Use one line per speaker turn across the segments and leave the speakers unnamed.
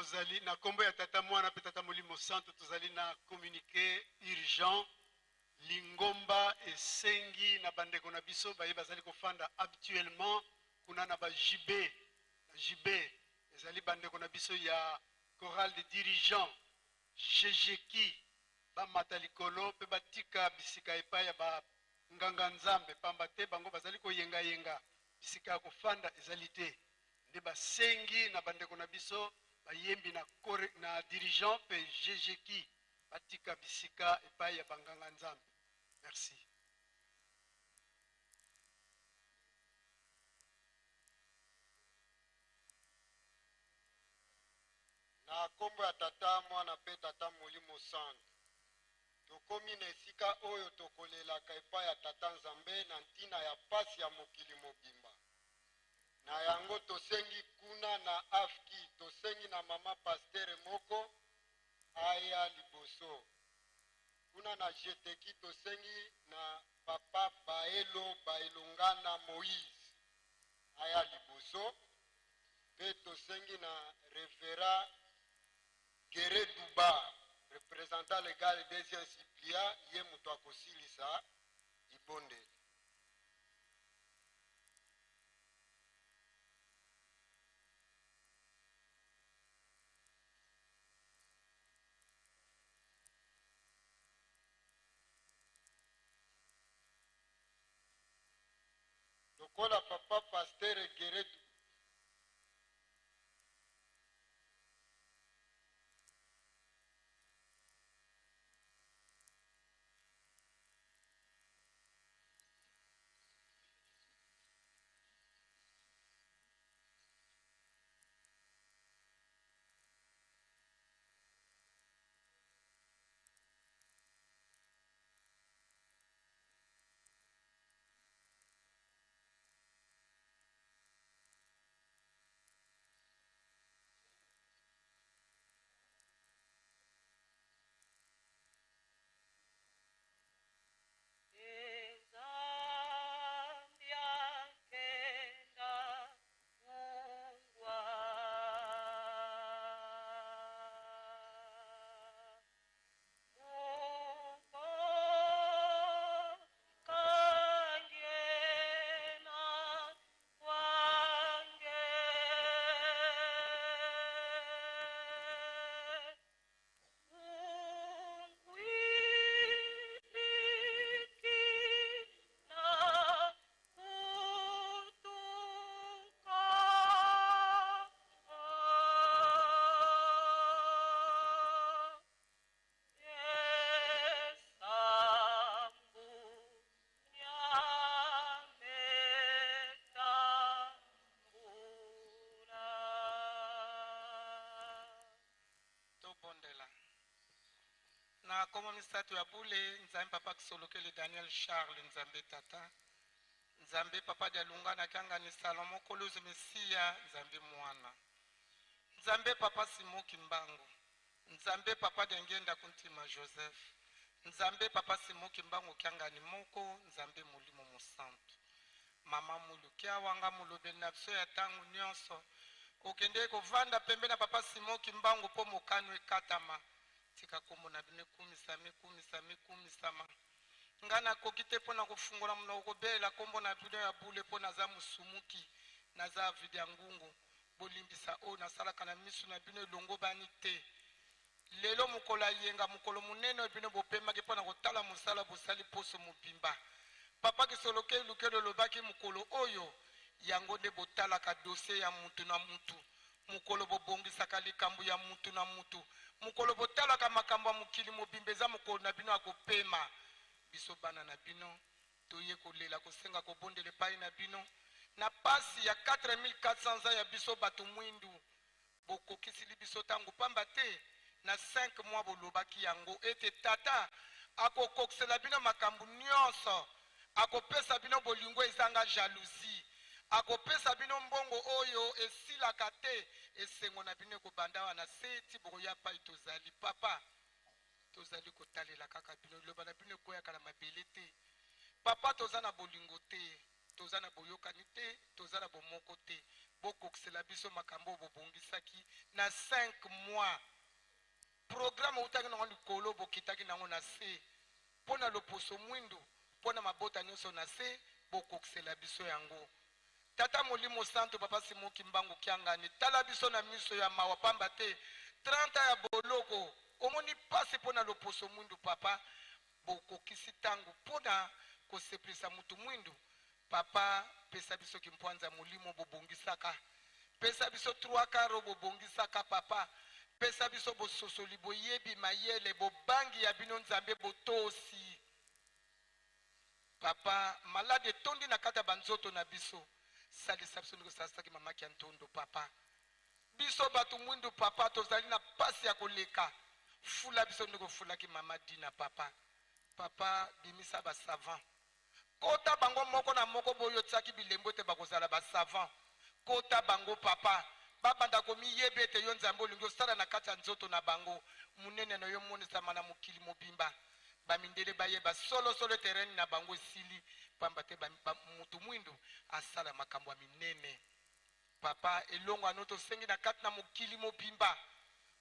Tozali na kombo ya Tata, Mwana mpe Tata Molimo Santu, tozali na communique urgent. Lingomba esengi na bandeko na biso baye bazali kofanda habituellement kuna na ba JB, na JB ezali bandeko na biso ya chorale de dirigeants GGKI, bamata likolo mpe batika bisika epai ya ba nganga Nzambe, pamba te bango bazali koyengayenga, bisika ya kofanda ezali te. Nde basengi na bandeko na biso bayembi na, na dirigeant mpe GGKI batika bisika epai ya banganga Nzambe. Merci.
Na kombo ya Tata, Mwana mpe Tata Molimo Santu, tokomi na esika oyo tokolelaka epai ya Tata Nzambe na ntina ya pasi ya mokili mobimba. Na yango tosengi kuna na AFKI, tosengi na mama pastere moko aya liboso. Kuna na GTKI tosengi na papa Baelo Baelongana Moïse aya liboso, mpe tosengi na reverend Gere Duba, representant legal deuxième supplia, ye moto akosilisa libondeli. Lokola papa pasteur Gere
Tobondela. Na kombo misato ya bule, Nzambe Papa Kisolokele Daniel Charles, Nzambe Tata, Nzambe Papa Dialungana Kiangani Salomon Kolozi Mesiya, Nzambe Mwana, Nzambe Papa Simon Kimbangu, Nzambe Papa Diangienda Kuntima Joseph, Nzambe Papa Simon Kimbangu Kiangani moko, Nzambe Molimo Mosantu. Mama Mulu Kiawa nga molobeli na biso ya tango nionso. Okendeki kovanda pembeni na Papa Simon Kimbangu po mokano ekatama. Tika kombo na bino ekumisama, ekumisama, ekumisama. Nga nakoki te po na kofungola monoko kobelela kombo na bino ya bule po naza mosumuki, naza avidiangungu. Bolimbisa oyo nasalaka na misu na bino elongobani te. Lelo mokolo ya yenga, mokolo monene oyo bino bopemaki mpo na kotala mosala bosali poso mobimba. Papa Kisoloke Lukelo olobaki mokolo oyo yango nde botalaka dossier ya mutu na mutu, mokolo bobongisaka likambo ya mutu na mutu, mokolo botalaka makambo ya mokili mobimba eza mokolo na bino ya kopema. Biso bana na bino toye kolela kosenga kobondela epayi na bino na pasi ya 4400 ans ya biso bato mwindu. Bokokisili biso tango, pamba te na cinq mois bolobaki yango ete Tata akokokisela bino makambo nionso, akopesa bino bolingo ezanga jalousie, akopesa bino mbongo oyo esilaka te, esengo na bino ekobanda awa na se ti bokoya epai tozali. Papa, tozali kotalela kaka bino, liloba na bino ekweyaka na mabele te. Papa, toza na bolingo te. Toza na boyokani te, toza na bomoko te. Bokokisela biso makambo oyo bobongisaki na. na 5 mois. Programme outaki nango likolo, bokitaki nango na se mpo na loposo mwindu, mpo na mabota nyonso na se, bokokisela biso yango. Tata Molimo Santo, Papa Simon Kimbangu Kiangani, tala biso na miso ya mawa, pamba te 30 ans ya boloko omoni pasi mpo na loposo mwindu. Papa, bokokisi ntango mpo na kosepelisa mutu mwindu. Papa, pesa biso kimpwanza molimo bobongisaka, pesa biso trois karo bobongisaka. Papa, pesa biso bososoli, boyebi, mayele, bobangi ya bino Nzambe, botosi. Papa, malade etondi na kati ya banzoto na biso, salisa biso ndenge osalisaki mamaki ya ntondo. Papa, biso bato mwindu, papa, tozali na pasi ya koleka, fula biso ndenge ofulaki mama Dina. Papa, papa, bimisa basavant, kota bango moko na moko boyo otiaki bilembo ete bakozala basavant. Kota bango, papa, babanda komiyeba ete yo Nzambe olingi osala na kati ya nzoto na bango. Monene na yo emonisama na mokili mobimba, bamindele bayeba solosolo ete règne na bango esili, pamba te mutu mwindu asala makambo ya minene. Papa, elongo ano tosengi na kati na mokili mobimba,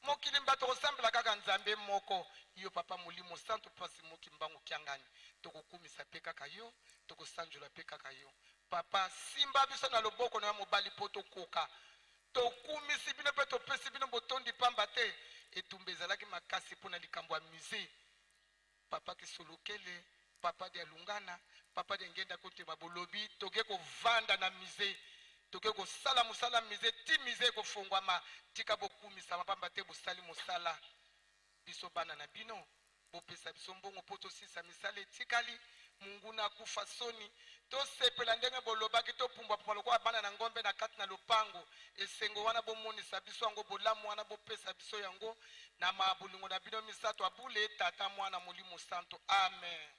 mokili mba tokosambela kaka Nzambe moko, yo Papa Molimo Santo, mpasi moki mbangu Kiangani, tokokumisa mpe kaka yo, tokosanjola mpe kaka yo. Papa, simba biso na loboko na yo mobali mpo tokoka. Tokumisi bino mpe topesi bino botondi, pamba te etumba ezalaki makasi mpo na likambo ya musée. Papa Kisolokele, Papa de Alungana, Papa de Ngenda Kotema, bolobi toke kovanda na musée, toke kosala mosala musée ti musée ekofongwama. Tika bokumisama, pamba te bosali mosala. Biso bana na bino, bopesa biso mbongo mpo tosisa misala etikali. Monguna akufa soni, tosepela ndenge bolobaki, topumbwapumbwa lokola bana na ngombe na kati na lopango. Esengo wana bomonisa biso yango, bolamu wana bopesa biso yango na mabolingo na bino misato abule, Tata, Mwana, Molimo Santo. Amen.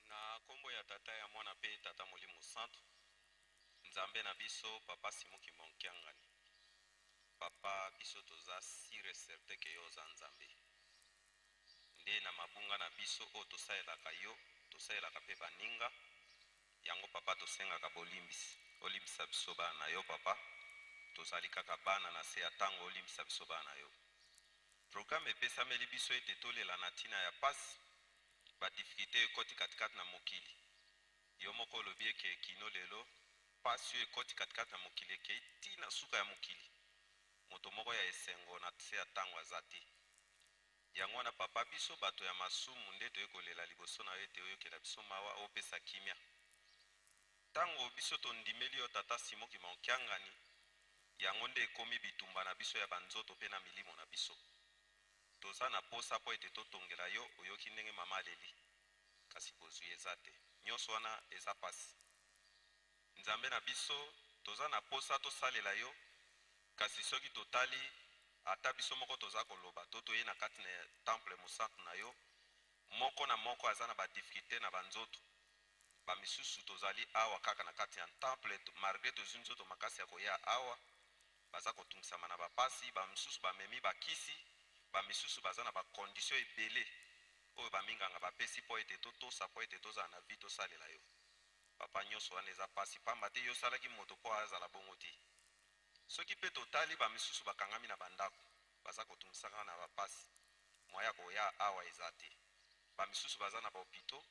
Na nkombo ya Tata, ya Mwana mpe Tata Molimo Santo, Nzambe na biso, Papa Simon Kimbangu Kiangani, papa, biso toza sûr et certain ke yo oza Nzambe. Nde na mabunga na biso oyo tosalelaka yo, tosalelaka mpe baninga yango, papa, tosengaka bolimbisi. Olimbisa biso bana na yo. Papa, tozali kaka bana na se ya ntango. Olimbisa biso bana na yo. Programme epesameli biso ete tolela na ntina ya pasi, badifficulté ekoti katikati na mokili. Yo moko olobi eke kino lelo pasi oyo ekoti katikati na mokili ekei ntina suka ya mokili. Moto moko ya esengo na se ya ntango aza te. Yango wana, papa, biso bato ya masumu nde toye kolela liboso na yo ete oyokela biso mawa, opesa kimia. Ntango biso tondimeli yo, Tata Simon Kimbangu Kiangani, yango nde ekomi bitumba na biso ya banzoto mpe na milimo na biso. Toza na posa mpo ete totongela yo. Oyoki ndenge mama aleli, kasi bozwi eza te. Nyonso wana eza pasi. Nzambe na biso, toza na posa tosalela yo, kasi soki totali ata biso moko toza koloba to toye na kati na temple mosantu na yo, moko na moko aza na ba difficultes na ba nzoto. Ba misusu tozali awa kaka na kati ya temple, malgre tozwi nzoto makasi ya koya awa, baza kotungisama na ba pasi, ba misusu bamemi ba kisi, ba misusu baza na ba conditions ebele oyo ba minganga bapesi mpo ete totosa, mpo ete tozala na vie tosalela yo. Papa, nyoso wana eza pasi pamba te yo osalaki moto mpo azala bongo te. Soki mpe totali ba misusu bakangami na ba ndako, baza kotungisaka na ba pasi, moyen ya koya awa eza te. Ba misusu baza na ba hopitaux,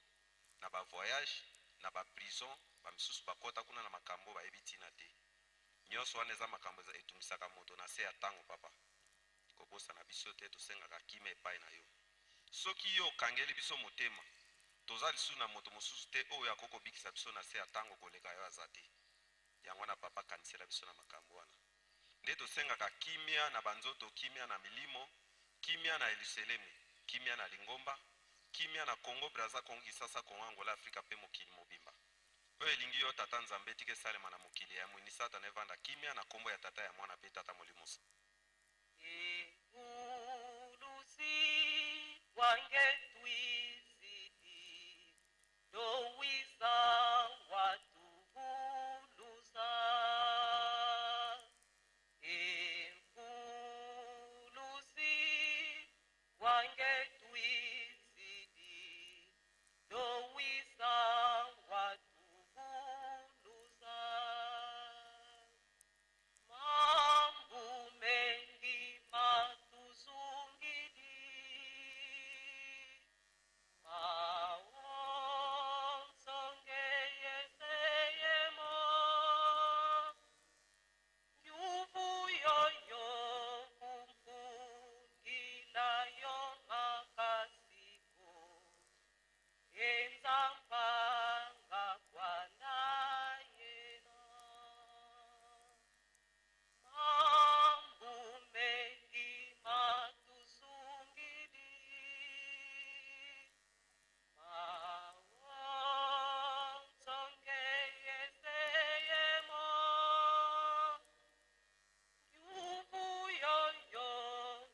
na ba voyages, na ba prisons, ba misusu bakota kuna na makambo bayebi tina te. Nyoso wana eza makambo etungisaka moto na se ya tango papa. Kobosana biso te, tosengaka kimia epai na yo. Soki yo okangeli biso motema, toza lisusu na moto mosusu te oyo akoki kobikisa biso na se ya tango koleka yo aza te. Yango wana papa kanisela biso na makambo wana. Nde tosengaka kimia na ba nzoto, kimia na milimo, kimia na Yeluseleme, kimia na lingomba, kimia na Congo Brazza, Congo Kisasa, Congo Angola, Afrika pe mokili mobimba. Oyo elingi yo Tata Nzambe tika esalema na mokili ya mwini Satana evanda kimia na kombo ya Tata ya Mwana pe Tata Molimo Santu.
Ekulusi wangetwizidi dowisa watubulusa. Ekulusi wangetwizidi dowisa watubulusa. Mambu mengi matuzungidi, maonsonge yeseyemo, yuvuyoyo kumpungilayo makasiko, enzampanga kwanayena. Mambu mengi matuzungidi, maonsonge yeseyemo, yuvuyoyo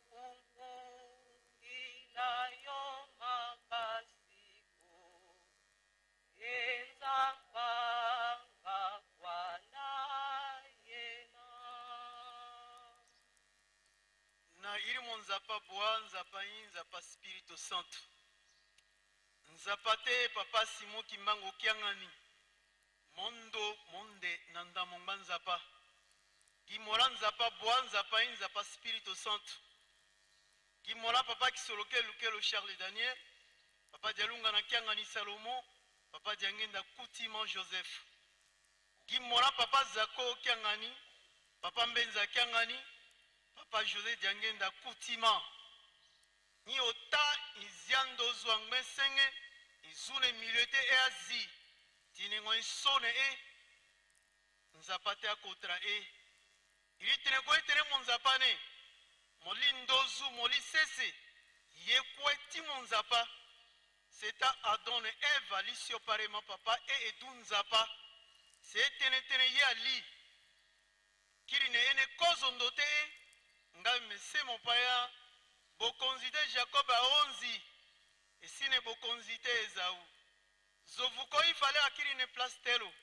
kumpungilayo makasiko, enzampanga kwanayena.
Na ilimo nzapa bwa nzapa yi nzapa Spirito Santo. Nzapa te papa Simon Kimbangu kiangani. Mondo monde na ndamongba nzapa. Gimola nzapa bwa nzapa yi nzapa Spirito Santo. Gimola papa Kisoloke Lukelo Charles Daniel, papa Dialunga na kiangani Salomon, papa Diangenda Kutima Joseph. Gimola papa Zako kiangani, papa Mbenza kiangani, papa José Diangenda Kutima. Ni ota iziando zwangme senge, izune milieu te e azi, tinengo insone e, nzapa te akotra e. Ili teneko etene monzapa ne, moli ndozu, moli sese, yekwe ti monzapa. Seta Adon e Eve alisio parema papa e edu nzapa. Se tene tene ye ali. Kiri ne ene kozo ndote e, ngai mese mopaya, bokonzi te Jacob aonzi, esine bokonzi te Ezau. Zovuko ifale akiri ne place telo.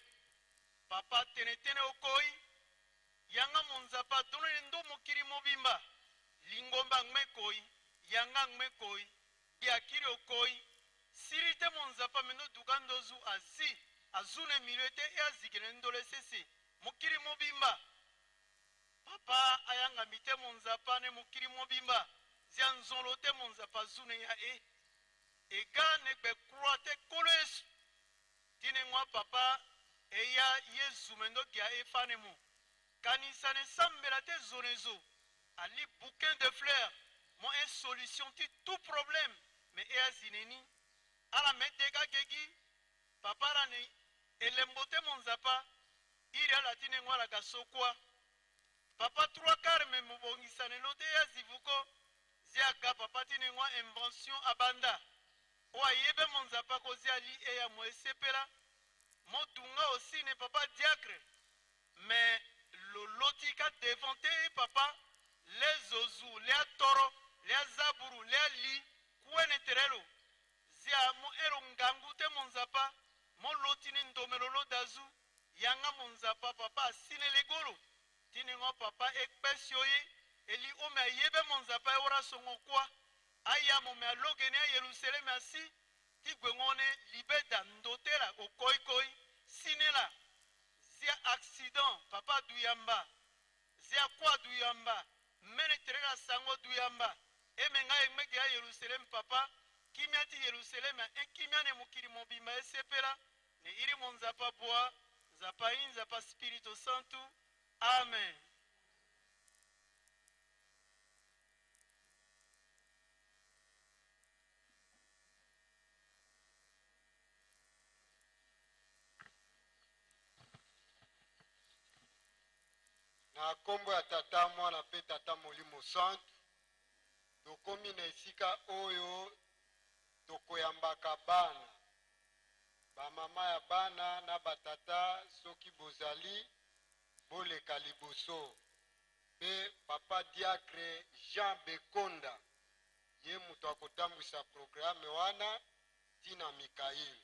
Papa tene tene okoi, yanga monzapa dono ne ndo mokili mobimba. Lingomba ngmekoi, yanga ngmekoi, biakiri okoi. Siri te monzapa mendo dukandozu azi, azune milieu te e azikene ndole sese. Mokili mobimba. Papa ayanga mite monzapa ne mokili mobimba. Zia nzolo te monzapa zune ya e. Ega ne gbe croix te kolo esu. Tine ngwa papa eya Yezu mendo gia e fane mo. Kanisa ne sambela te zonezo. Ali bouquin de fleurs. Mo un solution ti tout problème. Mais e azineni. Ala meteka gegi. Papa la ne elembo te monzapa. Iri ala tine ngwa la gasokwa. Papa trois quarts me mobongisa ne lote ya zivuko. Ziaka papa tine ngwa invention abanda. Oa yebe monzapa kozia li e ya mo esepela. Motunga aussi ne papa diacre. Yanga monzapa papa asinele golo. Tiningo papa ekpesi oyi eli ome ayebe monzapa ewara songo kwa. Aya mome alogene ya Yerusalem asi tigwengone libeda ndotela okoikoi sinela zia accident papa duyamba zia kwa duyamba mene tereka sango duyamba emenga emeke ya Yerusalem papa kimia ti Yerusalem ekimia ne mokili mobimba esepela ne iri monzapa bwa nzapa inzapa Spirito Santo. Amen.
Na nkombo ya Tata, Mwana mpe Tata Molimo Santu, tokomi na esika oyo tokoyambaka bana, bamama ya bana na batata. Soki bozali, boleka liboso. Mpe papa diacre Jean Bekonda ye moto akotambwisa programme wana ntina Mikail.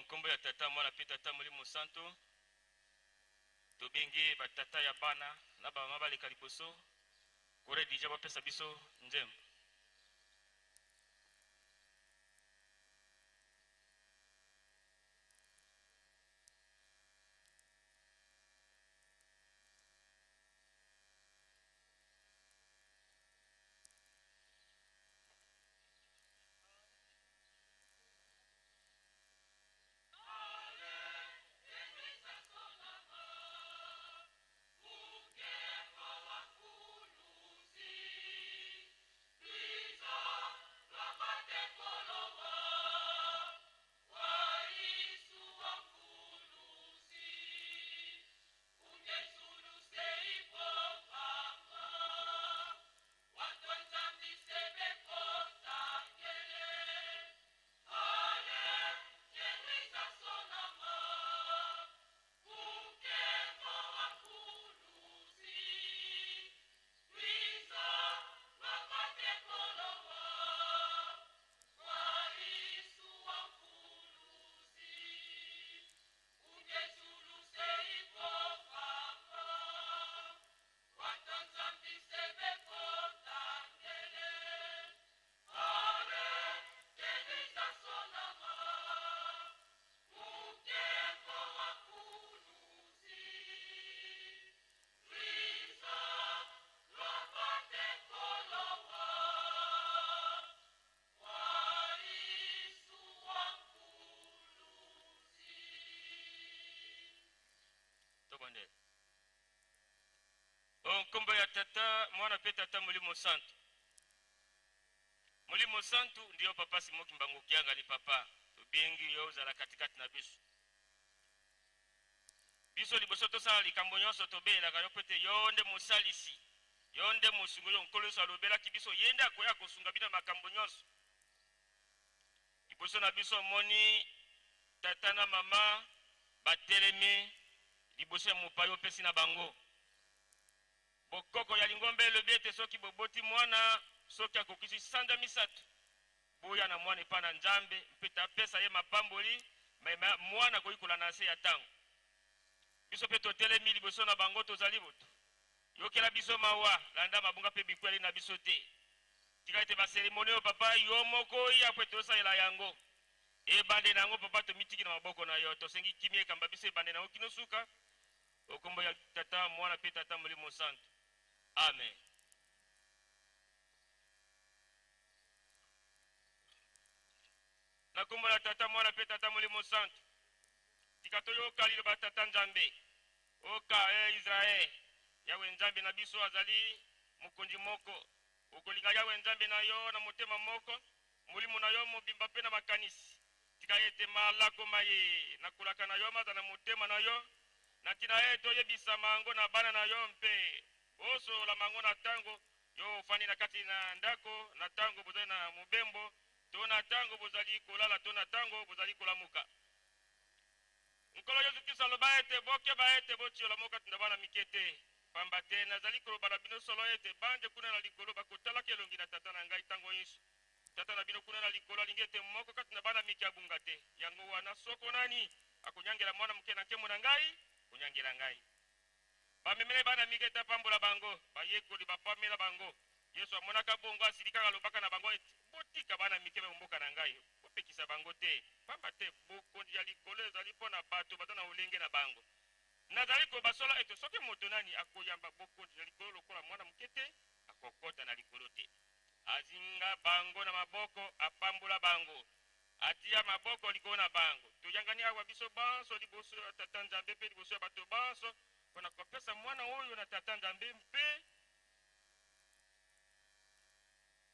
Nkombo ya Tata, Mwana mpe Tata Molimo Santo, tobengi batata ya bana na bamama baleka liboso. Kore dija bapesa biso nzembo. Tobondela. Nkombo ya Tata, Mwana mpe Tata Molimo Santu. Molimo Santu ndiyo papa Simon Kimbangu Kiangani. Papa, tobengi yo ozala katikati na biso. Biso liboso tosala likambo nyonso, tobelelaka yo mpo ete yo nde mosalisi, yo nde mosungi oyo Nkolo Yesu alobelaki biso, ye nde akoya kosunga bino na makambo nyonso. Liboso na biso omoni tata na mama batelemi liboso ya mopaya opesi na bango. Bokoko ya lingomba elobi ete soki boboti mwana, soki akokisi sanza 3, boya na mwana epai na Nzambe mpe tapesa ye mapamboli, me mwana akoki kolanda na se ya ntango. Biso mpe totelemi liboso na bango, tozali boto. Yokela biso mawa, landa mabunga mpe bikweli na biso te. Tika ete baseremoni oyo papa yo moko oya mpo ete osalela yango. Ebande na yango papa tomitiki na maboko na yo, tosengi kimia ekamba biso ebande na yango kino suka. Okombo ya Tata, Mwana mpe Tata Molimo Santo. Amen. Na kombo ya Tata, Mwana mpe Tata Molimo Santo, tika toyoka liloba Tata Nzambe. Oka e Israel, Yawe Nzambe na biso azali Mokonzi moko. Okolinga Yawe Nzambe na yo na motema moko, molimo na yo mobimba mpe na makanisi. Tika ete malako maye nakolaka na yo mazala na motema na yo, na ntina ete oyebisa mango na bana na yo mpe osolola mango na ntango yo ofandi na kati na ndako, na ntango bozali na mobembo, to na ntango bozali kolala, to na ntango bozali kolamuka. Nkolo Yesu Kristo aloba ete, Bokeba ete botiola moko kati na bana mike te, pamba te nazali koloba na bino solo ete banje kuna na likolo bakotalaka elongi na Tata na ngai ntango inso. Tata na bino kuna na likolo alingi ete moko kati na bana mike abunga te. Yango wana, soko nani akonyangela mwana moke na nkembo na ngai, konyangela ngai. Bamemela bana mike ete apambola bango, bayekoli bapamela bango. Yesu amonaka bongo, asilikaka, alobaka na bango ete, Botika bana mike ba mboka na ngai, bopekisa bango te, pamba te bokonzi ya likolo ezali mpo na bato baza na olenge na bango. Nazali koloba solo ete soki moto nani akoyamba bokonzi ya likolo lokola mwana moke te, akokota na likolo te. Azinga bango na maboko, apambola bango, atia maboko likolo na bango. Toyangani awa biso banso liboso ya Tata Nzambe mpe liboso ya bato banso mpo na kopesa mwana oyo na Tata Nzambe mpe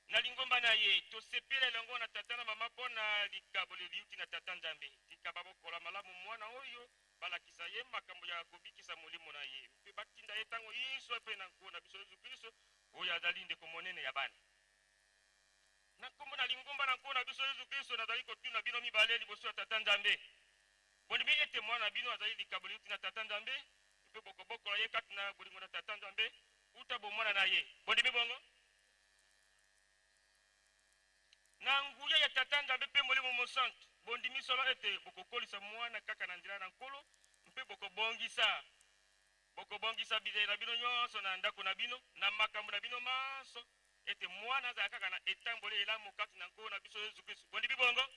na lingomba na ye. Tosepela elongo na tata na mama mpo na likabo liuti na Tata Nzambe. Tika babokola malamu mwana oyo, balakisa ye makambo ya kobikisa molimo na ye, mpe batinda ye ntango inso epai na Nkolo na biso Yesu Klisto, oyo azali ndeko monene ya bana. Na nkombo na lingomba na Nkolo na biso Yesu Klisto, nazali kotuna bino mibale liboso ya Tata Nzambe. Bondimi ete mwana na bino azali likabo liuti na Tata Nzambe, mpe bokobokola ye kati na bolingo na Tata Nzambe uta bomwana na ye. Bondimi bongo? Na nguya ya Tata Nzambe mpe Molimo Mosantu, bondimi solo ete bokokolisa mwana kaka na nzela na Nkolo mpe bokobongisa bokobongisa bizaleli na bino nyonso na ndako na bino, na makambo na bino manso, ete mwana azala kaka na etamboli elamu kati na Nkolo na biso Yesu Kristo. Bondimi bongo?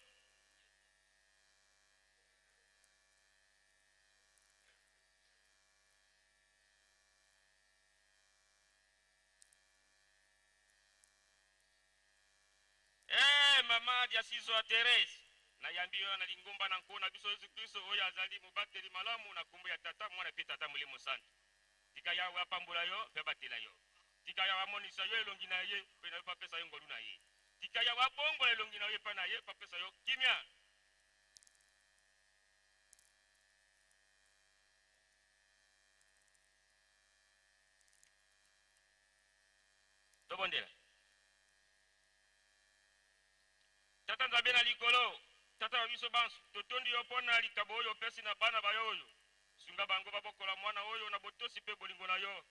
Ee mama Diasizo Therese, nayambi yo na lingomba na Nkolo na biso Yesu Kristo, oyo azali mobateli malamu, na kombo ya Tata, Mwana mpe Tata Molimo Santu. Tika Yawe apambola yo mpe abatela yo. Tika Yawe amonisa yo elongi na ye mpe na yo mpe apesa yo ngolu na ye. Tika Yawe abongola elongi na yo epai na ye mpe apesa yo kimia. Tobondela. Tata Nzambe na likolo, Tata wa biso banso, totondi yo mpo na likabo oyo opesi na bana ba yo oyo. Sunga bango babokola mwana oyo na botosi mpe bolingo na yo.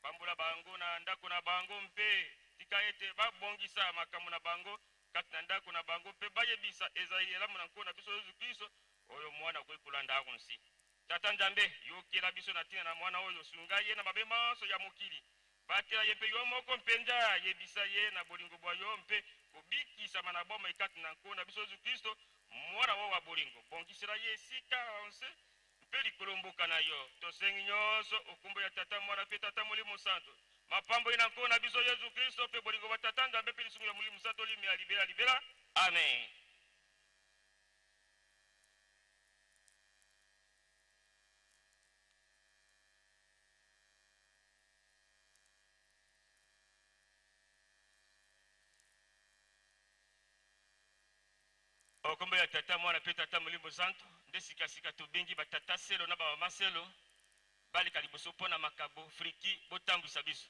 Pambola bango na ndako na bango mpe tika ete babongisa makambo na bango kati na ndako na bango mpe bayebisa ezaleli elamu na Nkolo na biso Yesu Klisto, oyo mwana akoki kolanda awa nsi. Tata Nzambe, yokela biso na ntina na mwana oyo, sunga ye na mabe manso ya mokili. Batela ye mpe yo moko mpenza, yebisa ye na bolingo bwa yo mpe kobikisama na bomoi kati na Nkolo na biso Yesu Klisto, Mwana wa wa bolingo. Bongisela ye esika awa nse mpe likolo mboka na yo. Tosengi nyonso o nkombo ya Tata, Mwana mpe Tata Molimo Santu. Mapamboli na Nkolo na biso Yesu Klisto mpe bolingo bwa Tata Nzambe mpe lisungi ya Molimo Santu limela libela libela. Amen. O nkombo ya Tata, Mwana mpe Tata Molimo Santu, nde sikasika tobengi batata selo na bamama selo baleka liboso mpo na makabo friki botambwisa biso.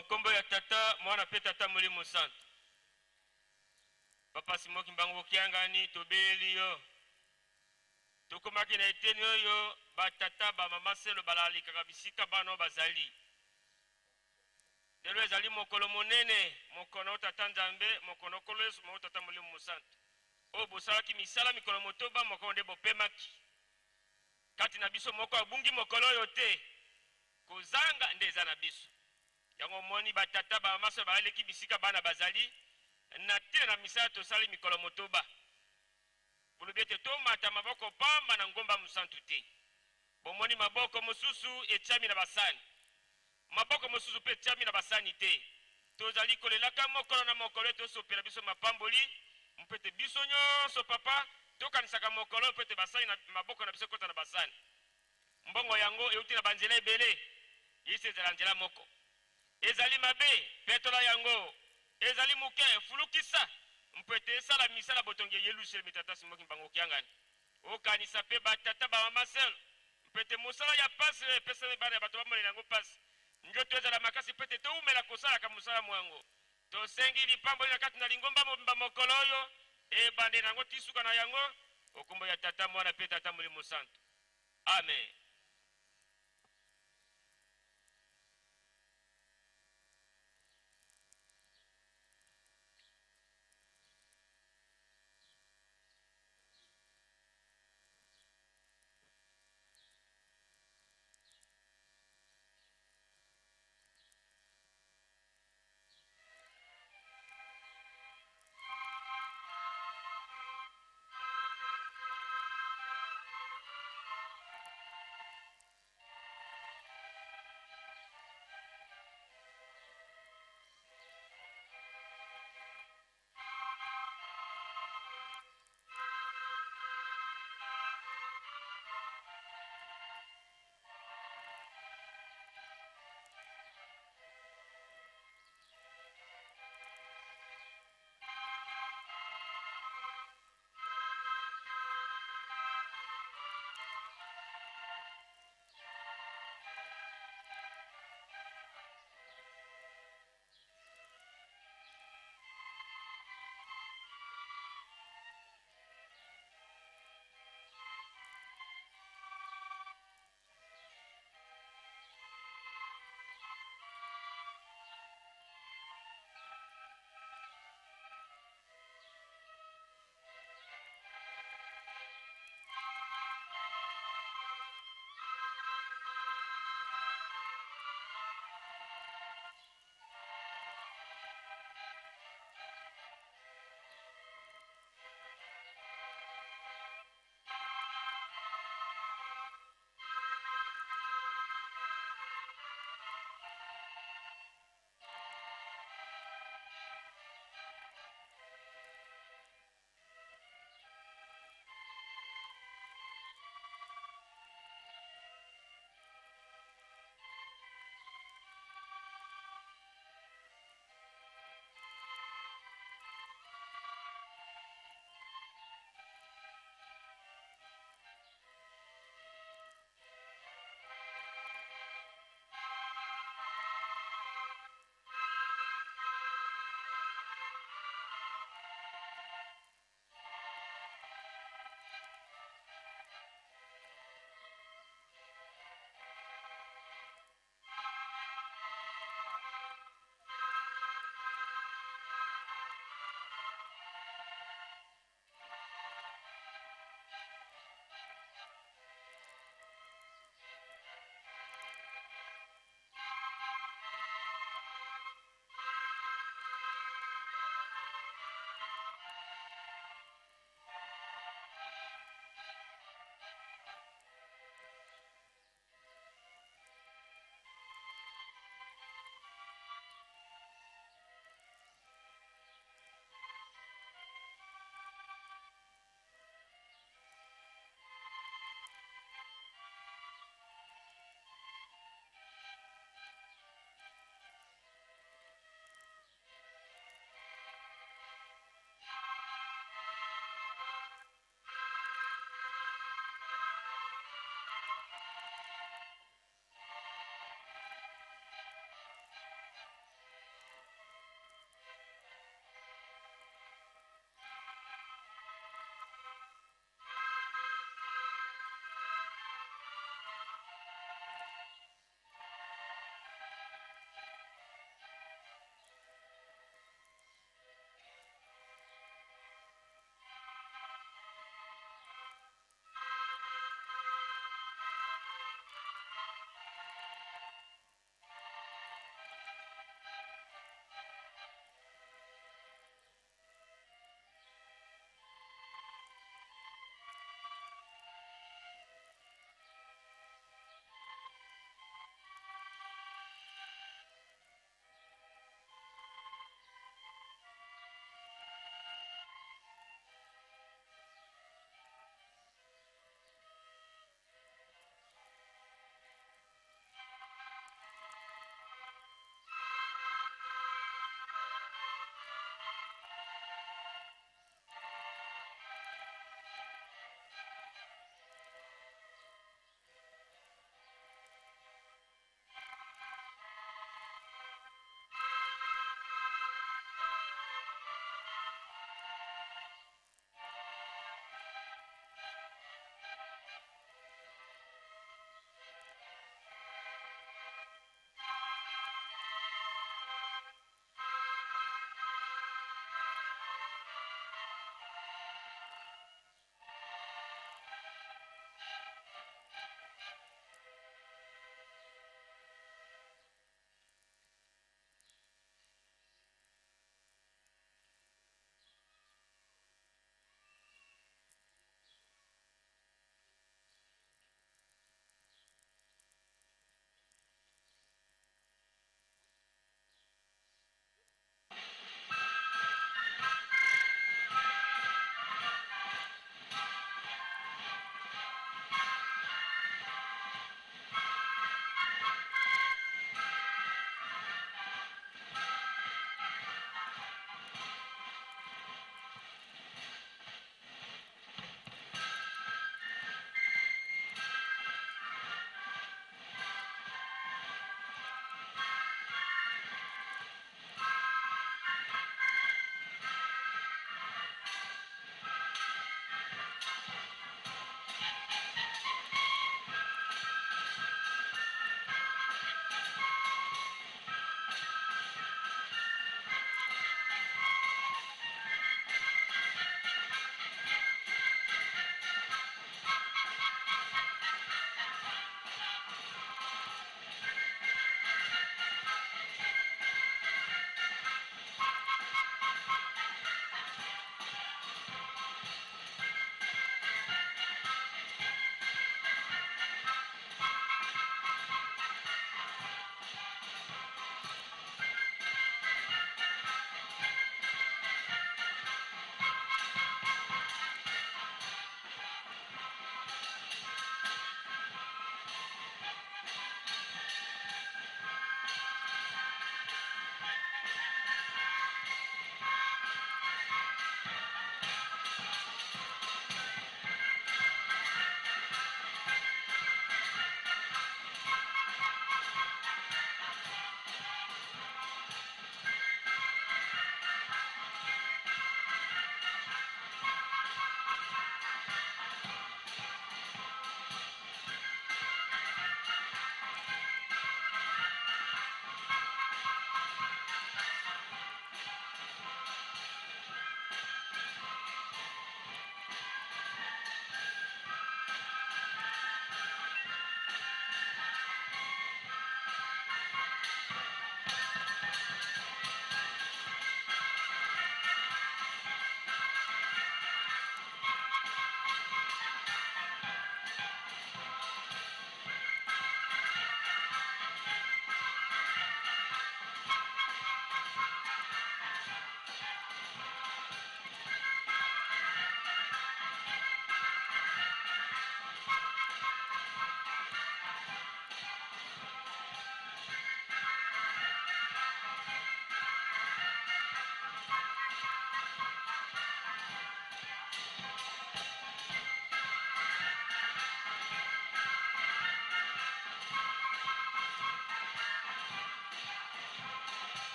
Nkombo ya Tata, Mwana mpe Tata Molimo Santu. Papa Simon Kimbangu Kiangani, tobeli yo. Tokomaki na eteni oyo batata bamama selo balalikaka bisika bana oyo bazali. Lelo ezali mokolo monene, mokolo Tata Nzambe, mokolo Nkolo Yesu, mokolo Tata Molimo Mosantu. Oyo bosalaki misala mikolo motoba, mokolo nde bopemaki. Kati na biso moko abungi mokolo oyo te. Kozanga nde eza na biso. Yango omoni batata bamama soki baleki bisika bana bazali na ntina na misala tosali mikolo motoba. Bolobi ete tomata maboko pamba na ngomba mosantu te. Bomoni maboko mosusu etiami na basani, maboko mosusu mpe etiami na basani te. Tozali kolelaka mokolo na mokolo ete osopela biso mapamboli mpo ete biso nyonso, Papa, tokanisaka mokolo oyo mpo ete basani na maboko na biso ekota na basani. Mbongo yango euti na banzela ebele, yisi ezala nzela moko. Ezali mabe, petola yango. Ezali moke, fulukisa, mpo ete esala misala botongi ya Yelusalemi. Tata Simon Kimbangu Kiangani, okanisa mpe batata ba mama sel, mpo ete mosala ya pasi oyo epesami bana ya bato bamonela yango pasi, njoto ezala makasi mpo ete toumela kosalaka mosala mwango. Tosengi lipamboli na kati na lingomba mobimba mokolo oyo, ebandeli na yango ti suka na yango, o kombo ya Tata, Mwana mpe Tata Molimo Santu. Amen.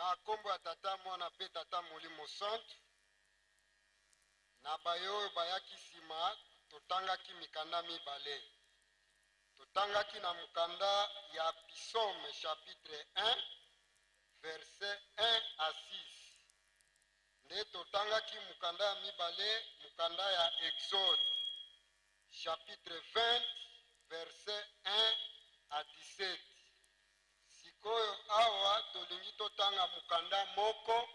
Na nkombo ya Tata, Mwana mpe Tata Molimo Santu. Na baye oyo bayaki nsima, totangaki mikanda mibale. Totangaki na mokanda ya Psaume chapitre 1 verset 1 à 6. Nde totangaki mokanda ya mibale, mokanda ya Exode chapitre 20 verset 1 à 17. Sikoyo awa tolingi totanga mokanda moko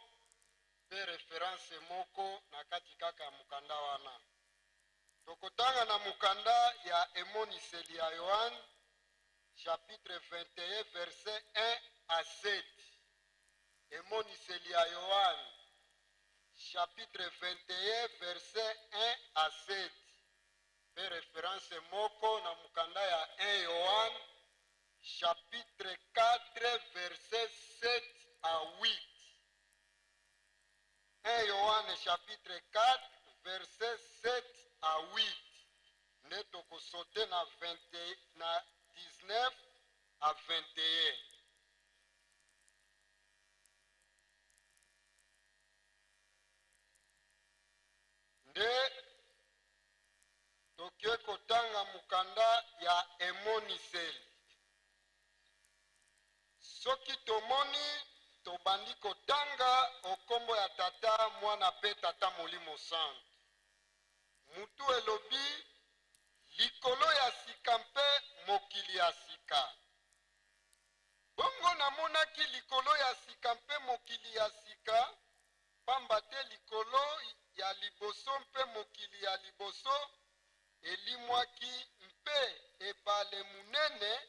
mpe reference moko na kati kaka ya mokanda wana. Tokotanga na mokanda ya Emoniseli ya Yoane chapitre 21 verset 1 à 7. Emoniseli ya Yoane chapitre 21 verset 1 à 7 mpe reference moko na mokanda ya 1 Yoane chapitre 4 verset 7 à 8. 1 Yoane chapitre 4 verset 7 à 8 nde tokosote na 20, na 19 à 21. Nde toke kotanga mokanda ya Emoniseli. Soki tomoni, tobandi kotanga okombo ya Tata, Mwana mpe Tata Molimo Santu. Mutu elobi likolo ya sika mpe mokili ya sika. Bongo namonaki likolo ya sika mpe mokili ya sika, pamba te likolo ya liboso mpe mokili ya liboso elimwaki mpe ebale monene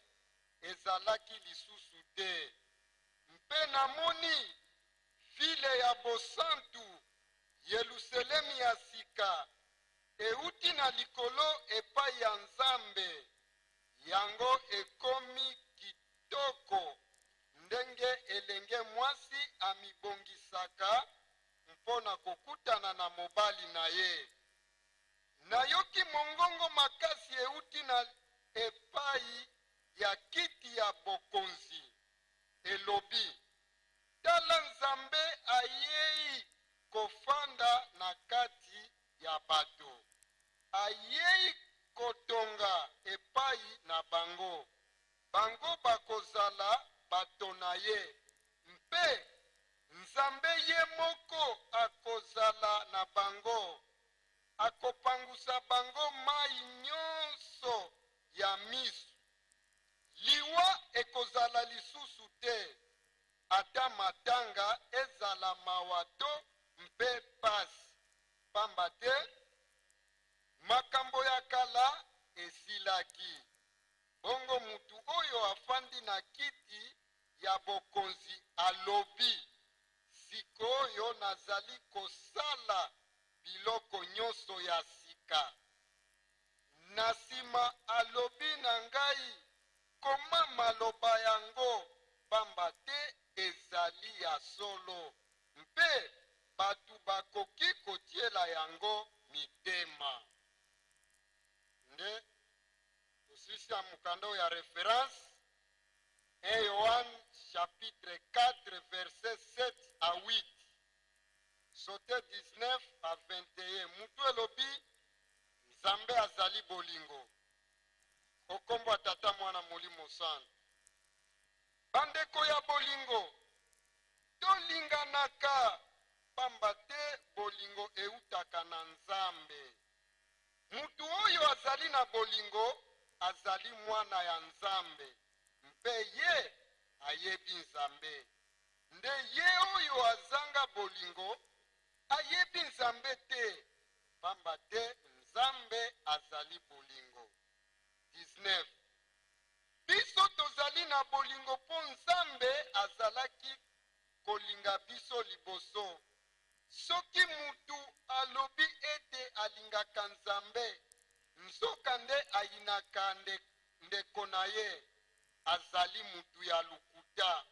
ezalaki lisusu te. Mpe namoni vile ya bosantu, Yelusalemi ya sika, euti na likolo epai ya Nzambe. Yango ekomi kitoko ndenge elenge mwasi amibongisaka mpo na kokutana na mobali na ye. Nayoki mongongo makasi euti na epai ya kiti ya bokonzi, elobi, Tala Nzambe ayei kofanda na kati ya bato, ayei kotonga epai na bango. Bango bakozala bato na ye, mpe Nzambe ye moko akozala na bango. Akopangusa bango mai nyonso ya miso. Liwa ekozala lisusu te, ata matanga ezala mawa to mpe pasi, pamba te makambo ya kala esilaki. Bongo mutu oyo afandi na kiti ya bokonzi alobi, Sikoyo nazali kosala biloko nyonso ya sika. Na sima alobi na ngai, Koma maloba yango, pamba te ezali ya solo, mpe bato bakoki kotiela yango mitema. Nde tosilisi na mokanda oyo ya reference 1 Yoane chapitre 4 verset 7 à 8, sote 19 à 21. Mutu elobi Nzambe azali bolingo. Okombo ya Tata, Mwana, Molimo Santu. Bandeko ya bolingo, tolinganaka, pamba te bolingo eutaka na Nzambe. Mutu oyo azali na bolingo azali mwana ya Nzambe, mpe ye ayebi Nzambe. Nde ye oyo azanga bolingo ayebi Nzambe te, pamba te Nzambe azali bolingo. 19 Biso tozali na bolingo mpo Nzambe azalaki kolinga biso liboso. Soki mutu alobi ete alingaka Nzambe, nzokande ayinaka ndeko na ye, azali mutu ya lokuta.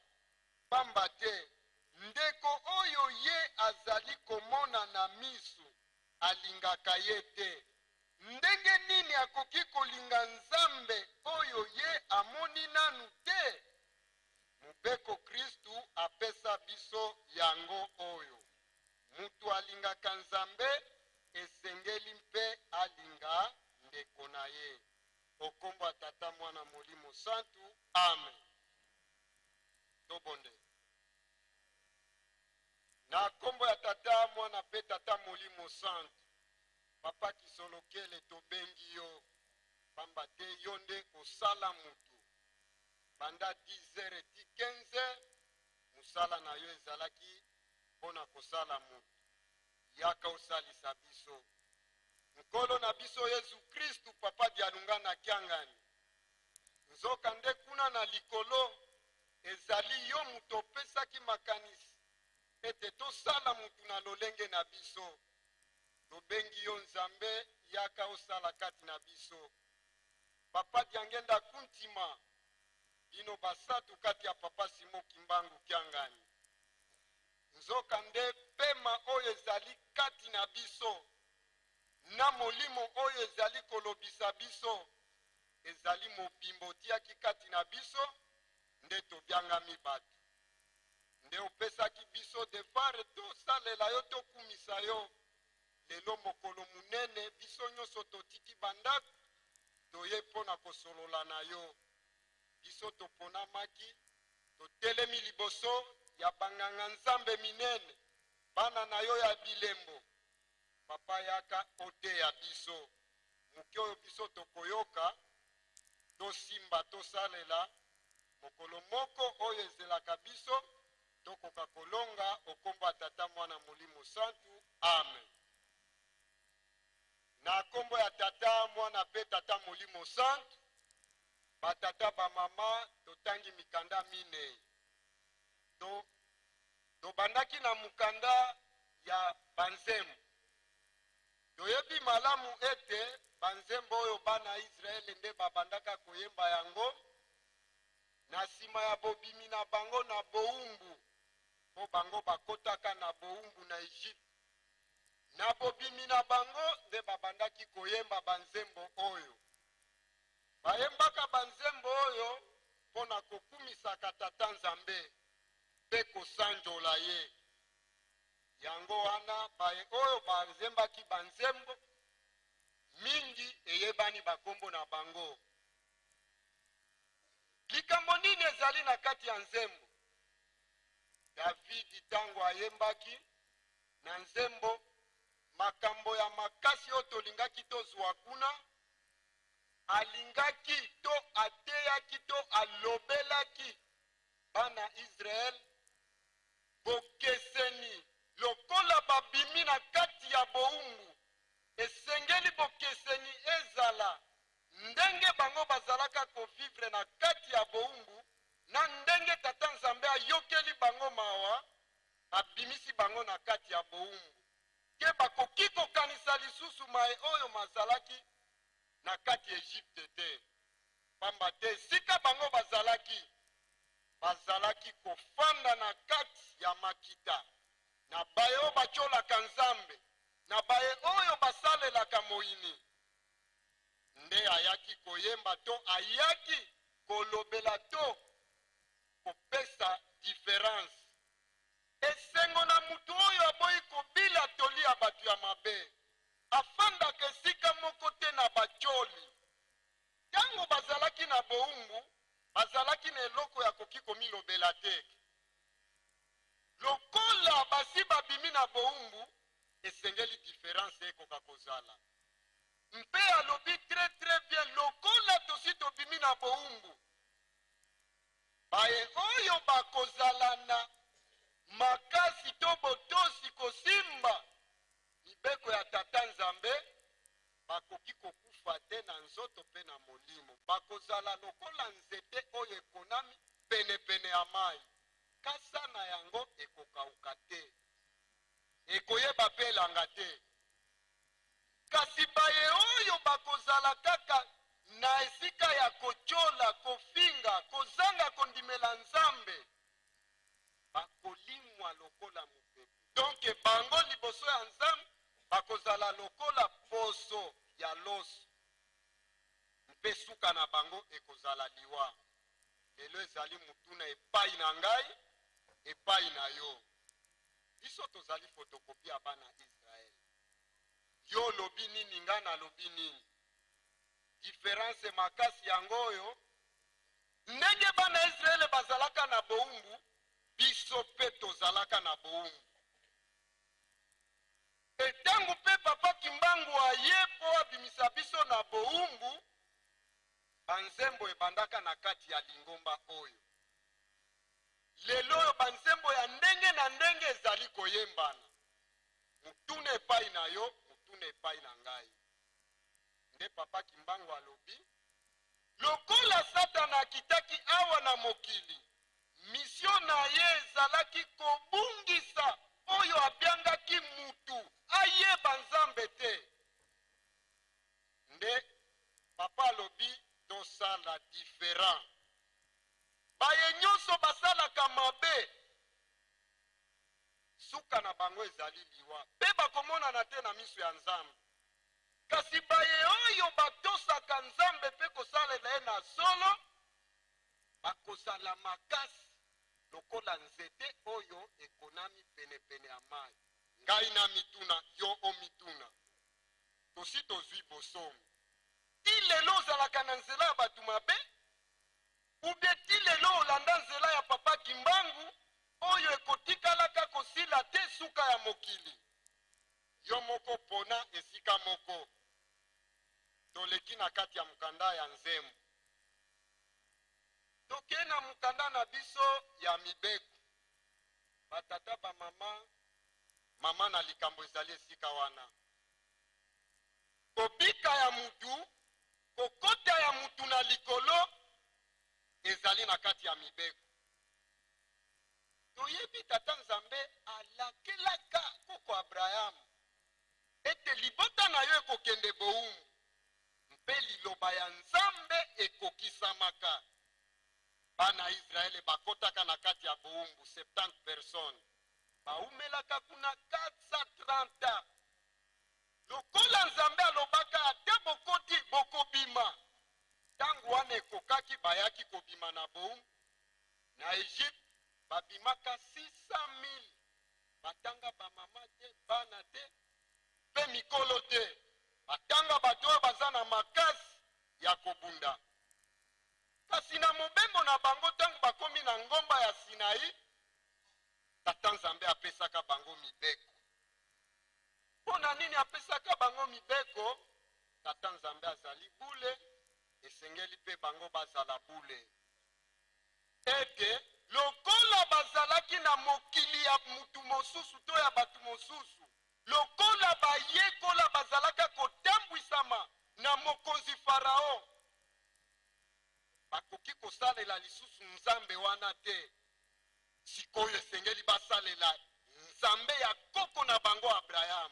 Pamba te ndeko oyo ye azali komona na misu, alingaka ye te. Ndenge nini akoki kolinga Nzambe oyo ye amoni nanu te? Mobeko Kristu apesa apesa biso yango oyo, Mutu alingaka Nzambe, esengeli mpe alinga ndeko na ye. O kombo ya Tata, Mwana, Molimo Santu. Amen. Tobondela. Na kombo ya Tata, Mwana mpe Tata Molimo Santu, Papa Kisolokele, tobengi yo pamba te yo nde osala mutu. Banda 10 heures ti 15 heures, mosala na yo ezalaki mpo na kosala mutu. Yaka osalisa biso. Nkolo na biso Yezu Kristu, Papa Dialungana Kiangani. Nzoka nde kuna na likolo, ezali yo moto opesaki makanisi ete tosala mutu na lolenge na biso. Tobengi yo Nzambe, yaka osala kati na biso. Papa Diangenda Kuntima, bino basatu kati ya Papa Simon Kimbangu Kiangani. Nzoka nde pema oyo ezali kati na biso na molimo oyo ezali kolobisa biso ezali mobimba otiaki kati na biso, nde tobiangami bato. Nde opesaki biso devoir tosalela yo, tokumisa yo. Lelo mokolo monene, biso nyonso totiki bandako, toye mpo na kosolola na yo. Biso toponamaki, totelemi liboso ya banganga-nzambe minene, bana na yo ya bilembo. Papa yaka oteya biso. Moke oyo biso tokoyoka, tosimba, tosalela, mokolo moko oyo ezelaka biso, tokoka kolonga o kombo ya Tata, Mwana, Molimo Santu. Amen. Na kombo ya Tata, Mwana pe Tata Molimo Santu, ba tata ba mama, totangi mikanda minei. To, tobandaki na mokanda ya banzembo. Toyebi malamu ete banzembo oyo bana ya Israele nde babandaka koyemba yango na sima ya bobimi na bango na bowumbu, mpo bango bakotaka na bowumbu na Egypte. Na bobimi na bango nde babandaki koyemba banzembo oyo. Bayembaka banzembo oyo mpo na kokumisaka Tata Nzambe mpe kosanjola ye. Yango wana baye oyo bazembaki banzembo mingi eyebani bakombo na bango. Likambo nini ezali na kati ya nzembo? Davidi ntango ayembaki na nzembo makambo ya makasi oyo tolingaki tozwa kuna, alingaki to ateyaki to alobelaki bana Israele Bokeseni, Lokola babimi na kati ya bowumbu, esengeli bokeseni ezala ndenge bango bazalaka ko vivre na kati ya bowumbu na ndenge Tata Nzambe ayokeli bango mawa, abimisi bango na kati ya bowumbu. Ke bakoki kokanisa lisusu maye oyo mazalaki na kati ya Egypte te. Pamba te esika bango bazalaki, bazalaki kofanda na kati ya makita na baye oyo batiolaka Nzambe, na baye oyo basalelaka moyini. Nde ayaki koyemba to ayaki kolobela to kopesa difference. Esengo na moto oyo aboyi kobila toli ya bato ya mabe, afandaka esika moko te na batioli. Ntango bazalaki na bowumbu, bazalaki na eloko ya koki komilobela te. Lokola basi babimi na bowumbu, esengeli difference ekoka kozala. Mpe alobi très très bien, lokola tosi tobimi na bowumbu, baye oyo bakozala na makasi to botosi kosimba mibeko ya Tata Nzambe, Bakoki kokufa te na nzoto mpe na molimo. Bakozala lokola nzete oyo ekonami penepene ya mai. Nkasa na yango ekokauka te, ekoyeba mpe elanga te. Kasi baye oyo bakozala kaka na esika ya kotyola, kofinga, kozanga kondimela Nzambe, bakolimwa lokola mopepe. Donc bango liboso ya Nzambe bakozala lokola poso ya loso, mpe suka na bango ekozala liwa. Lelo ezali motuna epai na ngai. epai na yo. Biso tozali fotokopi ya bana Israel. Yo olobi nini, ngai nalobi nini? Difference makasi yango oyo. Ndenge bana Israele bazalaka na bowumbu, biso mpe tozalaka na bowumbu. E tango mpe Papa Kimbangu aye mpo abimisa biso na bowumbu, banzembo ebandaka na kati ya lingomba oyo. Lelo oyo banzembo ya ndenge na ndenge ezali koyembana. Motuna epai na yo, motuna epai na ngai. Nde Papa Kimbangu alobi, Lokola Satana akitaki awa na mokili, misio na ye ezalaki kobungisa oyo abiangaki mutu ayeba Nzambe te. Nde Papa alobi tosala different. Baye nyonso basalaka mabe, suka na bango ezali liwa, mpe bakomonana te na miso ya Nzambe. Kasi baye oyo batosaka Nzambe mpe kosalela ye na solo, bakozala makasi lokola nzete oyo ekonami penepene ya mai. Ngai namituna, yo omituna, tosi tozwi bosomi? Ti lelo ozalaka na nzela ya bato mabe? Ou bien ti lelo olanda nzela ya Papa Kimbangu oyo ekotikalaka kosila te suka ya mokili? Yo moko pona esika moko. Toleki na kati ya mokanda ya Nzembo. Tokei na mokanda na biso ya Mibeko. Ba tata, ba mama, mama na likambo ezali esika wana. Kobika ya mutu, kokota ya mutu na likolo ezali na kati ya Mibeko. Toyebi Tata Nzambe alakelaka koko Abraham ete libota na yo ekokende bowumbu, mpe liloba ya Nzambe ekokisamaka. Bana Israele bakotaka na kati ya bowumbu, 70 personnes bawumelaka kuna 430 ans. Lokola Nzambe alobaka ata bokoti bokobima, tango wana ekokaki bayaki kobima na bowumbu. Na Egypte babimaka 600.000, batanga ba mama te, bana te, mpe mikolo te, batanga bato oyo baza na makasi ya kobunda. Kasi na mobembo na bango, ntango bakomi na ngomba ya Sinai, Tata Nzambe apesaka bango mibeko. Mpo na nini apesaka bango mibeko? Tata Nzambe azali bule, esengeli mpe bango bazala bule. Ete lokola bazalaki na mokili ya mutu mosusu to ya bato mosusu, lokola bayekola bazalaka kotambwisama na mokonzi Farao, bakoki kosalela lisusu Nzambe wana te. Sikoyo esengeli basalela Nzambe ya koko na bango Abraham.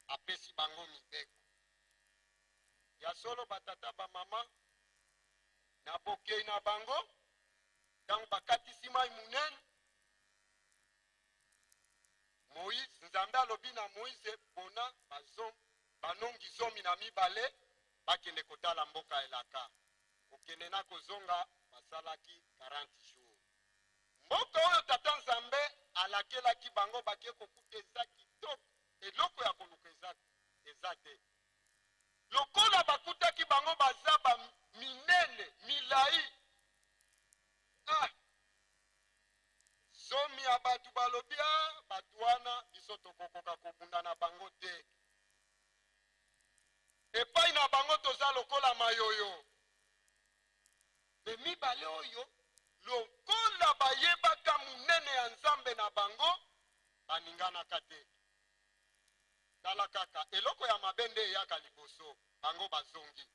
Apesi bango mibeko. Ya solo, batata, bamama, na bokei na bango, ntango bakatisi mai monene, Moïse, Nzambe alobi na Moïse, pona banongi 12 bakende kotala mboka elaka. Kokende na kozonga basalaki 40 jours. Mboka oyo Tata Nzambe alakelaki bango bake kokuta eza kitoko, eloko ya koluka eza te. Lokola bakutaki bango baza ba minene milai, 10 ya bato balobi, bato wana biso tokokoka kobunda na bango te, epai na bango toza lokola mayoyo. Me mibale oyo lokola bayebaka monene ya Nzambe na bango, baninganaka te. Tala kaka eloko ya mabe nde eyaka liboso, bango bazongi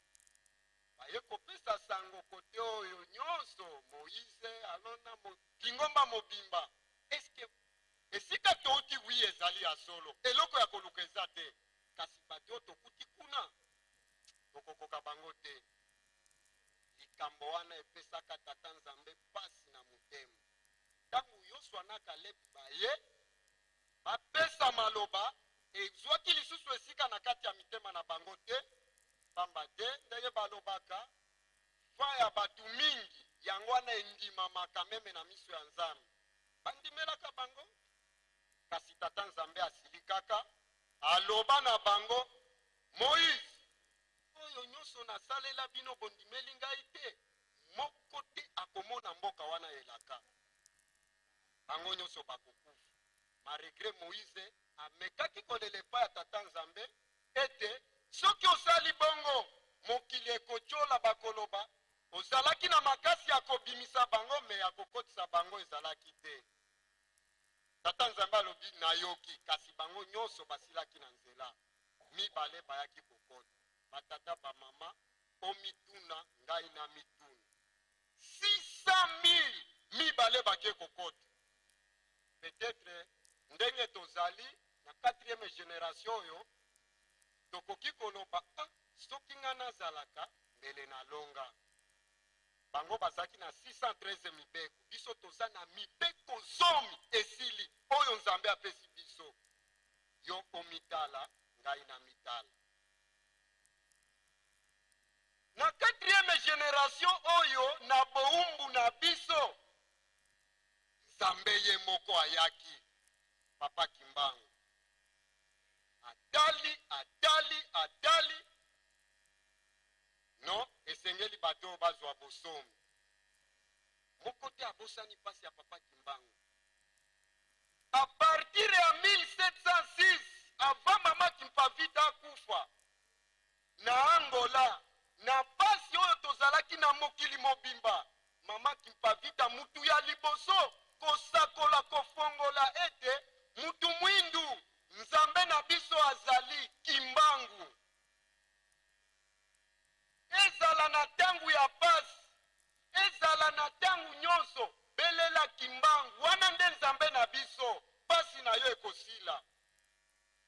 baye kopesa sango kote oyo nyonso, Moïse, Alona, lingomba mobimba. Eske esika touti wi ezali ya solo, eloko ya koluka eza te, kasi bato oyo tokuti kuna tokokoka bango te. Likambo wana epesaka Tata Nzambe pasi na motema. Ntango Yosua na Kaleb baye bapesa maloba, ezwaki lisusu esika na kati ya mitema na bango te, pamba te ndenge balobaka fa ya bato mingi, yango wana endimamaka meme na miso ya Nzambe. Bandimelaka bango. Kasi Tata Nzambe asilikaka, aloba na bango, Moïse, oyo nyonso nasalela bino bondimeli ngai te, moko te akomona mboka wana elaka. Bango nyonso bakokufa. Malgré Moïse amekaki kolela epai ya Tata Nzambe ete soki osali bongo mokili ekotiola, bakoloba ozalaki na makasi ya kobimisa bango, me ya kokotisa bango ezalaki te. Tata Nzambe alobi nayoki, kasi bango nyonso basilaki na nzela. Mibale bayaki kokota. Batata bamama, omituna ngai na mituna. 600 000 mibale bake kokota. Peut-être ndenge tozali na 4e génération oyo tokoki koloba ah, soki nga nazalaka mbele nalonga. Bango bazalaki na 613 mibeko, biso toza na mibeko zomi esili oyo Nzambe apesi biso. Yo omitala, ngai na mitala. Na 4e génération oyo na bowumbu na biso, Nzambe ye moko ayaki, Papa Kimbangu atali atali atali, no esengeli bato oyo bazwa bosomi. Moko te abosani mpasi ya Papa Kimbangu. A partir ya 1706, avant Mama Kimpavita akufa na Angola, na pasi oyo tozalaki na mokili mobimba, Mama Kimpavita mutu ya liboso kosakola, kofongola ete mutu mwindu Nzambe na biso azali Kimbangu. Ezala na tangu ya pasi, ezala na tangu nyonso, belela Kimbangu, wana nde Nzambe na biso, pasi na yo ekosila.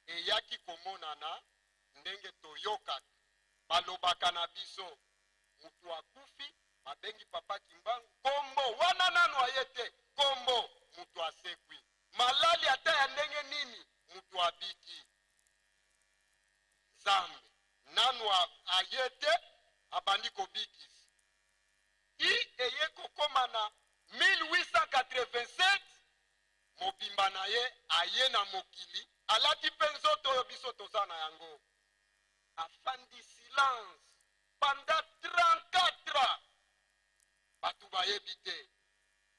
Eyaki komonana ndenge toyokaka balobaka na biso, mutu akufi babengi Papa Kimbangu kombo wana nanu aye te, kombo mutu asekwi, malali ata ya ndenge nini mutu abiki. Nzambe nanu aye te, abandi kobikisa. I eye kokoma na 1887, mobimba na ye aye na mokili, alati mpe nzoto oyo biso toza na yango. Afandi silence pendant 34 ans, bato bayebi te.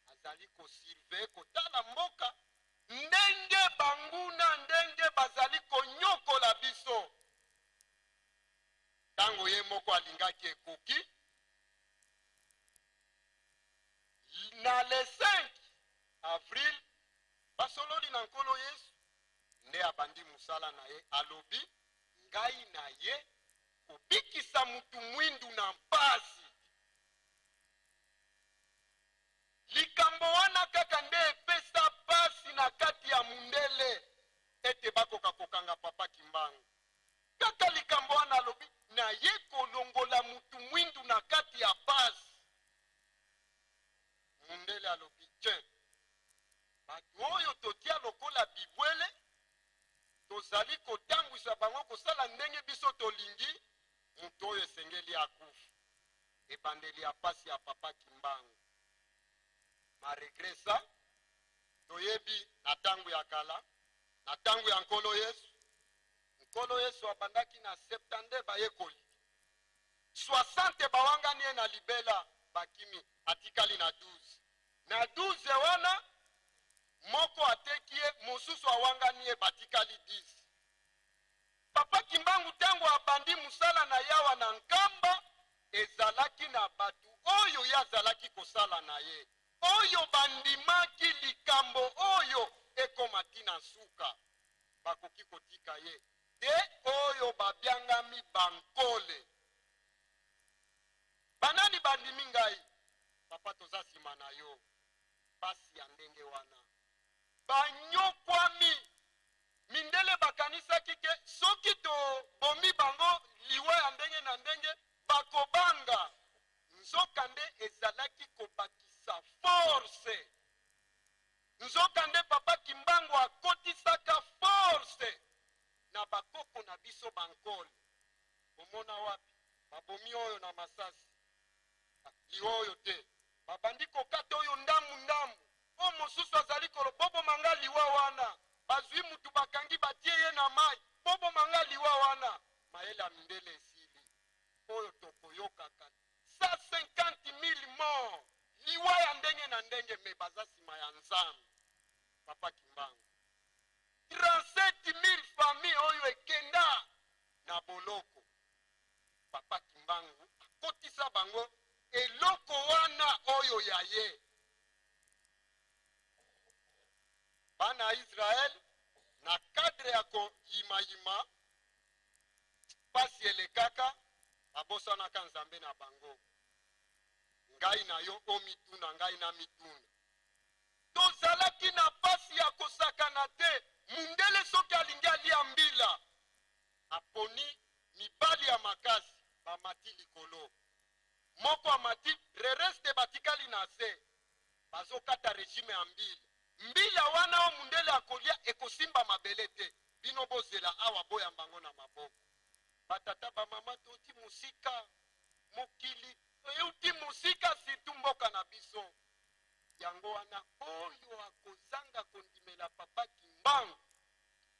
Azali kosurveiller, kotala mboka ndenge banguna ndenge bazali konyokola biso. Ntango ye moko alingaki ekoki, na le 5 avril basololi na Nkolo Yesu, nde abandi mosala na ye. Alobi ngai na ye kobikisa mutu mwindu na mpasi. Likambo wana kaka nde epesa pasi na kati ya mundele ete bakoka kokanga Papa Kimbangu. Kaka likambo wana alobi na ye kolongola mutu mwindu na kati ya pasi. Mundele alobi tiens, bato oyo totia lokola bibwele, tozali kotambwisa bango kosala ndenge biso tolingi, mutu oyo esengeli akufa. Ebandeli ya pasi ya Papa Kimbangu. Malgré ça, toyebi na tangu ya kala, na tangu ya Nkolo Yesu, Nkolo Yesu abandaki na 72 bayekoli, 60 bawangani ye na libela, bakimi, atikali na 12. Na 12 wana moko ateki ye, mosusu awangani ye, batikali 10. Papa Kimbangu tango abandi musala na yawa na Nkamba, ezalaki na bato oyo ye azalaki kosala na ye, oyo bandimaki likambo oyo ekoma tina nsuka, bakoki kotika ye te, oyo babiangami bankole. Banani bandimi ngai? Papa, toza nsima na yo. Pasi ya ndenge wana banyokwami. Mindele bakanisaki ke soki tobomi bango liwa ya ndenge na ndenge bakobanga, nzoka nde ezalaki kobakisa force. Nzoka nde Papa Kimbangu akotisaka force na bakoko na biso bankole. Omona wapi babomi oyo na masasi, liwa oyo te, babandi kokata oyo ndambu ndambu, oyo mosusu azali me baza nsima ya Nzambe. Papa Kimbangu, 37 000 famille oyo ekenda na boloko, Papa Kimbangu akotisa bango eloko wana oyo ya ye. Bana ya Israel na cadre ya koyimayima pasi elekaka, babosanaka Nzambe na bango. Ngai na yo omituna, ngai na mituna, tozalaki na pasi ya kosakana te. Mundele soki alingi alia mbila, aponi mibali ya makasi, bamati likolo, moko amati, le reste batikali na se, bazokata regime ya mbila. Mbila wana oyo mundele akolia ekosimba mabele te. Bino bozela awa, boyamba yango na maboko. Batata, bamama, touti mosika, mokili euti mosika, surtout mboka na biso. Yango wana oyo akozanga kondimela Papa Kimbangu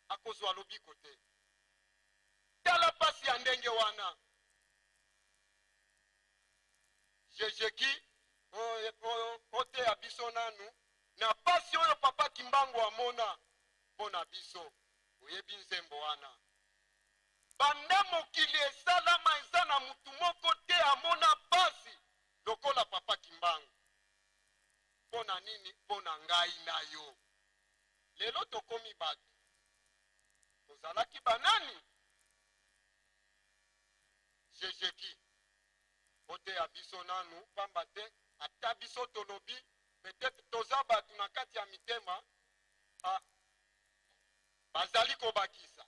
akozwa lobiko te. Tala pasi ya ndenge wana. Jejeki oyo oteya biso nanu na pasi oyo Papa Kimbangu amona mpo na biso. Oyebi nzembo wana? Banda mokili esalama, eza na mutu moko te amona pasi lokola Papa Kimbangu. Mpo na nini? Mpo na ngai na yo. Lelo tokomi bato, tozalaki banani? Jejeki, oteya biso nanu, pamba te ata biso tolobi, peut-être toza bato na kati ya mitema bazali kobakisa.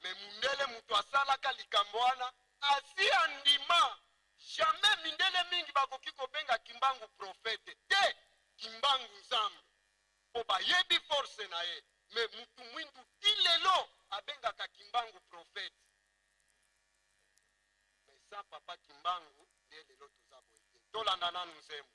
Me mundele moto asalaka likambo wana asi andima. Jamais mindele mingi bakoki kobenga Kimbangu prophète te, Kimbangu Nzambe, mpo bayebi force na ye. Me mutu mwindu ti lelo abengaka Kimbangu prophète. Mais sans Papa Kimbangu nde lelo toza boye te. Tolanda nanu nzembo.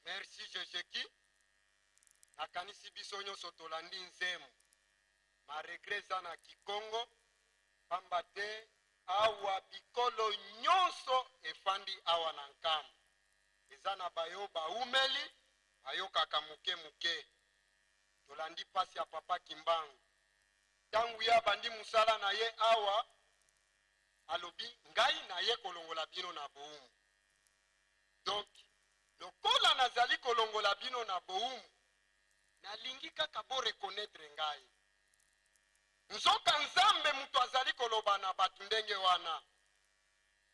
Merci Jejeki. Nakanisi biso nyonso tolandi nzembo. Ma regret eza na Kikongo pamba te awa bikolo nyonso efandi awa na Nkamba. Eza na bayo baumeli bayokaka moke moke. Tolandi pasi ya papa Kimbangu. Tangu ye abandi mosala na ye awa, alobi ngai naye kolongola bino na bowumbu. Donc lokola nazali kolongola bino na bowumbu, nalingi kaka bo reconnaitre ngai. Nzoka Nzambe moto azali koloba na bato ndenge wana.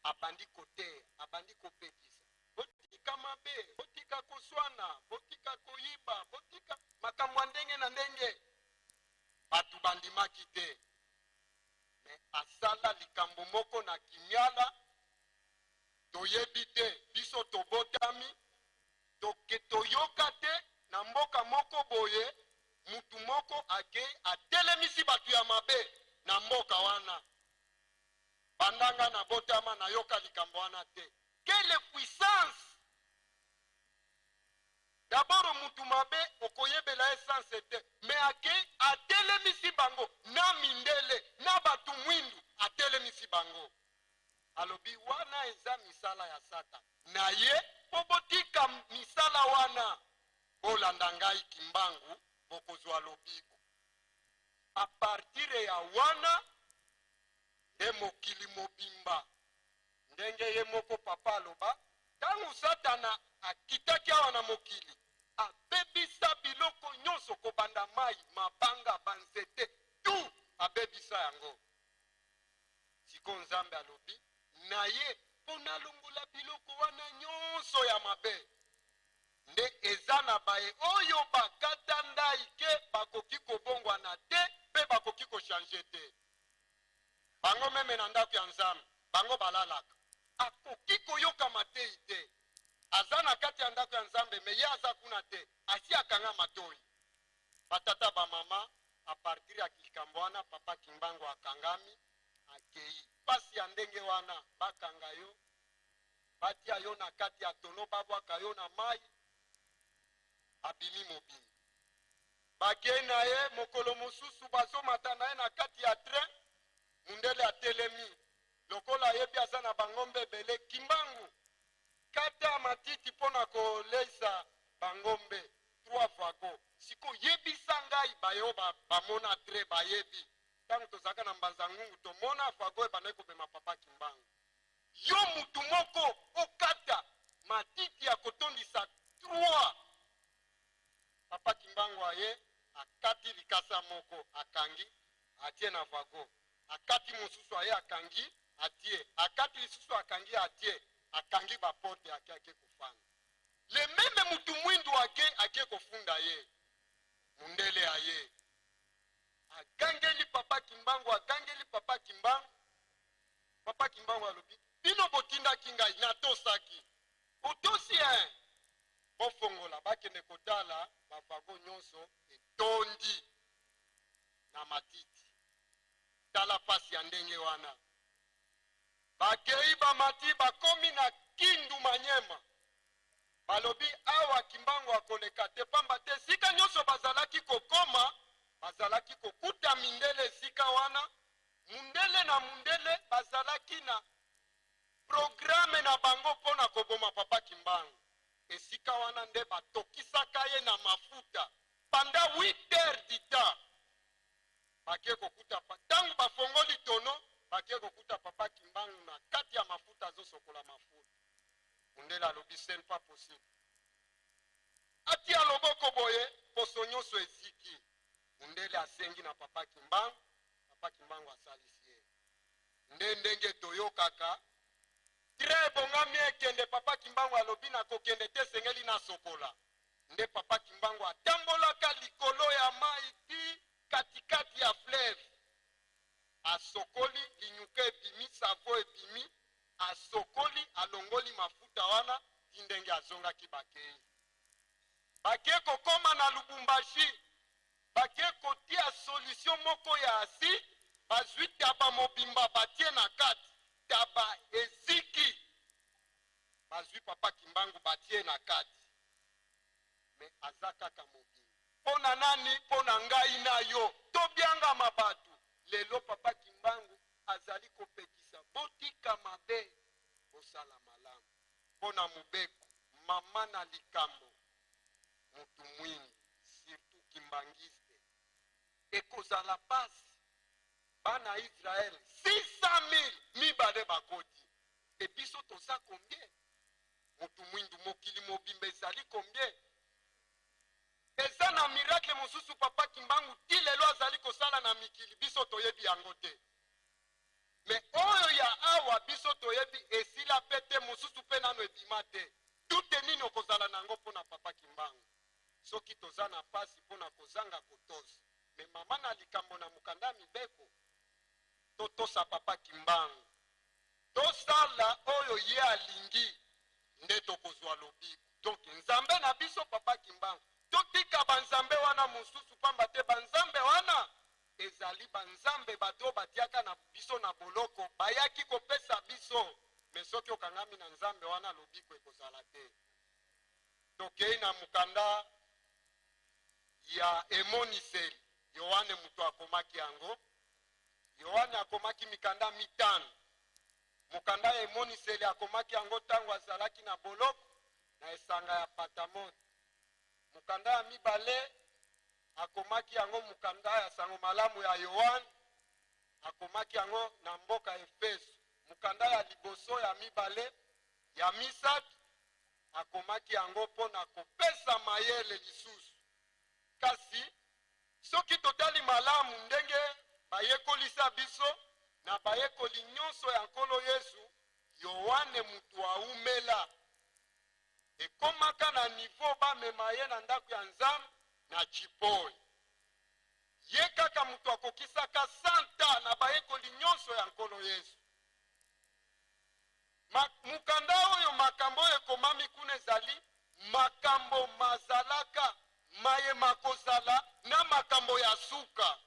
Abandi koteya, abandi kopekisa, botika mabe, botika koswana, botika koyiba, botika makambo ya ndenge na ndenge. Bato bandimaki te. Mais asala likambo moko na Kimiala, toyebi te, biso tobotama. boye, mutu moko akei atelemisi bato ya mabe na mboka wana. Banda nga nabotama nayoka likambo wana te. Quelle puissance! D'abord mutu mabe okoyebela ye sense te, mais akei atelemisi bango na mindele na batu mwindu, atelemisi bango. Alobi wana eza misala ya Satana na ye, po botika misala wana, bolanda ngai Kimbangu, bokozwa lobiko. A partir ya wana nde mokili mobimba, ndenge ye moko papa aloba, tango Satana akitaki awa na mokili, abebisa biloko nyonso, kobanda mayi, mabanga, ba nzete, tout abebisa yango. Sikoyo Nzambe alobi na ye mpo nalongola biloko wana nyonso ya mabe. Nde eza na baye oyo bakata ndayi ke bakoki kobongwana te mpe bakoki ko changer te. Bango meme na ndako ya Nzambe bango balalaka. Akoki koyoka mateyi te. Aza na kati ya ndako ya Nzambe mais ye aza kuna te. Asi akanga matoyi. Ba tata ba mama, a partir ya likambo wana papa Kimbangu akangami, akeyi. Pasi ya ndenge wana bakanga yo, batia yo na kati ya tonneau, babwaka yo na mayi, abimi mobimba. Bakei na ye mokolo mosusu, bazomata na ye na kati ya train, mundele atelemi lokola ayebi aza na bangombe ebele. Kimbangu, kata matiti mpo na koleisa bangombe. Trois wagon. Siko yebisa ngai baye oyo bamona train bayebi. Tango tozalaka na Mbanza Ngungu tomona wagon ebandaki komema papa Kimbangu. Yo mutu moko okata matiti ya kotondisa trois. Papa Kimbangu aye akati likasa moko akangi atie na wagon. Akati mosusu aye akangi atie. Akati lisusu akangi atie. Akangi ba porte ake ake kofanda. Le meme mutu mwindu ake ake kofunda ye. Mundele aye. Agangeli papa Kimbangu, agangeli papa Kimbangu. Papa Kimbangu alobi, bino botindaki ngai, natosaki. Otosi hein? Bofongola bakende kotala ba wagon nyonso etondi na matiti. Tala pasi ya ndenge wana. Bakei bamati bakomi na Kindu Manyema. Balobi awa Kimbangu akoleka te pamba te esika nyonso bazalaki kokoma bazalaki kokuta mindele esika wana. Mundele na mundele bazalaki na programme na bango mpo na koboma papa Kimbangu. Esika wana nde batokisaka ye na mafuta pendant 8 heures du temps. Bake kokuta pa, tango bafongoli tonneau, bake kokuta papa Kimbangu na kati ya mafuta azosokola mafuta. Mundele alobi ce n'est pas possible. Atia loboko boye, poso nyonso eziki. Mundele asengi na papa Kimbangu, papa Kimbangu asalisi ye. Nde ndenge toyokaka train ebongami ekende, papa Kimbangu alobi nakokende te, esengeli nasokola. Nde papa Kimbangu atambolaka likolo ya mayi ti katikati ya fleuve, asokoli, linyuka ebimi, savon ebimi, asokoli, alongoli mafuta wana ti ndenge azongaki. Bakei, bake kokoma na Lubumbashi, bake kotia solution moko ya acide, bazwi taba mobimba batie na kati, taba eziki, bazwi papa Kimbangu batie na kati, mais aza kaka mobimba. Mpo na nani? Mpo na ngai na yo tobiangama bato. Lelo papa Kimbangu azali kopekisa botika mabe, bosala malamu. Mpo na mobeko, mama na likambo, mutu mwindu, surtout kimbangiste, ekozala pasi. Bana Israël 600 000 mibale bakoti, e biso toza combien? Mutu mwindu mokili mobimba ezali combien? Eza na miracle mosusu papa Kimbangu ti lelo azali kosala na mikili, biso toyebi yango te. Mais oyo ya awa biso toyebi esila pe te, mosusu pe nano ebima te. Tute nini okozala na yango mpo na papa Kimbangu? Soki toza na pasi mpo na kozanga kotosa. Mais mama na likambo na mokanda ya mibeko, totosa papa Kimbangu. Tosala oyo ye alingi nde tokozwa lobiko. Donc Nzambe na biso papa Kimbangu, totika ba nzambe wana. Tokei na mokanda ya Emoniseli, Yoane moto akomaki yango. Yoane akomaki mikanda mitano. Mokanda ya Emoniseli akomaki yango ntango azalaki na boloko na esanga ya Patamos. Mokanda ya mibale akomaki yango, mokanda ya Sango Malamu ya Yoane, akomaki yango na mboka Efeso. Mokanda ya liboso, ya mibale, ya misato akomaki yango mpo na kopesa mayele lisusu. Kasi soki totali malamu ndenge bayekolisa biso na bayekoli nyonso ya Nkolo Yesu, Yoane mutu aumela. Ekomaka na niveau bamema ye na ndako ya Nzambe na Tshipoi. Ye kaka mutu akokisaka 100 ans na bayekoli nyonso ya Nkolo Yesu. Ma, mokanda oyo, makambo oyo ekomami kuna ezali makambo mazalaka, maye makozala na makambo ya suka.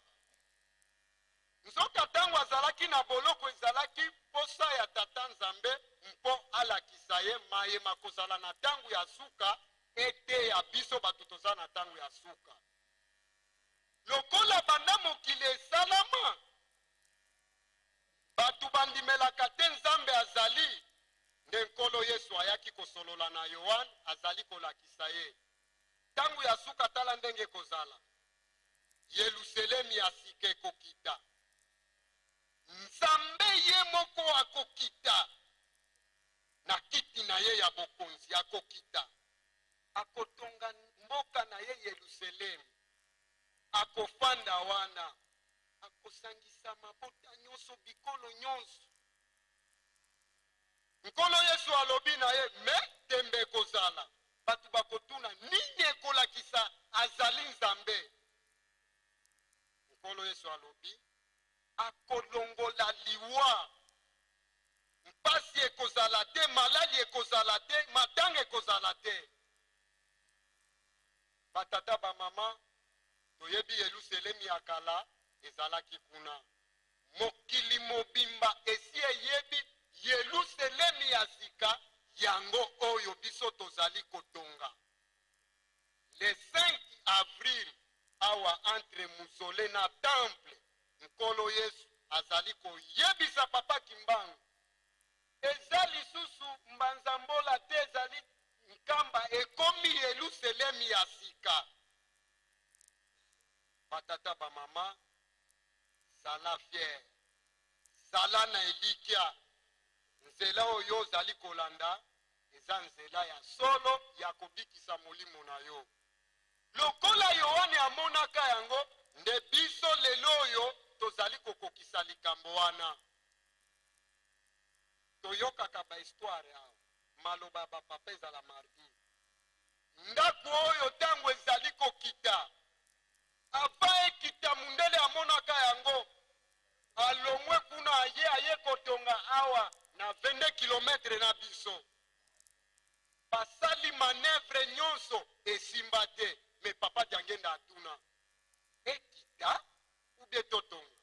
Nzoka ntango azalaki na boloko, ezalaki mposa ya Tata Nzambe mpo alakisa ye maye makozala na ntango ya suka, eteya biso bato toza na ntango ya suka. Lokola banda mokili esalama, bato bandimelaka te Nzambe azali, nde Nkolo Yesu ayaki kosolola na Yoane, azali kolakisa ye ntango ya suka. Tala ndenge ekozala: Yelusalemi ya sika ekokita, Nzambe ye moko akokita na kiti na ye ya bokonzi, akokita, akotonga mboka na ye Yelusalemi, akofanda wana, akosangisa mabota nyonso, bikolo nyonso. Nkolo Yesu alobi na ye, me tembe ekozala, bato bakotuna nini ekolakisa azali Nzambe. Nkolo Yesu alobi akolongola liwa, mpasi ekozala te, malali ekozala te, matanga ekozala te. Batata, bamama, toyebi Yelusalemi ya kala ezalaki kuna. Mokili mobimba esi eyebi Yelusalemi ya sika, yango oyo biso tozali kotonga le 5 avril awa entre mausolée na temple. Nkolo Yesu azali koyebisa Papa Kimbangu, eza lisusu Mbanza-Mbola te, ezali Nkamba, ekomi Yelusalemi ya sika. Batata, bamama, zala fier, zala na elikya. Nzela oyo ozali kolanda eza nzela ya solo ya kobikisa molimo na yo. Lokola Yohane amonaka yango, nde biso lelo oyo tozali kokokisa likambo wana. Toyokaka bahistoire awa, maloba ya bapapa ezala mardi. Ndako oyo ntango ezali kokita, avant ekita, mundele amonaka yango, alongwe kuna, aye kotonga awa na 22 kilometre na biso. Basali manœuvre nyonso, esimba te. Me Papa Diangenda atuna: ekita ou bien totonga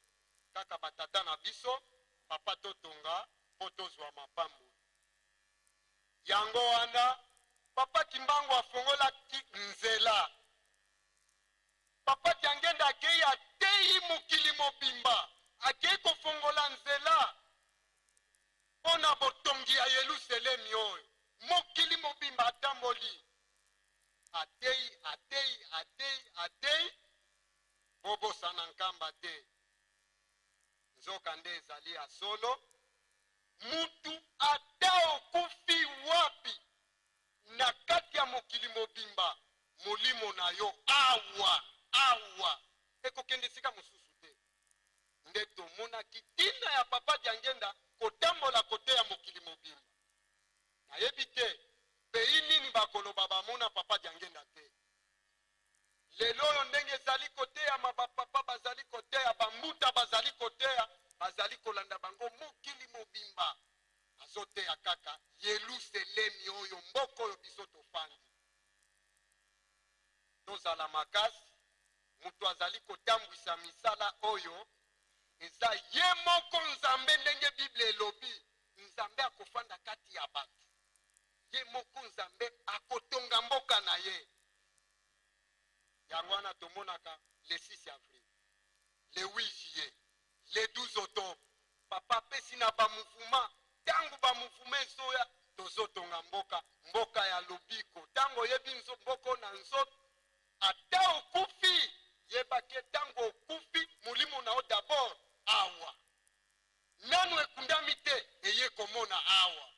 kaka? Batata na biso, papa, totonga mpo tozwa mapamboli. Yango wana Papa Kimbangu afongolaki nzela. Papa Diangenda akei, ateyi mokili mobimba, akei kofongola nzela mpo na botongi ya Yelusalemi oyo. Mokili mobimba atamboli, ateyi, ateyi, ateyi, ateyi. Bobosana Nkamba te. Nzoka nde ezali ya solo, mutu ata okufi wapi na kati ya mokili mobimba, molimo na yo awa awa ekokende esika mosusu te. Nde tomonaki ntina ya Papa Diangenda kotambola koteya mokili mobimba. Nayebi te pays nini bakoloba bamona Papa Diangenda te. Lelo oyo ndenge ezali koteyama, bapapa bazali koteya, bambuta bazali koteya, bazali kolanda bango mokili mobimba. Azoteya kaka Yelusalemi oyo, mboka oyo biso tofandi. Tozala makasi. Moto azali kotambwisa misala oyo eza ye moko Nzambe. Ndenge Bible elobi, Nzambe akofanda kati ya bato, ye moko Nzambe akotonga mboka na Mboka ya lobiko. Ntango oyebi mboko na nzoto, ata okufi, yeba ke ntango okufi, molimo na yo d'abord awa. Nanu ekundami te, eye komona awa.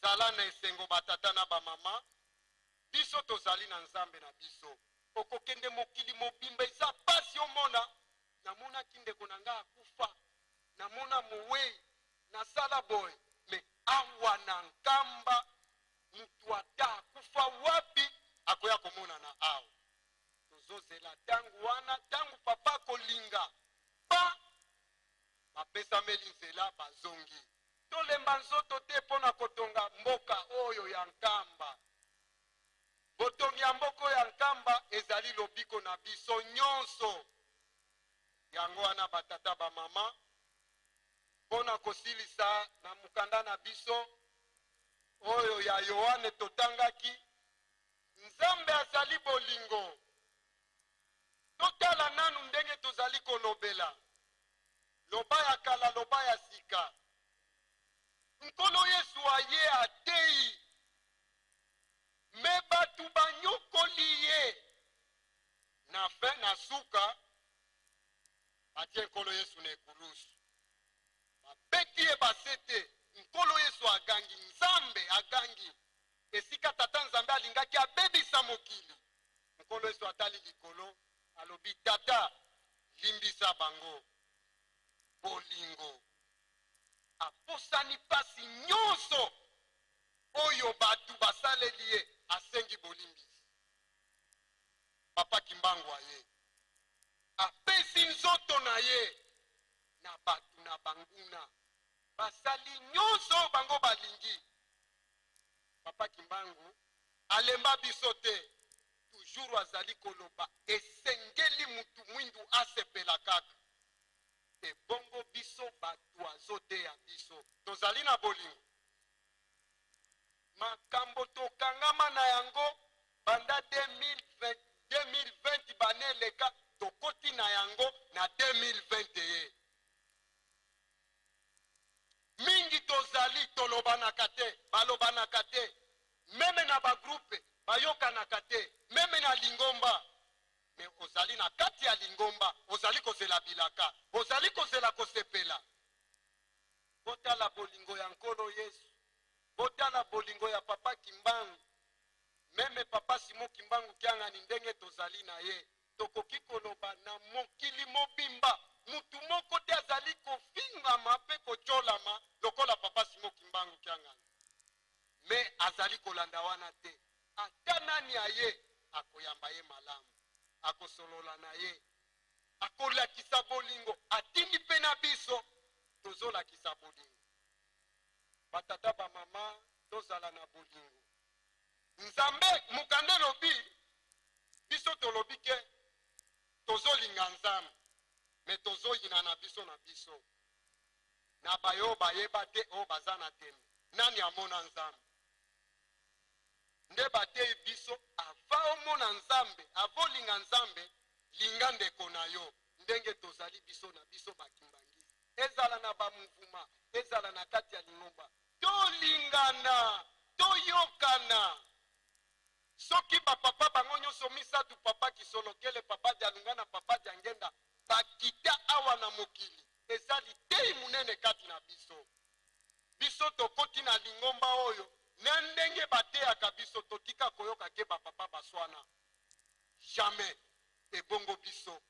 Zala na esengo ba tata na ba mama, biso tozali na Nzambe na biso. Okokende mokili mobimba eza pasi omona, namonaki ndeko na nga akufa, namona mowei, nasala boye, mais awa na Nkamba mutu ata akufa wapi akoya komonana awa. Tozozela tango wana, tango papa akolinga pa bapesameli nzela bazongi. Tolemba nzoto te mpo na kotonga mboka oyo ya Nkamba. Botongi ya mboka oyo ya Nkamba ezali lobiko na biso nyonso. Yango wana batata bamama, mpo na kosilisa na mokanda na biso oyo ya Yoane totangaki, Nzambe azali bolingo. Totala nanu ndenge tozali kolobela. Loba ya kala, loba ya sika. Nkolo Yesu aye ateyi, me batu banyokoli ye. Na fin, na suka, batie Nkolo Yesu na ekulusu. Babeti ye basete. Nkolo Yesu agangi, Nzambe agangi. Esika Tata Nzambe alingaki abebisa mokili, Nkolo Yesu atali likolo, alobi, Tata, limbisa bango. Bolingo. Aposani pasi nyonso oyo batu basaleli ye, asengi bolimbisi. Papa Kimbangu aye, apesi nzoto na ye na batu na banguna, basali nyonso oyo bango balingi. Papa Kimbangu alemba biso te, toujours azali koloba esengeli mutu mwindu asepela kaka. Ebongo biso batu azoteya biso tozali na bolingo? Makambo tokangama na yango banda 2020 bane eleka, tokoti na yango na 2021. Mingi tozali tolobanaka te, balobanaka te, meme na ba groupe bayokanaka te, meme na lingomba. Me ozali na kati ya lingomba, ozali kozela bilaka, ozali kozela kosepela. Botala bolingo ya Nkolo Yesu, botala bolingo ya Papa Kimbangu, meme Papa Simon Kimbangu Kiangani, ndenge tozali na ye. Tokoki koloba na mokili mobimba, mutu moko te azali kofingama pe kotiolama lokola Papa Simon Kimbangu Kiangani. Me azali kolanda wana te. Ata nani aye, akoyamba ye malamu, akosolola na ye, akolakisa bolingo. Atindi pe na biso tozolakisa bolingo. Batata, bamama, tozala na bolingo. Nzambe, mokanda elobi, biso tolobi ke tozolinga Nzambe, me tozoyina na biso na biso. Na bayo bayeba te oyo baza na tembe, nani amona Nzambe? Nde bateyi biso, ava omona Nzambe, ava olinga Nzambe, linga ndeko na yo. Ndenge tozali biso na biso bakimbangisi, ezala na bamuvuma, ezala na kati ya lingomba, tolingana, toyokana. Soki bapapa bango nyonso misato, Papa Kisolokele, Papa Dialungana na Papa Diangenda, bakita awa na mokili, eza liteyi monene kati na biso. Biso tokoti na lingomba oyo na ndenge bateyaka biso, totika koyoka ke bapapa baswana jamais. Ebongo biso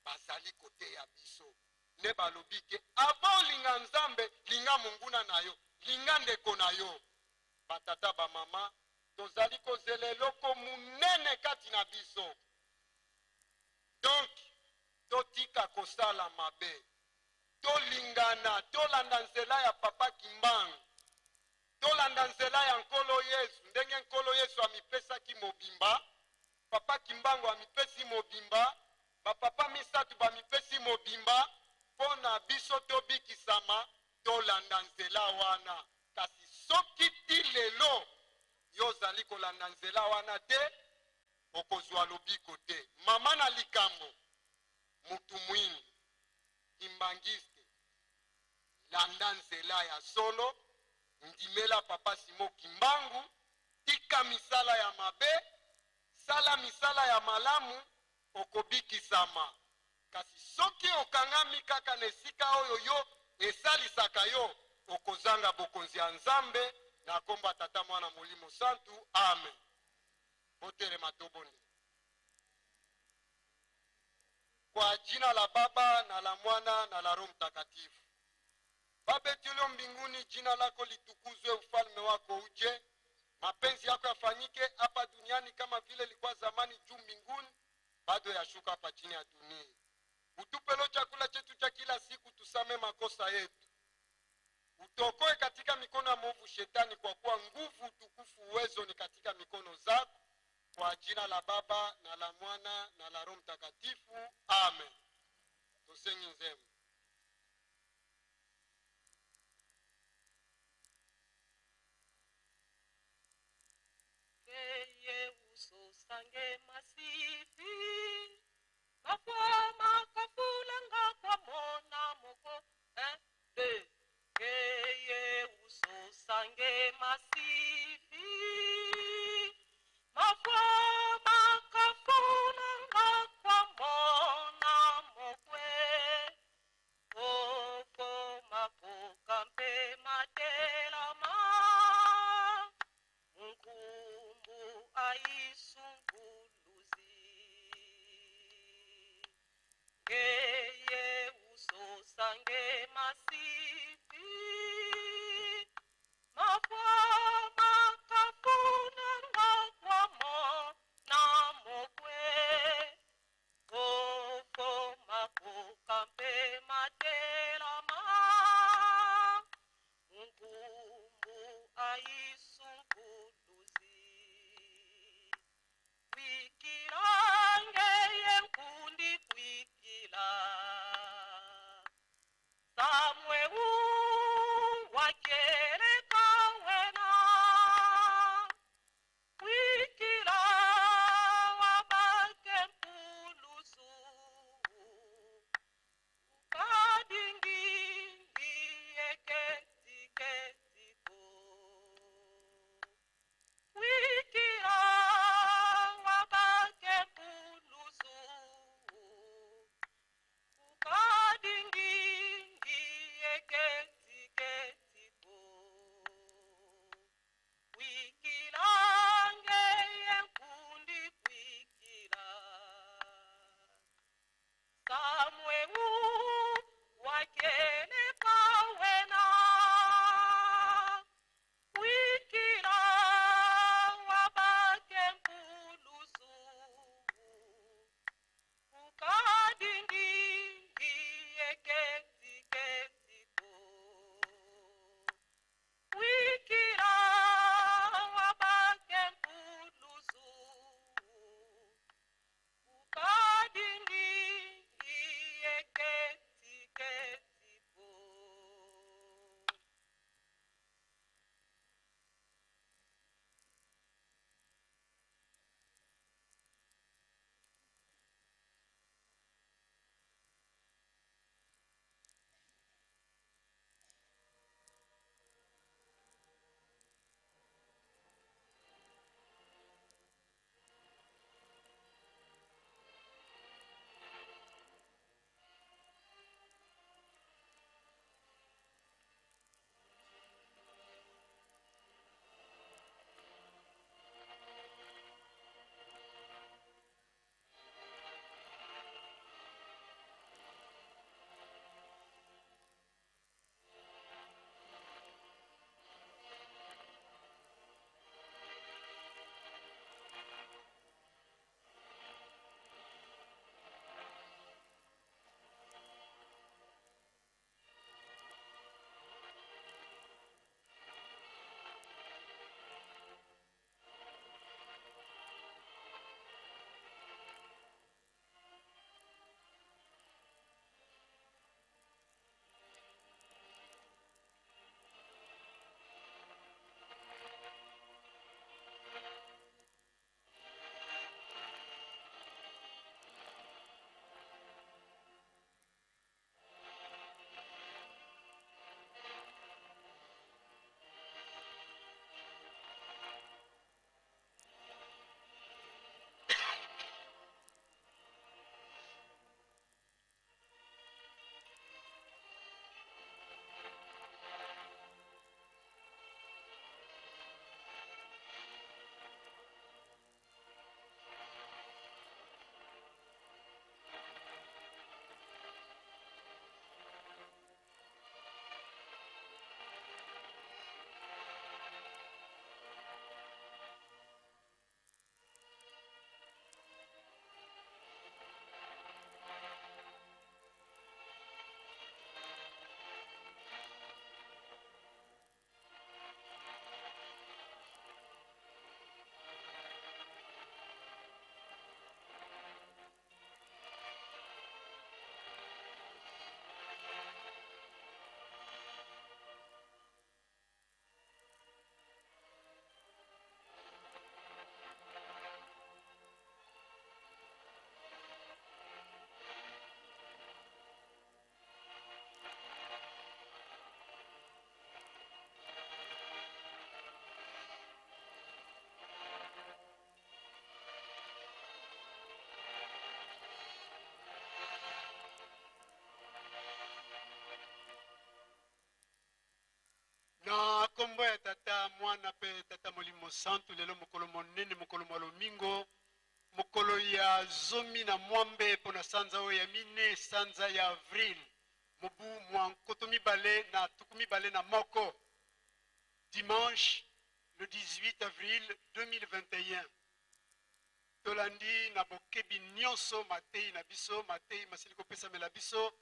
bazali koteya biso nde balobi ke avant olinga Nzambe, linga monguna na yo, linga ndeko na yo. Batata, bamama, tozali kozela eloko monene kati na biso. Donc totika kosala mabe, tolingana, tolanda nzela ya Papa Kimbangu, tolanda nzela ya Nkolo Yesu. Ndenge Nkolo Yesu amipesaki mobimba, Papa Kimbangu amipesi mobimba, bapapa misato bamipesi mobimba mpo na biso tobikisama. Tolanda nzela wana. Kasi soki ti lelo yo ozali kolanda nzela wana te, okozwa lobiko te. Mama na likambo, mutu mwindu, kimbangiste, landa nzela ya solo. Ndimela Papa Simon Kimbangu, tika misala ya mabe, sala misala ya malamu, okobikisama. Kasi soki okangami kaka na esika oyo yo esalisaka yo, okozanga bokonzi ya Nzambe. Na kombo ya Tata, Mwana, Molimo Santu, amen. Botelema tobondela. Kwa jina la Baba na la Mwana na la Roho Mtakatifu. Baba yetu ulio mbinguni, jina lako litukuzwe, ufalme wako uje, mapenzi yako yafanyike hapa duniani kama vile ilikuwa zamani juu mbinguni, bado yashuka hapa chini ya dunia. Utupe leo chakula chetu cha kila siku, tusame makosa yetu, utuokoe katika mikono ya mwovu Shetani, kwa kuwa nguvu, utukufu, uwezo ni katika mikono zako. Kwa jina la Baba na la Mwana na la Roho Mtakatifu, amen. Tosengi nzembo.
Keye usosange masifi mafwa makafulanga kwa mona moko. 1 2. Keye usosange masifi mafwa makafulanga kwa mona mokwe.
Molimo Santu. Lelo mokolo monene, mokolo mwa lomingo, mokolo ya 18 mpo na sanza oyo ya mine, sanza ya avril, mobu mwa 2021, dimanche le 18 avril 2021. Tolandi na bokebi nyonso mateyi na biso, mateyi masili kopesamela biso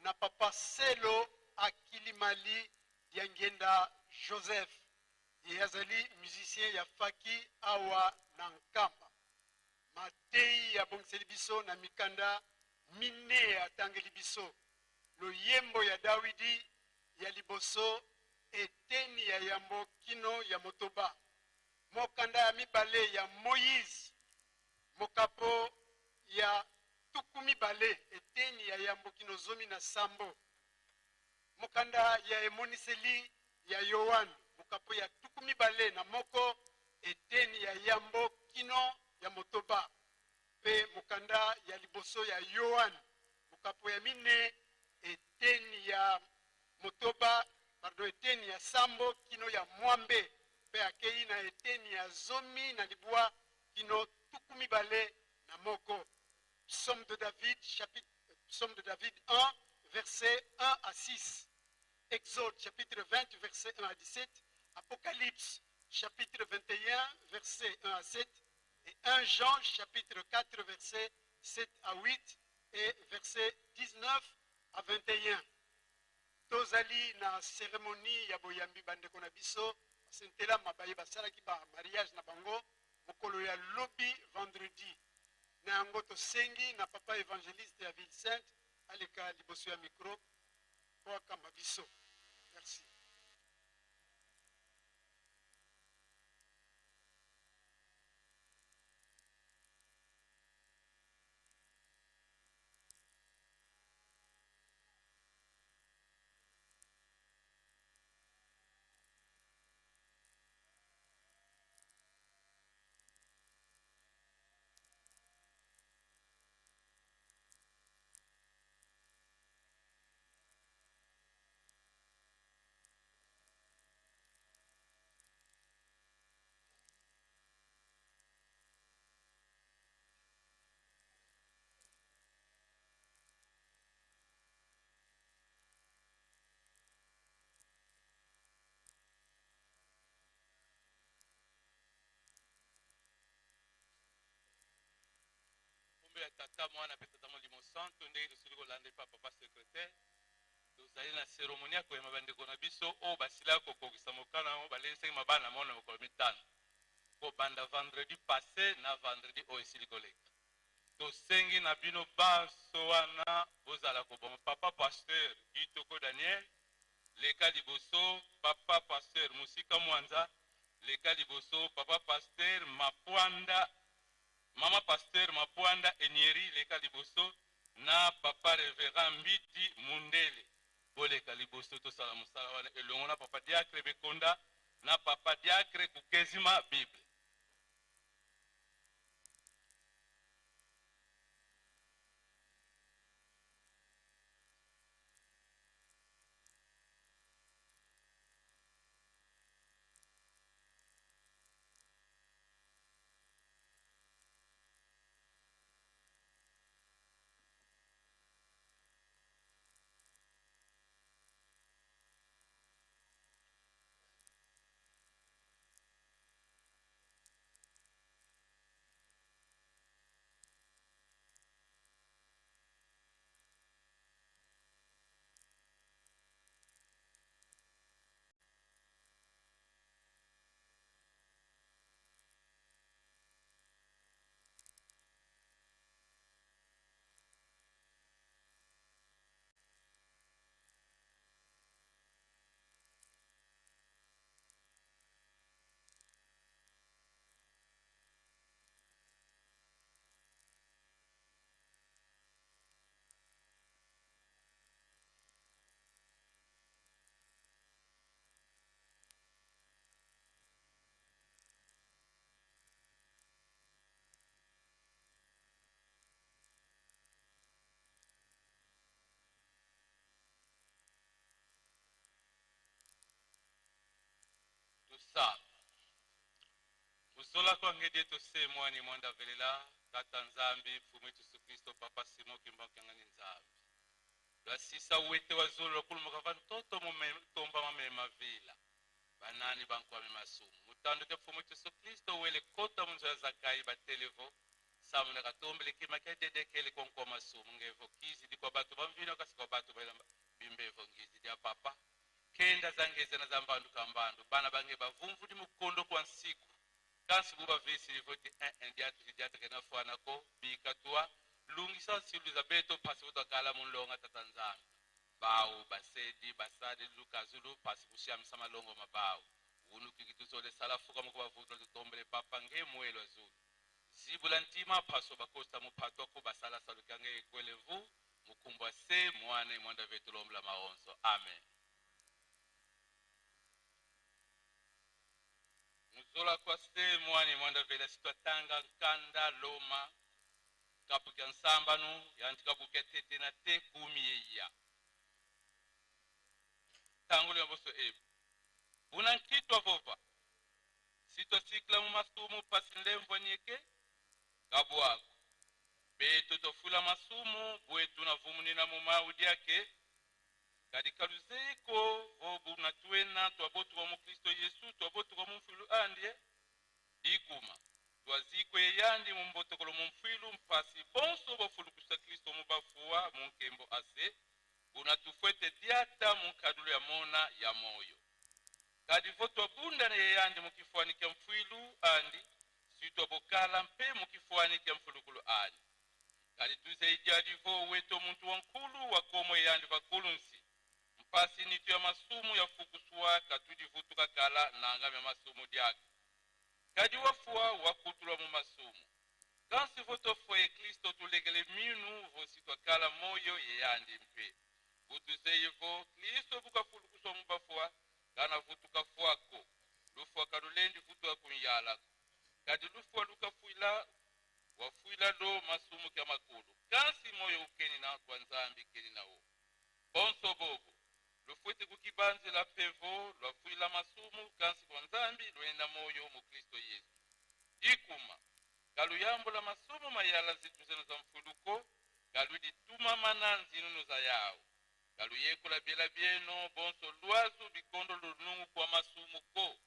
na papa Selo Akilimali Diangienda Joseph. Ye azali musicien ya faki awa na Nkamba. Mateyi abongiseli biso na mikanda mine atangeli biso loyembo ya Dawidi ya liboso eteni ya yambo kino ya motoba, mokanda ya mibale ya Moïse mokapo ya 20 eteni ya yambo kino 17, mokanda ya emoniseli ya Yoane mokapo ya 21 eteni ya yambo kino ya motoba, pe mokanda ya liboso ya Yoane mokapo ya mine eteni ya motoba, pardon, eteni ya sambo kino ya mwambe, pe akei na eteni ya 19 kino 21. Psaume de David, chapitre, Psaume de David 1, verset 1 à 6. Exode, chapitre 20, verset 1 à 17. Apocalypse, chapitre 21, verset 1 à 7. Et 1 Jean, chapitre 4, verset 7 à 8 et verset 19 à 21. Tozali na cérémonie ya boyambi bandeko na biso basentela mabaye basalaki ba mariage na bango mokolo ya lobi vendredi. Na yango tosengi na papa évangéliste ya Ville Sainte aleka liboso ya micro po akamba biso. Merci.
Kombo ya Tata, Mwana mpe Tata Molimo Santu. Ndenge tosili kolanda epa papa secrétaire, tozali na cérémonie ya koyamba bandeko na biso oyo basila kokokisa mokano yango balelisaki mabala na bango na mokolo mitano, kobanda vendredi passé na vendredi oyo esili koleka. Tosengi na bino banso wana bozala koboma. Papa pasteur Kitoko Daniel, leka liboso. Papa pasteur Musika Mwanza, leka liboso. Papa pasteur Mapwanda, mama pasteur Mapwanda Enieri, leka liboso. Na papa révérend Mbiti Mundele, boleka liboso. Tosala mosala wana elongo na papa diacre Bekonda na papa diacre Kukezima Bible. Tosala. Muzola kwa ngedi eto se mwani mwanda velela tata Nzambi mfumu wetu Yesu Kristo papa Simon Kimbangu Kiangani Nzambi. Lwasisa wete wa zulu lokulumuka va ntoto mume tomba mamema vila. Banani bankwame masumu. Mutanduke mfumu wetu Yesu Kristo wele kota munzo ya Zakai batelevo. Samu na katombele kima ke dedekele konkwa masumu ngevo kizi di kwa batu bamvino kasi kwa batu bailamba bimbevo ngizi dia papa. Kenda zangeze na zambandu kambandu bana bange bavumvu di mukondo kwa nsiku. Kasi buba vesi livoti 1 1 diatu diatu kena fwana ko bikatua lungisa silu za beto pasi utakala mulonga tata Nzambi. Bawu basedi basadi lukazulu pasi kushamisa malongo mabawu. Unuki kituzole salafuka mukubavuta tutombele papa nge mwelo zulu. Zibula ntima paso bakosta mupatwa ko basala salukange ekwelevu mukumbwa se mwana mwanda vetu lombla maonso. Amen. Muzola kwa se mwani mwanda vela sitwatanga nkanda loma kapuka nsambanu yantika buke tete na te kumi yeya. Tangu lya boso ebu. Una nkitwa vova. Sitwa sikla mu masumu pasi lemvwa nyeke. Kabwako. Beto tofula masumu bwetu na vumunina mu maudi yake. Kadika luzeko vobu na tuena twabotu wa Mukristo Yesu twabotu wa mumfilu andie ikuma twazikwe yandi mumbotokolo mumfilu mpasi bonso bafulukusa Kristo mubafuwa munkembo ase unatufwete diata munkadulu ya mona ya moyo kadivo twabunda na yeyandi mukifwani kya mfilu andi sitwabokala mpe mukifwani kya mfulukulu andi kadi tuzeijadivo weto muntu wankulu wakomo yeyandi vakulunsi mpasi nitu ya masumu ya fukuswa katudivutuka kala nanga ya masumu diaka kadi wafua wakutulwa mu masumu kansi votofwa ye Kristo tulekele minu vositwa kala moyo yeyandi mpe butuzeyivo Kristo bukafulukuswa mu bafua kana vutuka fwako lufwa kalulendi vutuka kunyalako kadi lufwa lukafuila wafuila lo masumu kya makulu kansi moyo ukeni na kwa Nzambi keni nawo bonso bobo lufwete kukibanzela pevo lwafuila masumu kansi kwa Nzambi lwenda moyo mu Kristo Yesu ikuma kaluyambula masumu mayala zituzeno za mfuluko kaludituma mana nzinunu za yawo kaluyekula byela byeno bonso lwazu bikondo lunungu kwa masumu ko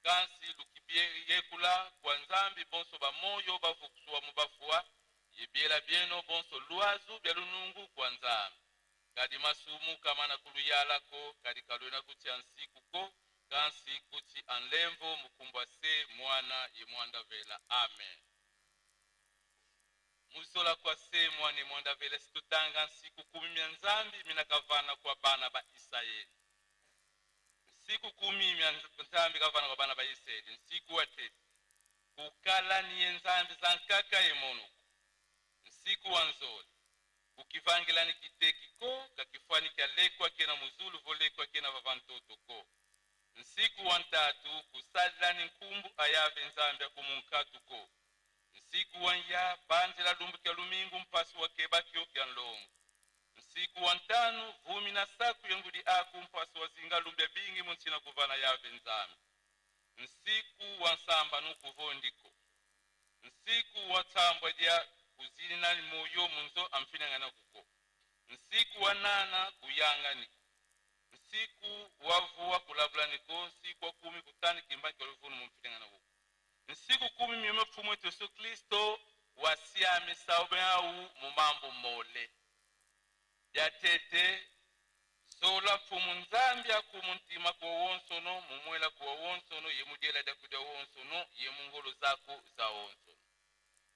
kansi lukibiyekula kwa Nzambi bonso bamoyo bavukuswa mubafua yebyela byeno bonso lwazu bya lunungu kwa Nzambi kadi masumu kamana kuluyalako kadi kalwena kuti ansiku ko kansi kuti anlemvo mukumbwa se mwana ye mwanda vela. Amen. Muzola kwa se mwana ye mwanda vela situtanga nsiku kumi mya Nzambi minakavana kwa bana ba Israeli. Nsiku kumi mya Nzambi kavana kwa bana ba Israeli. Nsiku wa tete kukala niye Nzambi za nkaka ye monuko. Nsiku wa nzoli ukivangilani kitekiko kakifwani kyalekwa kena muzulu volekwa kena vavantoto ko. Nsiku wa ntatu kusalilani nkumbu ayave Nzambi akumunkatu ko. Nsiku wa nya banzela lumbu kya lumingu mpasi wa kebakyo kya nlongo. Nsiku wa ntanu vumi na saku yengudi aku mpasi wa zinga lumbu ya bingi munsina kuvana yave Nzambi. Nsiku wa nsamba nukuvondiko. Nsiku wa tsambwa dia kuzini nani moyo munzo amfinangana kuko. Nsiku wa nana kuyanga niko. Nsiku wa kulabula niko. Nsiku wa kumi kutani kimba kyoluvunu mumfinangana kuko. Nsiku kumi myome pfumu wetu Yesu Kristo wasiame saube au mumambo mole. Ya tete zola pfumu Nzambi akumuntima kwa wonsono mumwela kwa wonsono yemujela dakuda wonsono yemungolo zako za wonsono.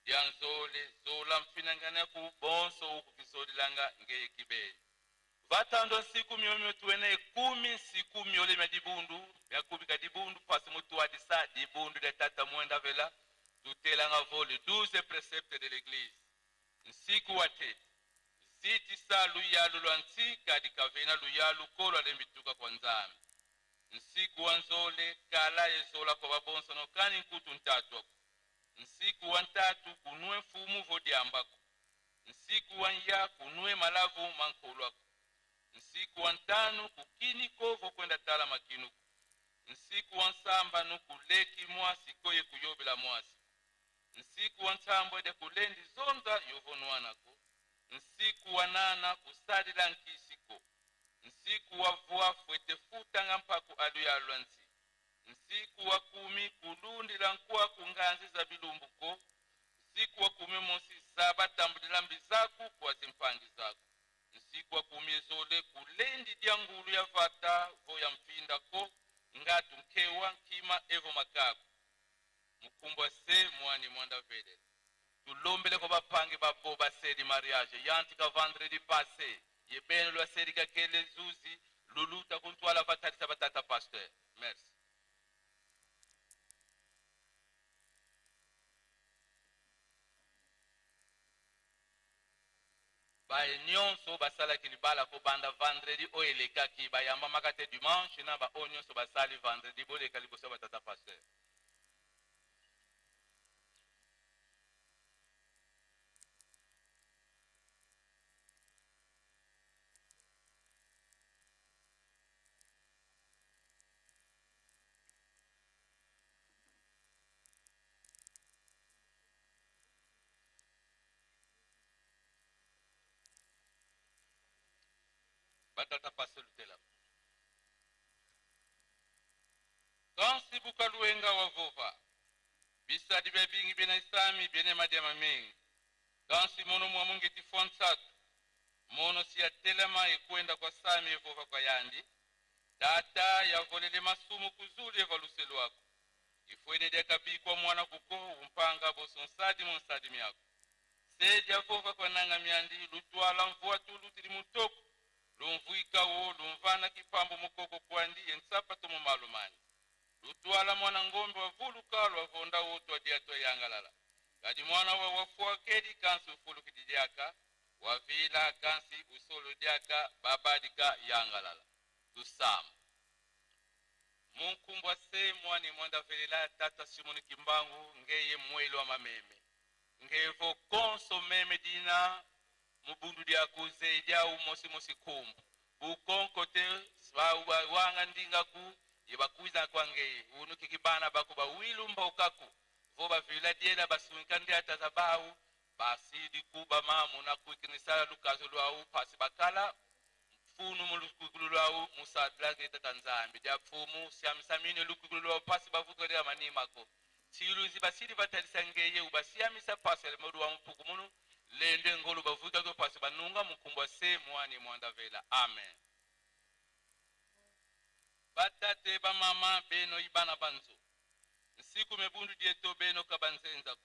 Yanzole zola mfinangana ku bonso ukukizolilanga ngeye kibeli. Vatando nsiku myomyo tuene kumi nsiku myole mya dibundu ya kumi ka dibundu pasi mutu adisa dibundu de tata mwenda vela tutelanga vole 12 préceptes de l'église. Nsiku wa tete ziti sa luyalu lwa ntsika dikavena luyalu kolo alembituka kwa Nzambi. Nsiku wa nzole kala yezola kwa babonso no kani nkutu ntatu ako. Nsiku wa ntatu kunwe mfumu vodiambako. Nsiku wa nya kunwe malavu mankolwako. Nsiku wa ntanu kukiniko vokwenda tala makinuko. Nsiku wa nsambanu kuleki mwasi koye kuyobela mwasi. Nsiku wa nsambwe dia kulendi zonza yovonwanako. Nsiku wa nana kusalila nkisiko. Nsiku wa vua fwete futanga mpaku alu ya lwa nsi. Nsiku wa kumi kulundila nkwa kunganzi za bilumbuko. Nsiku wa kumi mosi saba tambulila mbizaku kwa zimpangi zako. Nsiku wa kumi ezole kulendi dia ngulu ya vata vo ya mfindako ngatu nkewa nkima evo makaku. Mukumbwa se mwani mwanda velela. Tulombele ko bapangi babo baseli mariage yantika vendredi passé yebene lwa seli kakele zuzi luluta kuntwala batalisa batata pasteur. Merci. Baye nyonso basalaki libala kobanda vendredi oyo elekaki, bayambamaka te dimanche na baoyo nyonso basali vendredi boleka liboso ya batata pasteur. Batata pasteur lutela. Kansi bukaluenga wavova. Bisadi bya bingi bena isami bene madiama mengi. Kansi mono mwa mungeti fonsatu. Mono si atelema ekwenda kwa sami evova kwa yandi. Tata yavolele masumu kuzuli eva luselo wako. Ifwene dia kabikwa mwana kuko umpanga boso nsadi mu nsadi myako. Sedi avova kwa nanga myandi lutwala mvua tulu tili mutoko. Lumvuika wo lumvana kipambo mukoko kwandi yensapa to mu malumani. Lutwala mwana ngombe wa vuluka lwa vonda wo twa dia twa yangalala. Kadi mwana wa wafua kedi kansi ufulu kididiaka, wavila kansi usolo diaka babadika yangalala. Tusama. Munkumbwa se mwani mwanda velela tata Simoni Kimbangu ngeye mwelo wa mameme. Ngevo konso meme dina mubundu dia kuze dia umosi mosi kumbu. Bukonko te wanga ndinga ku yebakuiza kwa ngeye. Unu kikibana bako bawilu mbokaku. Vo bavila diela basunka ndi atazabau. Basidi kuba mamu na kuikinisala lukazo lwau pasi bakala. Mfunu mulukukulu lwau musadla ngeta tanzambi. Dia pfumu siamisamine lukukulu lwau pasi bavuka dia manimako. Tiluzi basidi batalisa ngeye ubasiamisa pasi elemodu wa mpuku munu. Lende ngolu bavuka ko pasi banunga mukumbwa se mwani mwanda vela. Amen. Batate ba mama beno ibana banzo. Nsiku mebundu dieto beno kabanzenza.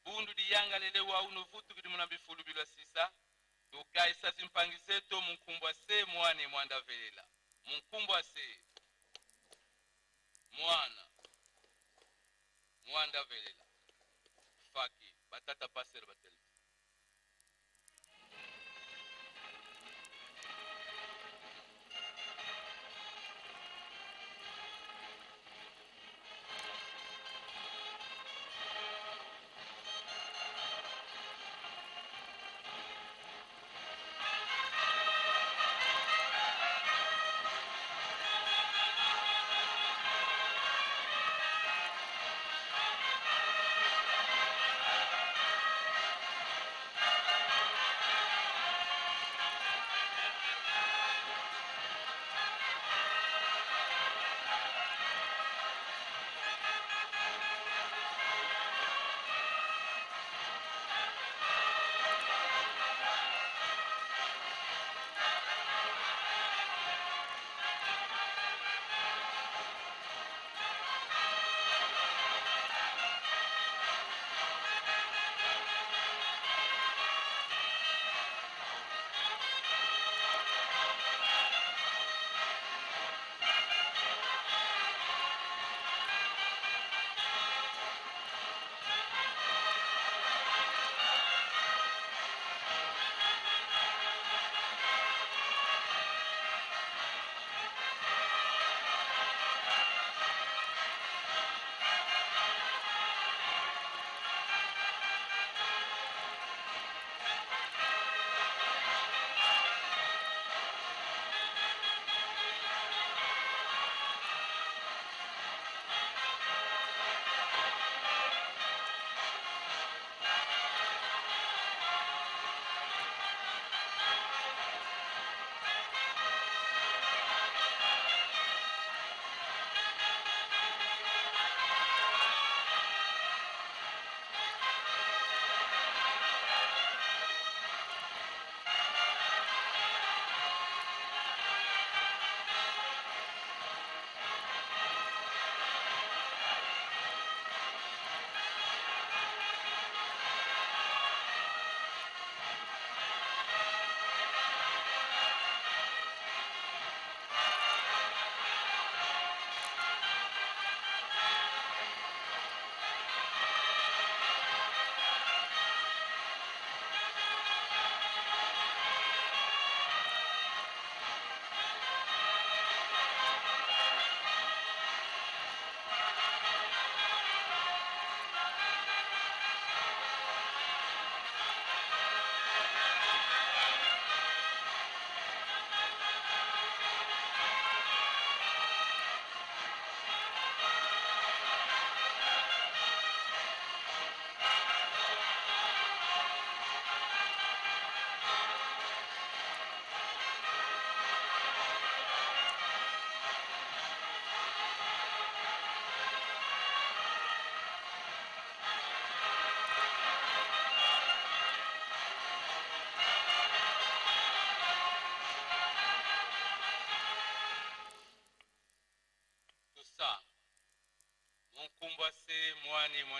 Bundu diyanga lele wa uno vutu kidi muna bifulu bilwa sisa. Tukaisa simpangiseto mukumbwa se mwani mwanda vela. Mukumbwa se mwana mwanda velela. Faki batata passer batele.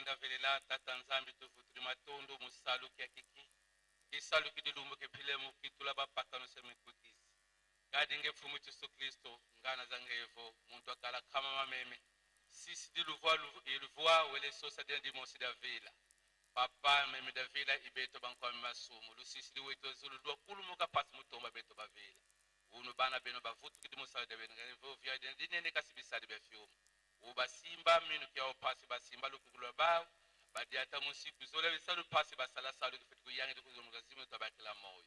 mwanda velela tata nzambi tuvutuli matondo musaluki ya kiki kisaluki dilumbu kipilemu kitula bapakano semikukisi kadi nge mfumu Yesu Kristo ngana zangevo muntu akala kama mameme sisi di luvua iluvua wele sosa dia dimosi da vila papa meme da vila ibeto bankwami masumu lusisi liweto zulu lwa kulumuka pasi mutomba beto bavila unu bana beno bavutuki dimusayo da beno ngevo vya dinene kasi bisali bya fyumu ubasimba minu kyao pasi basimba lukukulwa bao badiata musiku zola bisalu pasi basala salu kifeti kuyange dikuzumuka zimu tabakila moyo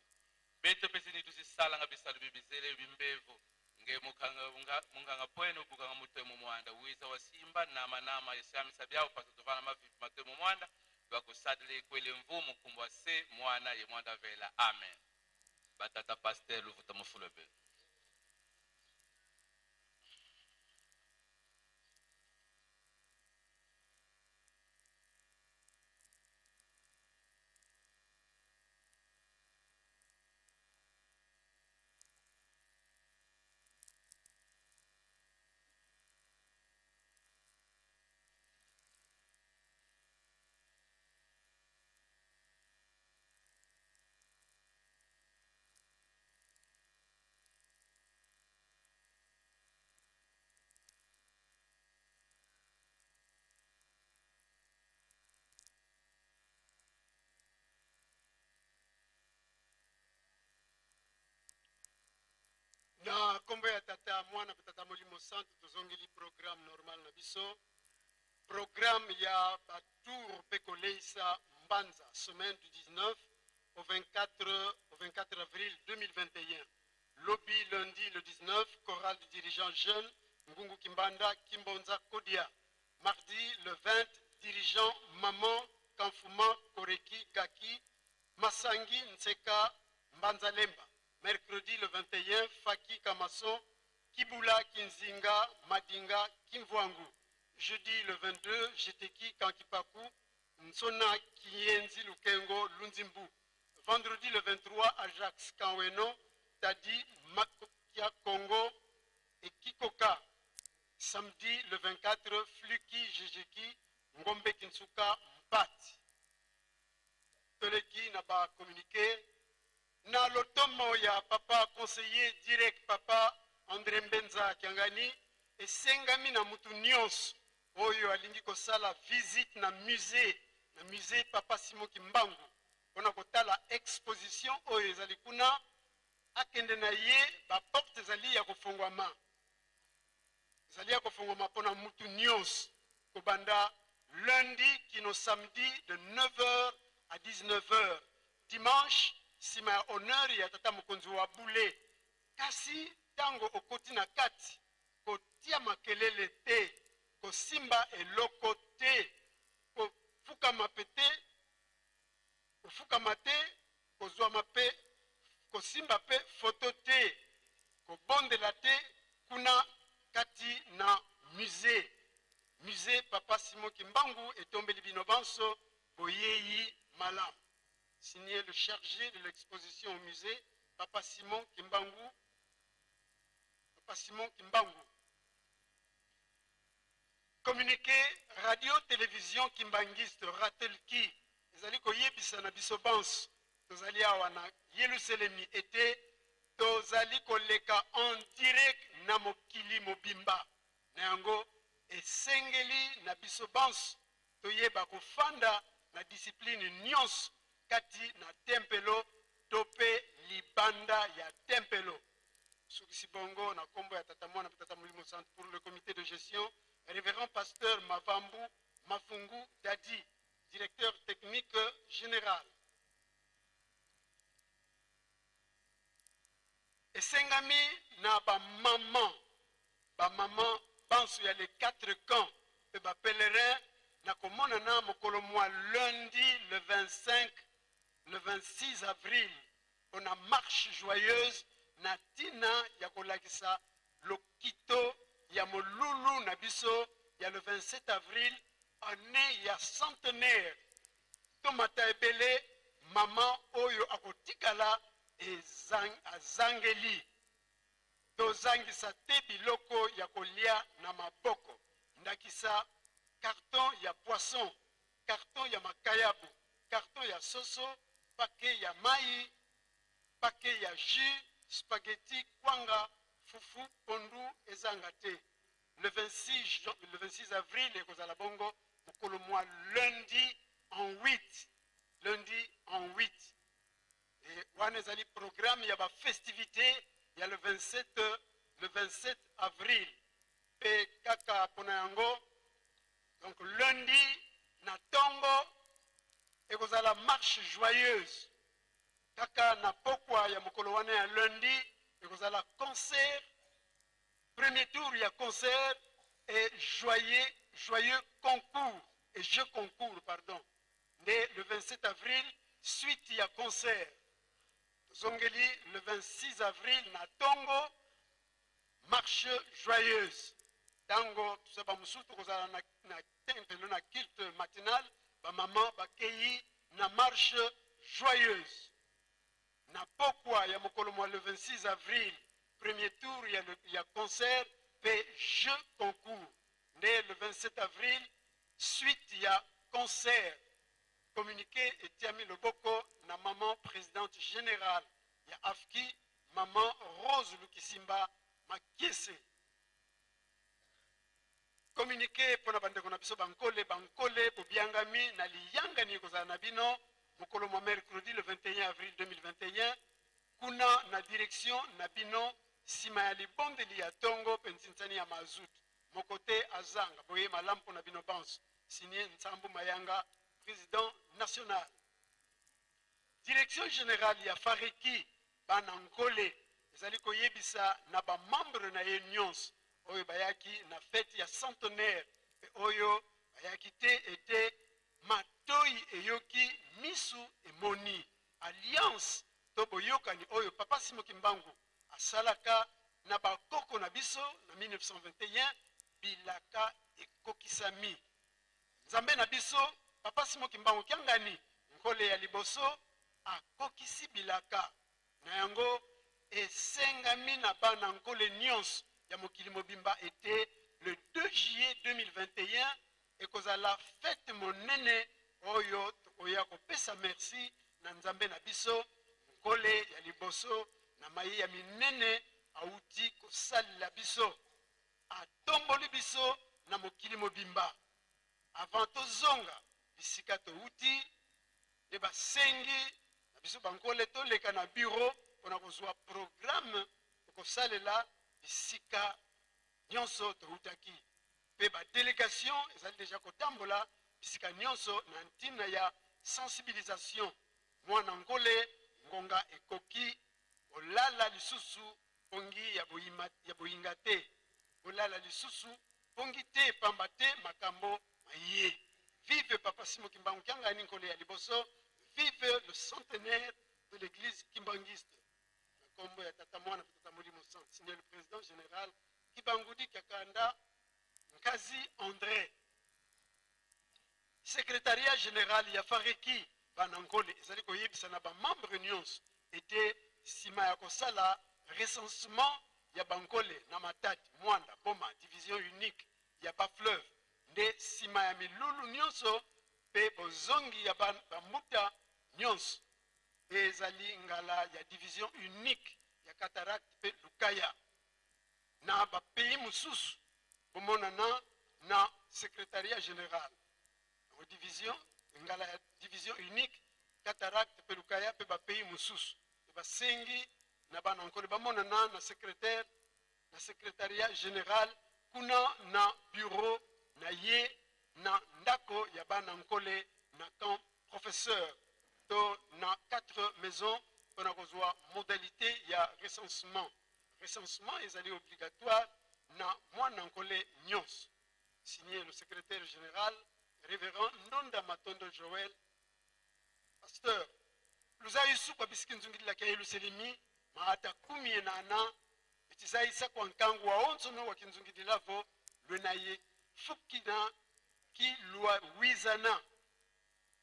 beto pesi nitu sisalanga bisalu bibizele bimbevo nge mukanga munganga pweno bukanga mutwe mu mwanda wiza wasimba nama nama yesamisa byao pasi tovana mavipi matwe mu mwanda lwakusadile ikwele mvumu kumbwa se mwana ye mwanda vela amen batata pasteur luvuta mufulobe.
Na kombo ya tata mwana pe tata molimo santu tozongeli programme normal na biso programme ya batour pe koleisa mbanza semaine du 19 au 24 au 24 avril 2021 lobby lundi le 19 chorale du dirigeant jeune Ngungu Kimbanda Kimbonza Kodia mardi le 20 dirigeant maman Kamfuma Koreki Gaki Masangi Nseka Mbanzalemba mercredi le 21 Faki Kamaso Kibula Kinzinga Madinga Kimvwangu jeudi le 22 Jeteki Kankipaku Nsona Kiyenzi Lukengo Lunzimbu vendredi le 23 Ajax Kanweno Tadi Makokia Congo et Kikoka samedi le 24 Fluki Jejeki Ngombe Kinsuka Mpati toleki na ba communiqué na lotomo ya papa conseiller direct papa André Mbenza Kiangani esengami na mutu nyonso oyo alingi kosala visite na musée papa Simon Kimbangu mpona kotala exposition oyo ezali kuna akende na ye ba porte ezali ya kofongwama ezali ya kofongwama mpona mutu nyonso kobanda lundi kino samedi de 9h à 19h dimanche sima ya honneur ya tata mokonzi wa bule kasi tango okoti na kati kotia makelele te kosimba eloko te kofukama pe te kofukama te kozwama pe kosimba pe foto te kobondela te kuna kati na musée musée papa Simon Kimbangu etombeli bino banso boyeyi malamu. Signé le chargé de l'exposition au musée papa Simon Kimbangu papa Simon Kimbangu. Communiqué radio télévision kimbanguiste Ratelki ezali koyebisa na biso banso tozali awa na Yelusalemi ete tozali koleka en direct na mokili mobimba na yango esengeli na biso banso toyeba kofanda na discipline nyonso kati na tempelo to pe libanda ya tempelo. Sukisi bongo na kombo ya tata mwana pe tata molimo santu pour le comité de gestion révérend pasteur Mavambu Mafungu Dadi directeur technique général. Esengami na ba maman ba maman banso ya les 4 camps pe ba pèlerins na komonana mokolo mwa lundi le 25 le 26 avril pona marche joyeuse na tina ya kolakisa lokito ya molulu na biso ya le 27 avril année ya centenaire tomata ebele mama oyo akotikala azangeli tozangisa te biloko ya kolia na maboko ndakisa carton ya poisson carton ya makayabu, carton ya soso, paquet ya mai, paquet ya jus, spaghetti, kwanga, fufu, pondu ezanga te. Le 26, le 26 avril ekozala bongo mokolo mwa lundi en 8, lundi en 8. Et wana ezali programme ya bafestivité ya le 27, le 27 avril. Mpe kaka mpona yango, donc lundi na ntongo ekozala marche joyeuse. Kaka na pokwa ya mokolo wana ya lundi ekozala concert, premier tour ya concert et joyeux, joyeux concours et jeu concours, pardon. Nde le 27 avril suite ya concert. Tozongeli le 26 avril na ntongo marche joyeuse. Ntango toza bamosusu tokozala na, na tempelo na culte matinal, bamama bakei na marche joyeuse. Na pokwa ya mokolo mwa le 26 avril premier tour ya, le, ya concert mpe jeu concours. Nde le 27 avril suite ya concert. Communiqué etiami loboko na maman présidente générale ya AFKI, maman Rose Lukisimba Makiese. Communiqué mpona bandeko na biso bankole, bankole bobiangami na liyangani ekozala na bino mokolo mwa mercredi le 21 avril 2021 kuna na direction na bino nsima ya libondeli ya tongo mpe ntinsani ya mazut. Moko te azanga boye malamu mpona bino banso. Signé Nsambu Mayanga, président national. Direction générale ya Fareki bana Nkole ezali koyebisa na bamembre na ye nyonso oyo bayaki na fete ya centenaire mpe oyo bayaki te ete matoi eyoki, misu emoni. Alliance to boyokani oyo Papa Simon Kimbangu asalaka na bakoko na biso na 1921, bilaka ekokisami. Nzambe na biso Papa Simon Kimbangu Kiangani, Nkole ya liboso, akokisi bilaka na yango. Esengami na bana Nkole nyonso ya mokili mobimba ete le 2 juillet 2021 ekozala fete monene oyo tokoya kopesa merci na Nzambe na biso Nkole ya liboso na maye ya minene auti kosalela biso, atomboli biso na mokili mobimba. Avant tozonga bisika touti, nde basengi na biso bankole toleka na bureau mpona kozwa programme tokosalela bisika nyonso toutaki, mpe badelegation ezali deja kotambola bisika nyonso na ntina ya sensibilisation. Mwana Nkole, ngonga ekoki, olala lisusu pongi ya boyima, ya boyinga te, olala lisusu pongi te, pamba te makambo maye. Vive Papa Simon Kimbangu Kiangani, Nkole ya liboso. Vive le centenaire de l'église kimbanguiste. Na kombo ya Tata Mwana mpe Tata Molimo Saint. Signé le président général Kibangudi Kakanda Nkazi André. Secrétariat général ya Fareki bana Nkole ezali koyebisa na bamembre nyonso ete nsima ya kosala recensement ya bankole na Matadi, Mwanda, Boma, division unique ya bafleuve, nde nsima ya milulu nyonso mpe bozongi ya bambuta nyonso, ezali ngala ya division unique ya cataracte mpe Lukaya na bapays mosusu bomonana na secrétariat général. Yango division ngala ya division unique cataracte mpe Lukaya mpe bapays mosusu, basengi na bana Nkole bamonana na secrétaire, na secrétariat général kuna na bureau na ye na ndako ya bana Nkole na camp professeur to na 4 maisons mpona kozwa modalité ya recensement. Recensement ezali obligatoire na mwana Nkole nyonso. Signé le secrétaire général révérend Ndonda Matondo Joël, pasteur. Luzayisu kwa bisiki nzungililaka Yelusalemi maata kumi enana etizayisa kwa nkangu wa onsono wa kinzungililavo lwenaye fukina kilwa wizana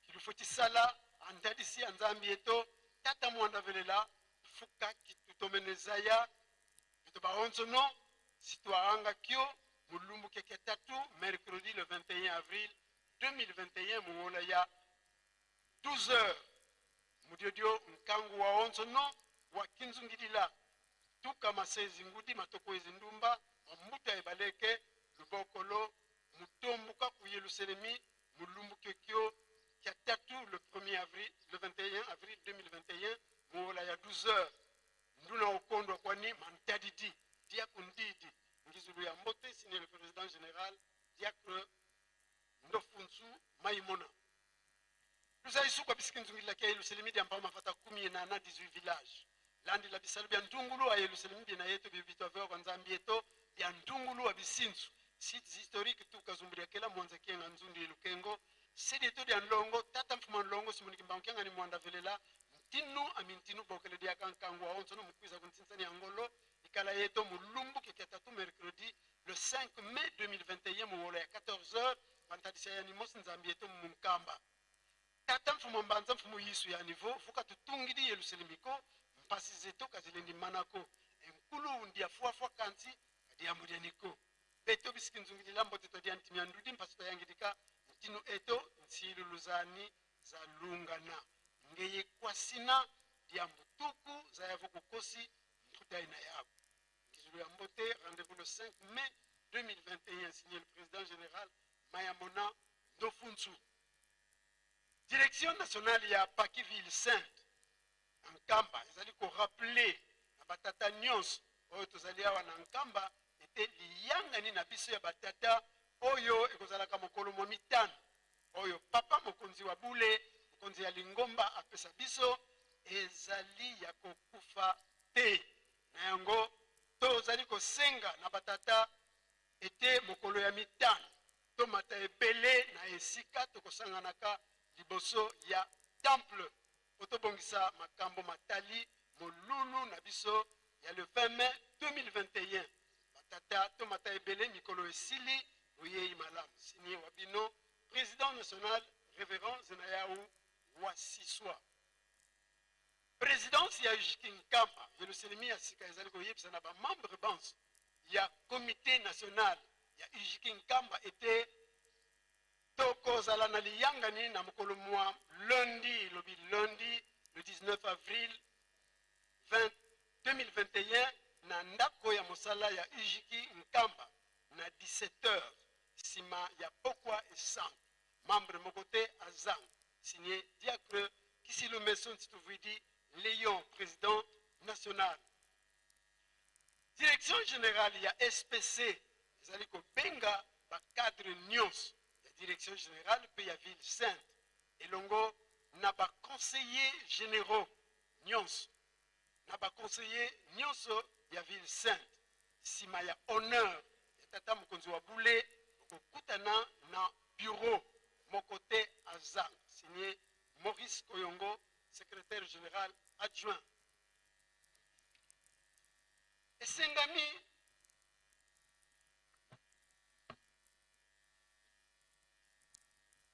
kilufutisala andalisi ya Nzambi eto tata mwanda velela fuka kitutomenezaya bito baonsono sitwaanga kio mulumbu keke tatu mercredi le 21 avril. 2021 muwola ya 12 heures mudiodio nkangu wa onzono wa kinzungilila tuka masezi ngudi matoko ezi ndumba mambuta ebaleke lubokolo mutombuka ku yelusalemi mulumbu kyokyo kya tatu le 1er avril le 21 avril 2021 muwola ya 12 heures nduna okondwa kwani mantadidi diaku ndidi ngizulu ya mbote signé le président général diacre ndofunzu maimona luzaisukwa bisiki nzungilila kya yelusalemi dia mpama mafata kumi na na 18 village landi la bisalu bya ntungulu a yelusalemi bina yetu bibitwa vyo kwa nzambi yeto bya ntungulu wa bisinzu sites historiques tukazumbulia kela mwanza kienga nzundu yelukengo sidi yetu dia nlongo tata mfuma nlongo simuniki mbangu kianga ni mwanda velela ntinu amintinu bokele dia kankangu wa onsono mukwiza kuntinsani ya ngolo ikala yeto mulumbu kekya tatu mercredi le 5 mai 2021 muwolo ya 14h pantadisa ya nimos nzambi yeto munkamba tata mfumu mbanza mfumu yisu ya niveau fuka tutungidi yeluselimiko mpasi zeto kazilendi manako enkulu ndia fuafua kanti kadiambudia niko beto bisiki nzungilila mbote todia ntimia ndudi mpasi toyangidika ntinu eto nsiluluzani za lungana ngeye kwasina dia mbutuku za yavo kukosi mputai na yabo ngizulu ya mbote rendez-vous le 5 mai 2021 signé le président général Mayamona Ndofunzu. Direction nationale ya Pakiville Sainte Nkamba ezali ko rappeler na batata nyonso oyo tozali awa na Nkamba ete liyangani na biso ya batata oyo ekozalaka mokolo mwa mitano oyo papa mokonzi wa bule mokonzi ya lingomba apesa biso ezali ya kokufa te. Na yango tozali kosenga na batata ete mokolo ya mitano tomata ebele na esika tokosanganaka liboso ya temple po tobongisa makambo matali molulu na biso ya le 20 mai 2021. Batata tomata ebele mikolo esili boyei malamu. Signé wa bino président national révérend Zenayahu Wasiswa. Présidence ya Jikinkamba Yelusalemi ya sika ezali koyebisa na ba membre banso ya comité national ya Jikinkamba ete tokozala na liyangani na mokolo mwa lundi, lobi lundi le 19 avril 2021 na ndako ya mosala ya Ujiki Nkamba na 17h nsima ya pokwa esango. Membre moko te azanga. Signé Diacre Kisilume Ntituvidi Léon, président national. Direction générale ya SPC ezali kobenga ba cadre nyonso ya direction générale pe ya ville sainte elongo na ba conseillers généraux nyonso na ba conseillers nyonso ya ville sainte nsima ya honneur ya tata mokonzi wa bule okokutana na bureau moko te azanga. Signé Maurice Koyongo, secrétaire général adjoint. Esengami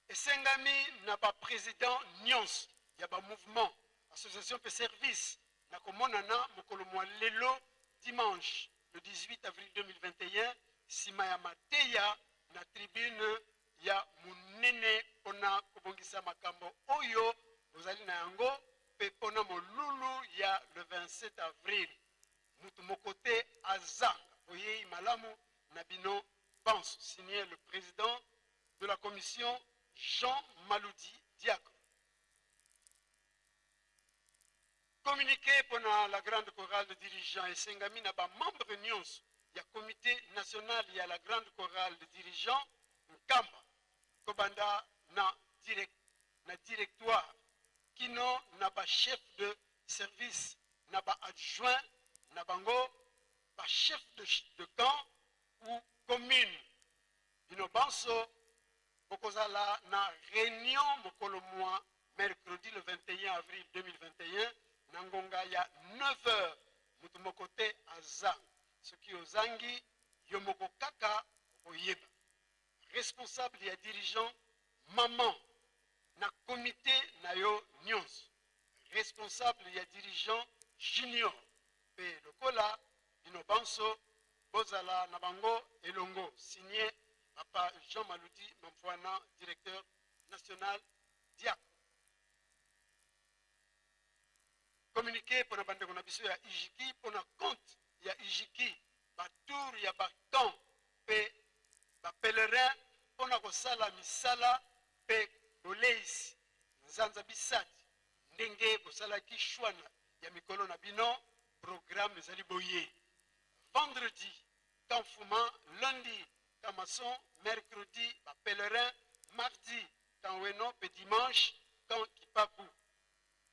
esengami na ba président nyonso ya ba mouvement association pe service na komonana mokolo mwa lelo dimanche le 18 avril 2021 nsima ya mateya na tribune ya monene mpona kobongisa makambo oyo bozali na yango mpe mpona molulu ya le 27 avril. Mutu moko te azanga boyei malamu na bino banso. Signé le président de la commission Jean Maloudi Diacre. Communiqué pour la grande chorale de dirigeants esengami na ba membre nyonso ya comité national ya la grande chorale de dirigeants Nkamba kobanda na direct, na directoire kino na ba chef de service na ba adjoint na bango ba chef de camp ou commune bino banso bokozala na réunion mokolo mwa mercredi le 21 avril 2021 na ngonga ya 9h. Mutu moko te azanga, soki ozangi yo moko kaka okoyeba. Responsable ya dirigeant maman na comité na yo nyonso, responsable ya dirigeant junior pe lokola bino banso bozala na bango elongo. Signé ba Papa Jean Maludi Mamfwana, directeur national diacre. Communiqué pona bandeko na biso ya Ijiki, pona compte ya Ijiki, ba tour ya ba camp pe ba pèlerin pona kosala misala pe boleisi nzanza bisati ndenge bosalaki choix ya mikolo na bino. Programme ezali boye: vendredi camp Fuma, lundi camp Maçon, mercredi ba pèlerin, mardi camp Weno pe dimanche camp Kipaku.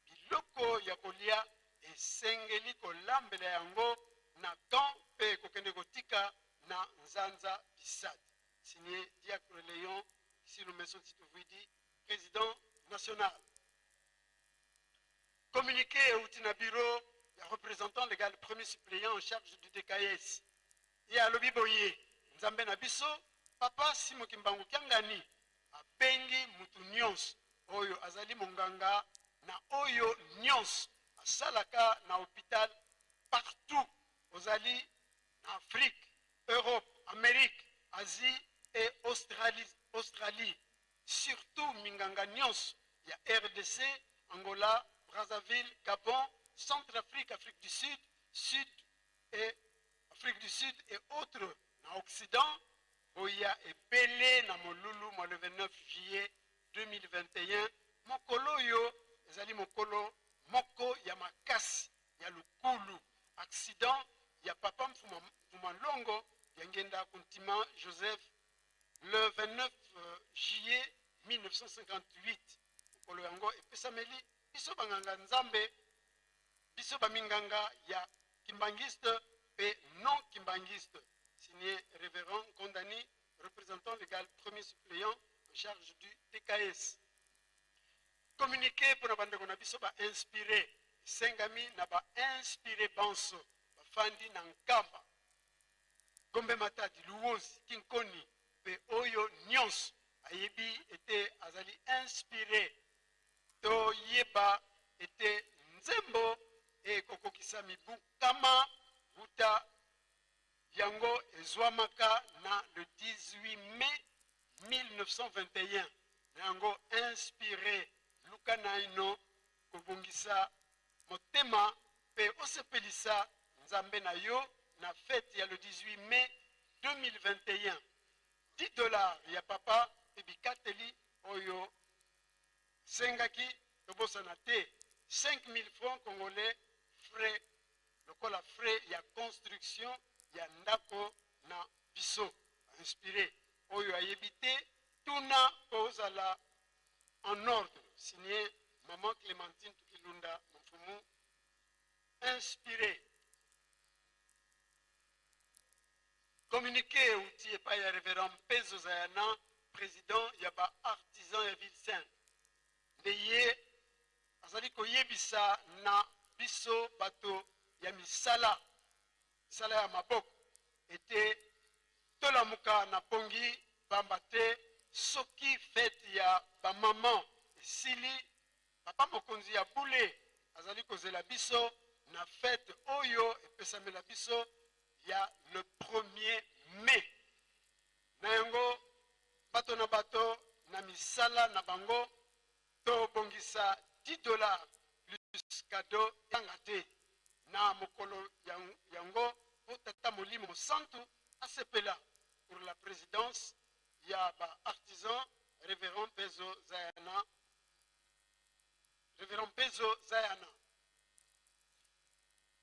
Biloko ya kolia esengeli kolambela yango na camp pe kokende kotika na nzanza bisat. Signé Diacre Léon Silumeso Ntituvuidi, président national. Communiqué euti na bureau ya représentant légal premier suppléant en charge du DKS. Ye alobi boye: Nzambe na biso Papa Simo Kimbangu Kiangani abengi mutu nyonso oyo azali monganga na oyo nyonso asalaka na hôpital partout ozali na Afrique, Europe, Amérique, Asie et Australie, surtout minganga nyonso ya RDC, Angola, Brazzaville, Gabon, Centrafrique, Afrique du Sud, Sud et Afrique du Sud et autres na Occident, boya ebele na molulu mwa le 29 juillet 2021. Mokolo oyo ezali mokolo moko ya makasi ya lukulu. Accident ya Papa Mfuma Longo ya Ngenda Kuntima Joseph le 29 juillet 1958. Mokolo yango epesameli biso banganga Nzambe, biso baminganga ya kimbangiste pe non kimbangiste. Signé Révérend Kondani, représentant légal premier suppléant en charge du TKS. Communiqué pour na bandeko na biso ba inspiré, sengami na ba inspiré banso bafandi na Nkamba, Gombe, Matadi, Luozi, Kinkoni pe oyo nyonso ayebi ete azali inspiré, toyeba ete nzembo ekokokisa mibu kama wuta yango ezwamaka na le 18 mai 1921. Na yango inspiré, luka naino kobongisa motema pe osepelisa Nzambe na yo na fête ya le 18 mai 2021. 10 $ ya papa pe bikateli oyo sengaki tobosana te 5000 francs congolais frais lokola frais ya construction ya ndako na biso. Inspiré oyo ayebi te, tuna po ozala en ordre. Signé Maman Clémentine Tukilunda Mfumu, inspiré. Communiqué euti epai ya révérend Mpezo Zayana, président ya ba artisan ya ville sainte. Nde ye azali koyebisa na biso bato ya misala, misala ya maboko, ete tolamuka na pongi pamba te soki fete ya bamama esili, papa mokonzi ya bule azali kozela biso na fete oyo epesamela biso ya le 1er mai. Na yango bato na bato na misala na bango tobongisa 10 $ plus cadeau yanga te na mokolo yango po tata molimo santu asepela. Pour la présidence ya ba artisan, révérend Pezo Zayana, révérend Pezo Zayana.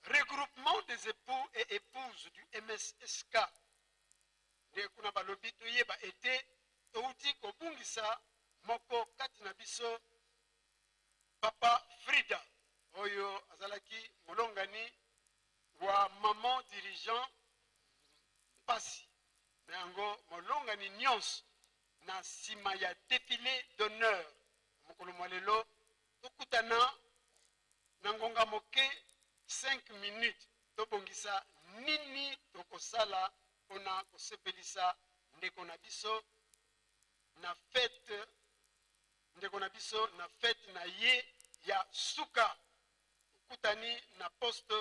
Regroupement des époux et épouses du MSSK nde kuna balobi toyeba ete touti kobungisa moko kati na biso, Papa Frida, oyo azalaki molongani wa maman dirigeant mpasi. Na yango molongani nyonso na nsima ya défilé d'honneur mokolo mwa lelo, tokutana na ngonga moke 5 minutes, tobongisa nini tokosala mpona kosepelisa ndeko na biso na fete, ndeko na biso na fete na ye ya suka. Okutani na poste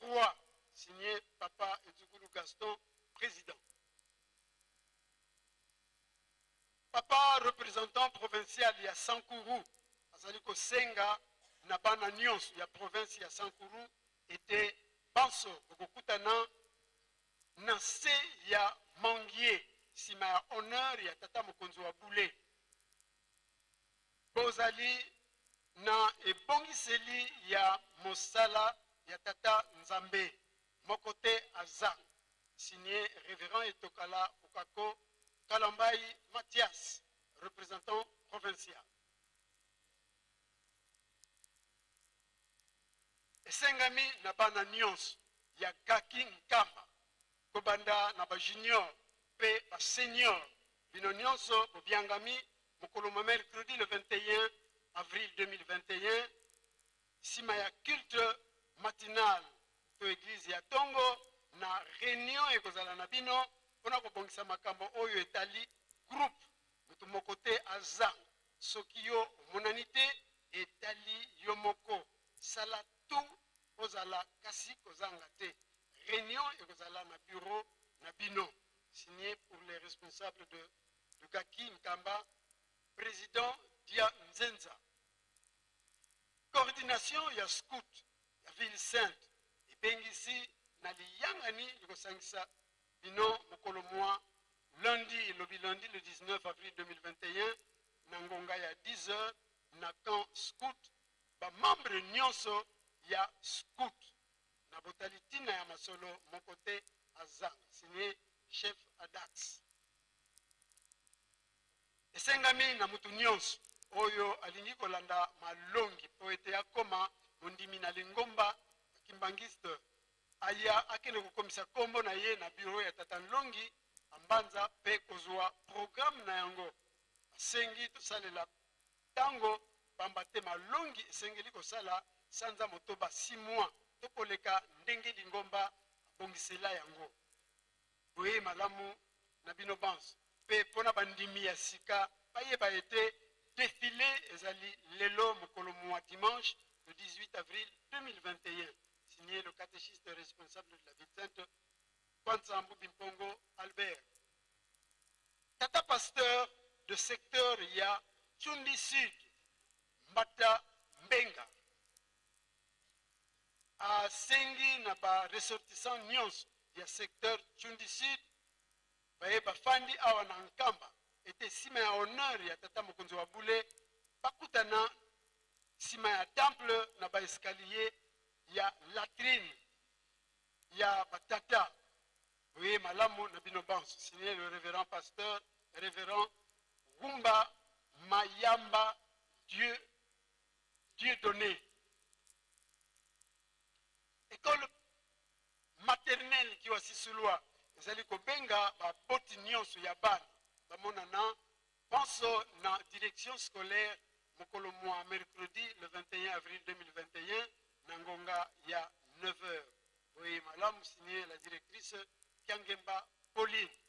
3. Signé Papa Edugulu Gaston, président. Papa représentant provincial ya Sankuru azali kosenga na bana nyonso ya province ya Sankuru ete banso bokokutana na se ya mangier nsima ya honneur ya tata mokonzi wa bule. Bozali na ebongiseli ya mosala ya tata Nzambe moko te azanga. Signé Révérend Etokala Okako Kalambayi Mathias, représentant provincial. Esengami na bana nyonso ya Gaki Nkamba, kobanda na ba junior pe ba senior, bino nyonso bobiangami mokolo mwa mercredi le 21 avril 2021 sima ya culte matinal to eglise ya tongo na reunion ekozala na bino mpona kobongisa makambo oyo etali groupe. Moto moko te azanga. Soki yo omonani te, etali yo moko. Sala tout ozala, kasi kozanga te. Reunion ekozala na bureau na bino. Signé pour les responsables de Gaki Nkamba, président Dia Nzenza. Coordination ya scout ya ville sainte ebengisi na liyangani likosangisa bino mokolo mwa lundi, elobi lundi le 19 avril 2021 na ngonga ya 10 heures na camp scout. Ba membre nyonso ya scout na botali ntina ya masolo moko te azanga. Signé chef Adax. Esengami na mutu nyonso oyo alingi kolanda malongi mpo ete akoma mondimi na lingomba ya Kimbanguiste aya akende kokomisa kombo na ye na bureau ya Tata Nlongi Ambanza mpe kozwa programme na yango. Asengi tosalela tango pamba te malongi esengeli kosala sanza motoba, 6 mois, to koleka ndenge lingomba abongisela yango. Boyei malamu na bino banso, mpe mpo na bandimi ya sika bayeba ete defile ezali lelo mokolo mua dimanche le 18 avril 2021. Signé le catéchiste responsable de la ville sainte, Kwanza Mbubi Mpongo Albert. Tata pasteur de secteur ya Tchundi Sud, Mbata Mbenga, asengi na ba ressortissants nyonso ya secteur Tchundi Sud baye bafandi awa na Nkamba ete nsima ya honneur ya tata mokonzi wa bule bakutana nsima ya temple na ba escalier ya latrine ya batata. Boye malamu na bino banso. Signé le révérend pasteur, révérend Gumba Mayamba Dieu, Dieu donné. École maternelle Kiwasisulwa ezali kobenga baboti nyonso ya bana bamonana banso na direction scolaire mokolo mwa mercredi le 21 avril 2021 na ngonga ya 9 heures. Boye malamu, signé la directrice Kiangemba Pauline.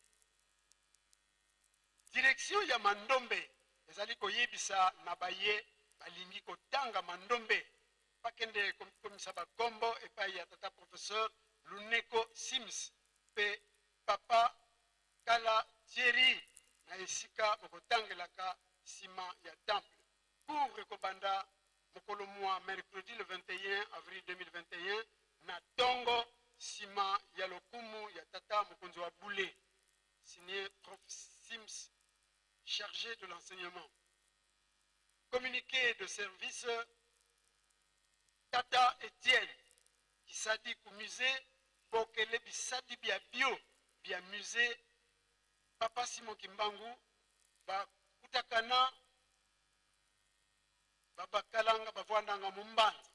Direction ya Mandombe ezali koyebisa na baye balingi kotanga Mandombe bakende komisa bakombo epai ya tata professeur Luneko Sims pe papa Kala Thierry na esika bokotangelaka nsima ya temple. Cours ekobanda mokolo mwa mercredi le 21 avril 2021 na tongo nsima ya lokumu ya tata mokonzi wa bule. Signé prof Sims, chargé de l'enseignement. Communiqué de service Tata Etienne Kisadi ku musée Bokele bisadi bia bio bia musée Papa Simon Kimbangu ba kutakana babakalanga bavwandanga mu mbanza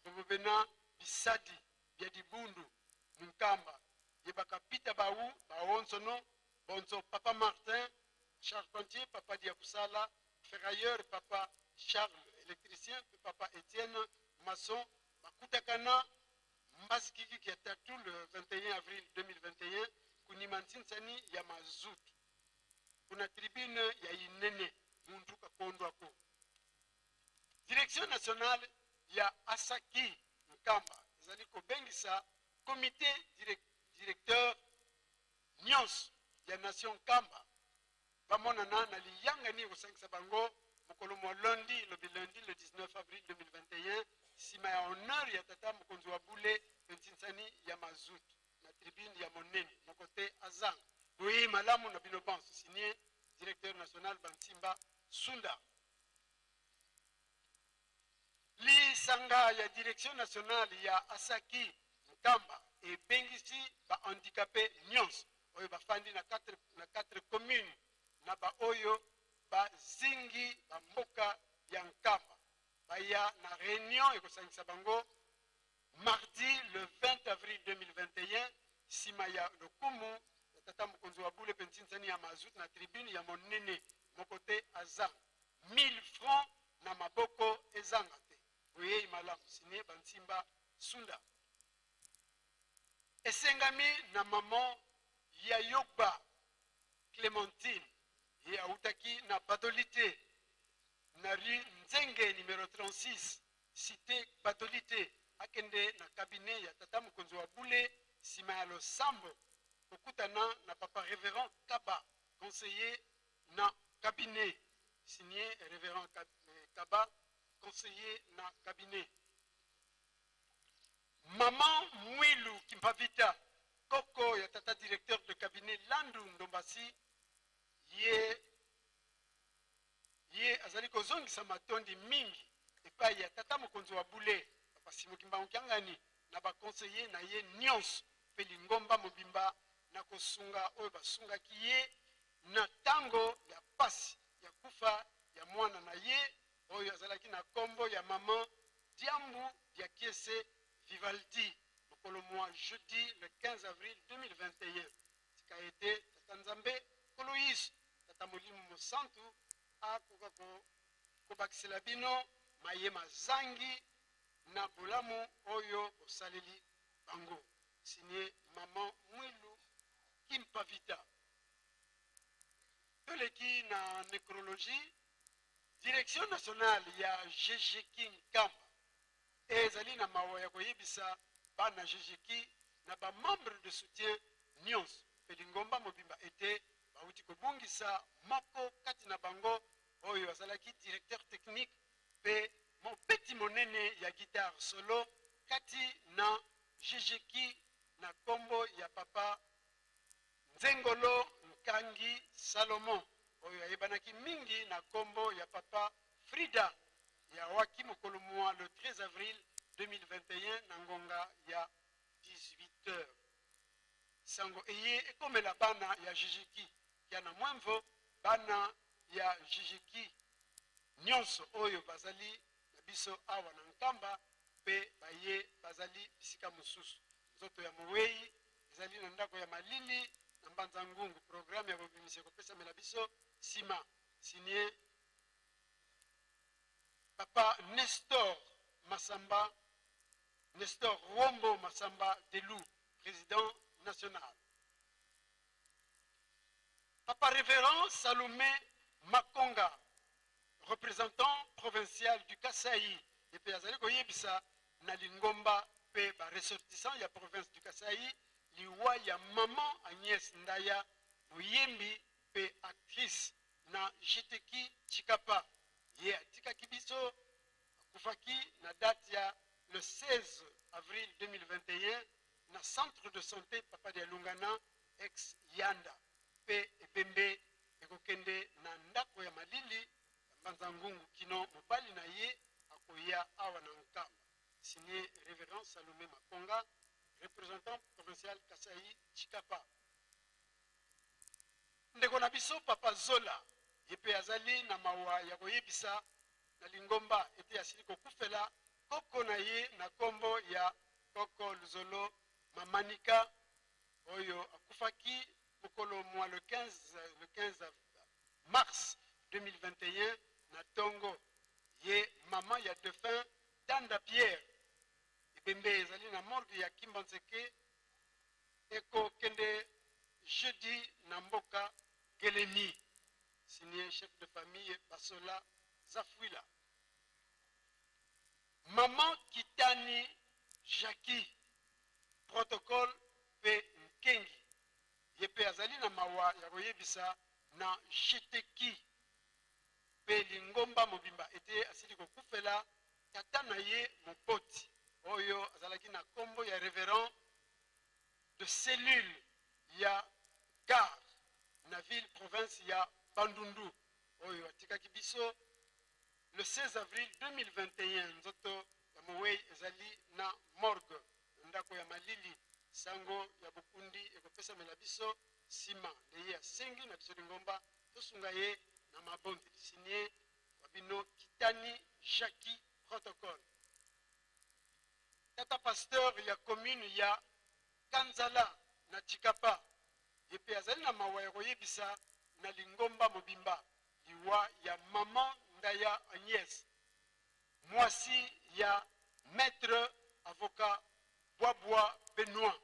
bobobena bisadi bia dibundu mu Nkamba ye bakapita bawu baonsono bonso Papa Martin charpentier, Papa Diakusala ferrailleur, Papa Charles électricien, Papa Etienne maçon bakutakana mbazikiki ya tatu le 21 avril 2021 kunima ntsinsani ya mazutu kuna tribune ya inene muntu kakondwako. Direction nationale ya Asaki Nkamba ezali kobengisa comité directeur nyonso ya nation Nkamba Bamonana na liyangani ekosangisa bango mokolo mwa lundi, lobi lundi le 19 avril 2021, nsima ya honneur ya tata mokonzi wa bule mpe ntinsani ya mazutu na tribune ya monene, moko te azanga. Boyei malamu na bino banso. Signé directeur national Bansimba Sunda. Lisanga ya direction nationale ya Asaki Nkamba ebengisi ba handicapes nionso oyo bafandi na 4 communes na ba oyo bazingi ba mboka ya Nkamba baya na reunion ekosangisa bango mardi le 20 avril 2021 sima ya lokumu ya tata mokonzi wa bule mpe ntinsani ya mazut na tribune ya monene, moko te azanga 1000 francs na maboko ezanga te. Boyei malamu. Signé Bansimba Sunda. Esengami na maman Yayogba Clementine, ye awutaki na Badolite na rue Nzenge numero 36 cité Badolite, akende na cabinet ya tata mokonzi wa bule sima ya losambo kokutana na papa révérend Kaba, conseiller na cabinet. Signé révérend Kaba, conseiller na cabinet. Maman Mwilu Kimpavita, koko ya tata directeur de cabinet Landu Ndombasi, ye azali kozongisa matondi mingi epai ya tata mokonzi wa bule papa Simon Kimbangu Kiangani na ba conseiller na ye nyonso mpe lingomba mobimba na kosunga oyo basungaki ye na tango ya pasi ya kufa ya mwana na ye oyo azalaki na kombo ya maman Diambu Diakiese Vivaldi mokolo mwa jeudi le 15 avril 2021. Tika ete Tata Nzambe Nkolo Yesu, Tata Molimo Mosantu akoka kobakisela bino maye mazangi na bolamu oyo bosaleli bango. Signé Maman Mwilu Kimpavita. Toleki na necrologie. Direction nationale ya GG King Kamba ezali na mawa ya koyebisa bana GG King na ba membres de soutien nyonso mpe lingomba mobimba ete bawuti kobungisa moko kati na bango oyo azalaki directeur technique mpe mobeti monene ya guitare solo kati na GG King na kombo ya papa Nzengolo Nkangi Salomon oyo ayebanaki mingi na kombo ya papa Frida yawaki mokolo mwa le 13 avril 2021 na ngonga ya 18 heures. Sango eye ekomela bana ya Jijiki ya na Mwemvo, bana ya Jijiki nyonso oyo bazali na biso awa na Nkamba mpe baye bazali bisika mosusu. Nzoto ya mowei ezali na ndako ya malili na Mbanza Ngungu. Programme ya bobimisi ekopesamela biso sima. Signé Papa Nestor Massamba, Nestor Rombo Massamba Delou, président national. Papa Révérend Salomé Makonga, représentant provincial du Kasaï, et puis azali koyebisa na lingomba pe ba ressortissants ya province du Kasaï, liwa ya maman Agnès Ndaya, moyembi pe actrice na Jiteki Chikapa. Ye atikaki biso, akufaki na date ya le 16 avril 2021 na centre de santé Papa Dialungana ex Yanda, pe ebembe ekokende na ndako ya malili ya Mbanza Ngungu kino mobali na ye akoya awa na Nkamba. Signé Révérend Salomé Makonga, représentant provincial Kasaï Chikapa. Ndeko na biso Papa Zola ye pe azali na mawa ya koyebisa na lingomba ete asili kokufela koko na ye na kombo ya Koko Luzolo Mamanika oyo akufaki mokolo mwa le 15 mars 2021 na tongo. Ye mama ya defunt Tanda Pierre. Ebembe ezali na morgue ya Kimbanseke, ekokende jeudi na mboka Gelemi. Signé chef de famille Basola Zafuila. Maman Kitani Jackie, protocole pe Nkengi, ye pe azali na mawa ya koyebisa na GTQ mpe lingomba mobimba ete asili kokufela tata na ye moboti oyo azalaki na nkombo ya reverend de cellule ya gare na ville province ya Bandundu oyo atikaki biso le 16 avril 2021. Nzoto ya mowei ezali na morgue na ndako ya malili. Sango ya bokundi ekopesamela biso nsima. Nde ye asengi na biso lingomba tosunga ye na mabondeli. Signé wa bino Kitani Jackie, protocole. Tata pasteur ya commune ya Kanzala na Tshikapa ye mpe azali na mawa ya koyebisa na lingomba mobimba liwa ya maman Ndaya Agnès, mwasi ya maître avocat Bwabwa Benoit.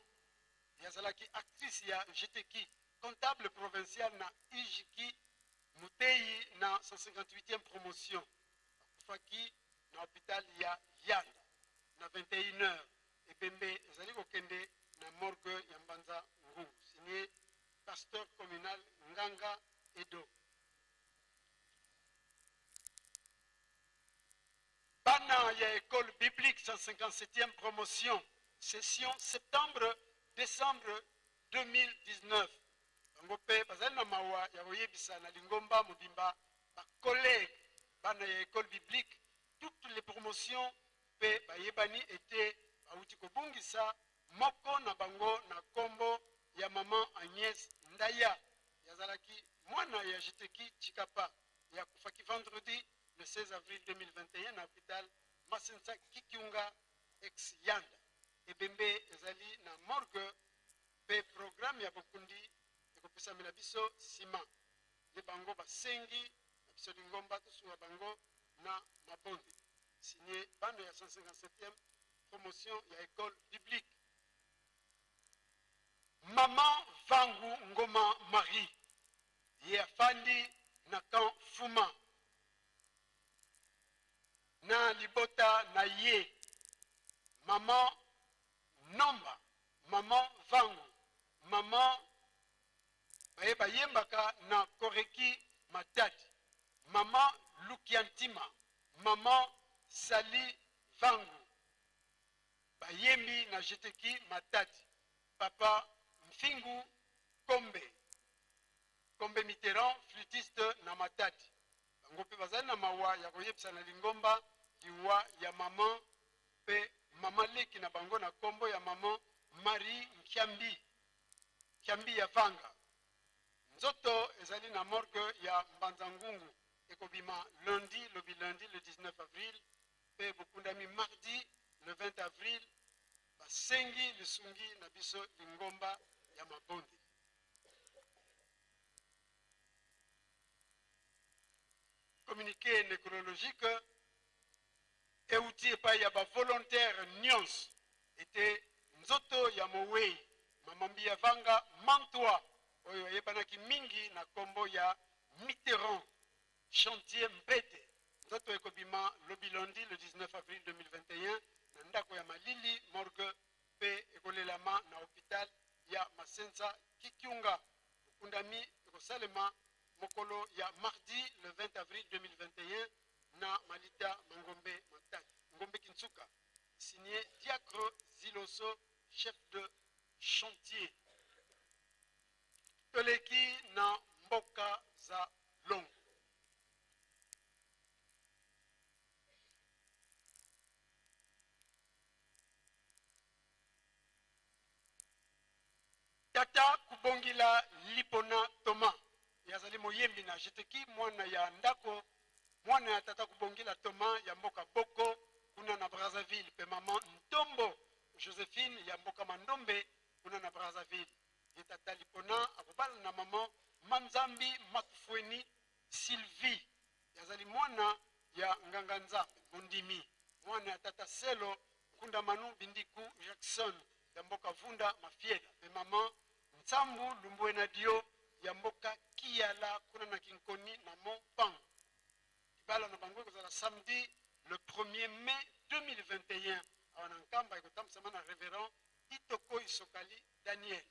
Ye azalaki actrice ya GTQ, comptable provincial na IJQ, moteyi na 158e promotion. Akufaki na hôpital ya Yanda na 21h. Ebembe ezali kokende na morgue ya Mbanza Ngungu. Signé pasteur communal Nganga Edo. Bana ya école biblique 157e promotion, session septembre décembre 2019, bango mpe bazali na mawa ya koyebisa na lingomba mobimba, bacollègue bana ya école biblique toutes les promotions mpe bayebani ete bawuti kobungisa moko na bango na nkombo ya mama Agnès Ndaya. Yazalaki mwana ya Jiteki Chikapa. Yakufaki vendredi le 16 avril 2021 na hôpital Masensa Kikiunga ex Yanda. Ebembe ezali na morgue mpe programme ya bokundi ekopesamela biso nsima. Nde bango basengi na biso lingomba tosunga bango na mabonde. Signé bando ya 157e promotion ya école biblique. Mama Vangu Ngoma Marie ye afandi na camp Fuma na libota na ye, mama Nomba, mama Vangu, mama baye bayembaka na Koreki Matadi, mama Lukiantima, mama Sali Vangu, bayembi na Jeteki Matadi, papa Mfingu Kombe, Kombe Mitterrand, flûtiste na Matadi. Bango mpe bazali na mawa ya koyebisa na lingomba liwa ya mama mpe mama leki na bango na nkombo ya mama Marie Nkiambi, Nkiambi ya Vanga. Nzoto ezali na morgue ya Mbanza Ngungu, ekobima lundi, lobi lundi le 19 avril, mpe bokundami mardi le 20 avril. Basengi lisungi na biso lingomba ya mabondeli. Communiqué nécrologique euti epai ya bavolontaire nyonso ete nzoto ya mowei mama Mbiya Vanga Mantwa oyo ayebanaki mingi na nkombo ya Mitterrand chantier Mpete, nzoto ekobima lobi lundi le 19 avril 2021 na ndako ya malili morgue mpe ekolelama na hôpital ya Masenza Kikiunga. Bokundami ekosalema mokolo ya mardi le 20 avril 2021 na malita Mangombe Matadi, Ngombe Kinsuka. Signé Diacre Ziloso, chef de chantier. Toleki na mboka za longo. Tata Kubongila Lipona Thomas ye azali moyembi na Jeteki, mwana ya ndako, mwana ya tata Kubongila Thomas ya mboka Boko kuna na Brazzaville, mpe mama Ntombo Josephine ya mboka Mandombe kuna na Brazzaville. Ye tata Lipona akobala na mama Manzambi Matufueni Sylvie. Ye azali mwana ya nganga Nzambe mondimi, mwana ya tata Selo Nkunda Manu Bindiku Jackson ya mboka Vunda Mafieda, mpe mama Nsambu Lumbuena Dio ya mboka Kiyala kuna na Kinkoni na Mont Pango. Libala na bango ekozala samedi le 1er mai 2021 awa na Nkamba, ekotambwisama na révérend Itoko Isokali Daniel.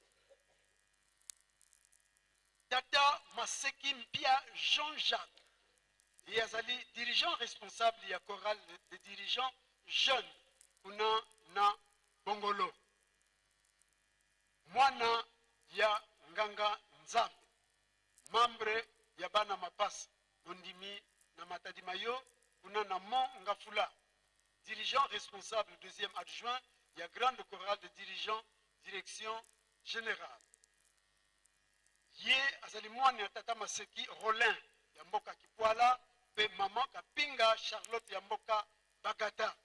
Tata Maseki Mpia Jean-Jacques, ye azali dirigeant responsable ya chorale des dirigeants jeunes kuna na Bongolo. Mwana ya nganga Nzambe, membre ya bana mapasa mondimi na Matadi Mayo kuna na Mont Ngafula, dirigeant responsable deuxième adjoint ya grande chorale de dirigeants direction générale. Ye azali mwana ya tata Maseki Rolin ya mboka Kipwala mpe mama Kapinga Charlotte ya mboka Bagata.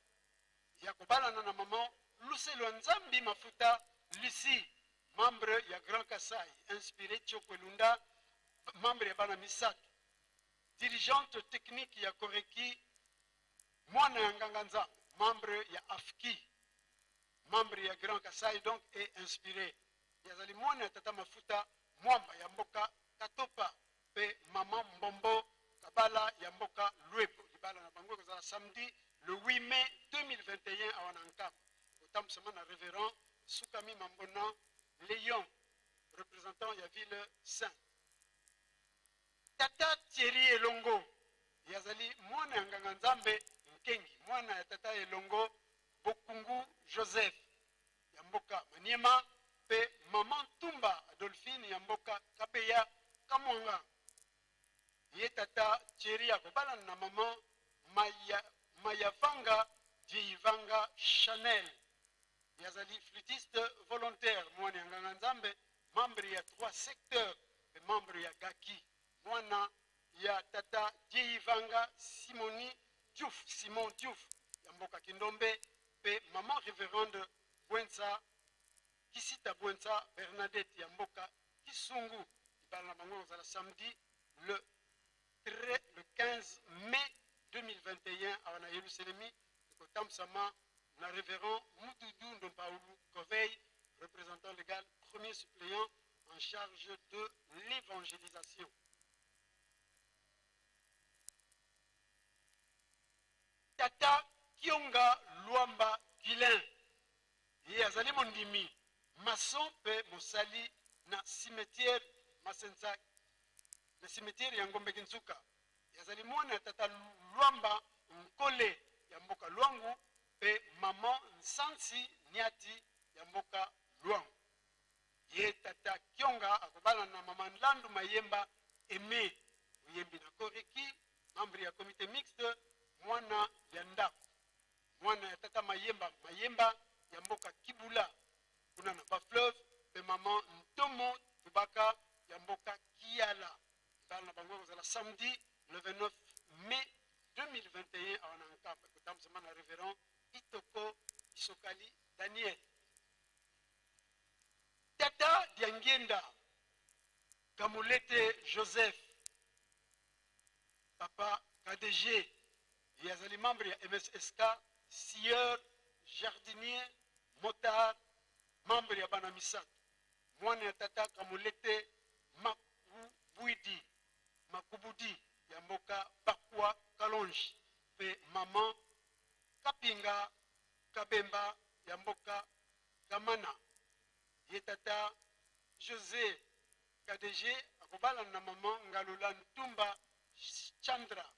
Ya kobalana na mama Luselo Nzambi Mafuta Lucie, membre ya Grand Kasai, inspiré Tchokwe-Lunda, membre ya bana misato, dirigeante technique ya Koreki, mwana ya nganga Nzambe, membre ya AFKI, membre ya Grand Kasai donc et inspiré. Yazali mwana ya tata Mafuta Mwamba ya mboka Katopa pe mama Mbombo Kabala ya mboka Luebo. Libala na bango ekozala samedi le 8 mai 2021 awa na Nkamba. Kotambusama na révérend Sukami Mambona Léon, représentant ya ville sainte. Tata Thierry Elongo yazali mwana ya nganga Nzambe Nkengi, mwana ya tata Elongo Bokungu Joseph ya mboka Maniema pe maman Tumba Adolphine ya mboka Kabeya Kamwanga. Ye tata Thierry akobalana na maman Maya, Mayavanga Dieivanga Chanel. Yazali flûtiste volontaire, mwana ya nganga Nzambe, membre ya 3 secteurs pe membre ya Gaki, mwana ya tata Dieivanga Simoni Diouf, Simon Diouf ya mboka Kindombe pe maman révérende Bwensa Kisita Bwensa Bernadette ya mboka Kisungu. Libala na bango ekozala samedi le 15 mai 2021 awa na Yerusalemi, ekotambusama na révérend Mududu Ndompaulu Corveille, représentant légal, premier suppléant en charge de l'évangélisation. Tata Kionga Luamba Guilain, ye azali mondimi, maçon pe mosali na cimetière Masenza, na cimetière ya Ngombe Kinsuka. Ye azali mwana ya tata Luamba Nkole ya mboka Luangu pe maman Nsansi Niati ya mboka Luangu. Ye tata Kionga akobala na mama Nlandu Mayemba Aimé, moyembi na Koreki, membre ya comité mixte, mwana ya ndako, mwana ya tata Mayemba Mayemba ya mboka Kibula kuna na Bas-Fleuve pe maman Ntomo Tubaka ya mboka Kiala. Libala na bango ekozala samedi le 29 mai 2021 awa na Nkamba, ekotambusama na révérend Itoko Isokali Daniel. Tata Diangienda Kamulete Joseph, papa KDG, ye azali membre ya MSSK, scieur, jardinier, motard, membre ya bana misato, mwana ya tata Kamulete Makubuidi Makubudi ya mboka Bakwa Kalonji pe maman Kapinga Kabemba ya mboka Kamana. Ye tata José KDG akobalana na maman Ngalula Ntumba Chandra.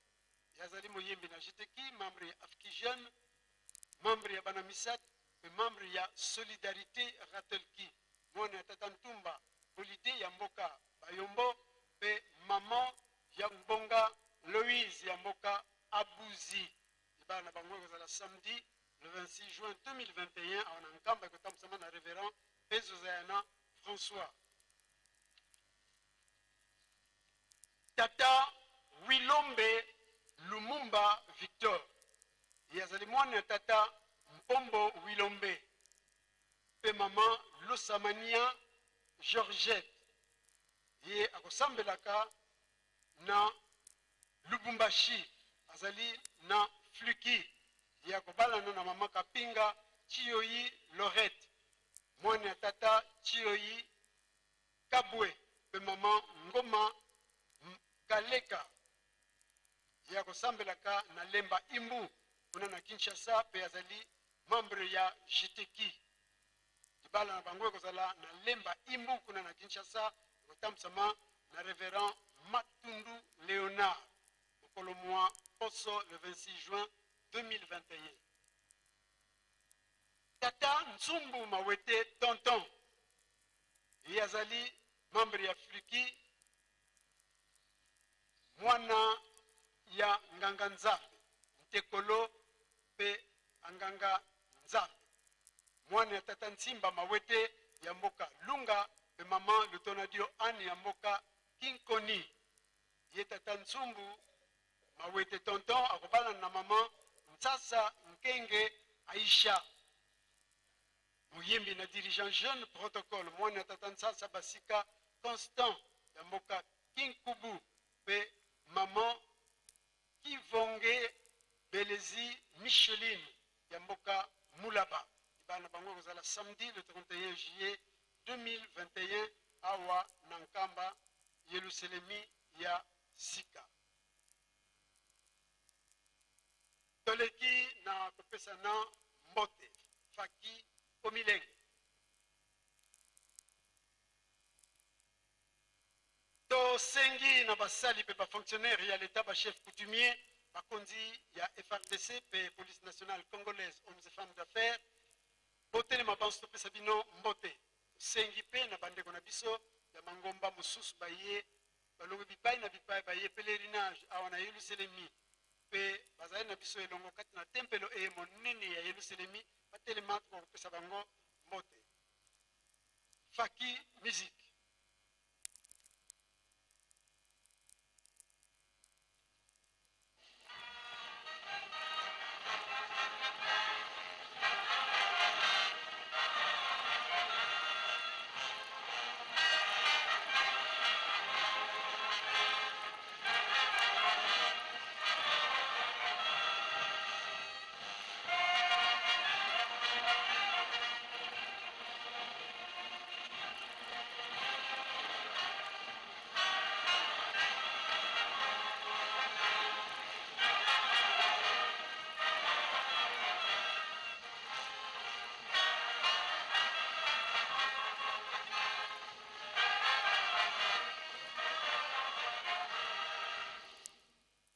Ye azali moyembi na GTK, membre ya Afki Jeune, membre ya bana misato pe membre ya Solidarité Ratelki. Mwana ya tata Ntumba Bolide ya mboka Bayombo pe maman ya Mbonga Louise ya mboka Abuzi. Libala na bango ekozala samedi le 26 juin 2021 awa na Nkamba, ekotambusama na révérend Pezo Zayana François. Tata Wilombe Lumumba Victor, ye azali mwana ya tata Mpombo Wilombe pe mama Lusamania Georgette. Ye akosambelaka na Lubumbashi, azali na Fluki. Ye akobalana na mama Kapinga Chiyoyi Lorette, mwana ya tata Chiyoyi Kabwe pe mama Ngoma Kaleka. Ye akosambelaka na Lemba Imbu kuna na Kinshasa pe azali membre ya GTK. Libala na bango ekozala na Lemba Imbu kuna na Kinshasa, ekotambusama na reverend Matundu Leonard mokolo mwa poso le 26 juin 2021. Tata Nzumbu Mawete Tonton ye azali membre ya Fliki, mwana ya nganga Nzambe Ntekolo mpe anganga Nzambe, mwana ya tata Nsimba Mawete ya mboka Lunga mpe mama Lutonadio Anne ya mboka Kinkoni. Ye tata Nsumbu Mawete Tonton akobalana na mama Nsasa Nkenge Aisha, moyembi na dirigeant jeune protocole, mwana ya tata Nsasa Basika Constant ya mboka Kinkubu mpe mama Kivonge Belezi Micheline ya mboka Mulaba. Libala na bango ekozala samedi le 31 juillet 2021 awa na Nkamba, Yelusalemi ya sika. Toleki na kopesa na mbote Faki Omilenge. Tosengi na basali mpe ba fonctionnaires ya l'Etat, ba chefs coutumiers, bakonzi ya FARDC mpe police nationale congolaise, hommes et femmes d'affaires, botelema banso topesa bino mbote. Tosengi mpe na bandeko na biso ya mangomba mosusu baye balongwe bipai na bipai, baye pèlerinage awa na Yelusalemi mpe bazali na biso elongo kati na tempelo eye monene ya Yelusalemi, batelema tokopesa bango mbote. Faki Musique.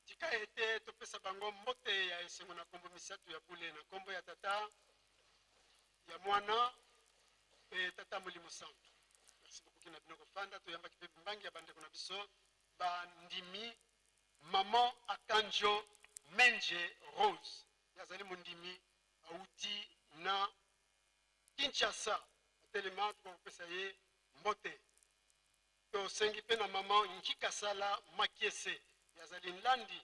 Tika ete topesa bango mbote ya esengo na nkombo misato ya bule, na nkombo ya Tata, ya Mwana mpe Tata Molimo Santu. Merci beaucoup na bino kofanda. Toyambaki mpe mbangi ya bandeko na biso bandimi, Maman Akanjo Menje Rose, ye azali mondimi awuti na Kinshasa, atelema tokopesa ye mbote. Tosengi mpe na Maman Nkikasala Makiese, ye azali nlandi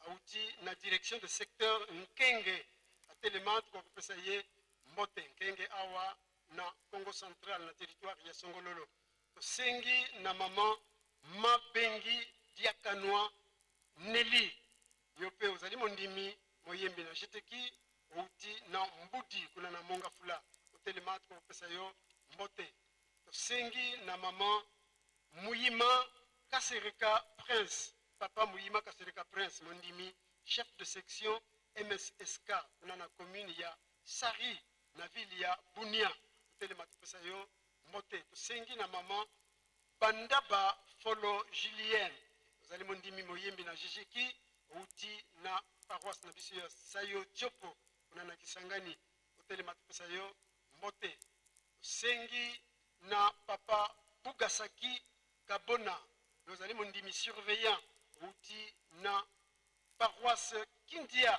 awuti na direction de secteur Nkenge, atelema tokopesa ye mbote. Nkenge awa na Congo central na territoire ya Songololo. Tosengi na Maman Mabengi Diakanwa Nelly, yo mpe ozali mondimi moyembi na GTQ, outi na Mbudi kuna na Mongafula, otelema tokopesa yo mbote. Tosengi na Maman Muyima Kasereka Prince, Papa Muyima Kasereka Prince, mondimi chef de section MSSK kuna na commune ya Sari na ville ya Bunia, otelema topesa yo mbote. Tosengi na Maman Bandaba Folo Julienne, ozali mondimi moyembi na GGQ, outi na paroisse na biso ya Sayo Tiopo kuna na Kisangani, otelema topesa yo mbote. Tosengi na Papa Bugasaki Kabona, ozali mondimi surveillant, outi na paroisse Kindia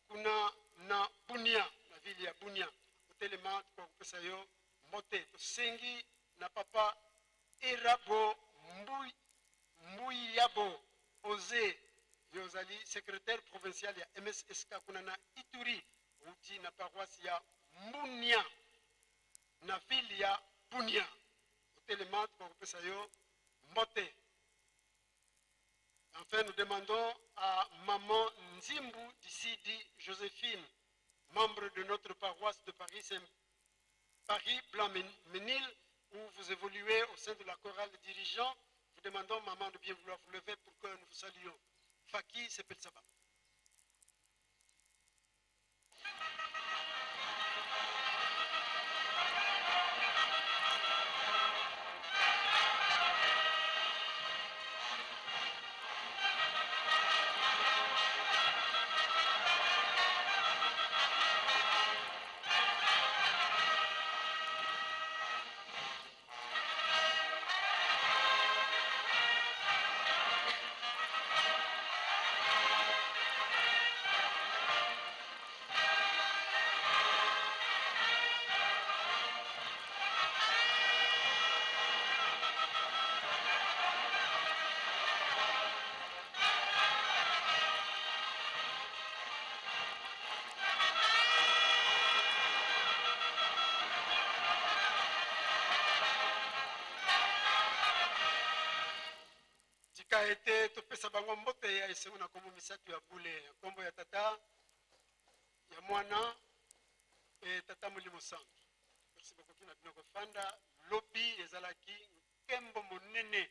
kuna na Bunia, na ville ya Bunia, otelema tokopesa yo mbote. Tosengi na Papa Erabo Mbuyabo Oze, yo ozali secrétaire provincial ya MSSK kuna na Ituri, outi na paroisse ya Mbunia na ville ya Bunia, otelema tokopesa yo mbote. Enfin, nous demandons à Maman Nzimbu Dissidi Joséphine, membre de notre paroisse de Paris, Paris Blanc-Ménil, où vous évoluez au sein de la chorale des dirigeants. Vous demandons, maman, de bien vouloir vous lever pour que nous vous saluions. Faki Sepelsaba. ete topesa bango mbote ya esengo na nkombo misato ya bule, na nkombo ya Tata, ya Mwana e Tata Molimo Santu. Merci bokoki na bino kofanda. Lobi ezalaki nkembo monene,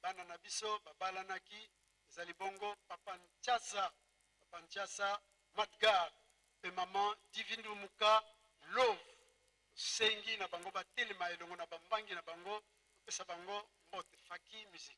bana na biso babalanaki. Ezali bongo Papa Ntiasa, Papa Ntiasa Madgar mpe Mama Divine Lumuka Love. Tosengi na bango batelema elongo na bambangi na bango, topesa bango mbote. Faki Musique.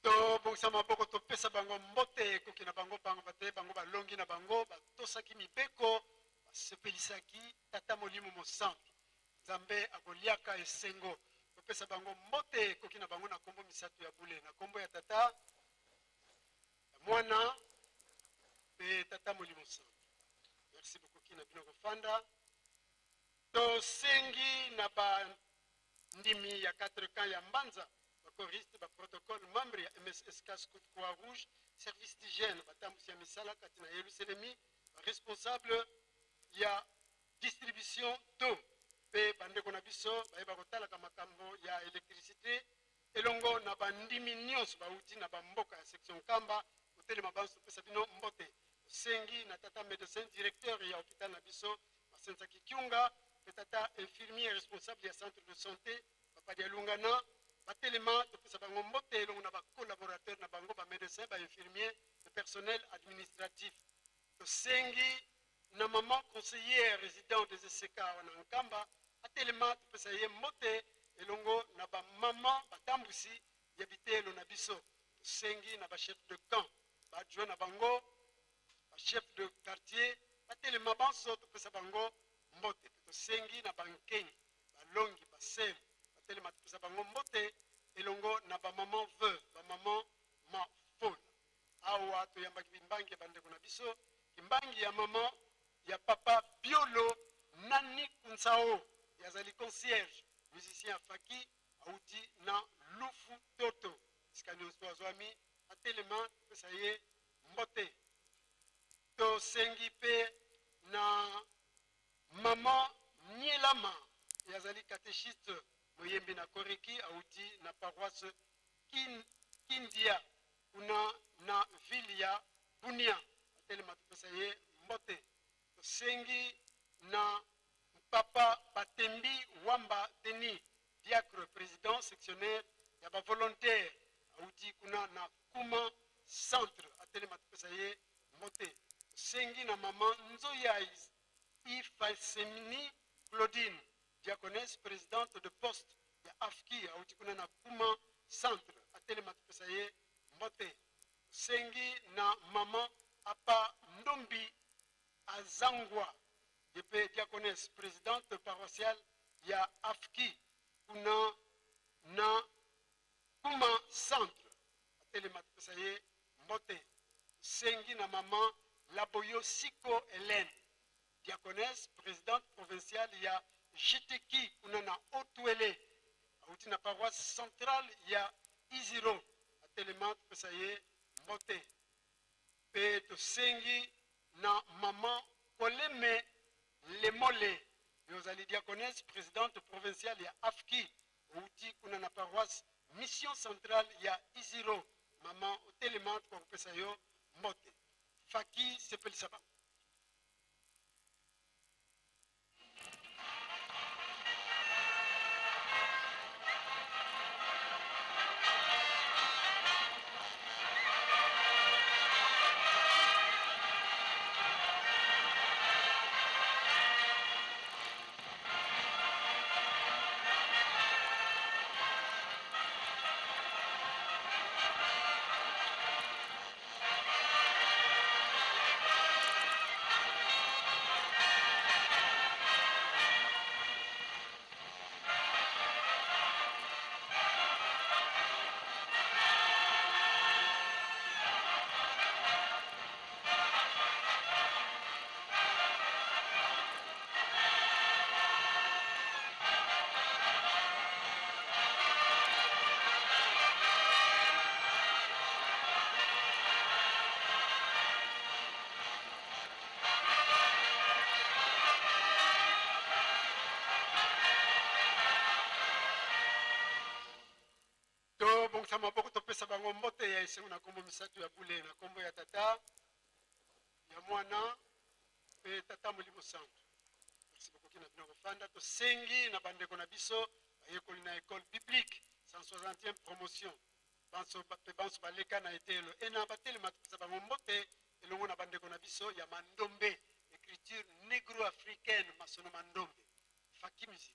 Tobongisa maboko, topesa bango mbote ekoki na bango, pamba te bango balongi na bango, batosaki mibeko, basepelisaki Tata Molimo Mosantu. Nzambe akoliaka esengo. Topesa bango mbote ekoki na bango na kombo misato ya bule, na kombo ya Tata, ya Mwana mpe Tata Molimo Santu. Merci bokoki na bino kofanda. Tosengi na bandimi ya 4 camps ya Mbanza, bakoriste, baprotocole, membre ya MSSK, Scout Croix Rouge, service d'hygiène, batambusi ya misala kati na Yelusalemi, baresponsable ya distribution d'eau mpe bandeko na biso bayeba kotalaka makambo ya électricité, elongo na bandimi nyonso bauti na bamboka ya section Nkamba, kotelema banso, topesa bino mbote. Tosengi na tata médecin directeur ya hôpital na biso Masensaki Kiunga mpe tata infirmier responsable ya centre de santé Papa Dialungana batelema, topesa bango mbote elongo na bacollaborateur na bango, bamédecin, bainfirmier, le personnel administratif. Tosengi na maman conseillère résident des ECK awa na Nkamba atelema, topesa ye mbote elongo na bamama batambusi ya biteyelo na biso. Tosengi na bachef de camp, baadjoint na bango, bachef de quartier batelema banso, topesa bango mbote. Mpe tosengi na bankengi, balongi, basele batelema, topesa bango mbote elongo na bamama veuve, bamama mafola. Awa toyambaki bimbangi ya bandeko na biso, kimbangi ya mama ya papa Biolo Nani Kunsao, yazali concierge musicien ya Faki, auti na Lufu Toto. Esika nyonso azwami atelema, topesa ye mbote. Tosengi mpe na mama Nielama, yazali catéchiste, moyembi na Koreki, auti na paroisse Kindia kuna na ville ya Bunia, atelema, topesa ye mbote. Tosengi na papa Batembi Wamba Denis, diacre président sectionnaire ya bavolontaire, auti kuna na Kuma centre, atelema, topesa ye mbote. Tosengi na mama Nzoya Ifasemini Claudine, diaconesse présidente de poste ya AFKI, auti kuna na Kuma centre, atelema, topesa ye mbote. Tosengi na mama Apa Ndombi Azangwa, ye mpe diaconesse présidente paroissiale ya AFKI kuna na Kuma centre, atelema, topesa ye mbote. Tosengi na mama Laboyo Siko Hélène, diaconesse présidente provinciale ya JTK kuna na Otwele, auti na paroisse centrale ya Iziro, atelema, topesa ye mbote. Mpe Mpe tosengi na mama Koleme Lemole, yo ozali diaconesse presidente provinciale ya AFKI, outi kuna na paroisse Mission Centrale ya Isiro. Mama otelema, tokopesa yo mbote. Faki sepelisa bango. Tobongisa maboko, topesa bango mbote ya esengo na nkombo misato ya bule, na nkombo ya Tata, ya Mwana mpe Tata Molimo Santu. Merci bokoki na bino kofanda. Tosengi na bandeko na biso bayekoli na école biblique 160e promotion, banso mpe banso baleka na eteyelo ena, batelema, topesa bango mbote elongo na bandeko na biso ya Mandombe, écriture négro-africaine, masono Mandombe. Faki musique.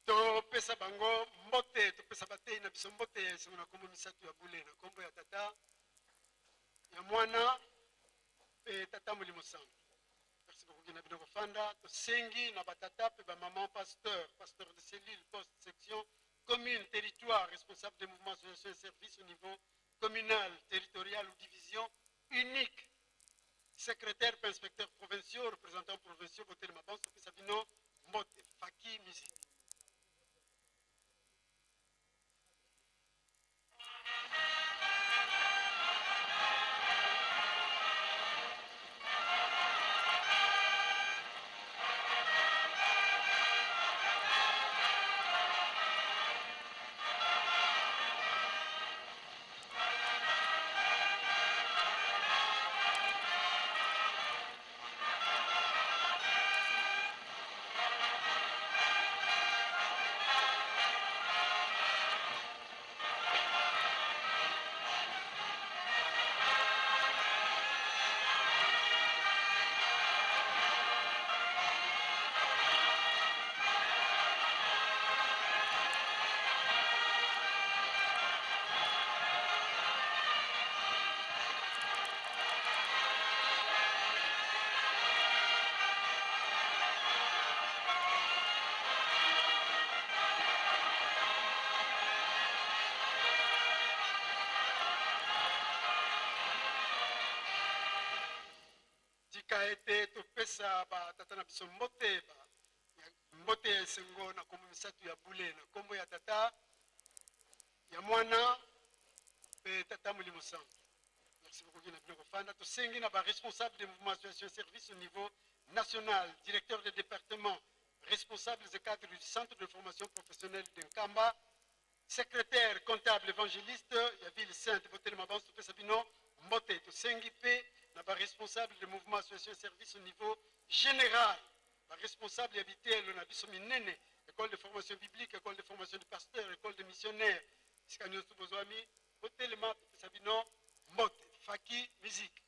Topesa bango mbote, topesa bateyi na biso mbote ya esengo na nkombo misato ya bule, na nkombo ya Tata, ya Mwana mpe Tata Molimo Santu. Merci beaucoup na bino kofanda. Tosengi na batata mpe bamama pasteur, pasteur de cellule, poste, section, commune, territoire, responsable des mouvements, associations et services au niveau communal, territorial ou division unique, secrétaire mpe inspecteur provinciaux, représentants provinciaux, botelema banso, topesa bino mbote. Faki musique. Tika ete topesa batata na biso mbote, mbote ya esengo na nkombo misato ya bule, na nkombo ya Tata, ya Mwana mpe Tata Molimo Santu. Merci beaucoup na bino kofanda. Tosengi na baresponsable de mouvement, association, service au niveau national, directeur de département, responsables et cadres du centre de formation professionnelle de Nkamba, secrétaire, comptable, évangéliste ya ville sainte, botelema banso, topesa bino mbote. Tosengi mpe na baresponsable de mouvement, association, service au niveau général, baresponsable ya biteyelo na biso minene, école de formation biblique, école de formation de pasteur, école de missionnaire, esika nyonso bozwami. Botelema topesa bino mbote. Faki musique.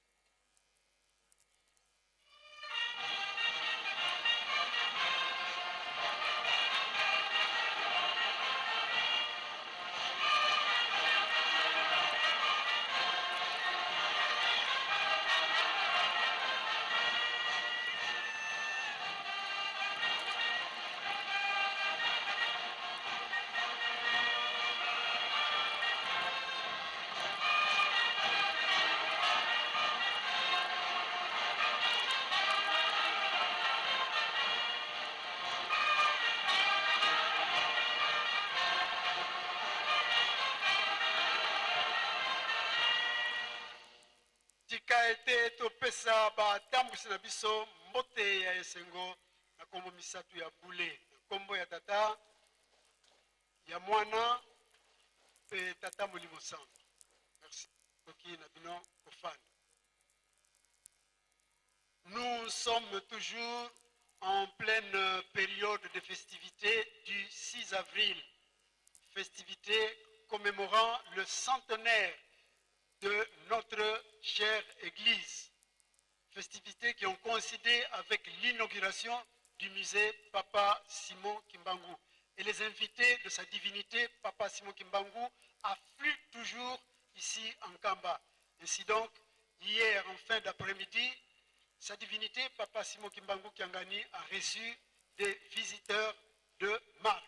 Tika ete topesa batambwisi na biso mbote ya esengo na nkombo misato ya bule, na nkombo ya Tata, ya Mwana mpe Tata Molimo Santu. Merci. Soki na bino kofanda. Nous sommes toujours en pleine période de festivités du 6 avril, festivité commémorant le centenaire de notre chère Église. Festivités qui ont coïncidé avec l'inauguration du musée Papa Simon Kimbangu. Et les invités de sa divinité, Papa Simon Kimbangu, affluent toujours ici en Kamba. Ainsi donc, hier en fin d'après-midi, sa divinité, Papa Simon Kimbangu Kiangani, a reçu des visiteurs de marque.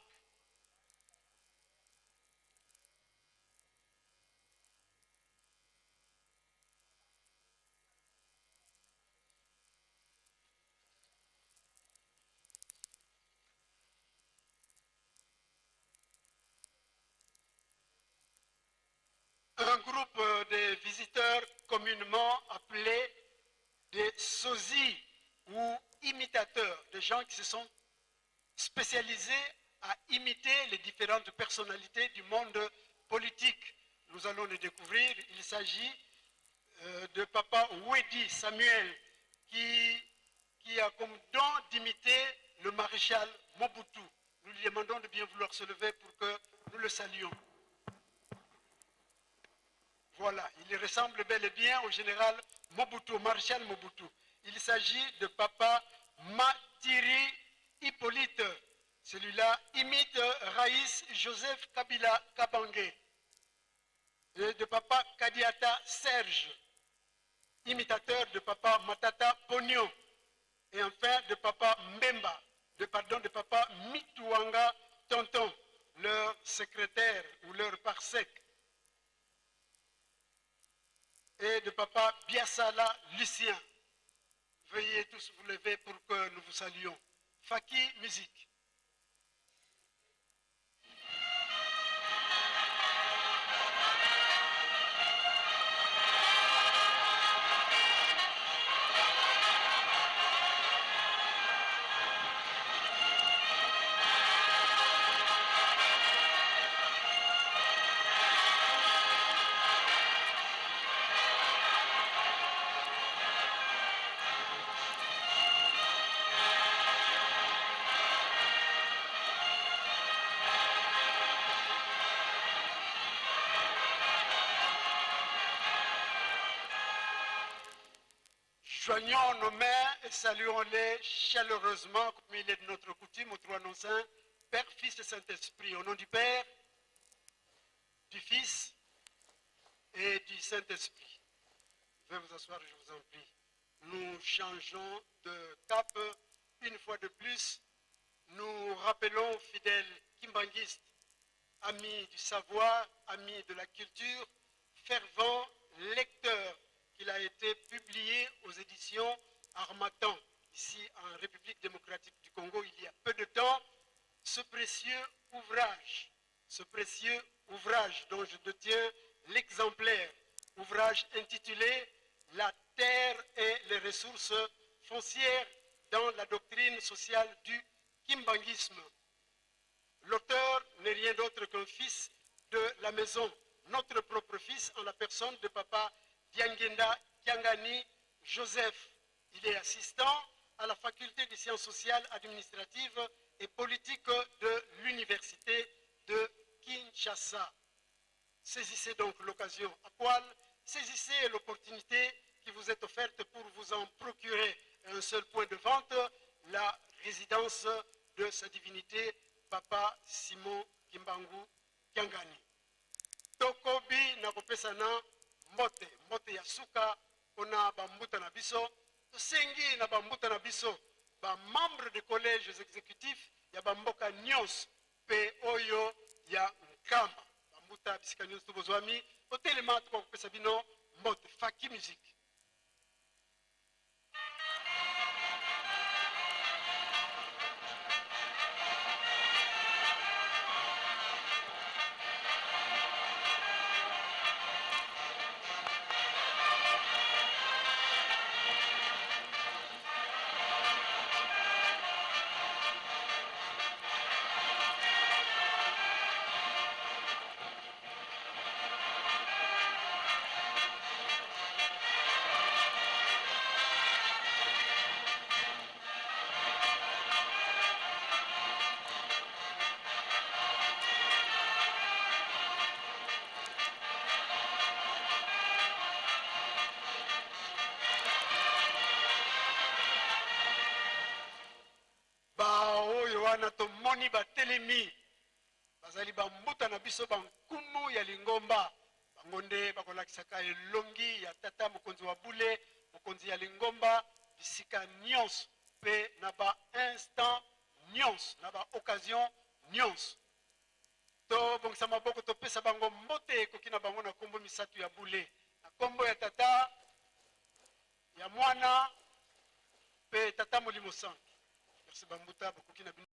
Un groupe de visiteurs communément appelés des sosies ou imitateurs, des gens qui se sont spécialisés à imiter les différentes personnalités du monde politique. Nous allons les découvrir. Il s'agit de Papa Wedi Samuel, qui a comme don d'imiter le maréchal Mobutu. Nous lui demandons de bien vouloir se lever pour que nous le saluions. Voilà, il ressemble bel et bien au général Mobutu, au maréchal Mobutu. Il s'agit de Papa Matiri Hippolyte. Celui-là imite Raïs Joseph Kabila Kabange. Et de Papa Kadiata Serge, imitateur de Papa Matata Ponyo. Et enfin de Papa Mbemba, de, pardon, de Papa Mitouanga Tonton, leur secrétaire ou leur parsec. Et de Papa Biasala Lucien. Veuillez tous vous lever pour que nous vous saluions. Faki Musique. Joignons nos mains et saluons-les chaleureusement, comme il est de notre coutume, aux trois noms saints, Père, Fils et Saint-Esprit. Au nom du Père, du Fils et du Saint-Esprit. Veuillez vous asseoir, je vous en prie. Nous changeons de cap une fois de plus. Nous rappelons aux fidèles kimbanguistes, amis du savoir, amis de la culture, fervents lecteurs, qu'il a été publié aux éditions Harmattan, ici en République démocratique du Congo, il y a peu de temps, ce précieux ouvrage dont je détiens l'exemplaire, ouvrage intitulé La terre et les ressources foncières dans la doctrine sociale du kimbanguisme. L'auteur n'est rien d'autre qu'un fils de la maison, notre propre fils en la personne de Papa Diangienda Kiangani Joseph. Il est assistant à la faculté des sciences sociales, administratives et politiques de l'université de Kinshasa. Saisissez donc l'occasion à poil, saisissez l'opportunité qui vous est offerte pour vous en procurer un seul point de vente, la résidence de sa divinité, Papa Simon Kimbangu Kiangani. Tokobi na kopesana mbote, mbote ya suka pona ba mbuta na biso. Tosengi na ba mbuta na biso, ba membres de collèges exécutifs ya ba mboka nyonso pe oyo ya Nkamba, ba mbuta bisika nyonso to bozwami, totelema tokoka kopesa bino mbote. Faki Musique. Baoyo wana tomoni batelemi bazali bambuta na biso, bankumu ya lingomba. Bango nde bakolakisaka elongi ya Tata Mokonzi wa Bule, Mokonzi ya lingomba, bisika nionso mpe na ba instants nionso, na ba occasions nionso. Tobongisa maboko, topesa bango mbote ekoki na bango na kombo misatu ya bule, na kombo ya Tata, ya Mwana mpe Tata Molimo Santu. Merci bambuta, bokoki na bino.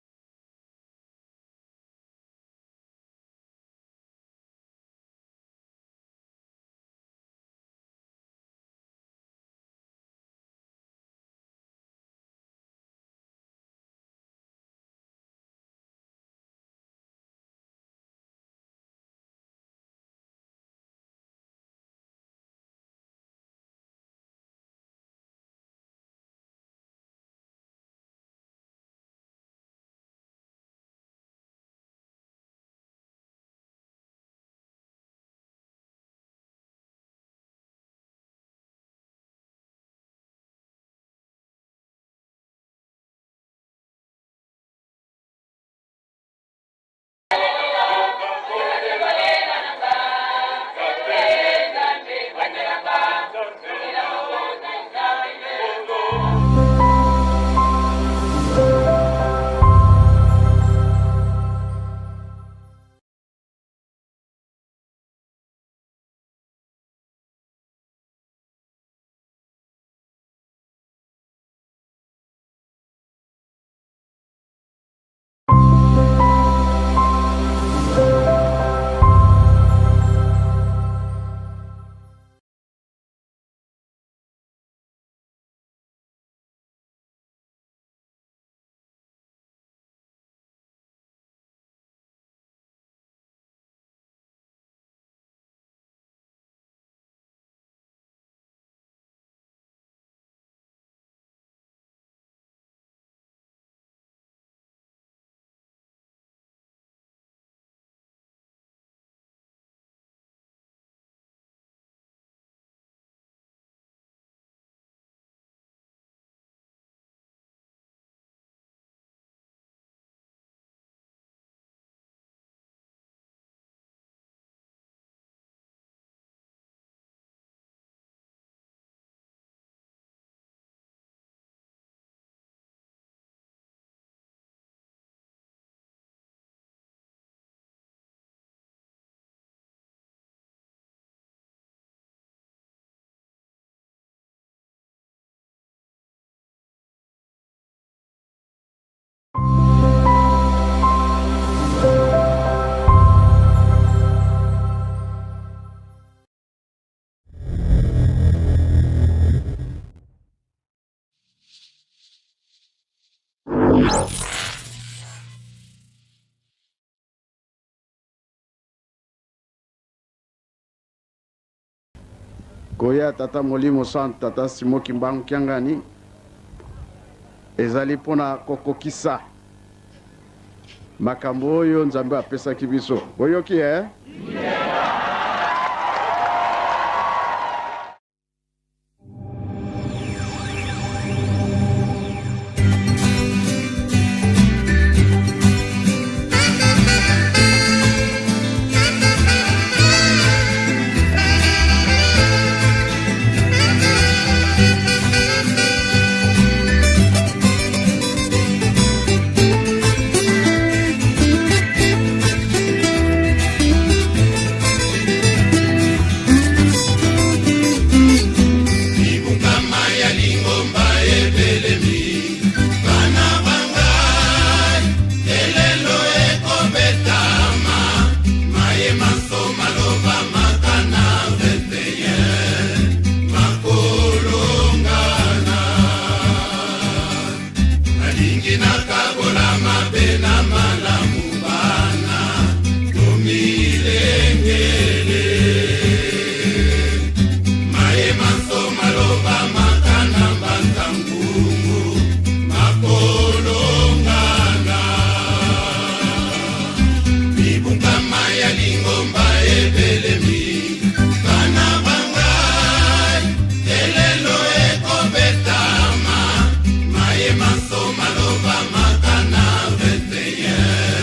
Koya Tata Molimo Santu, Tata Simon Kimbangu Kiangani, ezali mpo na kokokisa makambo oyo Nzambe apesaki biso. Boyoki eh?
Nalingi nakabola mabe na malamu bana tomilengele. Maye manso malobamaka na mbanza ngungu makolongana. Mibungama ya lingomba ebelemi bana bangai, elelo ekobetama. Maye manso malobamaka na 21.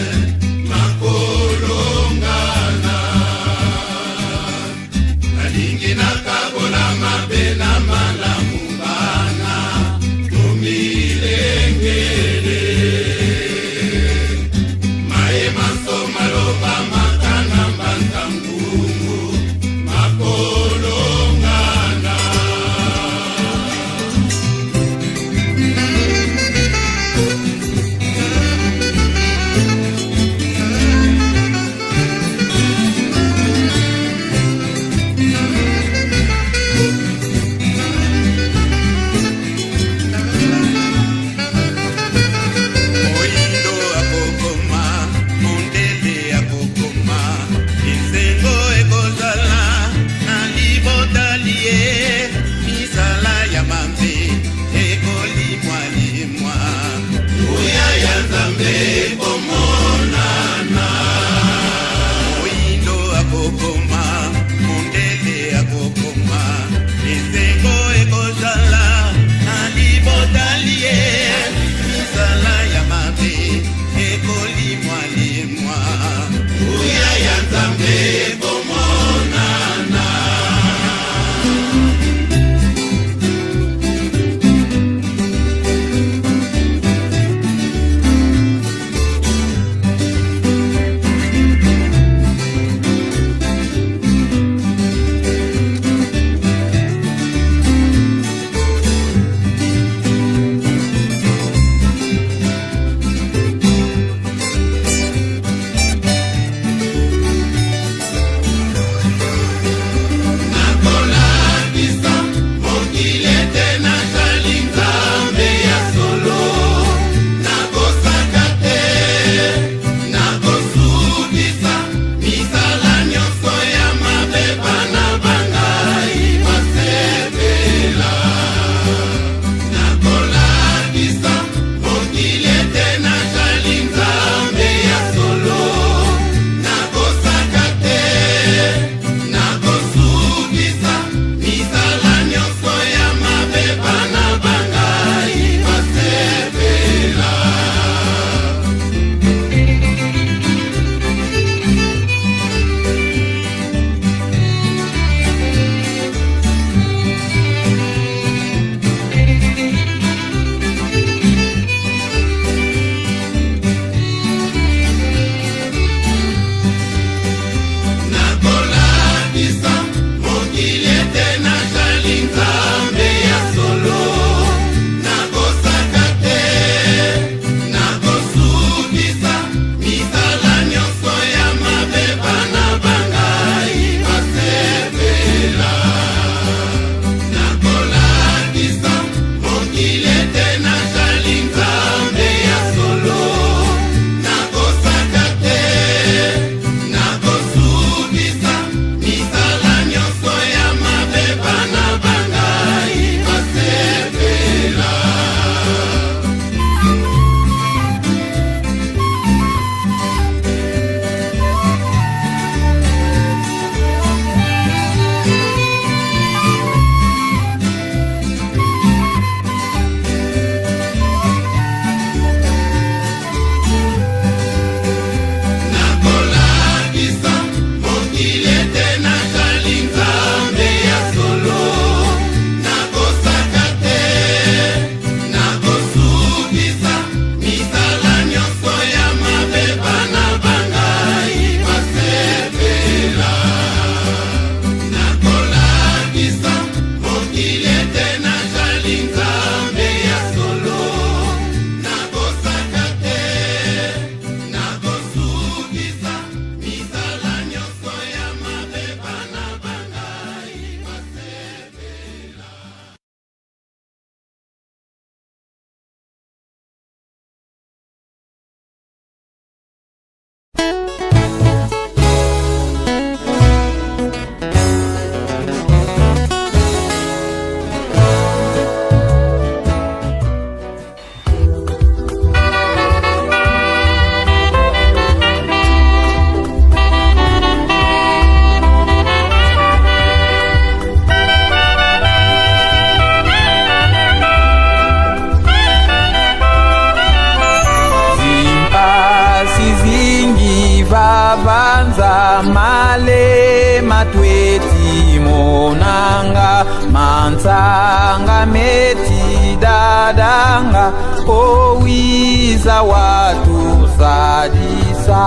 Malema tweti monanga Mansanga meti dadanga Owiza watu sadisa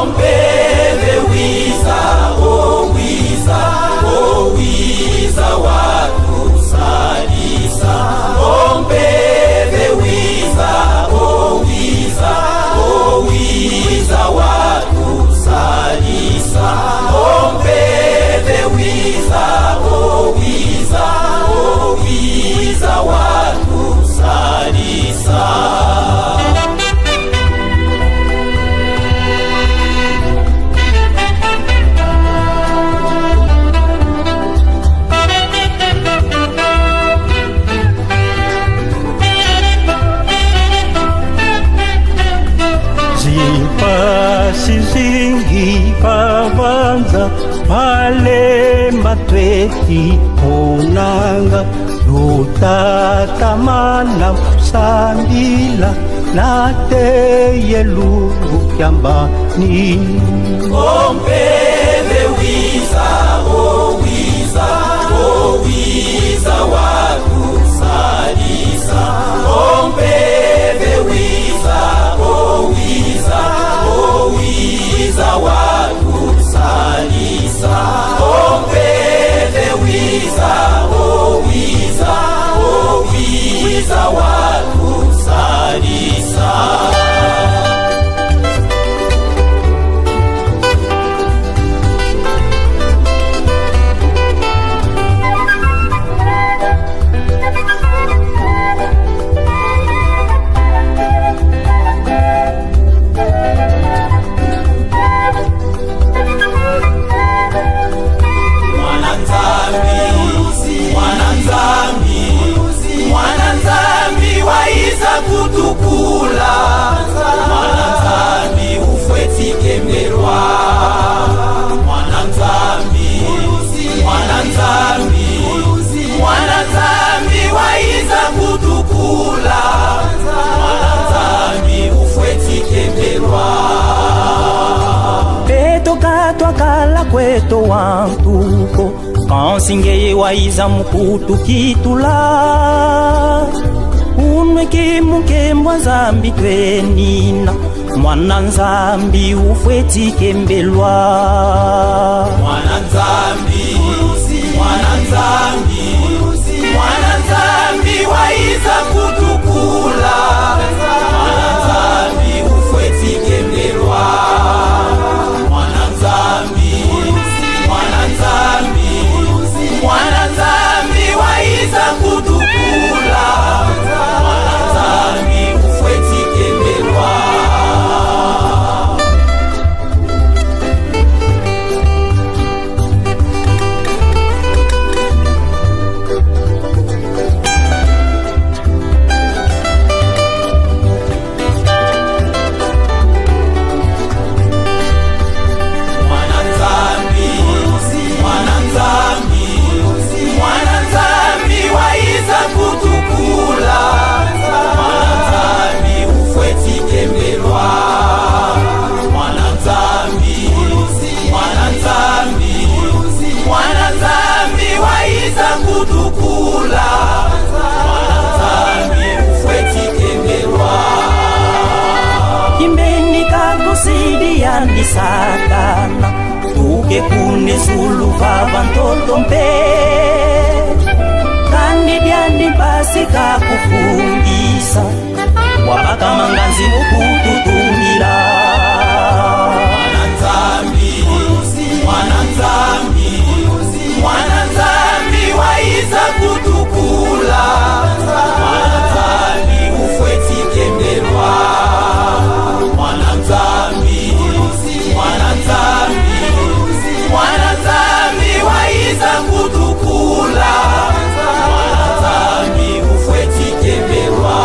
Ompeve wiza, owiza, owiza watu sadisa. Ompeve wiza, owiza, owiza watu sadisa. Ompeve wiza, owiza, owiza watu sadisa.
Zipasi zingi pavanza malemba tweti onanga lutatamana sambila nateyelungu kyambani.
Ompeve wiza, owiza, owiza watu salisa. Ompeve wiza, owiza, owiza watu salisa. Ompeve wiza, owiza, owiza watu salisa. Mwana Nzambi, mwana Nzambi, mwana Nzambi waiza kutukula. Mwana Nzambi ufwetikembelwa. Mwana Nzambi, mwana Nzambi, mwana Nzambi waiza kutukula. Mwana Nzambi ufwetikembelwa.
Petoka twakala kweto wantuko kansingeye waiza mukutu kitula unweke mukembwa nzambi twenina mwana nzambi ufwetikembelwa.
Mwana Nzambi, mwana Nzambi, mwana Nzambi waiza kutukula. Mwana Nzambi ufwetikembelwa. Mwana Nzambi, mwana Nzambi, mwana Nzambi waiza kutukula. Mwana Nzambi ufwetikembelwa. Mwana Nzambi, mwana Nzambi, mwana Nzambi waiza kutukula. Mwana Nzambi ufwetikembelwa. Mwana Nzambi, mwana Nzambi, mwana Nzambi waiza kutukula. Mwana Nzambi ufwetikembelwa.
Kimbeni kakusidi satana tuke kune zulu vava ntoto mpe kandi dyandi pasi kakufungisa wakamanganzi mukututumila.
Mwana Nzambi, mwana Nzambi, mwana Nzambi waiza kutukula. Mwana Nzambi ufwetikembelwa. Mwana Nzambi, mwana Nzambi, mwana Nzambi waiza kutukula. Mwana Nzambi ufwetikembelwa.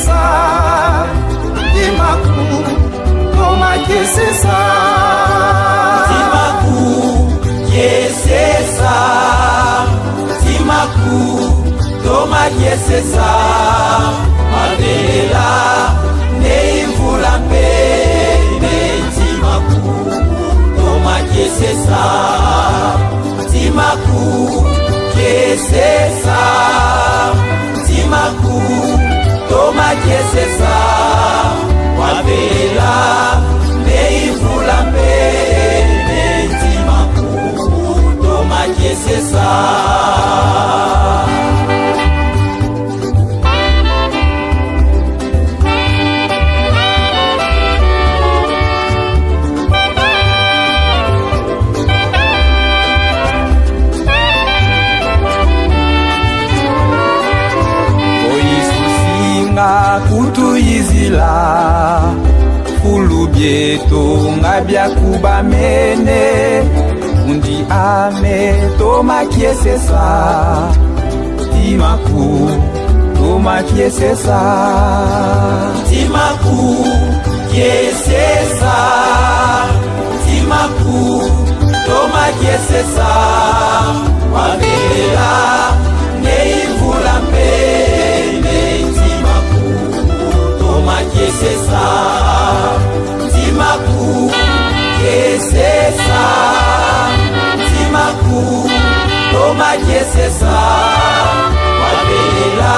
Tomakiesesa Timaku Tomakiesesa
Timaku Kiesesa Timaku Tomakiesesa Mabelela Neimvula mpe Timaku Tomakiesesa Timaku Kiesesa Timaku Tomakiesesa Mabelela Neimvula mpe Timaku Tomakiesesa Oisusinga kutuyizila fulu bietu nga byakubamene undi ame tomakiesesa timaku tomakiesesa Timaku kiesesa Timaku tomakiesesa Mabelela neimvula mpe Timaku tomakiesesa Timaku kiesesa Timaku tomakiesesa Mabelela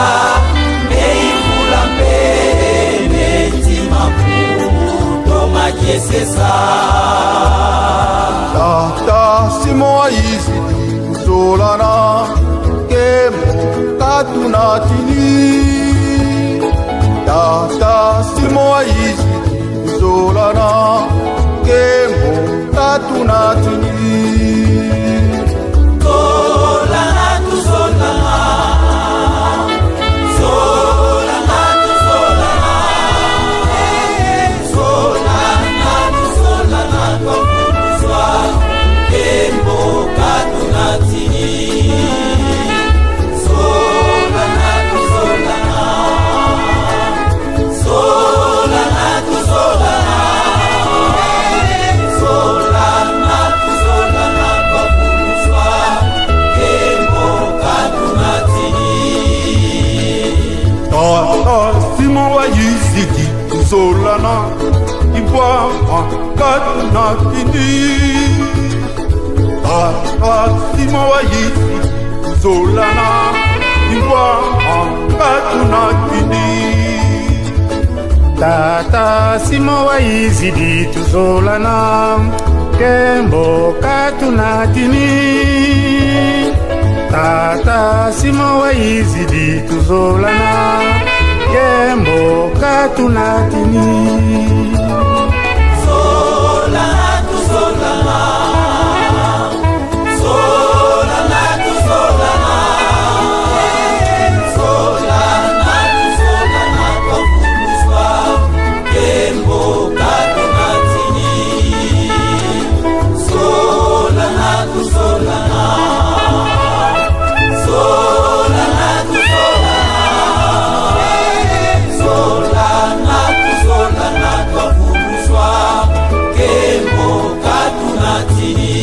neimvula mpe Timaku tomakiesesa
Tata Simon aizidi kuzolana kemo katuna tini Tata Simon aizidi kuzolana kemo katuna tini
Zolana tuzolana Zolana tuzolana Zolana tuzolana twafundiswa Kembo katuna tini Zolana tuzolana Zolana tuzolana Zolana tuzolana twafundiswa Kembo katuna tini
Tata Simon aizidi kuzolana ibwama katuna tini Tata Simon aizidi kuzolana ibwama katuna tini
Tata Simo waizidi tuzolana kembo katuna tini Tata Simo waizidi tuzolana kembo katuna tini
Zolana tuzolana Zolana tuzolana Zolana tuzolana twafundiswa Kembo katuna tini Zolana tuzolana Zolana tuzolana Zolana tuzolana twafundiswa Kembo katuna tini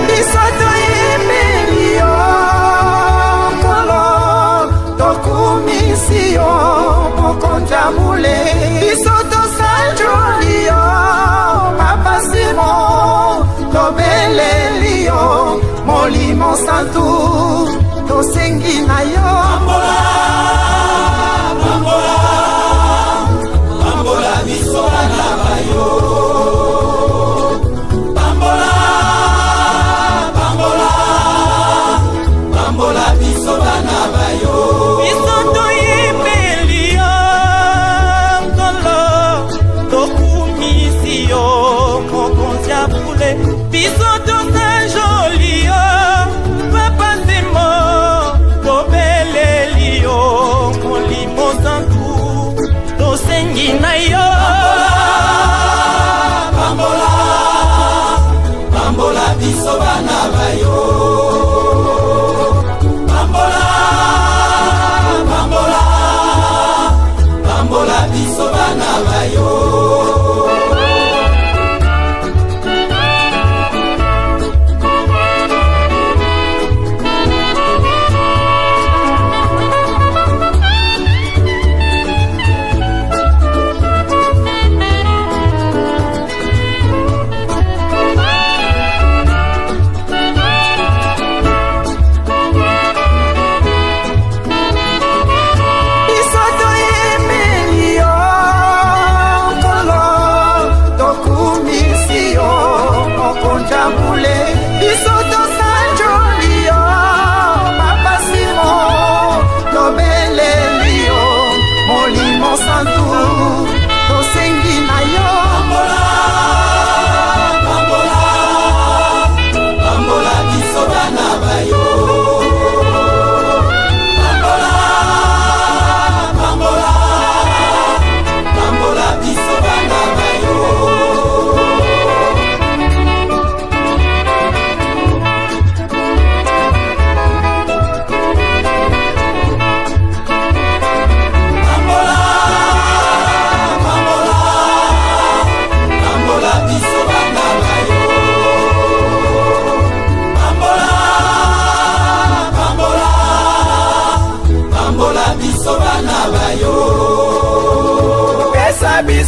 Biso toyembeli yo nkolo tokumisi yo mokonzi ya bule biso tosanjoli yo papa Simon tobeleli yo molimo santu tosengi na yo
Pambola, pambola biso bana bayo Pambola, pambola, pambola biso bana bayo
Biso toyembeli yo nkolo tokumisi yo mokonzi ya bule biso tosanjoli yo papa Simon tobeleli yo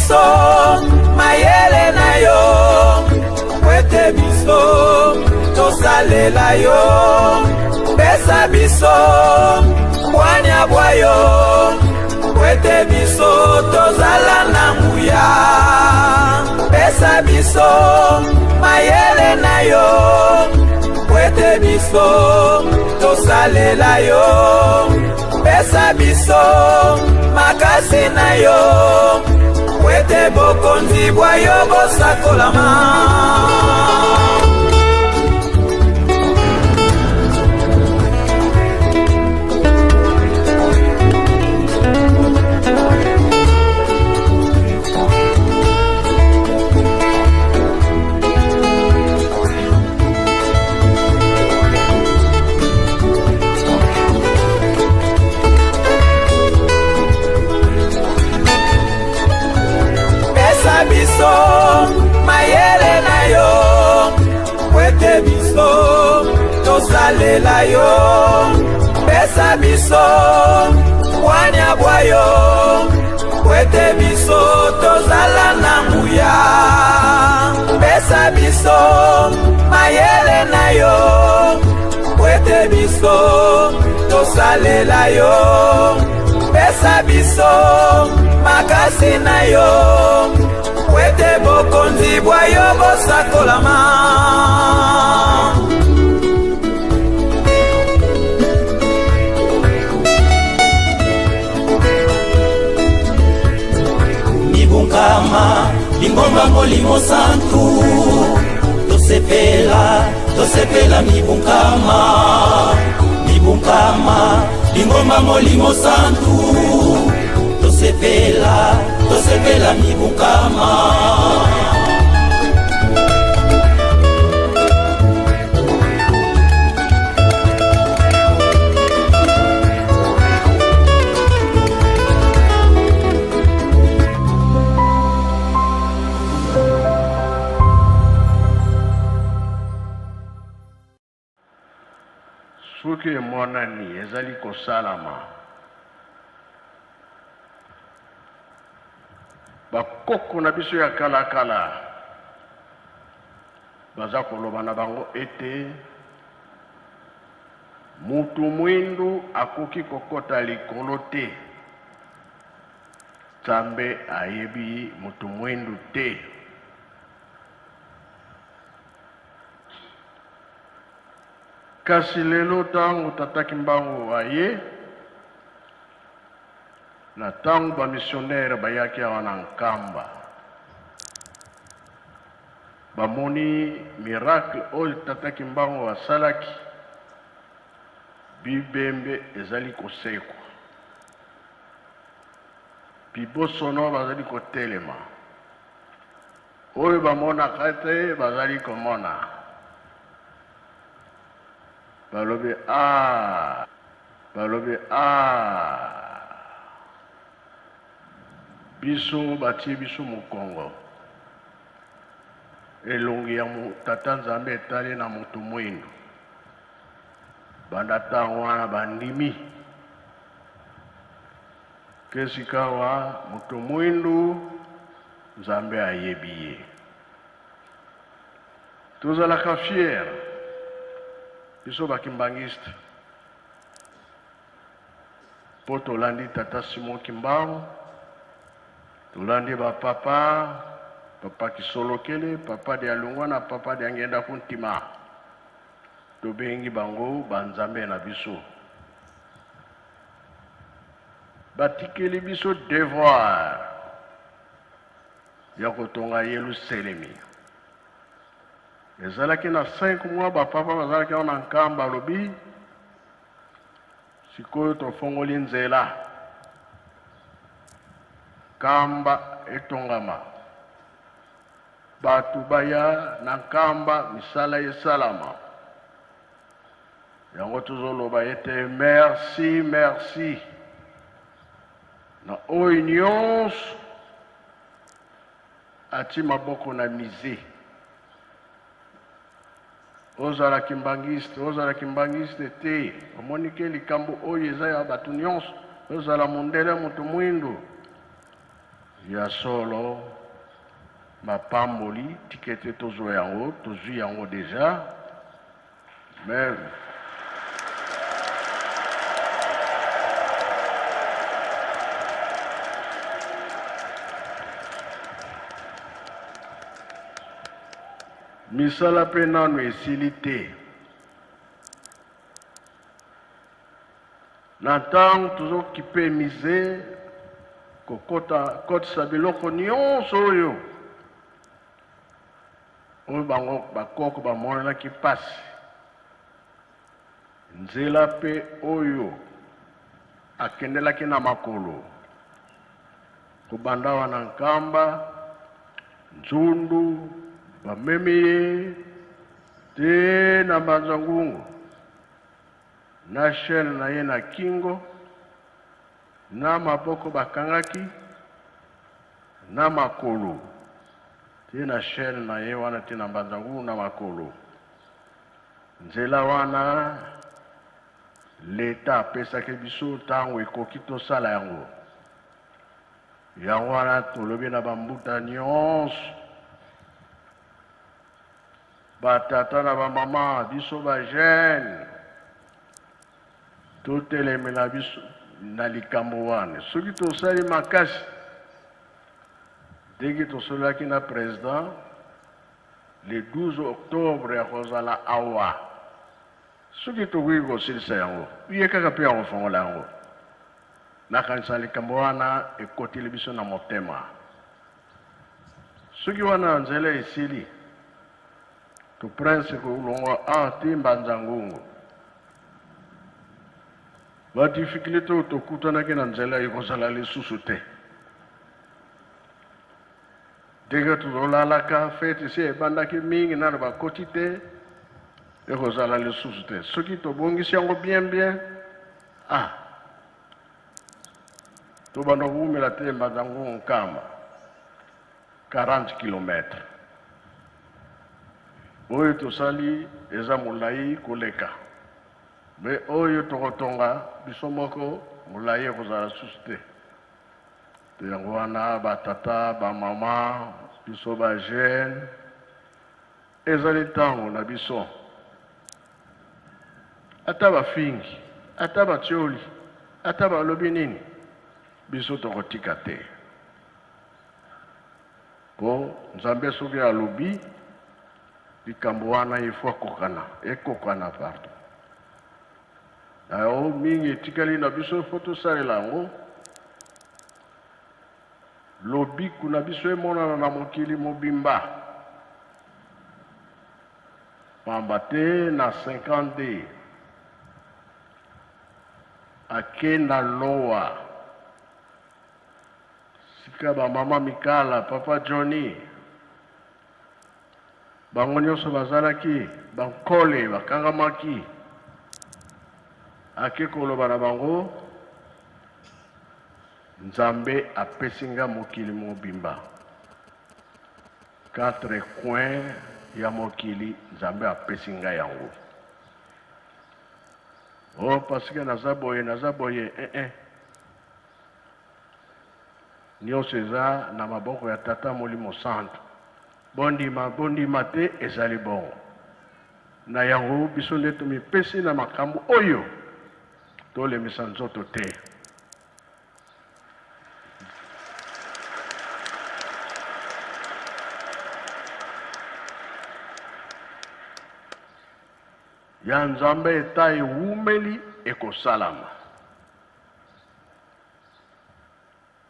biso mayele na yo po ete biso tosalela yo. Pesa biso bwanya bwa yo po ete biso tozala na nguya. Pesa biso mayele na yo po ete biso tosalela yo. Pesa biso makasi na yo po ete bokonzi bwa yo bosakolama. Pesa biso mayele na yo po ete biso tosalela yo. Pesa biso bwanya bwa yo po ete biso tozala na nguya. Pesa biso mayele na yo po ete biso tosalela yo. Pesa biso makasi na yo po ete bokonzi bwa yo bosakolama.
Mibunkama lingomba molimo santu, tosepela tosepela mibunkama, mibunkama lingomba molimo santu, tosepela tosepela mibunkama.
Soki emonani ezali kosalama, bakoko na biso ya kalakala baza koloba na bango ete mutu mwindu akoki kokota likolo te, Nzambe ayebi mutu mwindu te. Kasi lelo tango Tata Kimbangu aye, na tango ba missionnaires bayaki awa na Nkamba, bamoni miracle oyo Tata Kimbangu asalaki, bibembe ezali kosekwa, bibosono bazali kotelema, oyo bamonaka te bazali komona. Balobi ah, balobi ah, biso batie biso mokongo, elongi ya Tata Nzambe etali na moto mwindu. Banda ntango wana bandimi ke sikawa moto mwindu Nzambe ayebi ye. Tozalaka fier biso ba kimbanguiste po tolandi tata Simon Kimbangu, tolandi ba papa, papa Kisolokele, papa Dialungana na papa Diangienda Kuntima, tobengi bango ba nzambe na biso. Batikeli biso devoir ya kotonga Yelusalemi. Ezalaki na 5 mois ba papa bazalaki awa na Nkamba, alobi sikoyo tofongoli nzela Nkamba etongama, bato baya na Nkamba, misala esalama. Yango tozoloba ete merci, merci na oyo nyonso ati maboko na musée. Ozala kimbanguiste, ozala kimbanguiste te, omoni ke likambo oyo eza ya bato nyonso, ozala mondele, moto mwindu, Ya solo, mapamboli, tika ete tozwa yango, tozwi yango deja, mais misala mpe nanu esili te. Na ntango tozokipe musee, kokota kotisa biloko nyonso oyo oyo bango bakoko bamonanaki mpasi, nzela mpe oyo akendelaki na makolo kobanda wana Nkamba, Nzundu, bamemi ye te na Mbanza Ngungu na chaine na ye na kingo, na maboko bakangaki, na makolo te na chaine na ye wana te na Mbanza Ngungu na makolo. Nzela wana l'Etat apesaki biso ntango ekoki tosala yango. Yango wana tolobi na bambuta nyonso, ba tata na ba mama, biso ba jeune, totelemela biso na likambo wana. Soki tosali makasi ndenge tosololaki na president le 12 octobre akozala awa, soki tokoki kosilisa yango, ye kaka mpe akofongola yango. Nakanisa likambo wana ekoteli biso na motema. Soki wana nzela esili, to prince kolongwa awa ti Mbanza Ngungu, ba difficultes oyo tokutanaki na nzela ekozala lisusu te. Ndenge tozolalaka fete esi ebandaki mingi nano bakoti te, ekozala lisusu te. Soki tobongisi yango bien bien, ah, tobanda kowumela te Mbanza Ngungu Nkamba 40 kilomètres oyo tosali eza molai koleka, me oyo tokotonga biso moko molai ekozala susu te. Yango wana ba tata, ba mama, biso ba jeune, ezali ntango na biso. Ata bafingi, ata batioli, ata balobi nini, biso tokotika te. Po Nzambe soki alobi likambo wana, il faut akokana, ekokana pardon. Na yango mingi etikali na biso, faut tosalela yango. Lobiko na biso emonana na mokili mobimba. Pamba te na 52 akenda lowa sika ba mama Mikala, papa Johnny, bango nyonso bazalaki bankole, bakangamaki. Ake koloba na bango, Nzambe apesi nga mokili mobimba, quatre coins ya mokili Nzambe apesi nga yango. Oh, parce que naza boye, naza boye, eh, eh. Nyonso eza na maboko ya Tata Molimo Santu. Bondima, bondima te, ezali bongo. Na yango biso nde tomipesi na makambo oyo, tolemisa nzoto te. Ya Nzambe eta ewumeli ekosalama.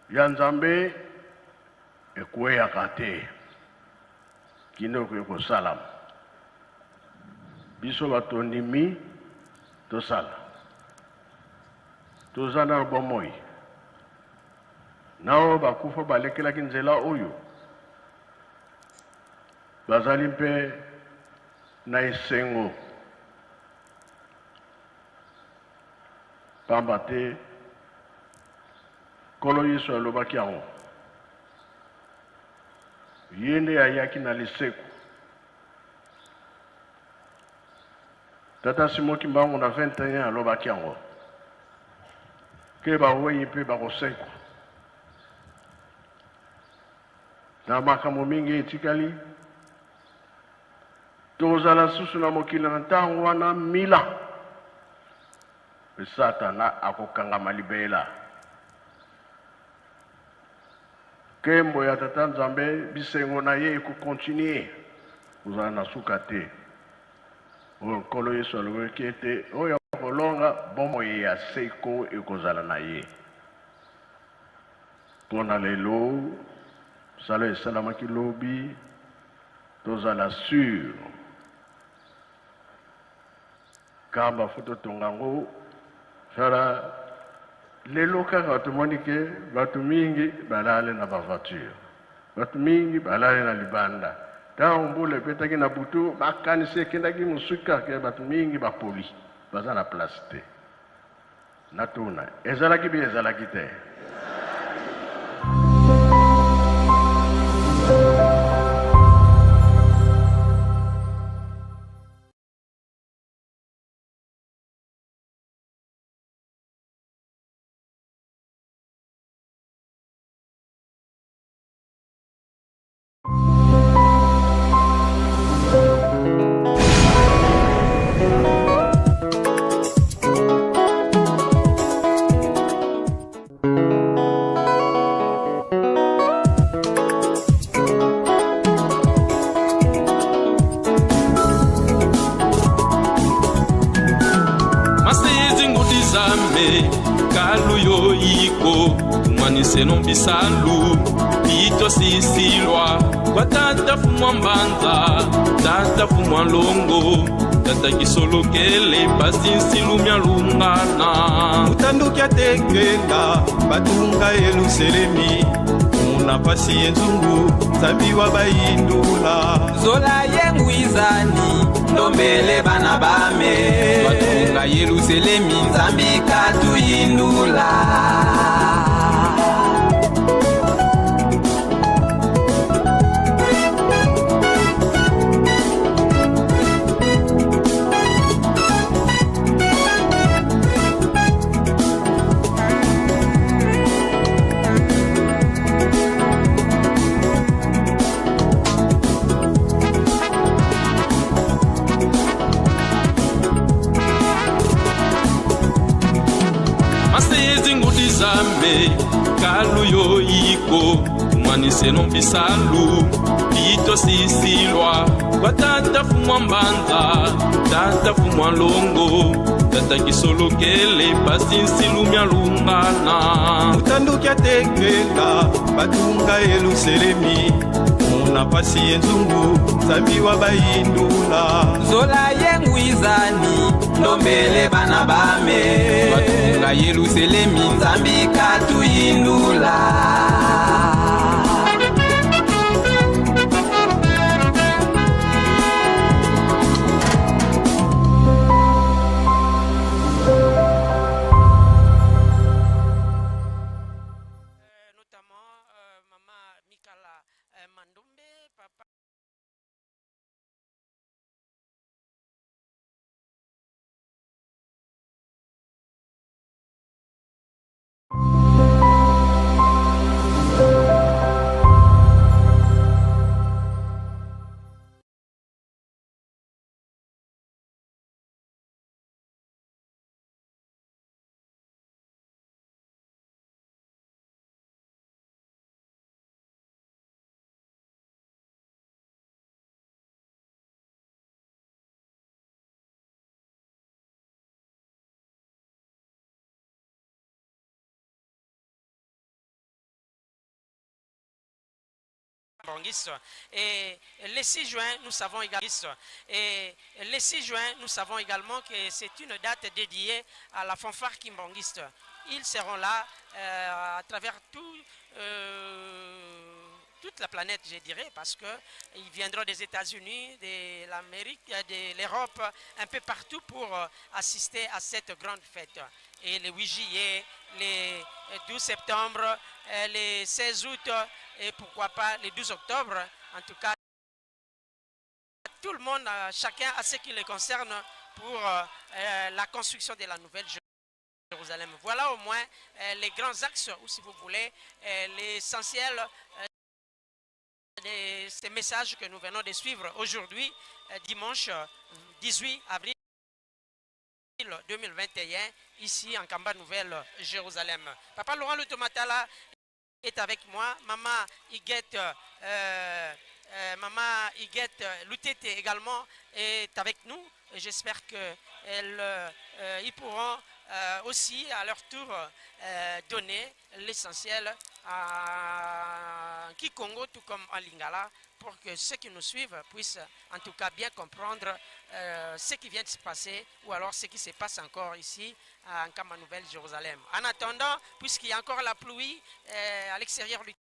Ya Nzambe ekweyaka te kino ekoki kosalama. Biso batondimi tosala, toza na bomoi na oyo bakufa balekelaki nzela oyo bazali mpe na esengo, pamba te Nkolo Yesu alobaki yango. Ye nde ayaki na lisekwa. Tata Simon Kimbangu na 21 alobaki yango ke bawei mpe bakosekwa. Na makambo mingi etikali, tozala susu na mokili na ntango wana mila, mpe Satana akokangama libela. Nkembo ya Tata Nzambe, bisengo na ye ekokontinue kozala na suka te. Oyo Nkolo Yesu alobaki ete oyo akolonga, bomoi ya seko ekozala na ye. Mpo na lelo, mosala esalamaki lobi, tozala sur kamba fo totonga yango sala lelo kaka tomoni ke bato mingi balali na bavoiture, bato mingi balali na libanda. Ntango mbula ebetaki na butu, makanisi ekendaki mosika ke bato mingi bapoli, baza na place te. Natuna, ezalaki bi ezalaki te?
Kumaniseno bisalu bitosisilwa kwa tata fumwa mbanza tata fumwa longo tata kisolokele pasi nsilumya lungana
mutanduki atekenda batunga yeluselemi muna pasi yenzungu nzambi wa bayindula
zola yengwizani ndombele bana bame batunga yeluselemi nzambi katuyindula.
Zambe kalu yo yiko kumaniseno bisalu bitosisilwa kwa tata fumwa mbanza tata fumwa longo tata kisolokele pasi nsilumya lungana
mutanduki atekenda batunga yeluselemi muna pasi yenzungu nzambi wa bayindula
zola yengwizani ndombele bana bame batunga yeluselemi nzambi katuyindula.
Et le 6 juin, nous savons également, et le 6 juin, nous savons également que c'est une date dédiée à la fanfare kimbanguiste. Ils seront là à travers toute la planète, je dirais, parce qu'ils viendront des États-Unis, de l'Amérique, de l'Europe, un peu partout pour assister à cette grande fête. Et le 8 juillet, le 12 septembre, le 16 août et pourquoi pas le 12 octobre. En tout cas, tout le monde, chacun à ce qui le concerne pour la construction de la nouvelle Jérusalem. Voilà au moins les grands axes, ou si vous voulez, l'essentiel. de ces messages que nous venons de suivre aujourd'hui, dimanche 18 avril 2021, ici en Kamba Nouvelle, Jérusalem. Papa Laurent Lutomatala est avec moi, Maman Huguette, Maman Huguette Lutete également est avec nous. Et j'espère qu'ils pourront aussi à leur tour donner l'essentiel à Kikongo, tout comme en Lingala, pour que ceux qui nous suivent puissent en tout cas bien comprendre ce qui vient de se passer ou alors ce qui se passe encore ici à Nkamba Nouvelle Jérusalem. En attendant, puisqu'il y a encore la pluie à l'extérieur du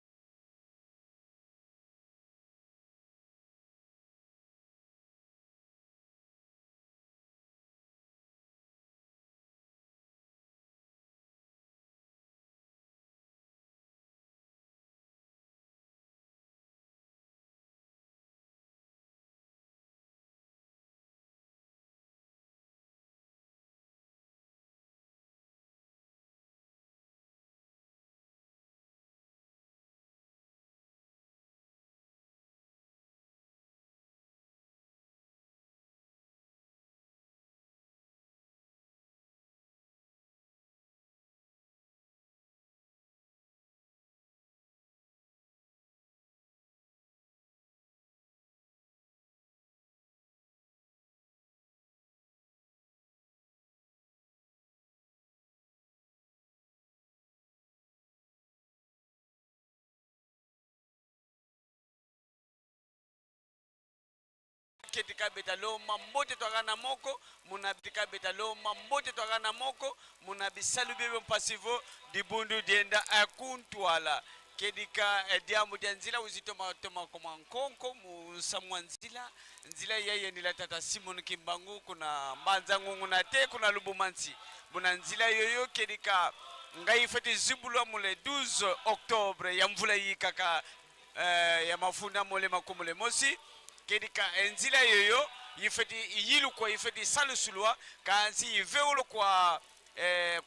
Ketika betalo mambote twaka na moko muna tika betalo mambote twaka na moko muna bisalu bebe mpasivo dibundu dienda akuntwala kedika diambu dia nzila uzitoma toma koma nkonko musamwa nzila nzila yeye ni la tata Simon Kimbangu kuna mbanza ngungu na te kuna lubumansi muna nzila yoyo kedika ngai fete zimbulwa mule 12 octobre ya mvula yikaka ya mafunda mole makumule mosi kedika nzila yoyo yifeti yilukwa yifeti salusulwa kansi yiveulo kwa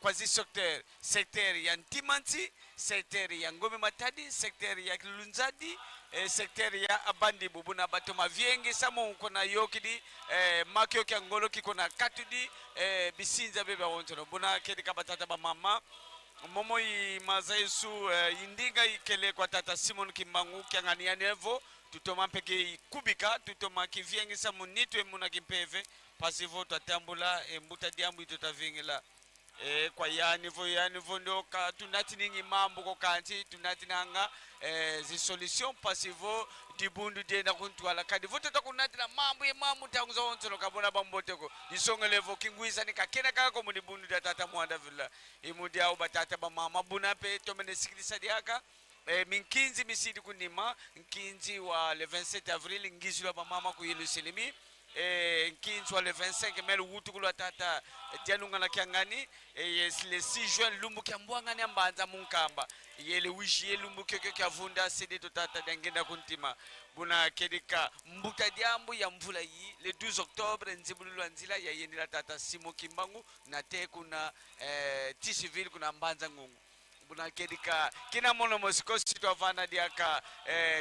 kwa zi secteur, secteur ya Ntimanti, secteur ya Ngome Matadi, secteur ya Lunzadi, secteur ya Abandi Bubuna bato mavienge samo kona yokidi, makyo kya ngolo ki kona katudi, bisinza bebe wontono buna kedika batata ba mama momo yi mazayesu indinga ikele kwa tata Simon Kimbangu kyangania nevo tutoma mpeke ikubika tutoma kiviengisa munitu emuna kimpeve pasivo twatambula embuta diambu itotavingila kwa yanivo yanivo ndoka tunati ningi mambo ko kanti tunati nanga zi solution pasivo dibundu dienda kuntwala kadi voto takunati na mambo ye mambo tangu za ontsolo kabona bamboteko disongelevo kingwisa ni kakena kaka ko mudibundu dia tata mwanda vila imudi au batata ba mama buna pe tomene sikilisa diaka minkinzi misidi kunima nkinzi wa le 27 avril ngizi lwa mama ku Yerusalemi nkinzi wa le 25 mai luwutu kulwa tata dialunga na kiangani le 6 juin lumbu kya mbwangani ambanza munkamba ye le 8 juillet lumbu kyokyo kya vunda sede to tata diangenda kuntima buna kedika mbuta diambu ya mvula yi le 12 octobre nzibululwa nzila ya yendela tata Simon Kimbangu na te kuna Tisiville kuna mbanza ngungu buna kedika kina mono mosiko sito avana diaka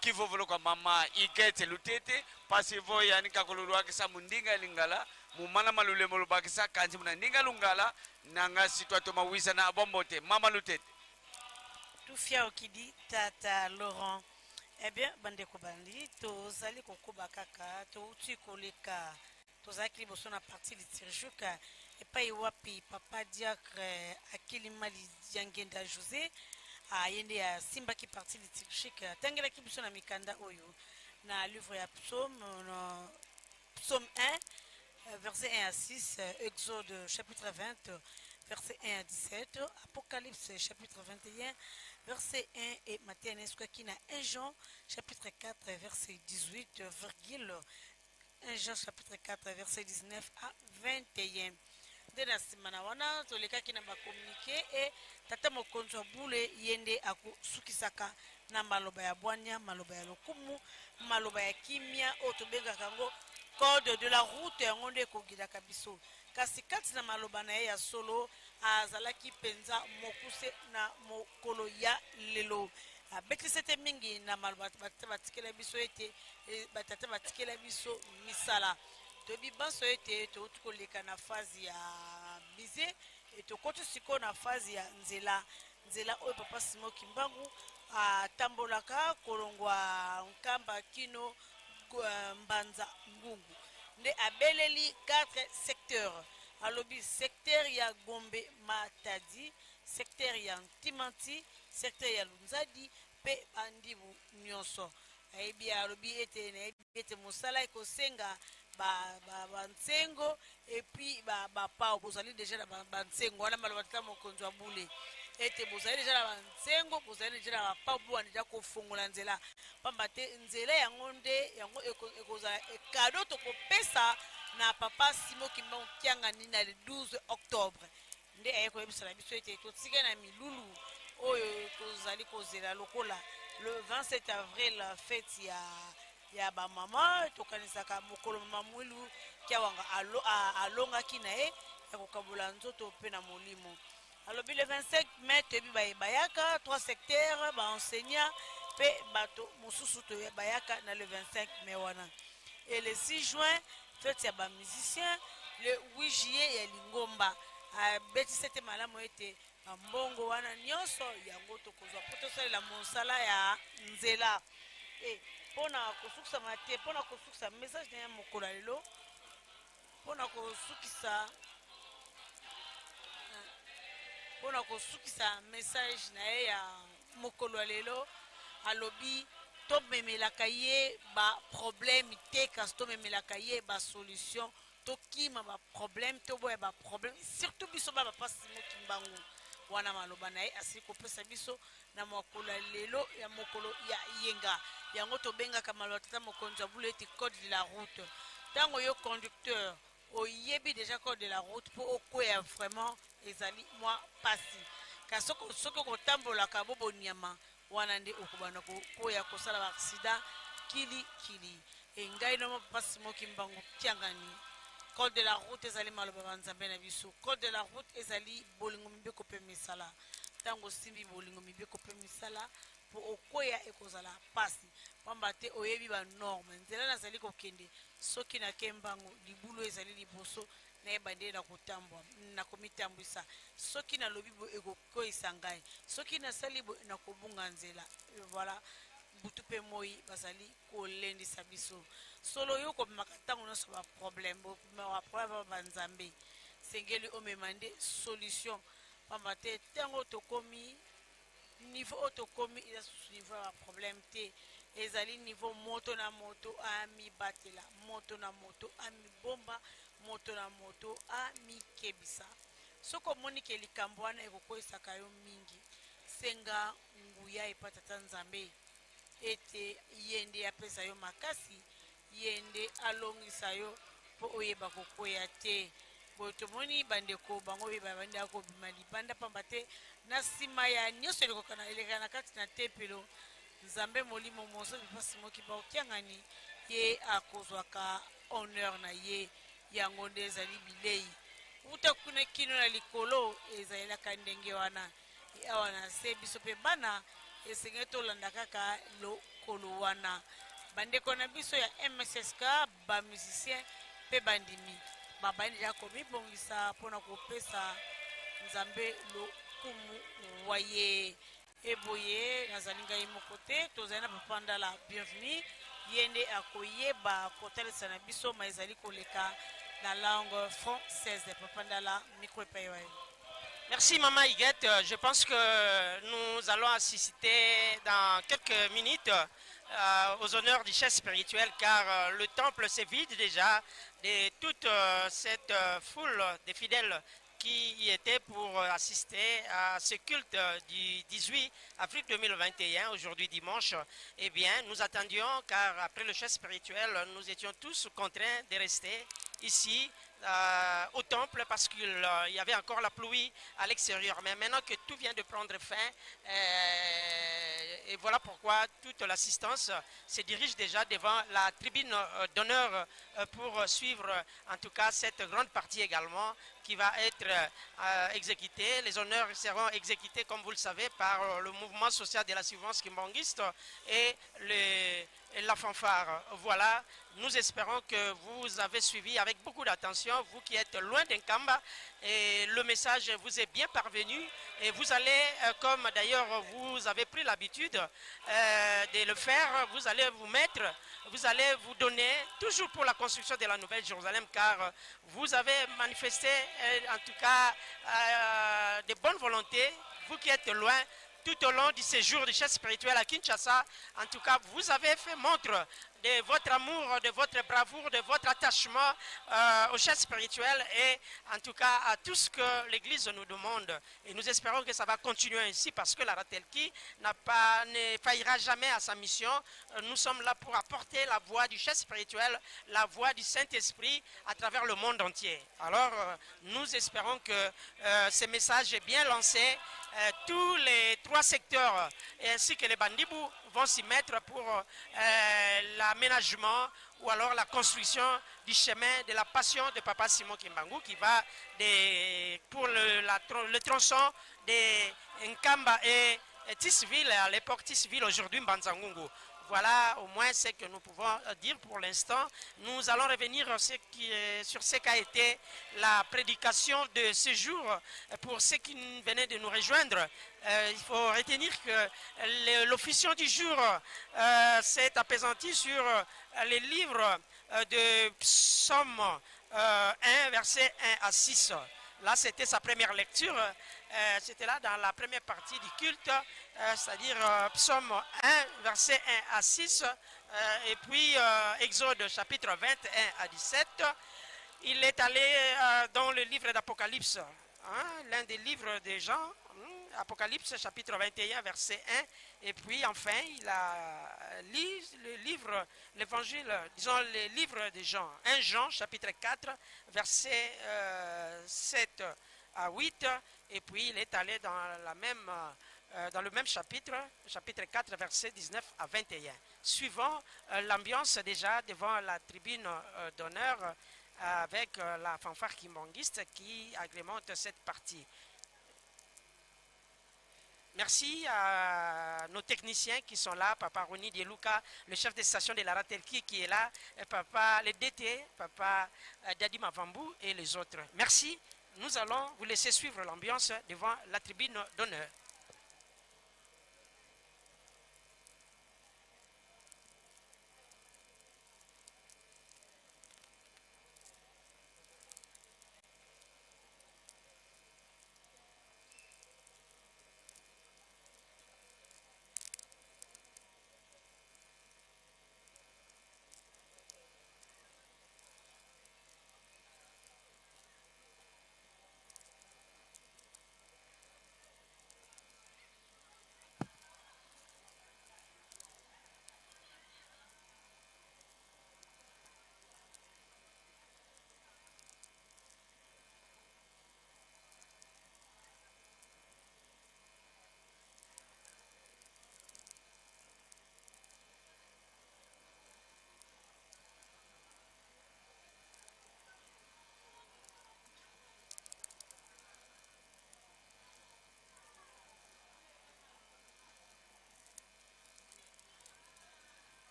kivovolo kwa mama Igete Lutete pasivo yani kakololo akisa mundinga lingala mumana malule molobakisa kanzi muna ndinga lungala nanga sito atoma wisa na abombote mama Lutete
tufia okidi tata Laurent. Eh bien bandeko bandi tozali kokoba kaka touti koleka tozalaki liboso na partie liturgique epai wapi papa diacre Akilimali Diangenda José ayende asimbaki partie liturgique atangelaki biso na mikanda oyo na livre ya psaume, na psaume 1 verset 1 à 6, Exode chapitre 20 verset 1 à 17, Apocalypse chapitre 21 verset 1 et Matthieu na 1 Jean chapitre 4 verset 18 virgule 1 Jean chapitre 4 verset 19 à 21. Nde na nsima na wana tolekaki na bakomunike e tata mokonzi wa bule ye nde akosukisaka na maloba ya bwanya, maloba ya lokumu, maloba ya kimia oyo tobengaka yango code de la route, yango nde ekogidaka biso. Kasi kati na maloba na ye ya solo azalaki mpenza mokuse na mokolo ya lelo. Abeti sete mingi na maloba batata batikela biso ete e, batata batikela biso misala. Toyebi banso ete touti koleka na phase ya musée e tokoti sikoyo na phase ya nzela, nzela oyo papa Simon Kimbangu atambolaka kolongwa Nkamba kino eh, Mbanza Ngungu. Nde abeleli 4 secteur, alobi secteur ya Gombe Matadi, secteur ya Ntimanti, secteur ya Lunzadi mpe bandibu nyonso. Ayebi, alobi ete nayebi ete mosala ekosenga bansengo ba, ba epuis bapao ba bozali deja na bansengo wana, maloba tata mokonzi wa bule ete bozali deja na bansengo, bozali deja na bapao, bowa deja kofongola nzela, pamba te nzela yango nde yango ekozala kado tokopesa na papa Simon Kimbangu Kiangani na le 12 octobre. Nde aye koyebisa na biso ete totikali na milulu oyo tozali kozela lokola le 27 avril, fete ya ya bamama. Tokanisaka mokolo mama Mwilu Kiawanga alo, alongaki na ye ya kokabola nzoto mpe na molimo. Alobi le 25 mai toyebi baye bayaka 3 secteurs, baenseignant mpe bato mosusu bayaka na le 25 mai wana. Et le 6 juin fete ya bamusicien, le 8 juillet ya lingomba. Abetisi ete malamu ete bambongo wana nyonso yango tokozwa mpo tosalela mosala ya nzela. E mpo na kosukisama te, mpo na kosukisa message na ya mokolo ya lelo, mpo na kosukisa message na ye ya mokolo ya lelo, alobi tomemelaka ye baproblème te, kasi tomemelaka ye basolution. Tokima baproblème, toboya baproblème, surtout biso ba papa Simon Kimbangu. Wana maloba na ye asili kopesa biso na mokolo ya lelo, ya mokolo ya yenga. Yango tobengaka maloba tata mokonzi ya bulu ete code de la route. Ntango yo conducteur oyebi déjà code de la route, mpo okweya vraiment ezali mwa pasi. Kasi soki okotambolaka bo bonyama wana nde okobanda kokoya kosala baaccident kili kili. E ngai no papa Simon Kimbangu Kiangani, code de la route ezali maloba ba Nzambe na biso. Code de la route ezali bolingo, mibeko mpe misala. Ntango osimbi bolingo, mibeko mpe misala, mpo okweya ekozala pasi, pamba te oyebi banorme. Nzela nazali kokende, soki nake mbango, libulu ezali liboso, nayeba nde nakotambwa, nakomitambwisa. Soki nalobi boye ekokweyisa ngai, soki nasali boye nakobunga nzela. Voilà, butu mpe moi bazali kolendisa biso. Solo yo komemaka ntango nyonso baproblème, baproblème banzambe, sengeli omema nde solution, pamba te ntango tokomi niveau oyo tokomi eza susu niveau ya baproblème te, ezali niveau moto na moto amibatela, moto na moto amibomba, moto na moto amikebisa. Soki omoni ke likambo wana ekokweyisaka yo mingi, senga nguya epa tata Nzambe ete ye nde apesa yo makasi, ye nde alongisa yo mpo oyeba kokweya te. Boye tomoni bandeko bango oyo babandaka kobima libanda, pamba te na nsima ya nyonso elekaka na kati na tempelo, Nzambe molimo mosantu papa Simon Kimbangu Kiangani ye akozwaka honneur na ye. Yango nde ezali bilei uta kuna kino na likolo, ezalelaka ndenge wana. E awa na se biso mpe bana esengeli tolanda kaka lokolo wana. Bandeko na biso ya MSSK, bamusicien mpe bandimi babandi deja komibongisa mpona kopesa Nzambe lokumu wa ye. Eboye nazali ngai moko te, tozali na papa Ndala Bienvenu, ye nde akoyeba kotalisa na biso ma ezali koleka na langue française. Papa Ndala, micro epai wa yo.
Merci Maman Huguette. Je pense que nous allons assister dans quelques minutes aux honneurs du chef spirituel, car le temple s'est vide déjà de toute cette foule de fidèles qui y étaient pour assister à ce culte du 18 avril 2021, aujourd'hui dimanche. Eh bien, nous attendions, car après le chef spirituel, nous étions tous contraints de rester ici au temple parce qu'il y avait encore la pluie à l'extérieur. Mais maintenant que tout vient de prendre fin, et voilà pourquoi toute l'assistance se dirige déjà devant la tribune d'honneur pour suivre en tout cas cette grande partie également qui va être exécutée. Les honneurs seront exécutés, comme vous le savez, par le mouvement social de la surveillance kimbanguiste et la fanfare. Voilà, nous espérons que vous avez suivi avec beaucoup d'attention, vous qui êtes loin d'Nkamba, et le message vous est bien parvenu. Et vous allez, comme d'ailleurs vous avez pris l'habitude de le faire, vous allez vous mettre, vous allez vous donner, toujours pour la construction de la Nouvelle Jérusalem, car vous avez manifesté, en tout cas, de bonnes volontés, vous qui êtes loin, tout au long du séjour du chef spirituel à Kinshasa. En tout cas, vous avez fait montre de votre amour, de votre bravoure, de votre attachement au chef spirituel et en tout cas à tout ce que l'Église nous demande. Et nous espérons que ça va continuer ainsi parce que la Ratelki ne faillira jamais à sa mission. Nous sommes là pour apporter la voix du chef spirituel, la voix du Saint-Esprit à travers le monde entier. Alors, nous espérons que ce message est bien lancé. Tous les trois secteurs ainsi que les Bandibou vont s'y mettre pour l'aménagement ou alors la construction du chemin de la passion de Papa Simon Kimbangu qui va pour le tronçon de Nkamba et Thysville, à l'époque Thysville, aujourd'hui Mbanza-Ngungu. Voilà au moins ce que nous pouvons dire pour l'instant. Nous allons revenir sur ce qu'a été la prédication de ce jour. Pour ceux qui venaient de nous rejoindre, il faut retenir que l'officiant du jour s'est appesanti sur les livres de Psaume 1, verset 1 à 6. Là, c'était sa première lecture. C'était là dans la première partie du culte, c'est-à-dire Psaume 1, verset 1 à 6, et puis Exode chapitre 21 à 17. Il est allé dans le livre d'Apocalypse, hein, l'un des livres de Jean, hein, Apocalypse chapitre 21, verset 1, et puis enfin, il a lu le livre, l'évangile, disons le livre de Jean, 1 Jean chapitre 4, verset 7 à 8, et puis il est allé dans le même chapitre, chapitre 4, verset 19 à 21. Suivant l'ambiance déjà devant la tribune d'honneur avec la fanfare kimbanguiste qui agrémente cette partie. Merci à nos techniciens qui sont là, Papa Roni Dieluka, le chef de station de la Ratelki qui est là, et Papa le DT, Papa Dadi Mavambou et les autres. Merci. Nous allons vous laisser suivre l'ambiance devant la tribune d'honneur.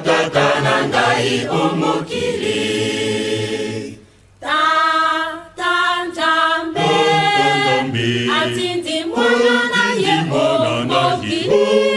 Tata na ngai o mokili.
Tata Nzambe atindi mwana na ye o mokili.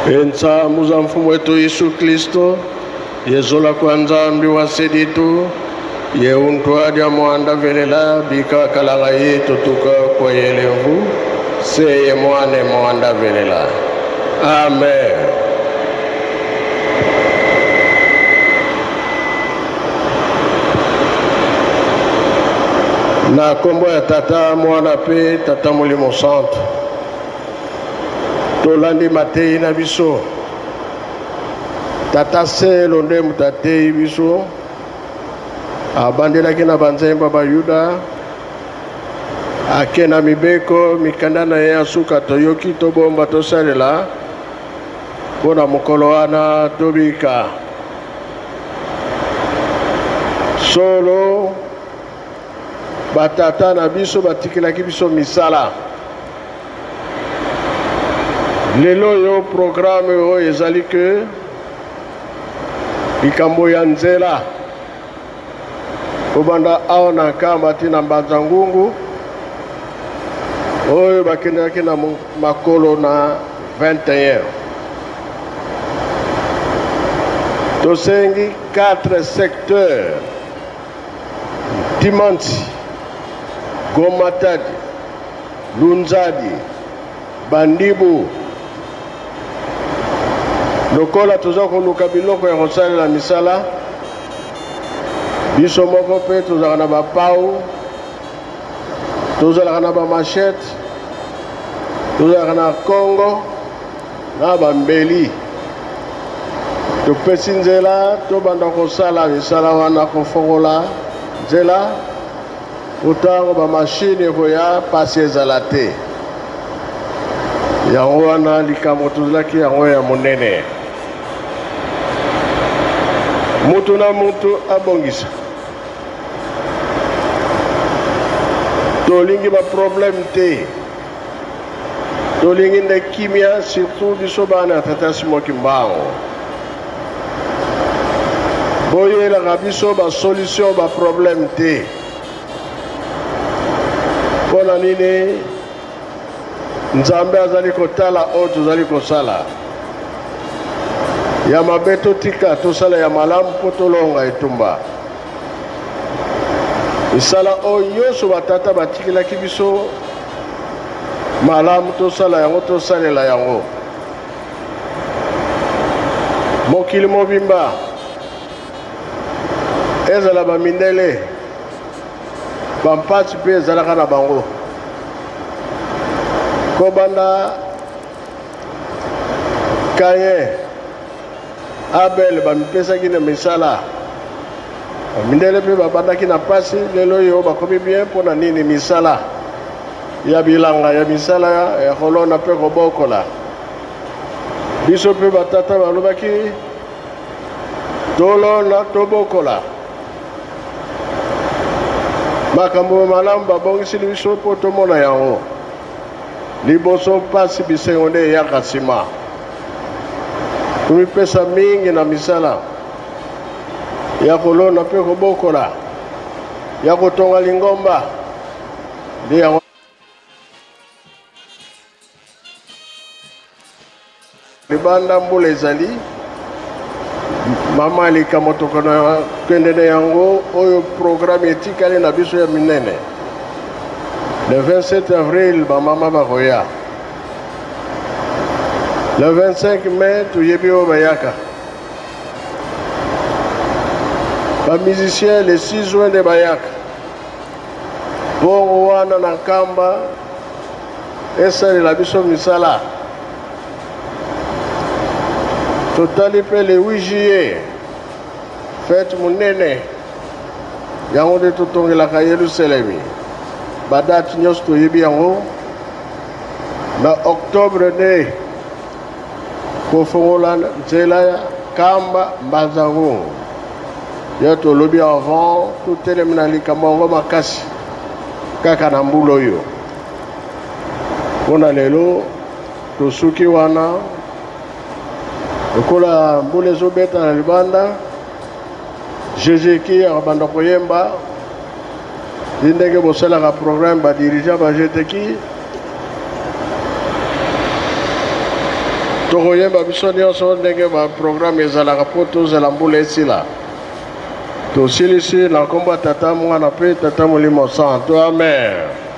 Ensa muza mfumu wetu Yesu Kristo Yezola kwa Nzambi wa seditu ye untwa dia mwanda velela bika kalanga ye tutuka kwa yelemvu seye mwane mwanda velela. Amen. Na kombo ya Tata, Mwana pe Tata Molimo Santu, tolandi mateyi na biso. Tata Selo nde moto ateyi biso, abandelaki na banzembo ya Bayuda, ake na mibeko, mikanda na ye ya suka toyoki, tobomba, tosalela mpo na mokolo wana tobika. Solo batata na biso batikelaki biso misala. Lelo oyo programme oyo ezali ke likambo ya nzela kobanda awa na Nkamba ti na Mbanza Ngungu oyo bakendaki na makolo na 21. Tosengi 4 secteurs Timanti, Gomatadi, Lunzadi, Bandibu. Lokola toza koluka biloko ya kosalela misala, biso moko mpe tozalaka na bapau, tozalaka na bamachete, tozalaka na Congo na bambeli. Topesi nzela tobanda kosala misala wana, kofongola nzela mpo ntango bamashine ekoya mpasi ezala te. Yango wana likambo tozalaki yango ya monene, moto na moto abongisa. Tolingi ba problème te, tolingi nde kimia, surtout biso bana ya Tata Simon Kimbangu. Boyelaka biso ba solution ba problème te. Mpo na nini? Nzambe azali kotala oyo tozali kosala ya mabe, totika tosala ya malamu mpo tolonga etumba. Misala oyo nyonso batata batikelaki biso malamu, tosala yango, tosalela yango. Mokili mobimba, ezala bamindele, bampasi mpe ezalaka na bango kobanda Kayen, Abel bamipesaki na misala. Mindele mpe babandaki na mpasi, lelo oyo bakomi bien. Mpo na nini? Misala ya bilanga, ya misala ya kolona mpe kobokola. Biso mpe batata balobaki tolona tobokola. Makambo malamu babongiseli biso mpo tomona yango. Liboso mpasi, bisengo nde eyaka nsima. Tomipesa mingi na misala ya kolona mpe kobokola, ya kotonga lingomba nde yango. Libanda mbula ezali mama likambo tokona kende na yango oyo programme etikali na biso ya minene le 27 avril bamama bakoya le 25 mai toyebi oyo bayaka bamusicien le 6 juin nde bayaka bongo wana na nkamba esalela biso misala. Totali mpe le 8 juillet, fete monene yango nde totongelaka Yelusalemi. Badate nyonso toyebi yango. Na octobre nde kofongola nzela ya Kamba Mbanza-Ngungu. Ya tolobi avant totelemi na likambo yango makasi kaka na mbula oyo. Mpo na lelo tosuki wana, lokola mbula ezobeta na libanda, GGK akobanda koyemba ti ndenge bosalaka programme ba dirigeant ba GTK. Tokoyemba biso nyonso ndenge baprograme ezalaka mpo tozela mbula esila. Tosilisi na nkombo ya Tata, Mwana mpe Tata Molimo Santo. Amen.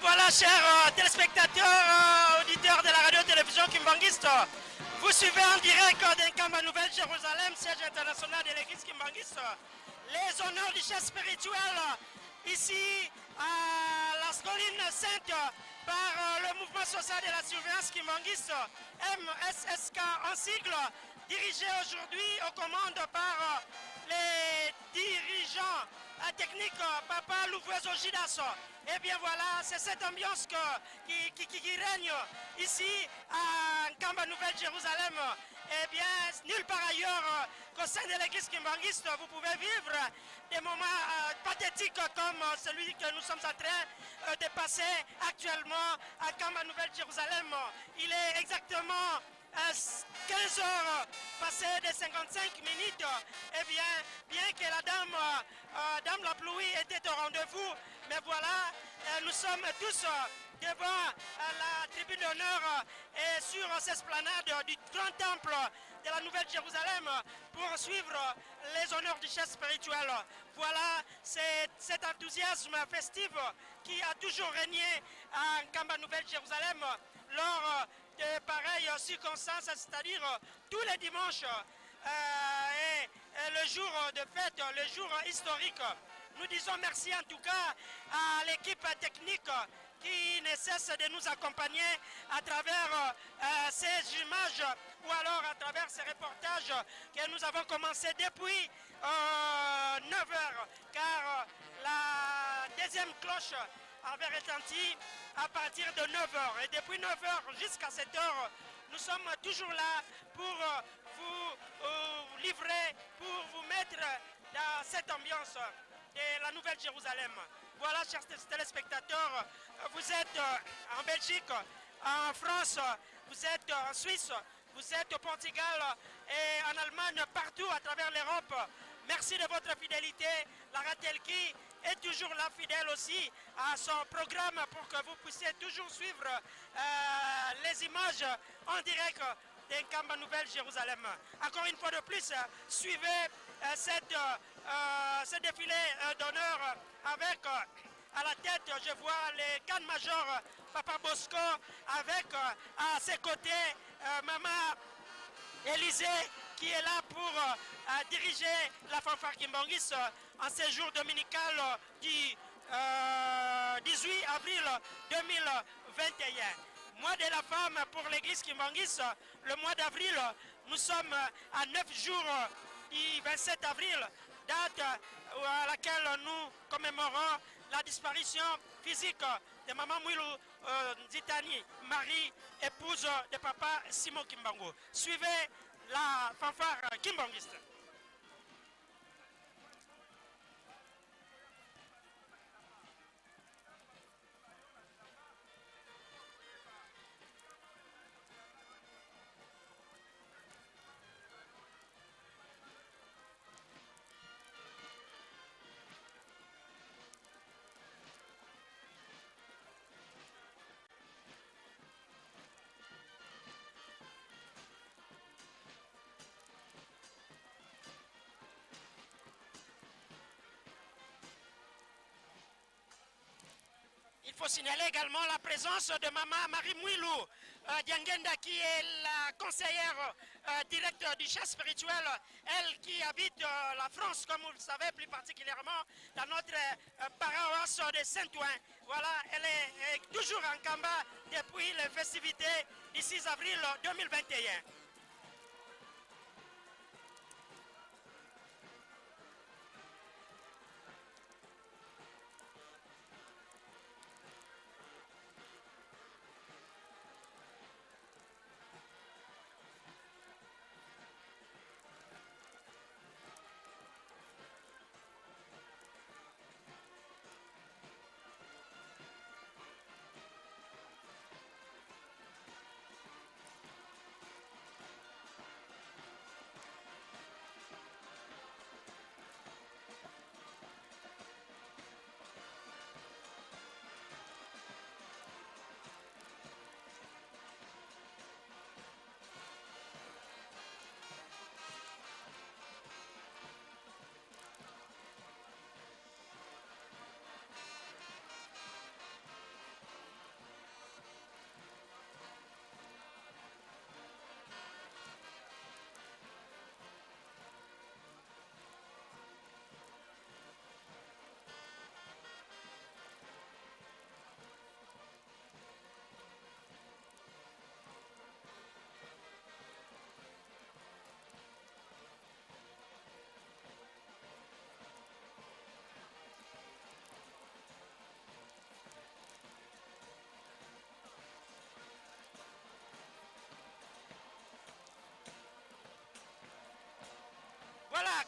voilà, chers téléspectateurs, auditeurs de la radio-télévision Kimbanguiste, vous suivez en direct d'Nkamba Nouvelle-Jérusalem, siège international de l'église Kimbanguiste, les honneurs du chef spirituel ici à la colline sainte par le mouvement social de la surveillance Kimbanguiste, MSSK en sigle, dirigé aujourd'hui aux commandes par les dirigeants techniques Papa Louvuezo Gidas. Et bien voilà, c'est cette ambiance qui règne ici à Nkamba Nouvelle-Jérusalem. Eh bien, nulle part ailleurs qu'au sein de l'église kimbanguiste, vous pouvez vivre des moments pathétiques comme celui que nous sommes en train de passer actuellement à Nkamba Nouvelle-Jérusalem. Il est exactement à 15 heures passées de 55 minutes. Eh bien, bien que la dame la pluie était au rendez-vous, mais voilà, nous sommes tous devant la tribune d'honneur et sur cette esplanade du grand temple de la Nouvelle-Jérusalem pour suivre les honneurs du chef spirituel. Voilà, c'est cet enthousiasme festif qui a toujours régné à Nkamba Nouvelle-Jérusalem lors de pareilles circonstances, c'est-à-dire tous les dimanches et le jour de fête, le jour historique. Nous disons merci en tout cas à l'équipe technique qui ne cesse de nous accompagner à travers ces images ou alors à travers ces reportages que nous avons commencé depuis 9 heures, car la deuxième cloche avait retenti à partir de 9 heures. Et depuis 9 heures jusqu'à 7 heures, nous sommes toujours là pour vous livrer, pour vous mettre dans cette ambiance de la Nouvelle-Jérusalem. Voilà, chers téléspectateurs, vous êtes en Belgique, en France, vous êtes en Suisse, vous êtes au Portugal et en Allemagne, partout à travers l'Europe. Merci de votre fidélité. La Ratelki est toujours là, fidèle aussi à son programme pour que vous puissiez toujours suivre les images en direct d'Nkamba Nouvelle-Jérusalem. Encore une fois de plus, suivez ce défilé d'honneur avec à la tête, je vois les cannes majors, Papa Bosco, avec à ses côtés Maman Élisée qui est là pour diriger la fanfare Kimbanguiste en ce jour dominical du 18 avril 2021. Mois de la femme pour l'église Kimbanguiste, le mois d'avril, nous sommes à 9 jours du 27 avril, date à laquelle nous commémorons la disparition physique de Maman Mwilu Nzitani, Marie, épouse de Papa Simon Kimbangu. Suivez la fanfare kimbanguiste. Il faut signaler également la présence de Maman Marie Mwilu Diangenda, qui est la conseillère directe du chef spirituel, elle qui habite la France, comme vous le savez, plus particulièrement dans notre paroisse de Saint-Ouen. Voilà, elle est toujours en Nkamba depuis les festivités du 6 avril 2021.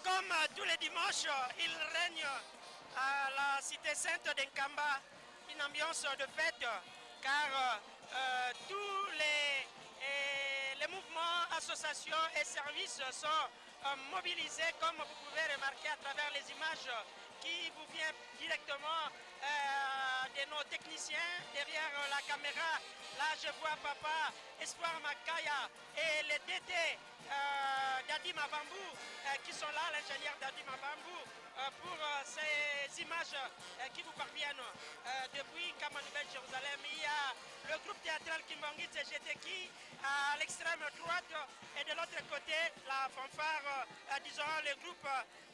Comme tous les dimanches, il règne à la cité sainte d'Nkamba une ambiance de fête car tous les mouvements, associations et services sont mobilisés comme vous pouvez remarquer à travers les images qui vous viennent directement de nos techniciens derrière la caméra. Là, je vois papa Espoir Makaya et le DT Dadi Mabambou qui sont là, l'ingénieur Dadi Mabambou, pour ces images qui vous parviennent depuis Nkamba Nouvelle Jérusalem. Il y a le groupe théâtral Kimbangu CGT qui à l'extrême droite et de l'autre côté la fanfare, disons le groupe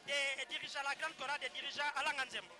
des dirigeants, la grande chorale des dirigeants à Langanzembo.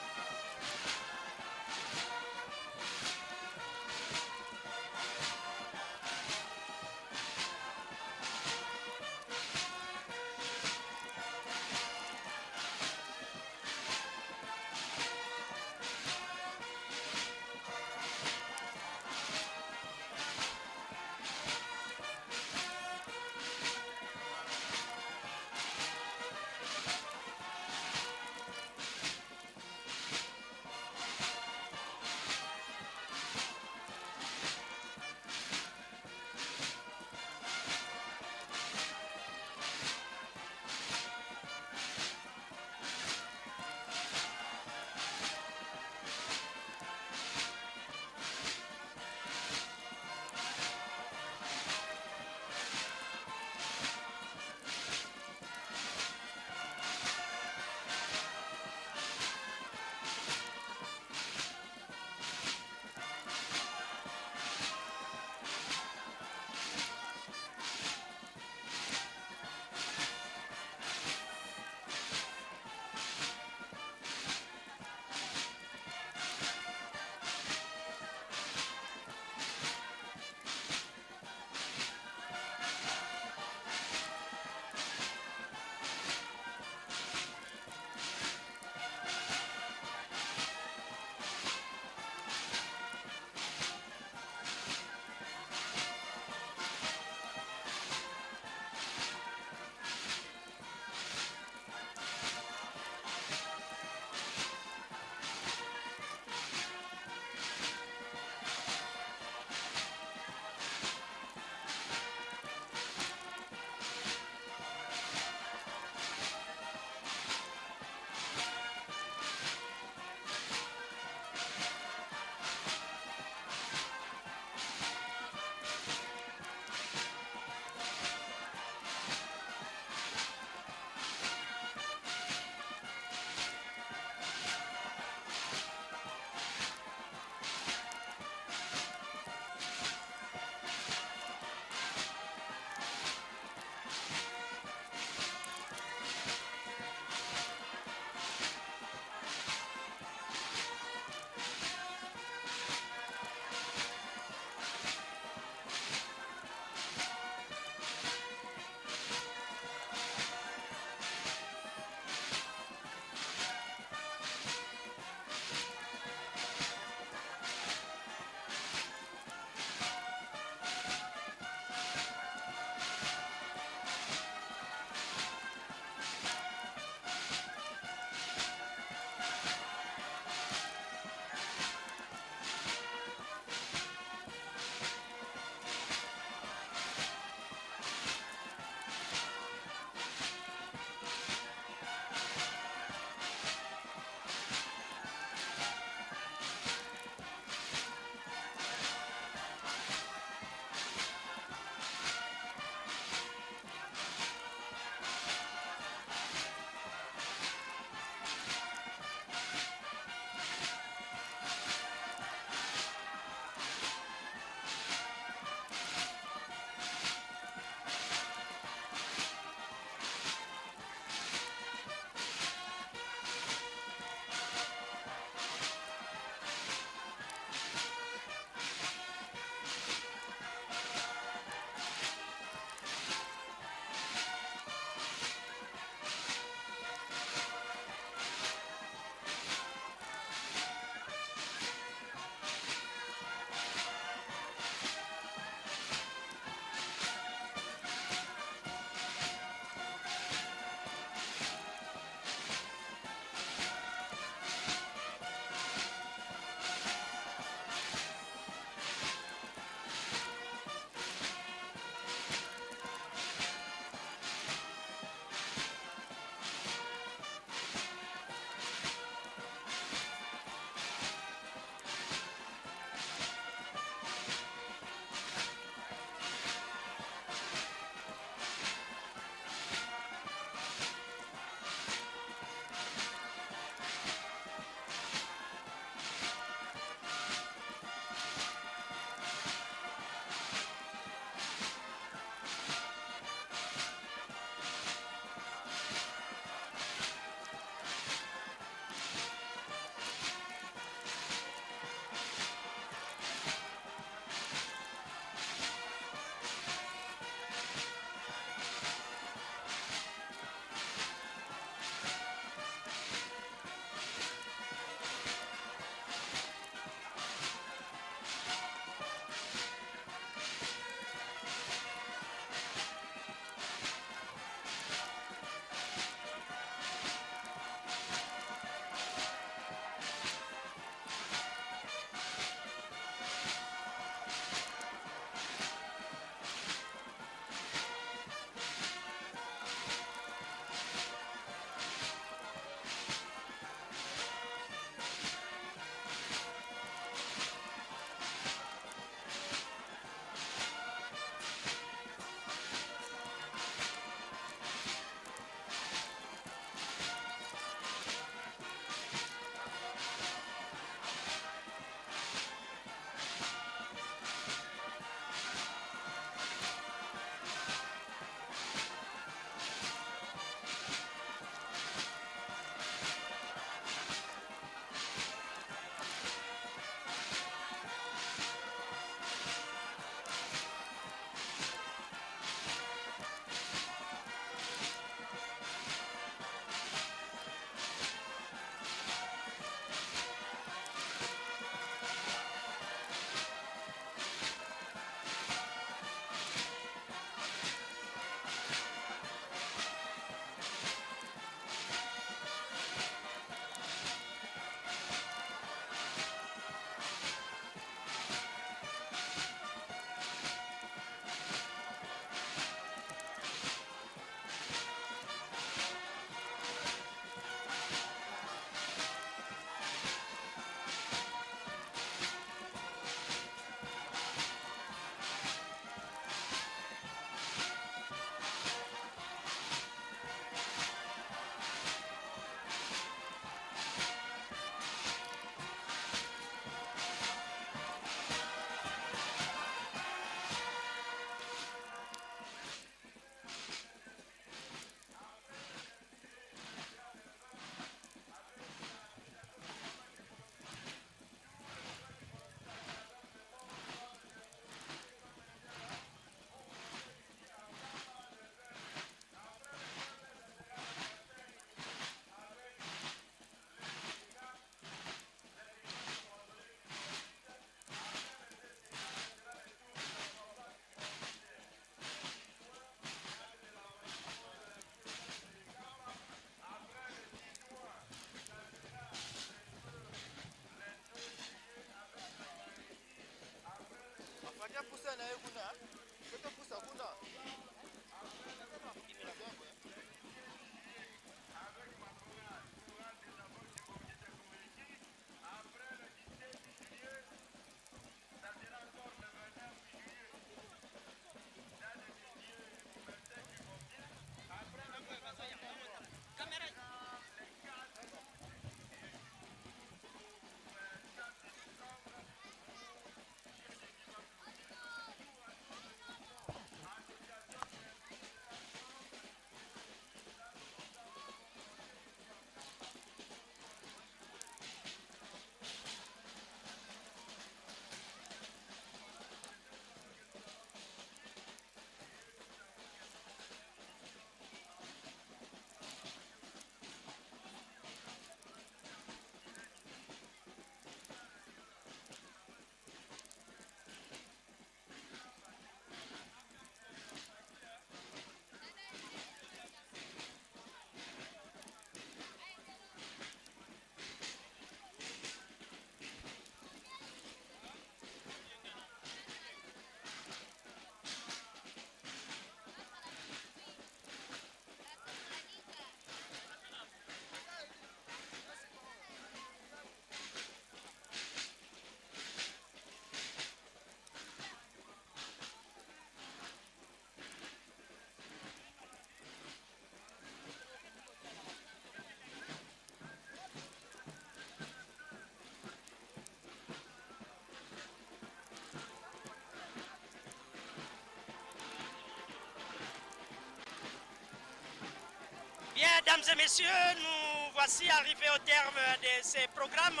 Bien, dames et messieurs, nous voici arrivés au terme de ces programmes.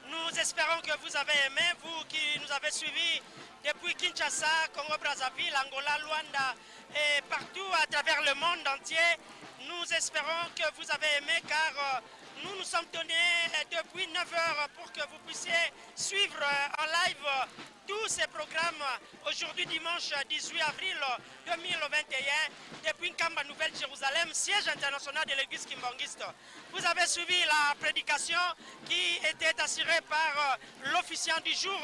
Nous espérons que vous avez aimé, vous qui nous avez suivis depuis Kinshasa, Congo-Brazzaville, Angola, Luanda et partout à travers le monde entier. Nous espérons que vous avez aimé car euh, nous nous sommes donnés euh, depuis 9 heures pour que vous puissiez suivre euh, en live tous ces programmes aujourd'hui dimanche 18 avril 2021 depuis Nkamba Nouvelle-Jérusalem, siège international de l'église kimbanguiste. Vous avez suivi la prédication qui était assurée par l'officiant du jour,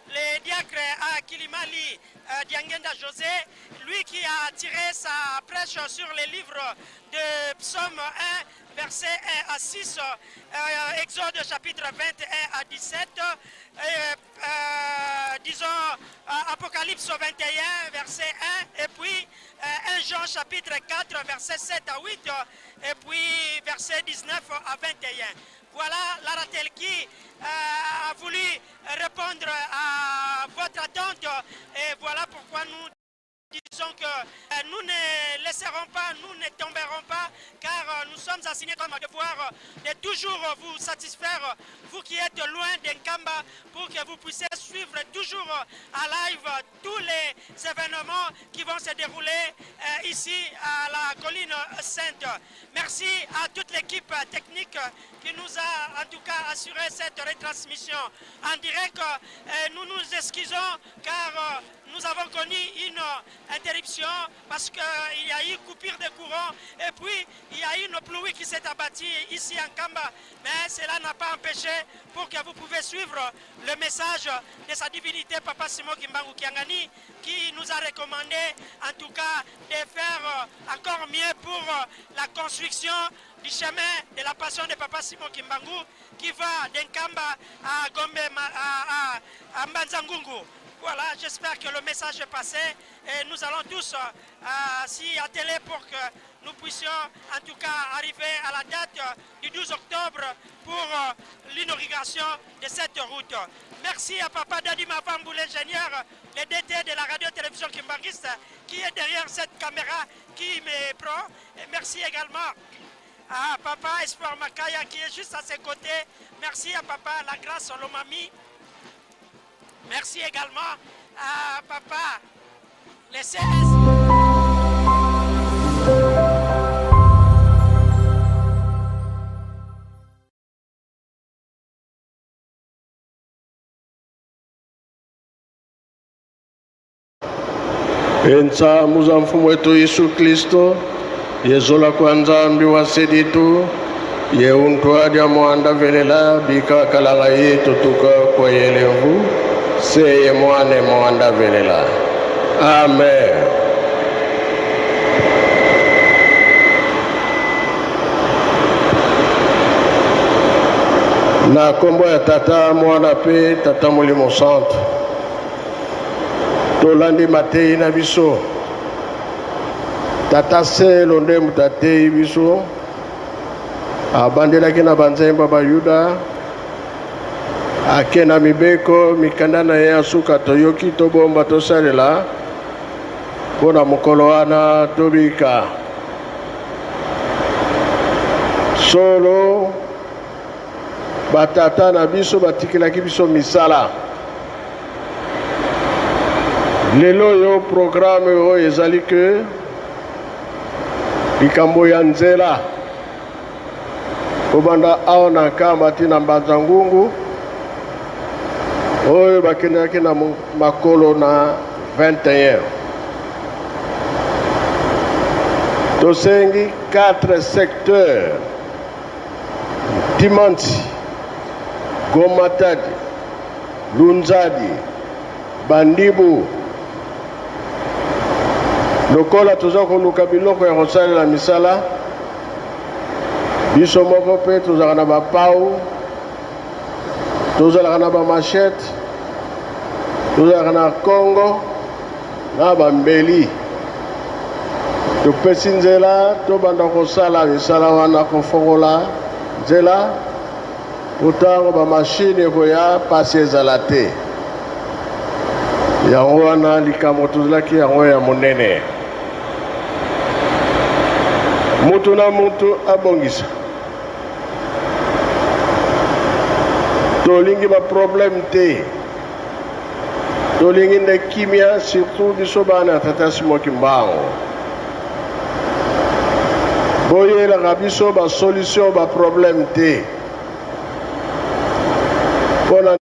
le diacre à Kilimali Diangenda José, lui qui a tiré sa prêche sur les livres de Psaume 1, verset 1 à 6, euh, Exode chapitre 21 à 17, euh, euh, disons Apocalypse 21, verset 1, et puis 1 Jean chapitre 4, verset 7 à 8, et puis verset 19 à 21. Voilà l'Aratel qui a voulu répondre à votre attente et voilà pourquoi nous disons que euh, nous ne laisserons pas, nous ne tomberons pas, car euh, nous sommes assignés comme devoir euh, de toujours vous satisfaire, vous qui êtes loin d'Nkamba, pour que vous puissiez suivre toujours à live tous les événements qui vont se dérouler ici à la colline sainte. Merci à toute l'équipe technique qui nous a en tout cas assuré cette retransmission en direct. Nous nous excusons car nous avons connu une interruption parce qu'il y a eu coupure de courant et puis il y a eu une pluie qui s'est abattue ici en Kamba. Mais cela n'a pas empêché pour que vous pouvez suivre le message de sa divinité Papa Simon Kimbangu Kiangani qui nous a recommandé en tout cas de faire encore mieux pour la construction du chemin de la passion de Papa Simon Kimbangu qui va d'Nkamba à Gombe à, à, à Mbanzangungu. Voilà, j'espère que le message est passé et nous allons tous euh, s'y atteler pour que nous puissions en tout cas arriver à la date du 12 octobre pour euh, l'inauguration de cette route. Merci à Papa Dadi Mavambou, l'ingénieur, le DT de la radio-télévision Kimbanguiste, qui est derrière cette caméra qui me prend. Et merci également à Papa Espoir Makaya qui est juste à ses côtés. Merci à Papa La Grâce Lomami. Merci également à Papa les CS.
Entsamu za mfumu wetu Yesu Kristo, yezola kwa Nzambi wa seditu, ye untwa dia mwanda velela bika kalanga yetu tuka kwa yelevu, seye mwane mwanda velela. Amen. Na nkombo ya Tata, Mwana mpe Tata Molimo Santu, tolandi mateyi na biso. Tata Selo nde moto ateyi biso, abandelaki na banzembo ya Bayuda, ake na mibeko mikanda na ye ya suka toyoki tobomba tosalela mpo na mokolo wana tobika solo. Batata na biso batikelaki biso misala. Lelo oyo programme oyo ezali ke likambo ya nzela kobanda awa na Nkamba ti na Mbanza Ngungu oyo bakendaki na makolo na 21. Tosengi 4 secteurs Ntimansi, Gomatadi, Lunzadi, Bandibu. Lokola toza koluka biloko ya kosalela misala, biso moko mpe tozalaka na bapau, tozalaka na bamachete, tozalaka na Congo na bambeli. Topesi nzela tobanda kosala misala wana, kofongola nzela mpo ntango bamashine ekoya mpasi ezala te. Yango wana likambo tozalaki yango ya monene, mutu na mutu abongisa. Tolingi ba problème te. Tolingi nde kimia surtout biso bana ya tata Simon Kimbangu. Boyelaka biso ba solution ba problème te. Pona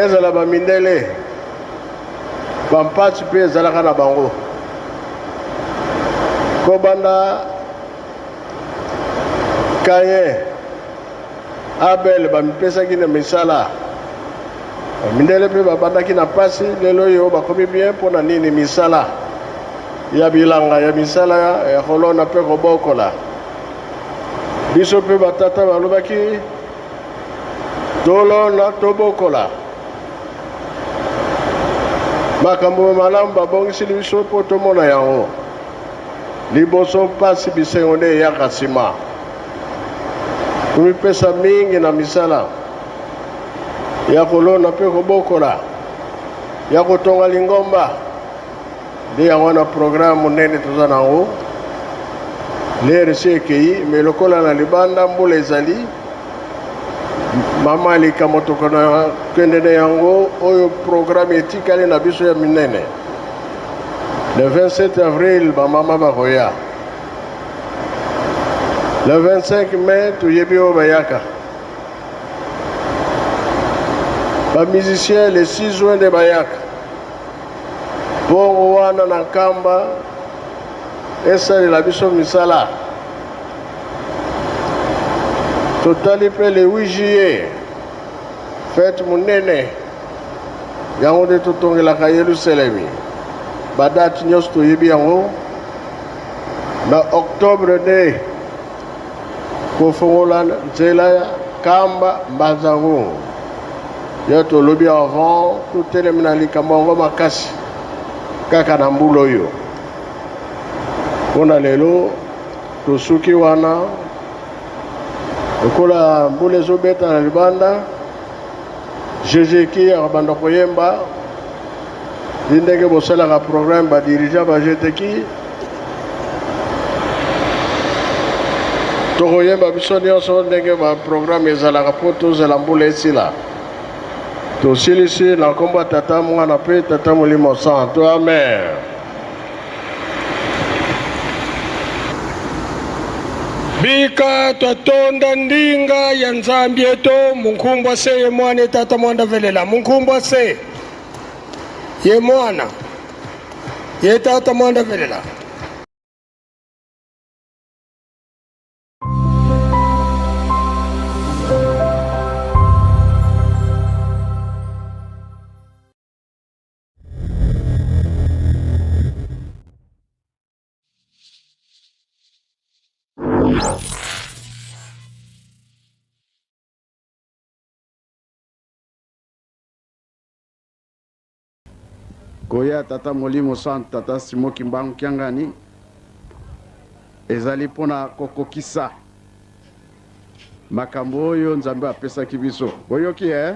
Ezala ba mindele ba mpasi mpe ezalaka na bango kobanda Kayen Abel bamipesaki na misala. Mindele mpe babandaki na mpasi, lelo oyo bakomi bien. Mpo na nini? Misala ya bilanga, ya misala ya kolona mpe kobokola. Biso mpe batata balobaki tolona tobokola. Makambo malamu babongiseli biso mpo tomona yango liboso mpasi, bisengo nde eyaka nsima. Komipesa mingi na misala ya kolona mpe kobokola, ya kotonga lingomba, nde yango wana programme monene toza na yango. Lere esi ekei, me lokola na libanda mbula ezali, mama likambo tokona kende na yango oyo programme etikali na biso ya minene. Le 27 avril bamama bakoya, le 25 mai toyebi oyo bayaka bamusicien, le 6 juin nde bayaka. Bongo wana na Nkamba esalela biso misala. Totali mpe le 8 juillet, fete monene. Yango nde totongelaka Yelusalemi. Badate nyonso toyebi yango. Na octobre nde kofongola nzela ya Kamba Mbanza-Ngungu. Yo tolobi avant totelemi na likambo yango makasi kaka na mbula oyo. Mpo na lelo tosuki wana, lokola mbula ezobeta na libanda, GGK akobanda koyemba ti ndenge bosalaka programme ba dirigeant ba GTK tokoyemba biso nyonso ndenge ba programme ezalaka mpo tozela mbula esila. Tosilisi na nkombo ya Tata, Mwana mpe Tata Molimo Santo. Amen.
Bika twatonda ndinga ya Nzambi eto munkumbwa se ye mwana etata mwanda velela munkumbwa se ye mwana ye tata mwanda velela.
Koya Tata Molimo Santu, Tata Simon Kimbangu Kiangani, ezali mpo na kokokisa makambo oyo Nzambe apesaki biso. Boyoki eh?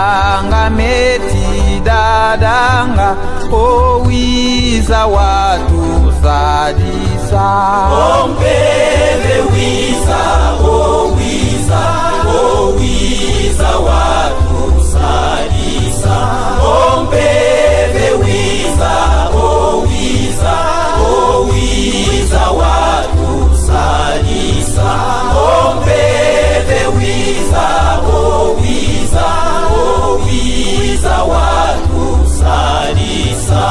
Anga meti dadanga owiza watusadisa.
Ompeve wiza, owiza, owiza watusalisa. Ompeve wiza, owiza, owiza watusalisa. Ompeve wiza, owiza, owiza watusalisa.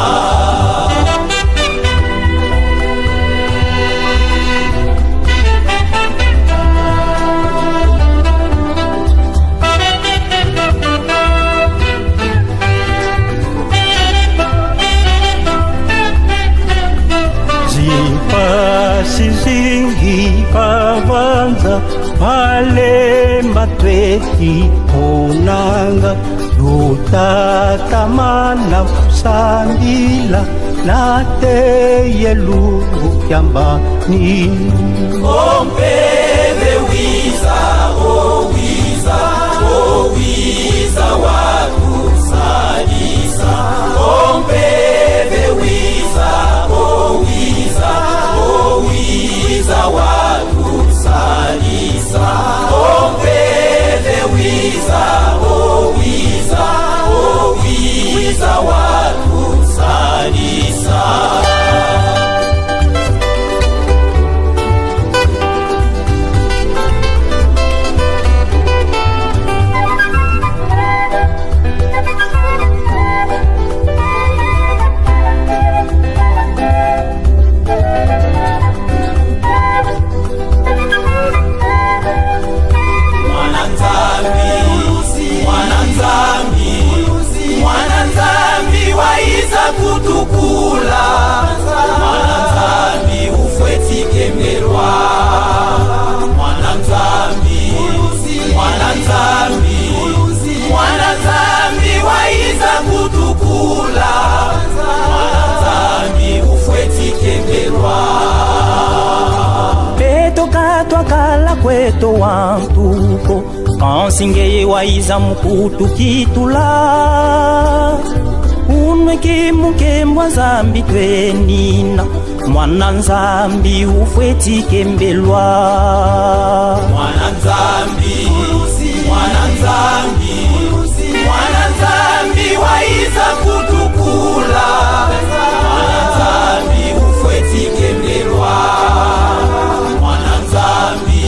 Zipasi zingi pavanza malemba tweti onanga lutatamana sambila nateyelungu kyambani.
Ompeve wiza, owiza, owiza watusalisa. Ompeve wiza, owiza, owiza watusalisa. Ompeve wiza, owiza, owiza watusalisa. Mwana Nzambi, mwana Nzambi, mwana Nzambi waiza kutukula. Mwana Nzambi ufwetikembelwa. Mwana Nzambi, mwana Nzambi, mwana Nzambi waiza kutukula. Mwana Nzambi ufwetikembelwa.
Petoka twakala kweto wantuko kansingeye waiza mukutu kitula unweke mukembwa nzambi twenina mwana nzambi ufwetikembelwa.
Mwana Nzambi, mwana Nzambi, mwana Nzambi waiza kutukula. Mwana Nzambi ufwetikembelwa. Mwana Nzambi,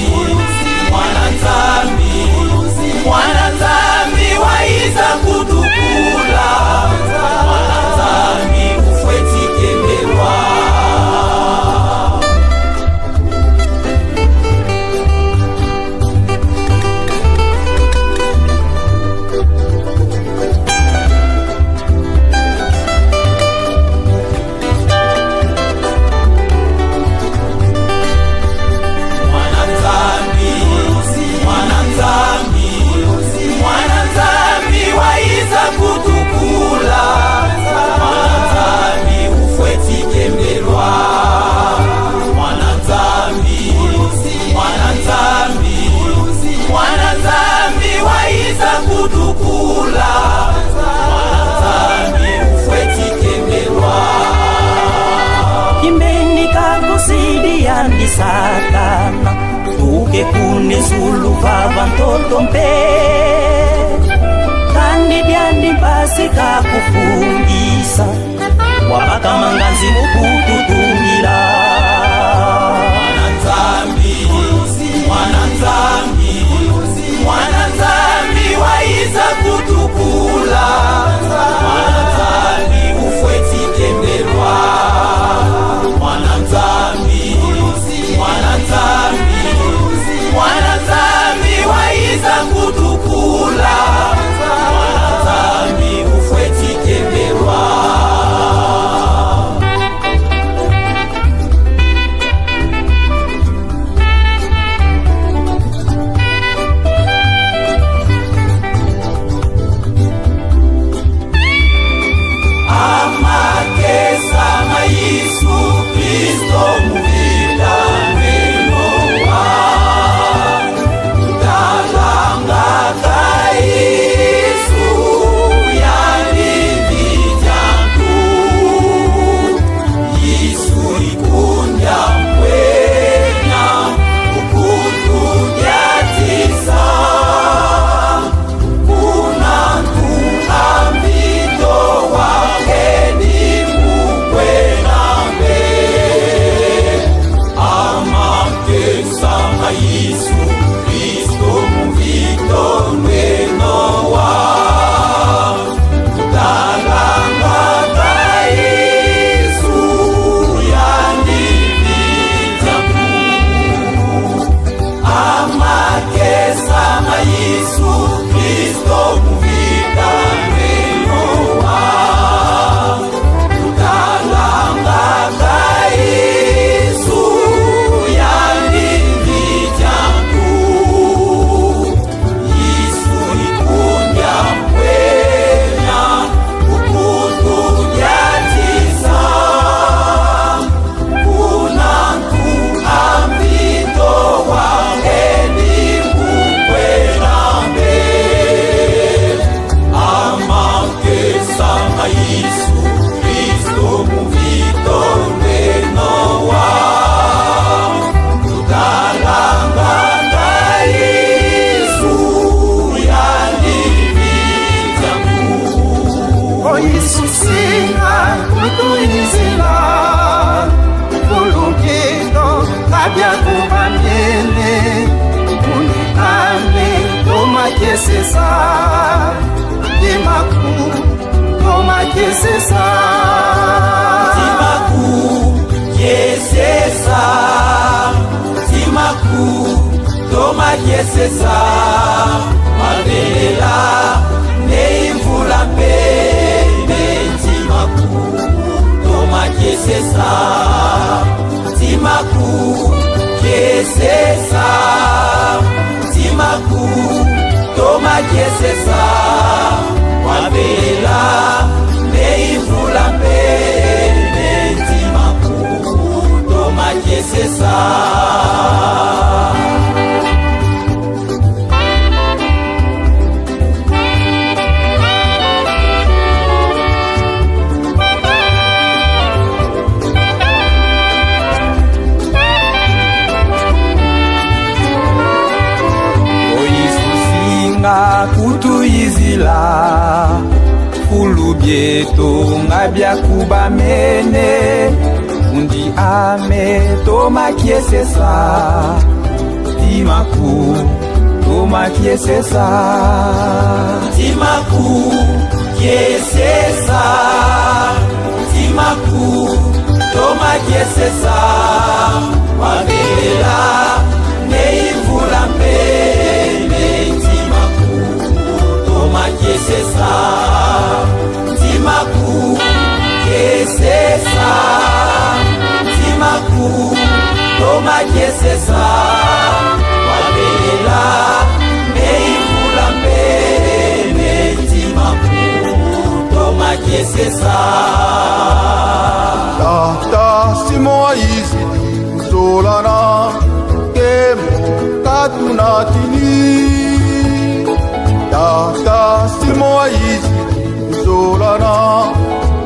mwana Nzambi, mwana Nzambi waiza kutukula. Mwana Nzambi ufwetikembelwa. Mwana Nzambi, mwana Nzambi, mwana Nzambi waiza kutukula. Mwana Nzambi ufwetikembelwa. Mwana Nzambi, mwana Nzambi, mwana Nzambi waiza kutukula. Mwana Nzambi ufwetikembelwa.
Kimbeni kakusidi yandi satana tuke kune zulu vava ntoto mpe kandi byandi mpasi kakufungisa wabakamanganzi mukututungila.
Mwana Nzambi, mwana Nzambi, mwana Nzambi waiza kutukula. Mwana Nzambi ufwetikembelwa. Mwana Nzambi, mwana Nzambi, mwana Nzambi waiza kutukula. Mwana Nzambi ufwetikembelwa.
Oisusinga kutuizila Kulukito kabya kubamyene Unikame tomakesesa Dimaku tomakesesa
Timaku kesesa Timaku tomakesesa Mabelela neimvula mpene Timaku tomakesesa Timaku kesesa Timaku tomakesesa Mabelela neimvula mpene Timaku tomakesesa
Oisusinga kutuyizila fulu bieto nga byakubamene undi ame tomakiesesa timaku tomakiesesa
Timaku kesesa Timaku tomakesesa Mabelela neimvula mpene Timaku tomakesesa Timaku kesesa Timaku tomakesesa Mabelela neimvula mpene Timaku tomakesesa
Tata Simon Aizidi Zolana Kemo Katuna Tini Tata Simon Aizidi Zolana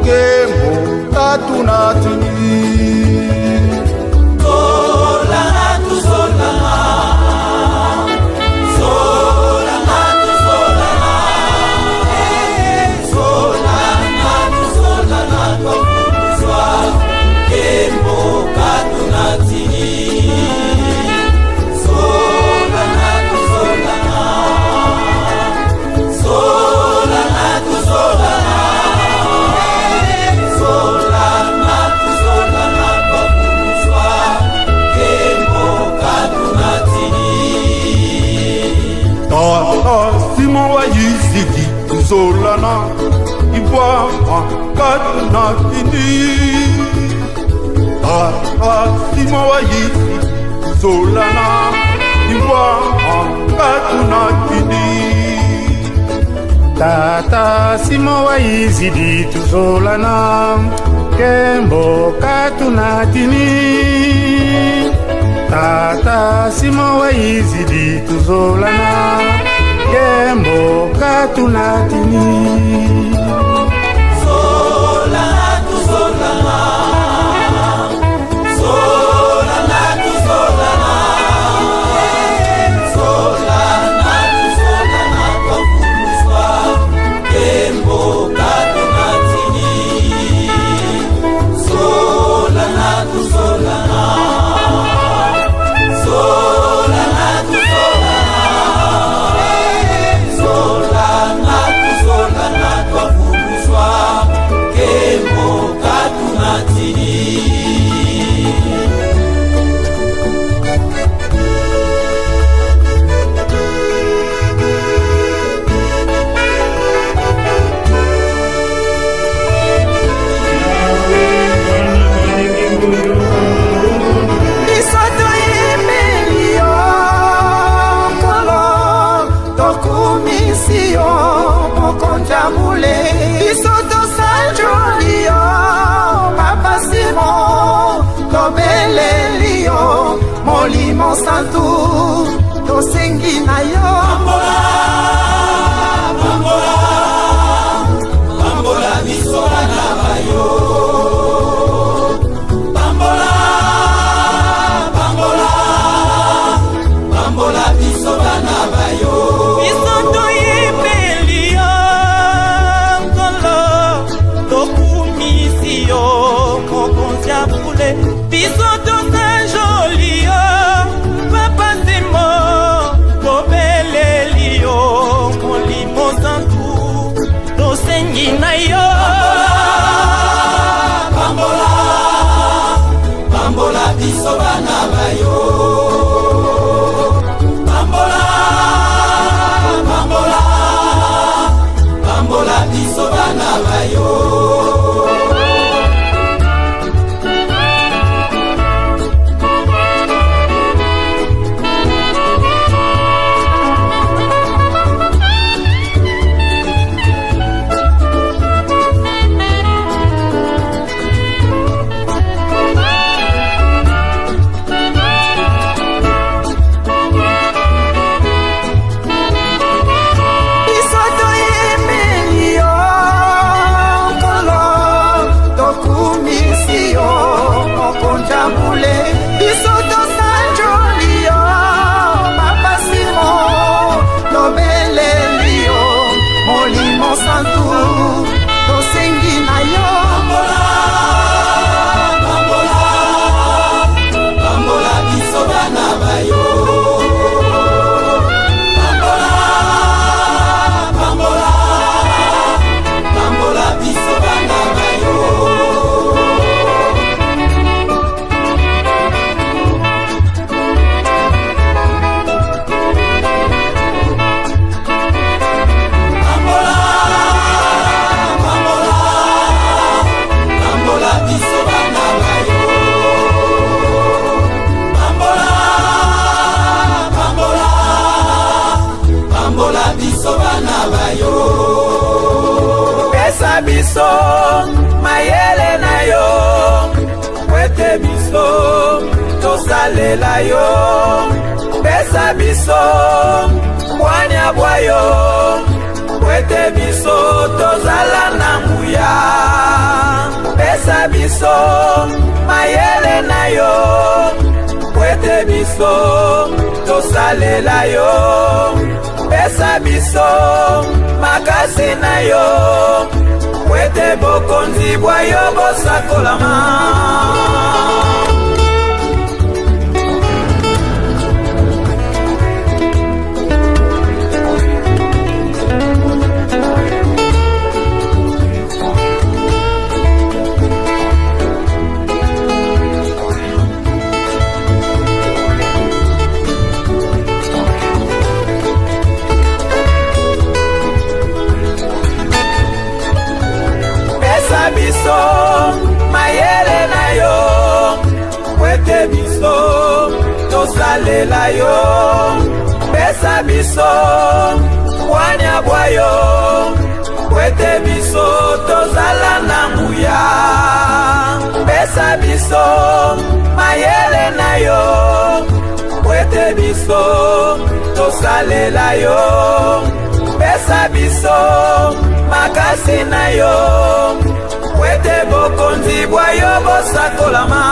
Kemo Katuna Tini
Zolana tuzolana Zolana tuzolana Zolana tuzolana twafukuzwa Kembo katuna tini Zolana tuzolana Zolana tuzolana Zolana tuzolana twafukuzwa Kembo katuna tini
Tata Simon Aizidi Zolana Ivoire Katuna Tini Tata Simon Aizidi Zolana Ivoire Katuna Tini
Tata Simon Waizidi tuzolana Kembo katuna tini Tata Simon Waizidi tuzolana Kembo katuna tini
Zolana tuzolana Zolana tuzolana Zolana tuzolana twafuluzwa Kembo katuna tini Zolana tuzolana Zolana tuzolana Zolana tuzolana twafuluzwa Kembo katuna tini
Biso toyembeli yo nkolo tokumisi yo mokonzi ya bule biso tosanjoli yo papa Simon tobeleli yo molimo santu tosengi na yo
Pambola, pambola biso bana bayo. Pambola, pambola, pambola biso bana bayo.
Biso toyembeli yo nkolo
biso bana bayo.
Biso toyembeli yo nkolo, tokumisi yo mokonzi ya bule. Biso tosanjoli yo papa Simon, tobeleli yo Molimo Santu, tosengi na yo.
Pambola, pambola biso bana bayo. Pambola, pambola, pambola biso bana bayo. Pambola, pambola, pambola biso bana bayo. Pambola, pambola, pambola biso bana bayo.
Pesa biso mayele na yo, po ete biso tosalela yo. Pesa biso bwanya bwa yo, po ete biso tozala na nguya. Pesa biso mayele na yo, po ete biso tosalela yo. Pesa biso makasi na yo, po ete bokonzi bwa yo bosakolama. Pesa biso mayele na yo, po ete biso tosalela yo. Pesa biso bwanya bwa yo, po ete biso tozala na nguya. Pesa biso mayele na yo, po ete biso tosalela yo. Pesa biso makasi na yo, po ete bokonzi bwa yo bosakolama.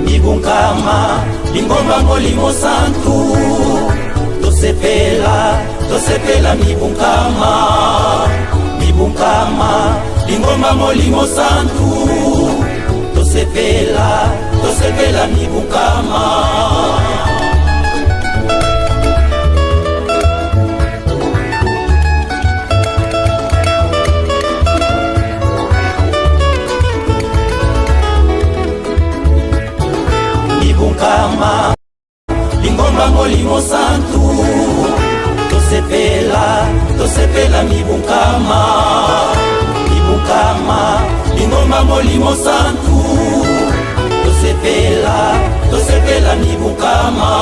Mibunkama lingomba Molimo Santu, tosepela, tosepela mibunkama, mibunkama lingomba Molimo Santu, tosepela, tosepela mibunkama. Mibunkama lingomba Molimo Santu, tosepela, tosepela mibunkama, mibunkama lingomba Molimo Santu, tosepela, tosepela mibunkama.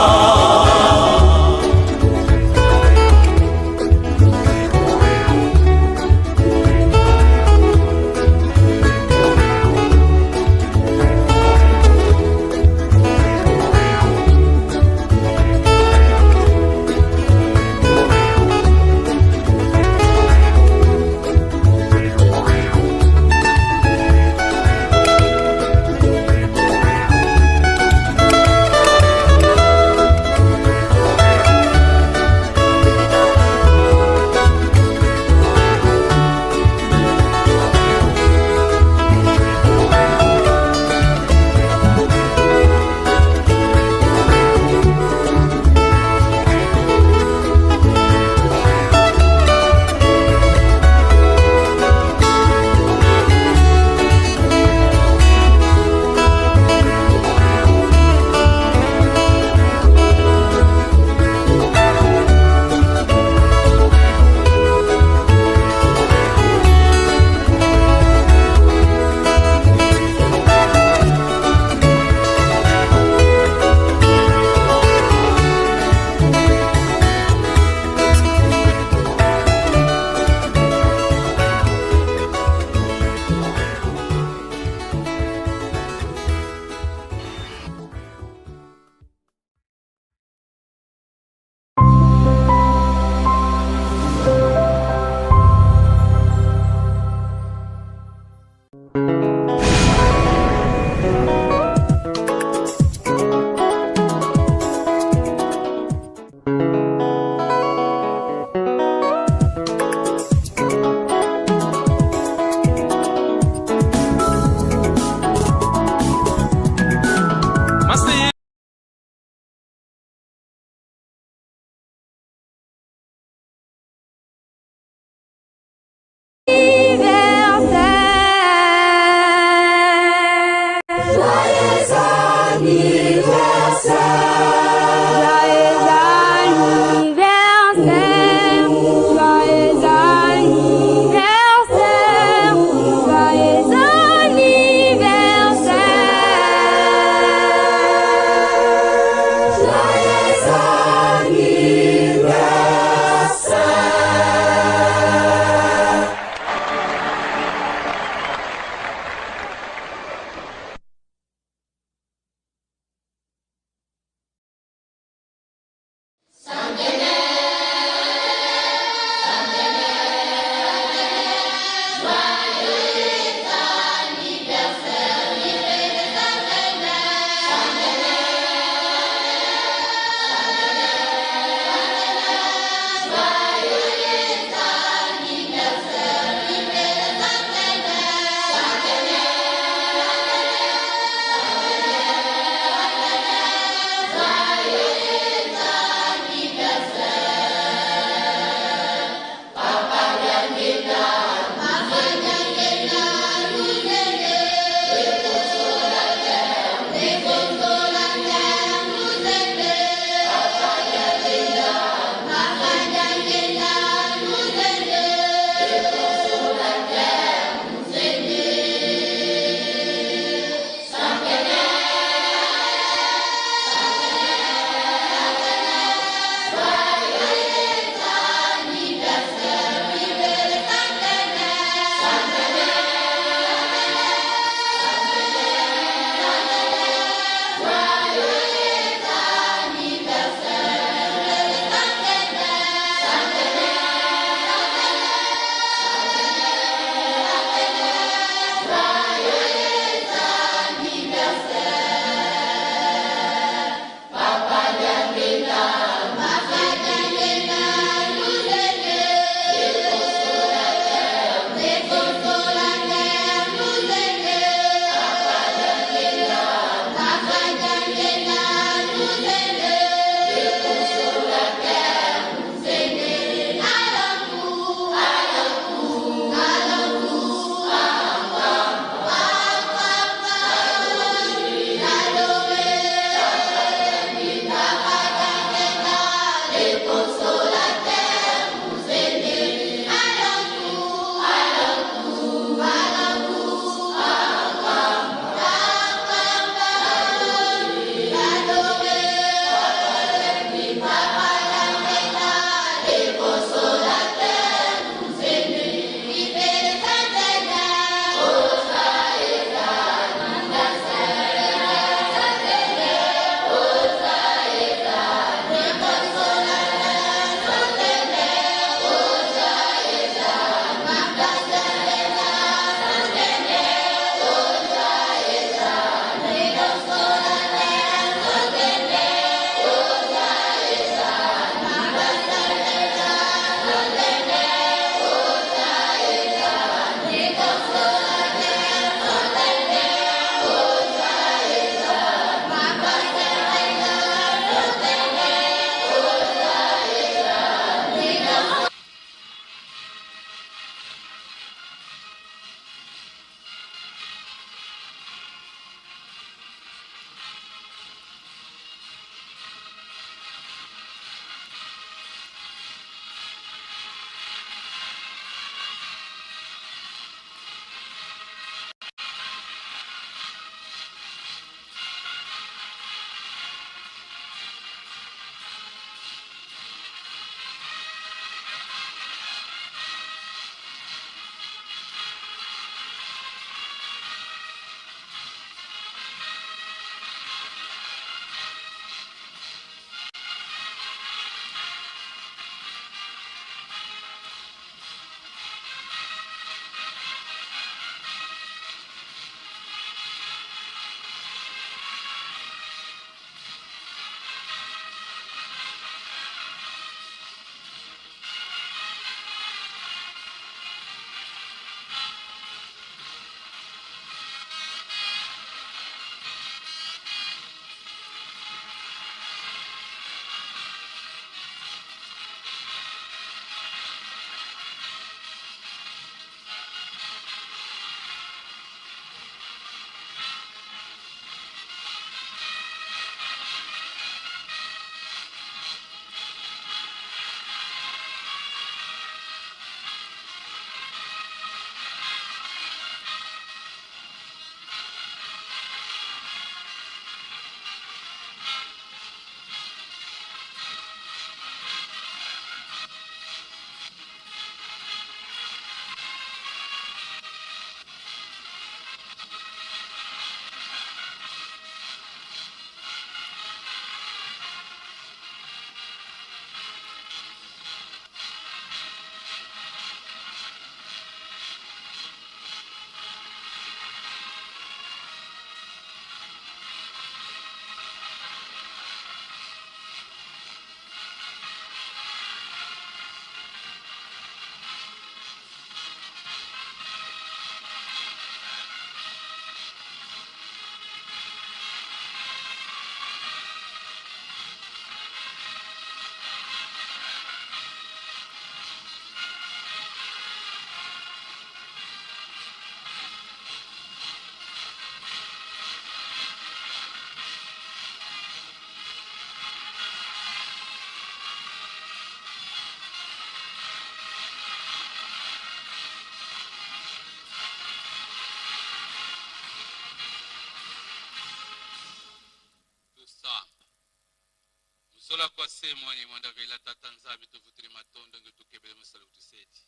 Kwa se mwani mwanda vela tata nzambi tuvutile matondo nge tukebele musala kutuseti.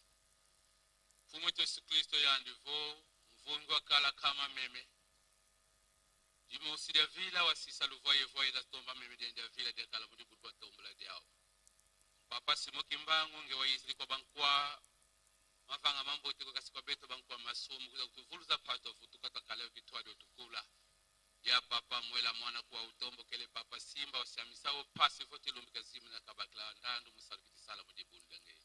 Mfumu wetu Yesu Kristo yandi vo mvungi wa kala kama meme. Dimosi dia vila wasisa luvoye voye da tomba meme dia dia vila dia kala budi budwa tombola diao. Papa Simo Kimbangu nge wayizili kwa bankwa mavanga mambo tiko kasi kwa beto bankwa masumu kuza kutuvuluza pato vutuka takale kitwadi otukula. Ya papa mwela mwana kuwa utombo kele papa simba wasiamisa wo pasi vote lumbika zimu na kabakla ndandu musalu kitisala mudibunda nge.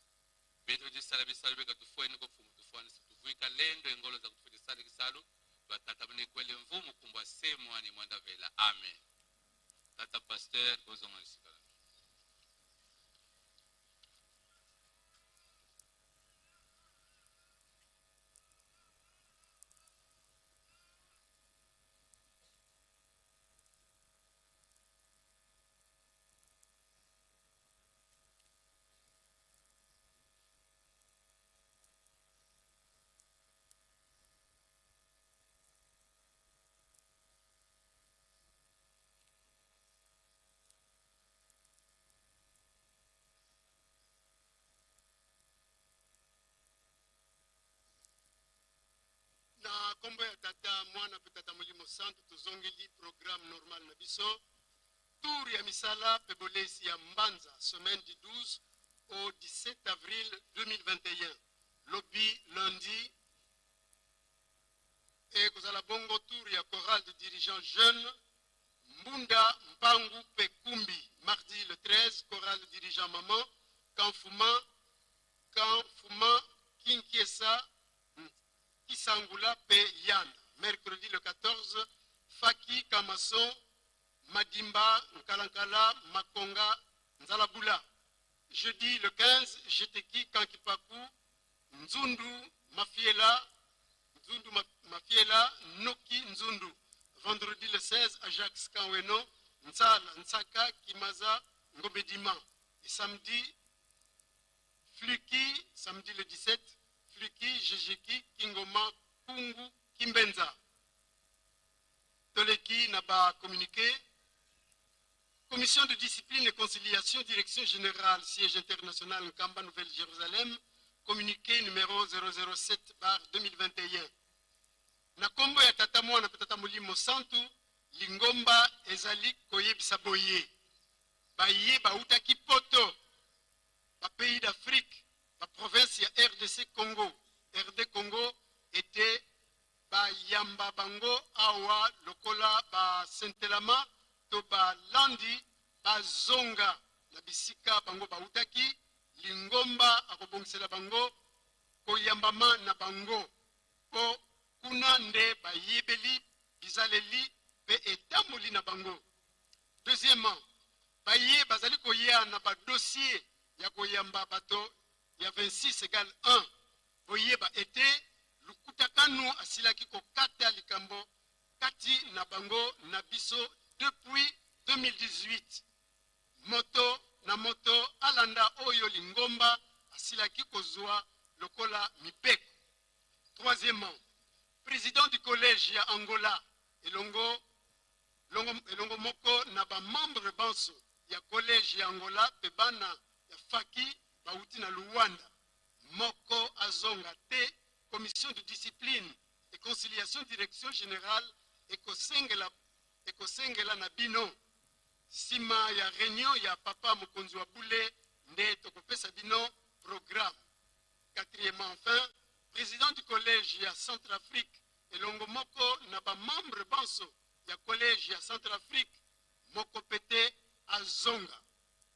Beto jisala bisalu beka tufueni kwa fumu tufuani tuvuika lendo engolo za kutufutisala kisalu batata mne kwele mvumu kumbwa semu ani mwanda vela. Amen. Tata pasteur ozonga lisikala.
Na kombo ya tata mwana pe tata molimo santo tozongeli programme normal na biso tour ya misala pe bolesi ya Mbanza semaine du 12 au 17 avril 2021 lobi lundi e kozala bongo tour ya chorale de dirigeants jeunes Mbunda Mpangu pe Kumbi mardi le 13 chorale de dirigeants maman Kamfuma Kamfuma Kinkiesa Kisangula pe Yanda. Mercredi le 14, Faki Kamason, Madimba, Nkalankala, Makonga, Nzalabula. Jeudi le 15, Jeteki Kankipaku, Nzundu, Mafiela, Nzundu Mafiela, Noki Nzundu. Vendredi le 16, Ajax Kanweno, Nzala, Nsaka, Kimaza, Ngobedima. Et samedi, Fluki, samedi le 17, Fluki, Jejeki, Kingoma, Kungu, Kimbenza. Toleki n'a pas communiqué. Commission de discipline et conciliation, direction générale, siège international Nkamba, Nouvelle-Jérusalem, communiqué numéro zéro zéro sept barre 2021. Na kombo ya tata mwana pe tata molimo santu, lingomba ezali koyebisa boye. Baye bautaki poto, ba pays d'Afrique, ba province ya RDC Congo, RD Congo ete bayamba bango awa lokola ba sentelama to ba landi bazonga na bisika bango bautaki, lingomba akobongisela bango koyambama na bango po kuna nde bayebeli bizaleli pe etamboli na bango. Deuxièmement, baye bazali koya na ba dossier ya koyamba bato ya 26 égale 1, boyeba ete lukutakanu asilaki kokata likambo kati na bango na biso depuis 2018. Moto na moto alanda oyo lingomba asilaki kozwa lokola mibeko. Troisièmement, président du collège ya Angola elongo, longo, elongo moko na ba membre banso ya collège ya Angola pe bana ya Faki bauti na Luanda moko azonga te. Commission de discipline et conciliation direction générale ekosengela na bino sima ya réunion ya papa mokonzi wa bule nde tokopesa bino programme. Quatrièmement, enfin, président du collège ya Centrafrique elongo moko na ba membre banso ya collège ya Centrafrique moko pete azonga.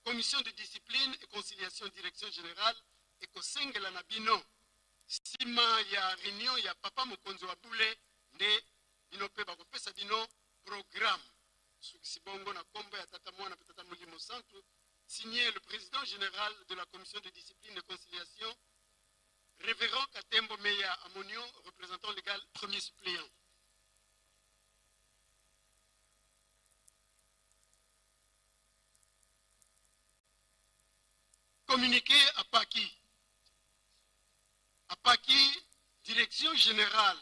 Commission de discipline et conciliation direction générale ekosengela na bino sima ya réunion ya papa mokonzi wa bule nde bino pe bakopesa bino programme. Sukisi bongo na kombo ya tata mwana pe tata molimo santu, signé le président général de la commission de discipline et conciliation, révérend Katembo Meya Amonio, représentant légal premier suppléant. Communiqué à Paki. À Paki, direction générale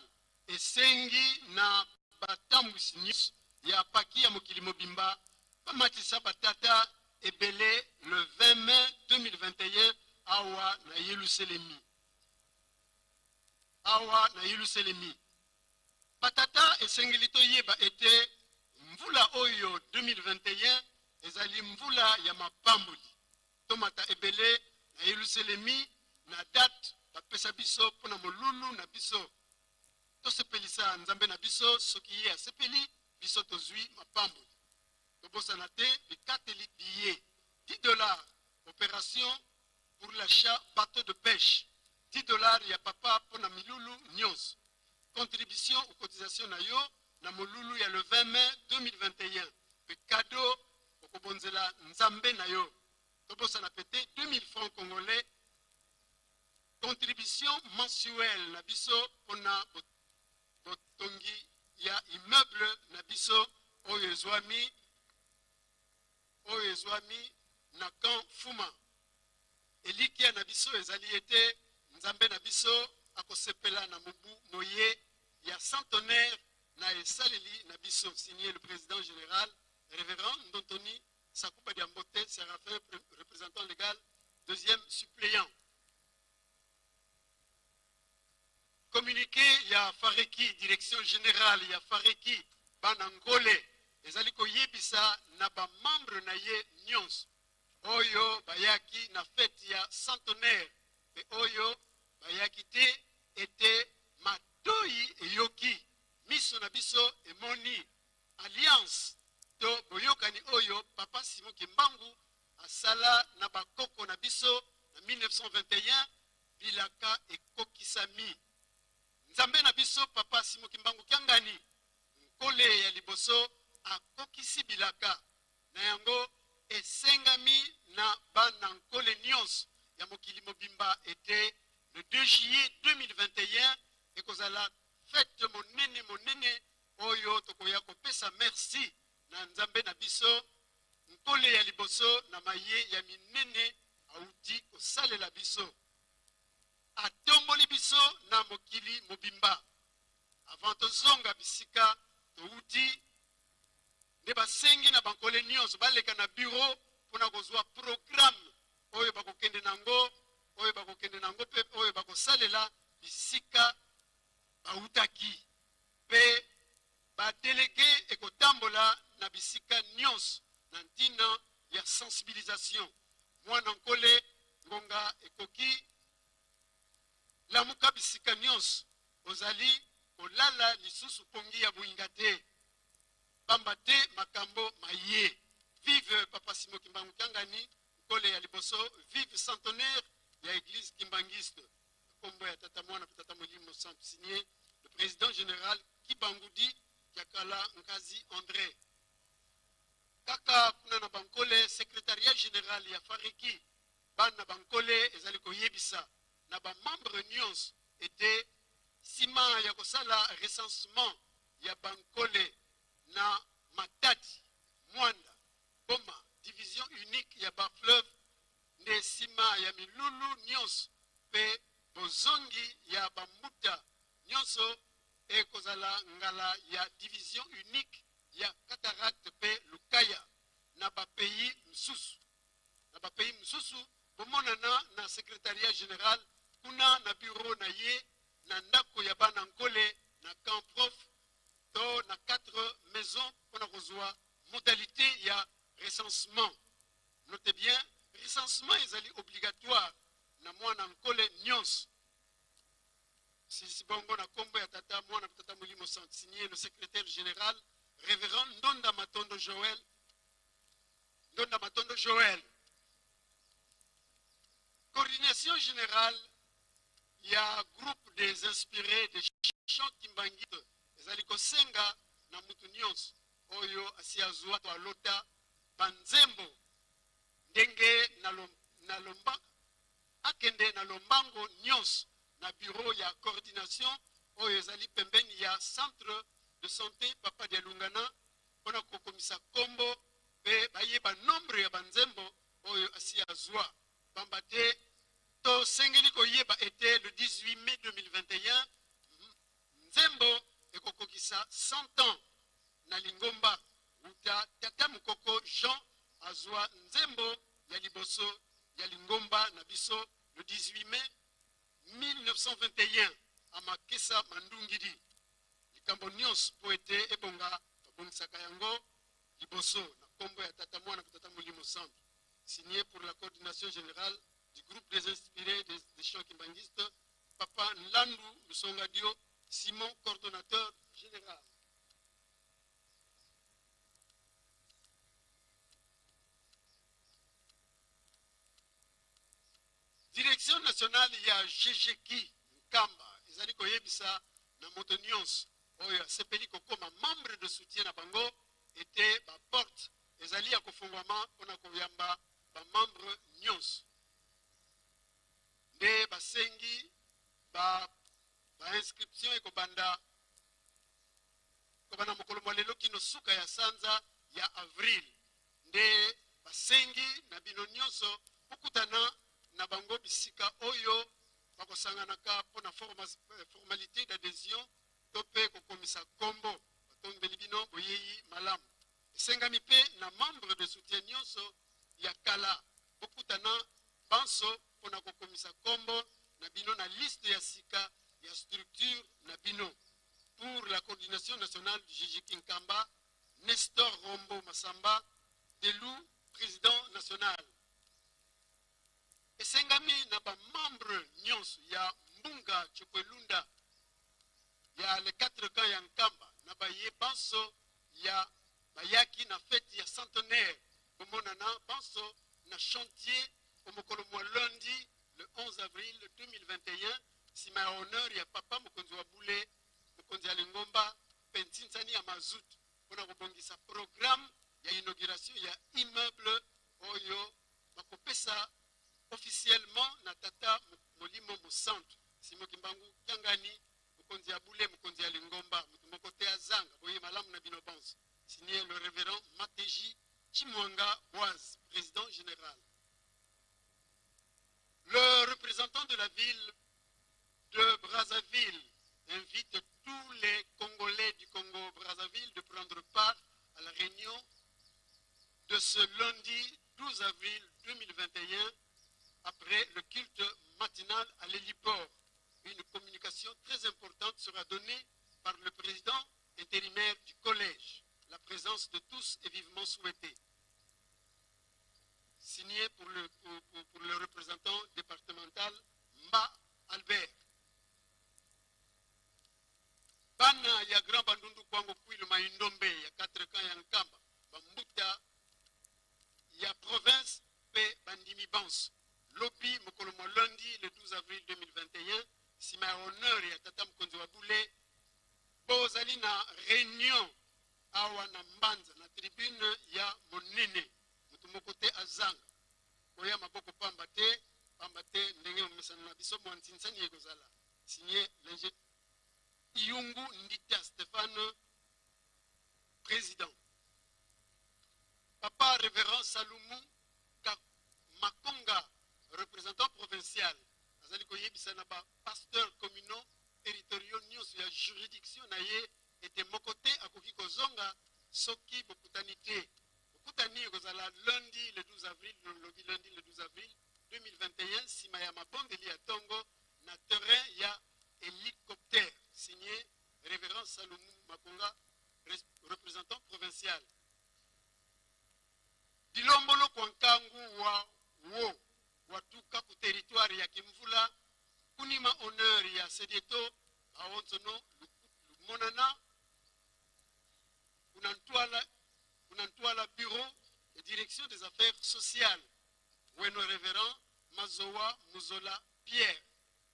esengi na batambwisi nyonso ya Paki ya mokili mobimba bamatisa batata ebele le 20 mai 2021 awa na Yelusalemi. Awa na Yelusalemi. Batata, esengeli toyeba ete mvula oyo 2021 ezali mvula ya mapamboli. Tomata ebele na Yelusalemi na date bapesa biso mpo na molulu na biso. Tosepelisa Nzambe na biso, soki ye asepeli, biso tozwi mapamboli. Tobosana te bikateli biye: 10 $ opération pour l'achat bateau de pêche, 10 $ ya papa mpo na milulu nyonso, contribution ou cotisation na yo na molulu ya le 20 mai 2021 mpe cadeau okobonzela Nzambe na yo. Tobosana pe te 2000 francs congolais, contribution mensuelle na biso mpona botongi ya immeuble na biso oyo ezwami na camp Fuma. Elikya na biso ezali ete Nzambe na biso akosepela na mobu moye ya centenaire na esaleli na biso. Signé, le président général, révérend Ndontoni Sakuba Diambote Séraphin, représentant légal, deuxième suppléant. Communiqué ya Fareki, direction générale ya Fareki bana Nkole ezali koyebisa na bamembre na ye nyonso oyo bayaki na fête ya centenaire mpe oyo bayaki te ete matoi eyoki, miso na biso emoni alliance to boyokani oyo papa Simon Kimbangu asala na bakoko na biso na 1921. Bilaka ekokisami. Nzambe na biso papa Simon Kimbangu Kiangani, nkole ya liboso, akokisi bilaka na yango. Esengami na bana nkole nyonso ya mokili mobimba ete le 2 juillet 2021 ekozala fête monene monene oyo tokoya kopesa merci na Nzambe na biso, nkole ya liboso, na maye ya minene auti kosalela biso. Atomboli biso na mokili mobimba avant tozonga bisika touti. Nde basengi na bankole nyonso baleka na bureau mpona kozwa programme oyo bakokende nango mpe oyo bakosalela bisika bautaki, mpe badélégués ekotambola na bisika nyonso na ntina ya sensibilisation. Mwana nkole, ngonga ekoki, lamuka bisika nyonso ozali. Kolala lisusu pongi ya boyinga te, pamba te makambo maye. Vive papa Simon Kimbangu Kiangani, nkole ya liboso! Vive centenaire ya église kimbanguiste! Nkombo ya Tata, Mwana mpe Tata Molimo Santu. Signé, le président général Kibangudi Kiakala Nkazi André. Kaka kuna na bankole, secrétariat général ya Fareki bana bankole ezali koyebisa na bamembre nyonso ete nsima ya kosala recensement ya bankole na Matadi, Mwanda, Boma, division unique ya bafleuve, nde nsima ya milulu nyonso mpe bozongi ya bambuta nyonso, ekozala ngala ya division unique ya Cataracte mpe Lukaya na bapays mosusu. Na bapays mosusu, bomonana na secrétariat général kuna na bureau na ye na ndako ya bana nkole na camp prof to na 4 maison mpona kozwa modalité ya recensement. Note bien, recensement ezali obligatoire na mwana nkole nyonso. Silisi bongo na nkombo ya Tata, Mwana, Tata Molimo Santu. Signé, le secrétaire général, révérend Ndonda Matondo Joel, Ndonda Matondo Joel. Coordination générale ya groupe des inspirés de chant kimbanguiste ezali kosenga na mutu nyonso oyo asi azwa to alota banzembo ndenge na lomba, akende na lombango nyonso na bureau ya coordination oyo ezali pembeni ya centre de santé Papa Dialungana mpona kokomisa nkombo mpe bayeba nombre ya banzembo oyo asi azwa, pamba te tosengeli koyeba ete le 18 mai 2021 nzembo ekokokisa 100 ans na lingomba wuta tata mokoko Jean azwa. Azwa nzembo ya liboso ya lingomba na biso le 18 mai 1921 amakesa mandungidi. Likambo nyonso mpo ete ebonga babongisaka yango liboso na nkombo ya Tata, Mwana mpe Tata Molimo Santu. Signé pour la coordination générale du groupe des inspirés des chants kimbanguistes, Papa Nlandu Lusongadio Simon, coordonnateur général. Direction nationale ya GGKI Nkamba ezali koyebisa na moto nyonso oyo asepeli kokoma membre de soutien na bango ete ba porte ezali ya kofungwama mpona koyamba ba membre nyonso. Nde basengi ba ba inscription ekobanda kobanda mokolo mwa lelo kino suka ya sanza ya avril. Nde basengi na bino nyonso bokutana na bango bisika oyo bakosanganaka mpo na formalité d'adhésion to mpe kokomisa kombo. Batombeli bino boyei malamu. Esengami mpe na membre de soutien nyonso ya kala bokutana banso mpo na kokomisa kombo na bino na liste ya sika ya structure na bino. Pour la coordination nationale du GGKI Nkamba, Nestor Rombo Massamba Delou, président national. Esengami na ba membre nyonso ya Mbunga Tchokwelunda ya les 4 camps ya Nkamba na baye banso ya bayaki na fête ya centenaire bomonana banso na chantier au mokolo mwa lundi le 11 avril 2021 sima ya honneur ya papa mokonzi wa bule mokonzi ya lingomba mpe ntinsani ya mazut mpona kobongisa programme ya inauguration ya immeuble oyo bakopesa officiellement na tata molimo mosantu Simon Kimbangu Kiangani, mokonzi ya bule, mokonzi ya lingomba. Moto moko te azanga boye malamu na bino bonso. Signé le révérend Mateji Chimwanga Boaz, président général. Le représentant de la ville de Brazzaville invite tous les Congolais du Congo-Brazzaville de prendre part à la réunion de ce lundi 12 avril 2021 après le culte matinal à l'héliport. Une communication très importante sera donnée par le président intérimaire du collège. La présence de tous est vivement souhaitée. Signé pour le représentant départemental Mba Albert. Bana ya Grand Bandundu Kwango Kwilu Maindombe ya 4 camps ya Nkamba, Bambuta ya province pe bandimi banso. Lobi mokolo mwa lundi le 12 avril 2021 sima ya honneur ya tata mokonzi wa bule bozali na réunion awa na Mbanza na tribune ya monene. Moto moko te azanga koya maboko pamba te, pamba te ndenge momesano na biso mwa ntinsani ekozala. Signé l'ingé Iyungu Ndita Stéphane, président. Papa révérend Salumu Makonga, représentant provincial, azali koyebisa na ba pasteurs communaux territoriaux nyonso ya juridiction na ye ete moko te akoki kozonga soki bokutani te. Bokutani ekozala lundi le 12 avril, lobi lundi le 12 avril 2021 sima ya mabondeli ya tongo na terrain ya hélicoptère. Signé révérend Salumu Makonga, représentant provincial. Dilombolo kwa nkangu wa wo watuka ku territoire ya Kimvula kunima honneur ya Sedieto baonzono lumonana kunantwala bureau de direction des affaires sociales. Weno révérend Mazoa Muzola Pierre,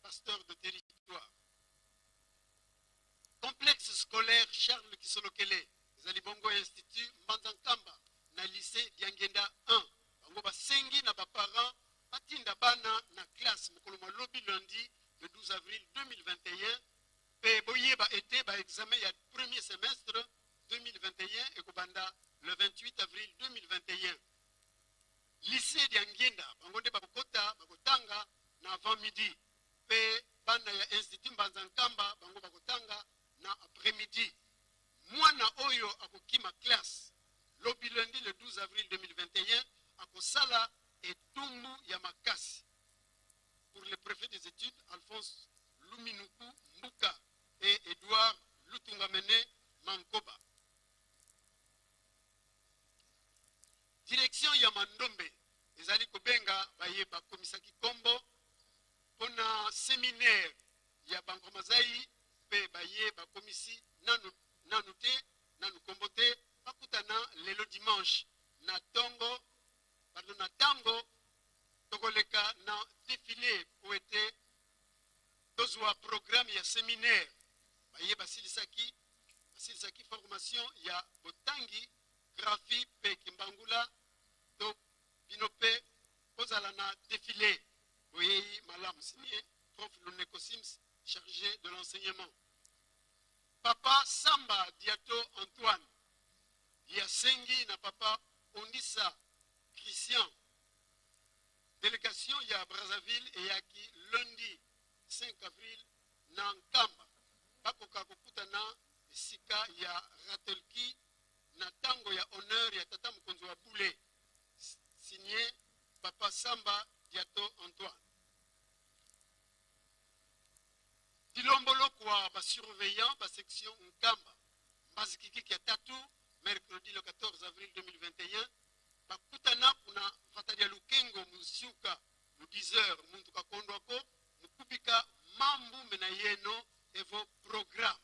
pasteur de territoire. Complexe scolaire Charles Kisolokele, ezali bongo institut Mbanza-Nkamba na lycée Diangenda 1. Bango basengi na ba parents batinda bana na classe mokolo mwa lobi lundi le 12 avril 2021 pe boyeba ete ba examen ya premier semestre 2021 ekobanda le 28 avril 2021. Lycée Diangenda bango nde bakokota bakotanga na avant midi pe bana ya institut Mbanza-Nkamba bango bakotanga na après-midi. Mwana oyo akokima classe lobi lundi le 12 avril 2021 Etumbu ya makasi. Pour le préfet des études, Alphonse Luminuku Mbuka et Edouard Lutungamene Mankoba. Direction ya Mandombe ezali kobenga baye bakomisaki kombo mpona seminaire ya Bangomazai mpe baye bakomisi nanu, nanu te nanu kombo te bakutana lelo dimanche na tongo pardon, na tango tokoleka na defile po ete tozwa programme ya seminaire. Baye basilisaki basilisaki formation ya botangi graphie mpe kimbangula to bino mpe kozala na defile. Boyei malamu. Signé Prof Luneko Sims, chargé de l'enseignement. Papa Samba Diato Antoine yasengi na Papa Ondisa Christian. Délégation ya Brazzaville eyaki lundi 5 avril na Nkamba bakoka kokutana esika ya Ratelki na tango ya honneur ya tata mokonzi wa bule. Signé Papa Samba Diato Antoine. Dilombolo kwa ba surveillant ba section Nkamba Mbazikikiki ya tatu mercredi le 14 avril 2021 bakutana kuna Fatalia Lukengo Musiuka mu 10h muntu kakondwako mukubika mambu mena yeno evo programme.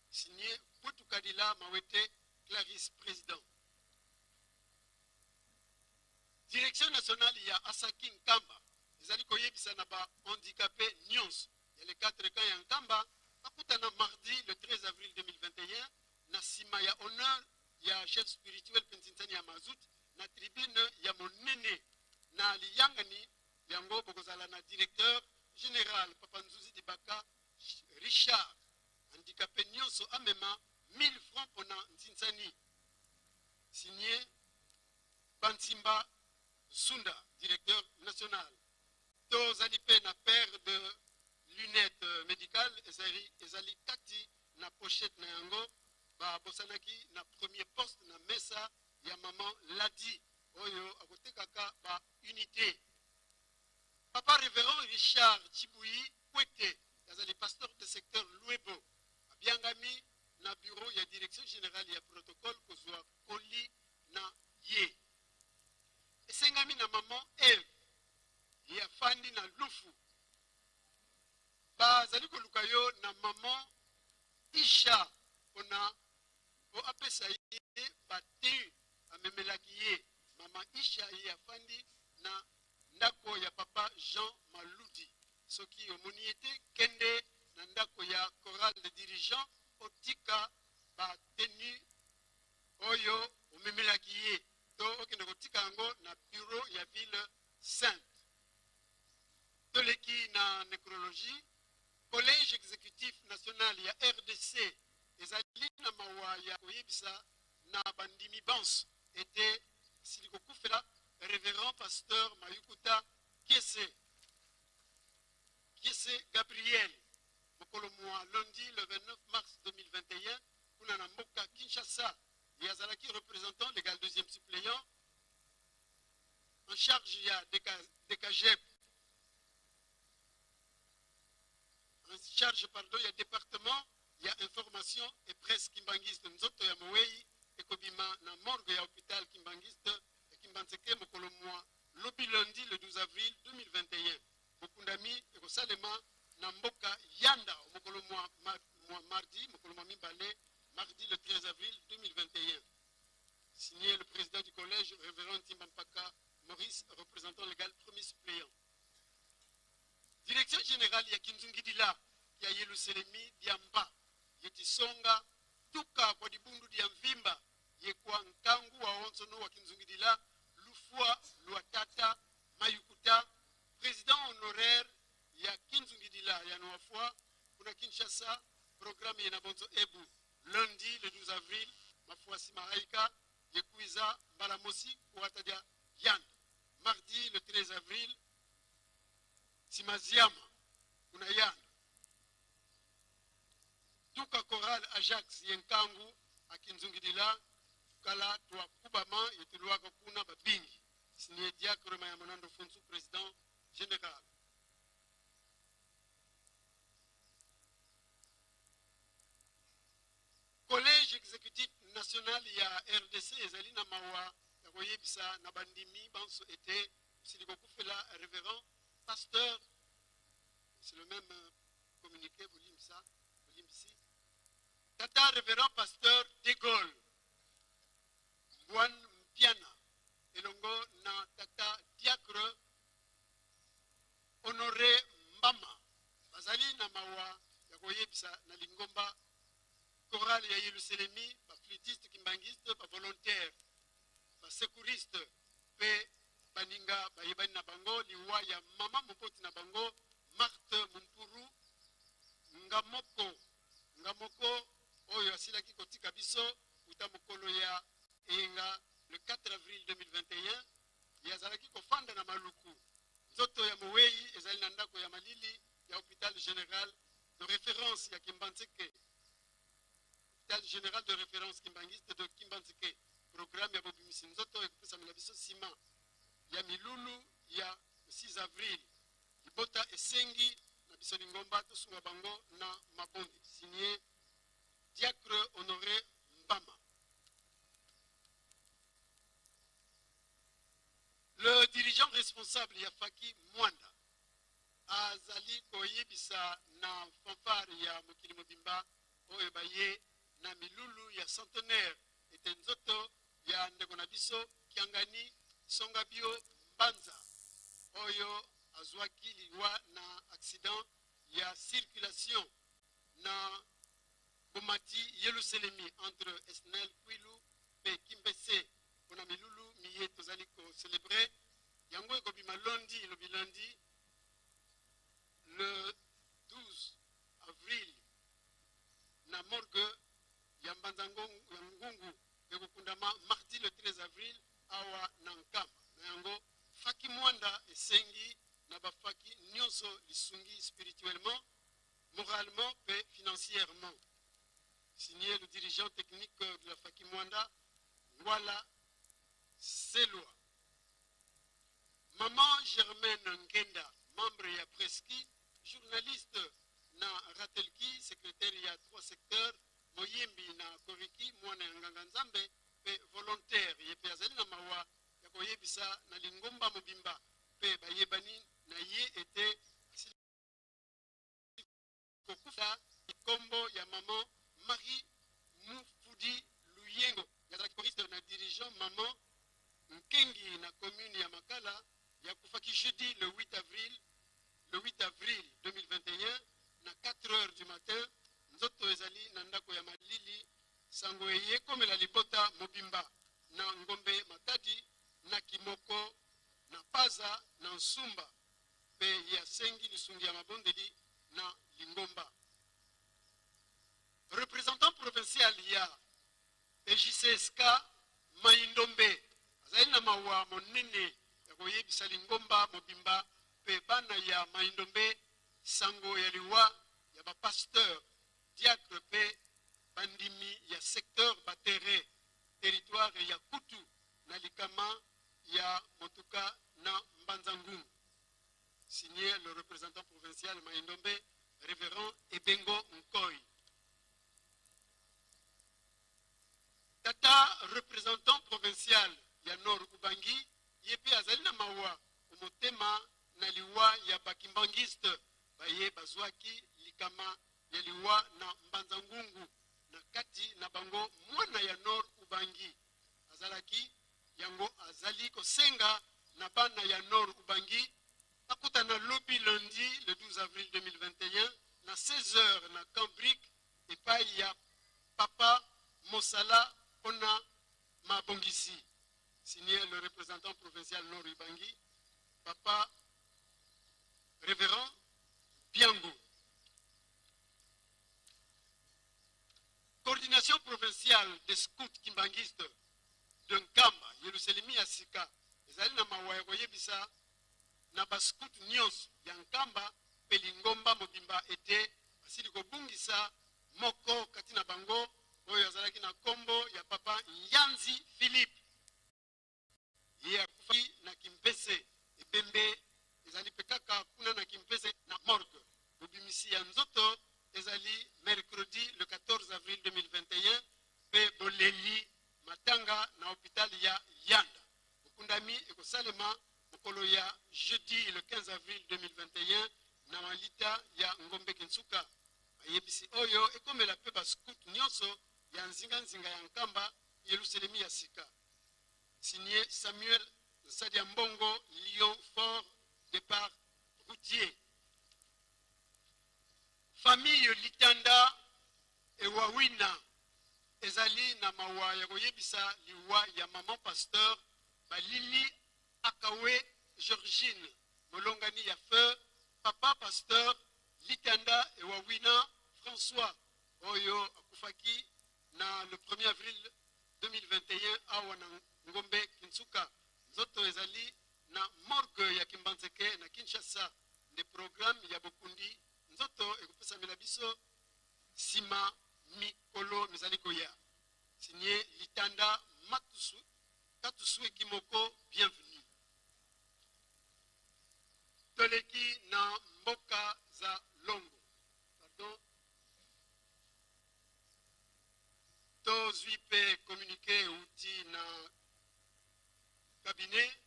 Signé Boutukadila Mawete Clarisse président. Direction nationale ya Asaki Nkamba ezali koyebisa na ba handicapé nyonso ya les 4 camps ya Nkamba bakutana mardi le 13 avril 2021 na sima ya honneur ya chef spirituel Pensinsani ya Mazut na tribune ya monene na liyangani yango bokozala na directeur général Papa Nzuzi Dibaka Richard. Handicapé nyonso amema 1000 francs pona Nzinsani. Signé Bansimba Sunda, directeur national. Tozali pe na paire de lunettes médicales ezali, ezali kati na pochette na yango babosanaki na premier poste na mesa ya maman Ladi oyo akotekaka ba unité. Papa révérend Richard Chibouyi Kwete azali pasteur de secteur Luebo abiangami na bureau ya direction générale ya protocole kozwa koli na ye. Esengami na maman Eve ye afandi na Lufu. Bazali koluka yo na maman Isha pona po apesa ye bate amemelaki ye. Maman Isha ye afandi na ndako ya papa Jean Maludi. Soki omoni ye te, kende na ndako ya chorale de dirigeant otika ba tenue oyo omemelaki ye to okende kotika yango na bureau ya ville sainte. Toleki na nécrologie. Collège exécutif national ya RDC ezali na mawa ya koyebisa na bandimi banso ete sili kokufela révérend pasteur Mayukuta Kiese Kiese Gabriel mokolo mwa lundi le 29 mars 2021 kuna na mboka Kinshasa. Ye azalaki représentant légal deuxième suppléant en charge ya DKGEP, en charge pardon ya département ya information et presse kimbangiste. Nzoto ya mowei ekobima na morgue ya hôpital kimbangiste ya Kimbanseke mokolo mwa lobi lundi le 12 avril 2021. Bokundami ekosalema na mboka Yanda mokolo mwa, mwa mardi mokolo mwa mibale mardi le 13 avril 2021. Signé le président du collège, révérend Timba Mpaka Maurice, représentant légal premier suppléant. Direction générale ya Kinzungidila ya Yelusalemi Diamba Yetisonga tuka kwa dibundu dia mvimba yekwa nkangu wa onsono wa Kinzungidila Lufua Luatata Mayukuta, président honoraire ya Kinzungidila ya Noafua kuna Kinshasa. Programme yena bonzo ebu lundi le 12 avril mafuasi mahaika yekuiza mbalamosi kuatadia yanda. Mardi le 13 avril simaziama kuna yanda. Tuka chorale Ajax yenkangu akinzungidila kala twa kubama yetuluaka kuna babingi. Signé diacre Mayamonando Funsu, président. ya RDC ezali na mawa ya koyebisa na bandimi banso ete osili kokufela reverend pasteur, c'est le même communiqué, bolimbisa, bolimbisi, tata reverend pasteur de Gaulle Ngwan Mpiana elongo na tata diacre Honore Mbama bazali na mawa ya koyebisa na lingomba chorale ya Yelusalemi, ba flûtiste kimbanguiste, ba volontaire, ba secouriste pe baninga bayebani na bango liwa ya mama moboti na bango Marthe Mumpuru Ngamoko Ngamoko oyo asilaki kotika biso uta mokolo ya eyenga le 4 avril 2021. Ye azalaki kofanda na Maluku. Nzoto ya mowei ezali na ndako ya malili ya hopital general de reference ya Kimbanseke, hopital general de reference kimbanguiste de Kimbanseke. Programme ya bobimisi nzoto ekopesamela biso nsima ya milulu ya 6 avril. Libota esengi na biso lingomba tosunga bango na mabondeli. Signé Diacre Honoré Mbama. Le dirigeant responsable ya Faki Mwanda azali koyebisa na fanfare ya mokili mobimba oyo baye na milulu ya centenaire ete nzoto ya ndeko na biso Kiangani Songabio Mbanza oyo azwaki liwa na accident ya circulation na Bomati Yelusalemi entre Esnel Kwilu pe Kimpese pona milulu miye tozali ko celebrer yango ekobima lundi lobi lundi le 12 avril na morgue ya Mbanza ya Ngungu, ekokundama mardi le 13 avril awa na Nkamba. Na yango Faki Mwanda esengi na ba faki nionso lisungi spirituellement, moralement pe financièrement. Signé le dirigeant technique de la Faki Mwanda, Ngwala Selwa. Maman Germaine Ngenda, membre ya Preski, journaliste na Ratelki, secrétaire ya 3 secteurs, moyembi na Koriki, mwana ya nganga Nzambe pe volontaire, ye pe azali na mawa ya koyebisa na lingomba mobimba pe bayebani na ye ete asili kokufa. Kombo ya maman Marie Mufudi Luyengo, azalaki choriste na dirigeant maman Nkengi na commune ya Makala, yakufaki jeudi le 8 avril, le 8 avril 2021 na 4 heures du matin. Nzoto ezali na ndako ya malili. Sango eye komela libota mobimba na Ngombe Matadi, na Kimoko, na Paza, na Nsumba, pe ye asengi lisungi ya mabondeli na lingomba. Représentant provincial ya EJCSK Maindombe azali na mawa monene ya koyebisa lingomba mobimba pe bana ya Maindombe sango ya liwa ya ba pasteur, diacre pe bandimi ya secteur Batere, territoire ya Kutu, na likama ya motuka na Mbanza-Ngungu. Signé le représentant provincial Maindombe, révérend Ebengo Nkoy. Tata représentant provincial ya Nord Ubangi, ye pe azali na mawa omotema na liwa ya bakimbangiste baye bazwaki likama ya liwa na Mbanza-Ngungu, na kati na bango mwana ya Nord Ubangi azalaki. Yango azali kosenga na bana ya Nord Ubangi bakutana lobi lundi le 12 avril 2021 na 16 heures na Camp Brick epai ya Papa Mosala mpona mabongisi. Signé le représentant provincial Nord Ubangi, Papa Révérend Biango. Coordination provinciale des scouts kimbanguistes de Nkamba, Yelusalemi ya sika, ezali na mawa ya koyebisa na ba scouts nyonso ya Nkamba mpe lingomba mobimba ete basili kobungisa moko kati na bango oyo azalaki na kombo ya Papa Nyanzi Philippe. Ye akufaki na Kimpese, ebembe ezali mpe kaka kuna na Kimpese na morgue. Bobimisi ya nzoto ezali mercredi le 14 avril 2021 mpe boleli matanga. Bokundami ekosalema mokolo ya jeudi le 15 avril 2021 na malita ya Ngombe Kinsuka. Bayebisi oyo ekomela mpe ba scout nyonso ya nzinganzinga ya Nkamba, Yelusalemi ya sika. Signé Samuel Nsadia Mbongo, Lyon Fort, départ routier. Famille Litanda Ewawina ezali na mawa ya koyebisa liwa ya maman pasteur Balili Akawe Georgine, molongani ya feu papa pasteur Litanda Ewawina François oyo akufaki na le 1er avril 2021 awa na Ngombe Kinsuka. Nzoto ezali na morgue ya Kimbanseke na Kinshasa nde programme ya bokundi nzoto ekopesamela biso sima mikolo mizali koya. Signé Litanda Matusu, Katusue Kimoko, bienvenue. Toleki na mboka za Longo. Pardon. Tozwi mpe communiqué euti na cabinet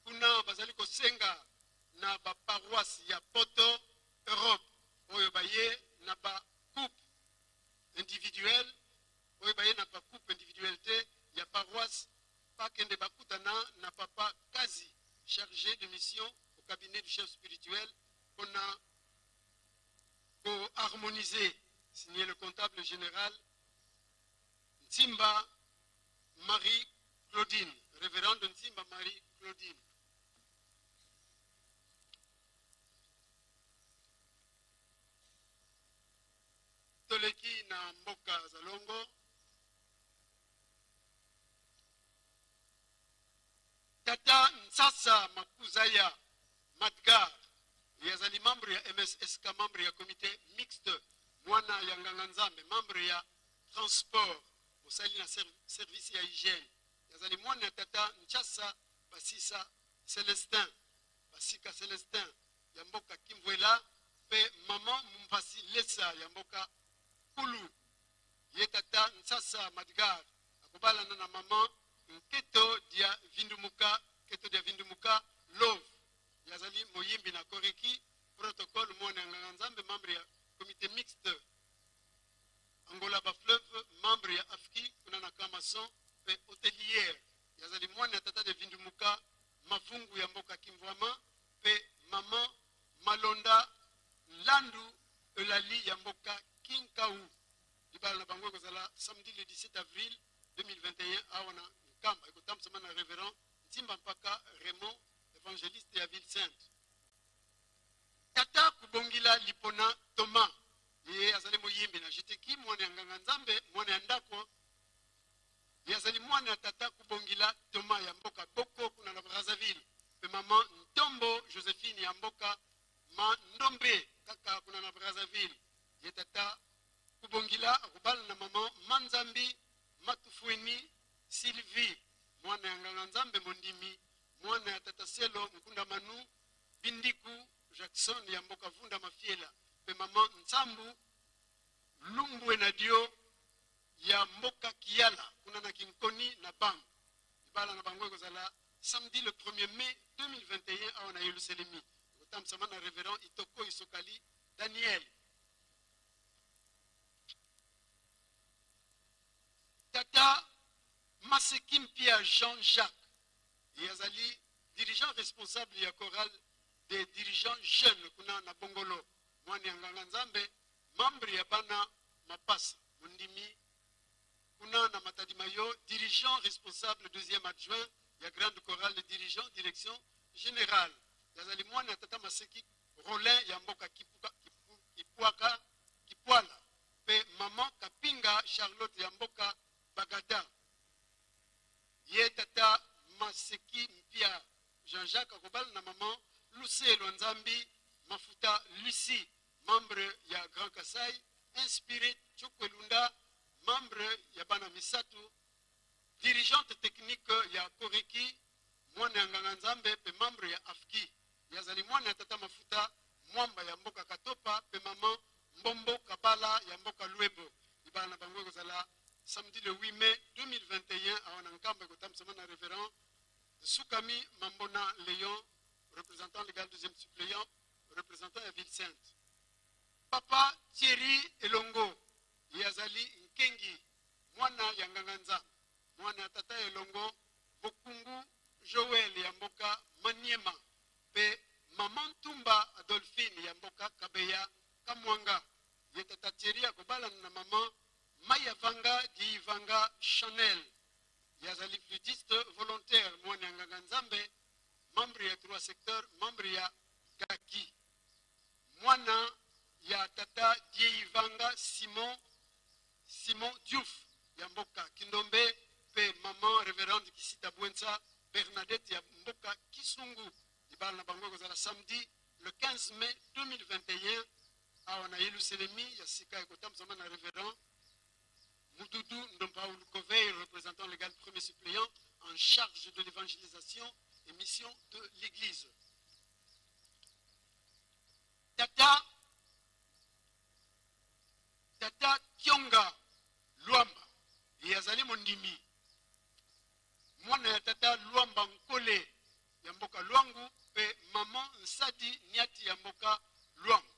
kuna bazali kosenga na ba paroisse ya poto Europe oyo baye na ba coupe individuelle, oyo baye na ba coupe individuelle te ya paroisse, bakende bakutana na papa Kazi, chargé de mission au cabinet du chef spirituel, mpona ko harmoniser. Signé le comptable général Ntimba Marie Claudine, révérende Ntimba Marie Claudine. Toleki na mboka Zalongo. Tata Nsasa Makuzaya Madgar, ye azali membre ya MSSK, membre ya comité mixte, mwana ya nganga Nzambe, membre ya transport, mosali na service ya hygiène. Ye azali mwana ya tata Nchasa Basisa Celestin, Basika Celestin ya mboka Kimvuela, pe maman Mumpasi Lesa ya mboka Kulu. Ye tata Nsasa Madgar akobalana na maman Nketo dia Vindumuka, Nketo dia Vindumuka Love. Ye azali moyimbi na Koreki protocole, mwana ya nganga Nzambe, membre ya comité mixte Angola ba fleuve, membre ya AFKI kuna na Kamason pe hôtelière. Ye azali mwana ya tata de Vindumuka Mavungu ya mboka Kimvwama pe maman Malonda Nlandu Eulalie ya mboka Kinkau. Libala na bango ekozala samedi le 17 avril 2021 awa na Nkamba, ekotambusama na révérend Ntimba Mpaka Raymond, évangéliste ya Ville Sainte. Tata Kubongila Lipona Thomas, ye azali moyimbi na GTK, mwana ya nganga Nzambe, mwana ya ndako. Ye azali mwana ya tata Kubongila Thomas ya mboka Boko kuna na Brazzaville, pe maman Ntombo Josephine ya mboka Ma Ndombe kaka kuna na Brazzaville. Ye tata Kubongila akobala na maman Manzambi Matufueni Sylvie, mwana ya nganga Nzambe mondimi, mwana ya tata Selo Nkunda Manu Bindiku Jackson ya mboka Vunda Mafiela, pe maman Nsambu Lumbwe na Dio ya mboka Kiala kuna na Kinkoni na Bang. Libala na bango ekozala samedi le 1er mai 2021 awa na Yelusalemi, ekotambusama na révérend Itoko Isokali Daniel. Tata Maseki Mpia Jean-Jacques, ye azali dirigeant responsable ya chorale des dirigeants jeunes kuna na Bongolo, mwana ya nganga Nzambe, membre ya bana Mapasa mondimi kuna na Matadi Mayo, dirigeant responsable deuxième adjoint ya grande chorale des dirigeants direction générale. Yazali mwana ya tata Maseki Rolin ya mboka Kipuka, Kipu, Kipwaka, Kipwala, pe maman Kapinga Charlotte ya mboka Bagada. Ye tata Maseki Mpia Jean-Jacques akobala na maman Luselo Nzambi Mafuta Lucie, membre ya Grand Kasai, inspiré Chokwelunda, membre ya bana misatu, dirigeante technique ya Koreki, mwana ya nganga Nzambe pe membre ya AFKI. Ye azali mwana ya tata Mafuta Mwamba ya mboka Katopa pe maman Mbombo Kabala ya mboka Luebo. Libala na bango ekozala samedi le 8 mai 2021 awa na Nkamba, ekotambwisama na reverend Sukami Mambona Leon, représentant légal deuxième suppléant, représentant ya ville sainte. Papa Thierry Elongo, ye azali Nkengi, mwana ya nganga Nzambe, mwana ya tata Elongo Bokungu Joël ya mboka Maniema pe maman Ntumba Adolphine ya mboka Kabeya Kamwanga. Ye tata Thierry akobalana na maman Mayavanga Diivanga Chanel. Ye azali flûtiste volontaire, mwana ya nganga Nzambe, membre ya trois secteurs, membre ya Gaki. Mwana ya tata Dieivanga Simon, Simon Diouf ya mboka Kindombe pe maman Reverende Kisita Bwensa Bernadette ya mboka Kisungu. Libala na bango ekozala samedi le 15 mai 2021 awa na Yelusalemi ya sika, ekotambusama na Reverend Mududu Ndompaul Kovey, représentant légal premier suppléant en charge de l'évangélisation et mission de l'Église. Tata, Tata Kionga Luamba, ye azali mondimi, mwana ya tata Luamba Nkole ya mboka Luangu pe maman Nsadi Niati ya mboka Luangu.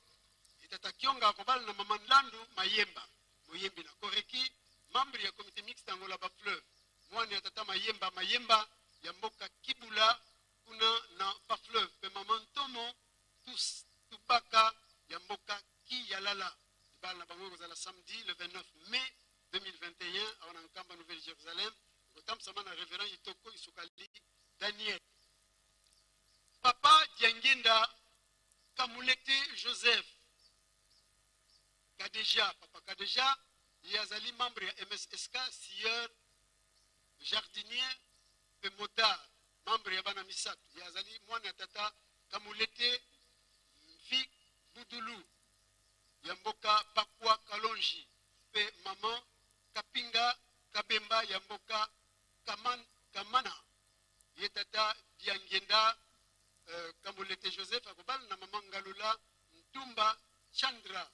Ye tata Kionga akobala na maman Nlandu Mayemba, moyembi na Koreki, membre ya comité mixte Angola ba fleuve, mwana ya tata Mayemba Mayemba ya mboka Kibula kuna na ba fleuve pe maman Ntomo Tubaka ya mboka Kiyalala. Libala na bango ekozala samedi le 29 mai 2021 awa na Nkamba Nouvelle Jérusalem, ekotambusama na Reverend Itoko Isukali Daniel. Papa Diangienda Kamulete Joseph Kadeja, Papa Kadeja, ye azali membre ya MSSK, scieur, jardinier pe motard, membre ya bana misato. Ye azali mwana ya tata Kamulete Mvi Budulu ya mboka Bakwa Kalonji pe maman Kapinga Kabemba ya mboka Kaman, Kamana. Ye tata Diangienda Kamulete Joseph akobala na maman Ngalula Ntumba Chandra.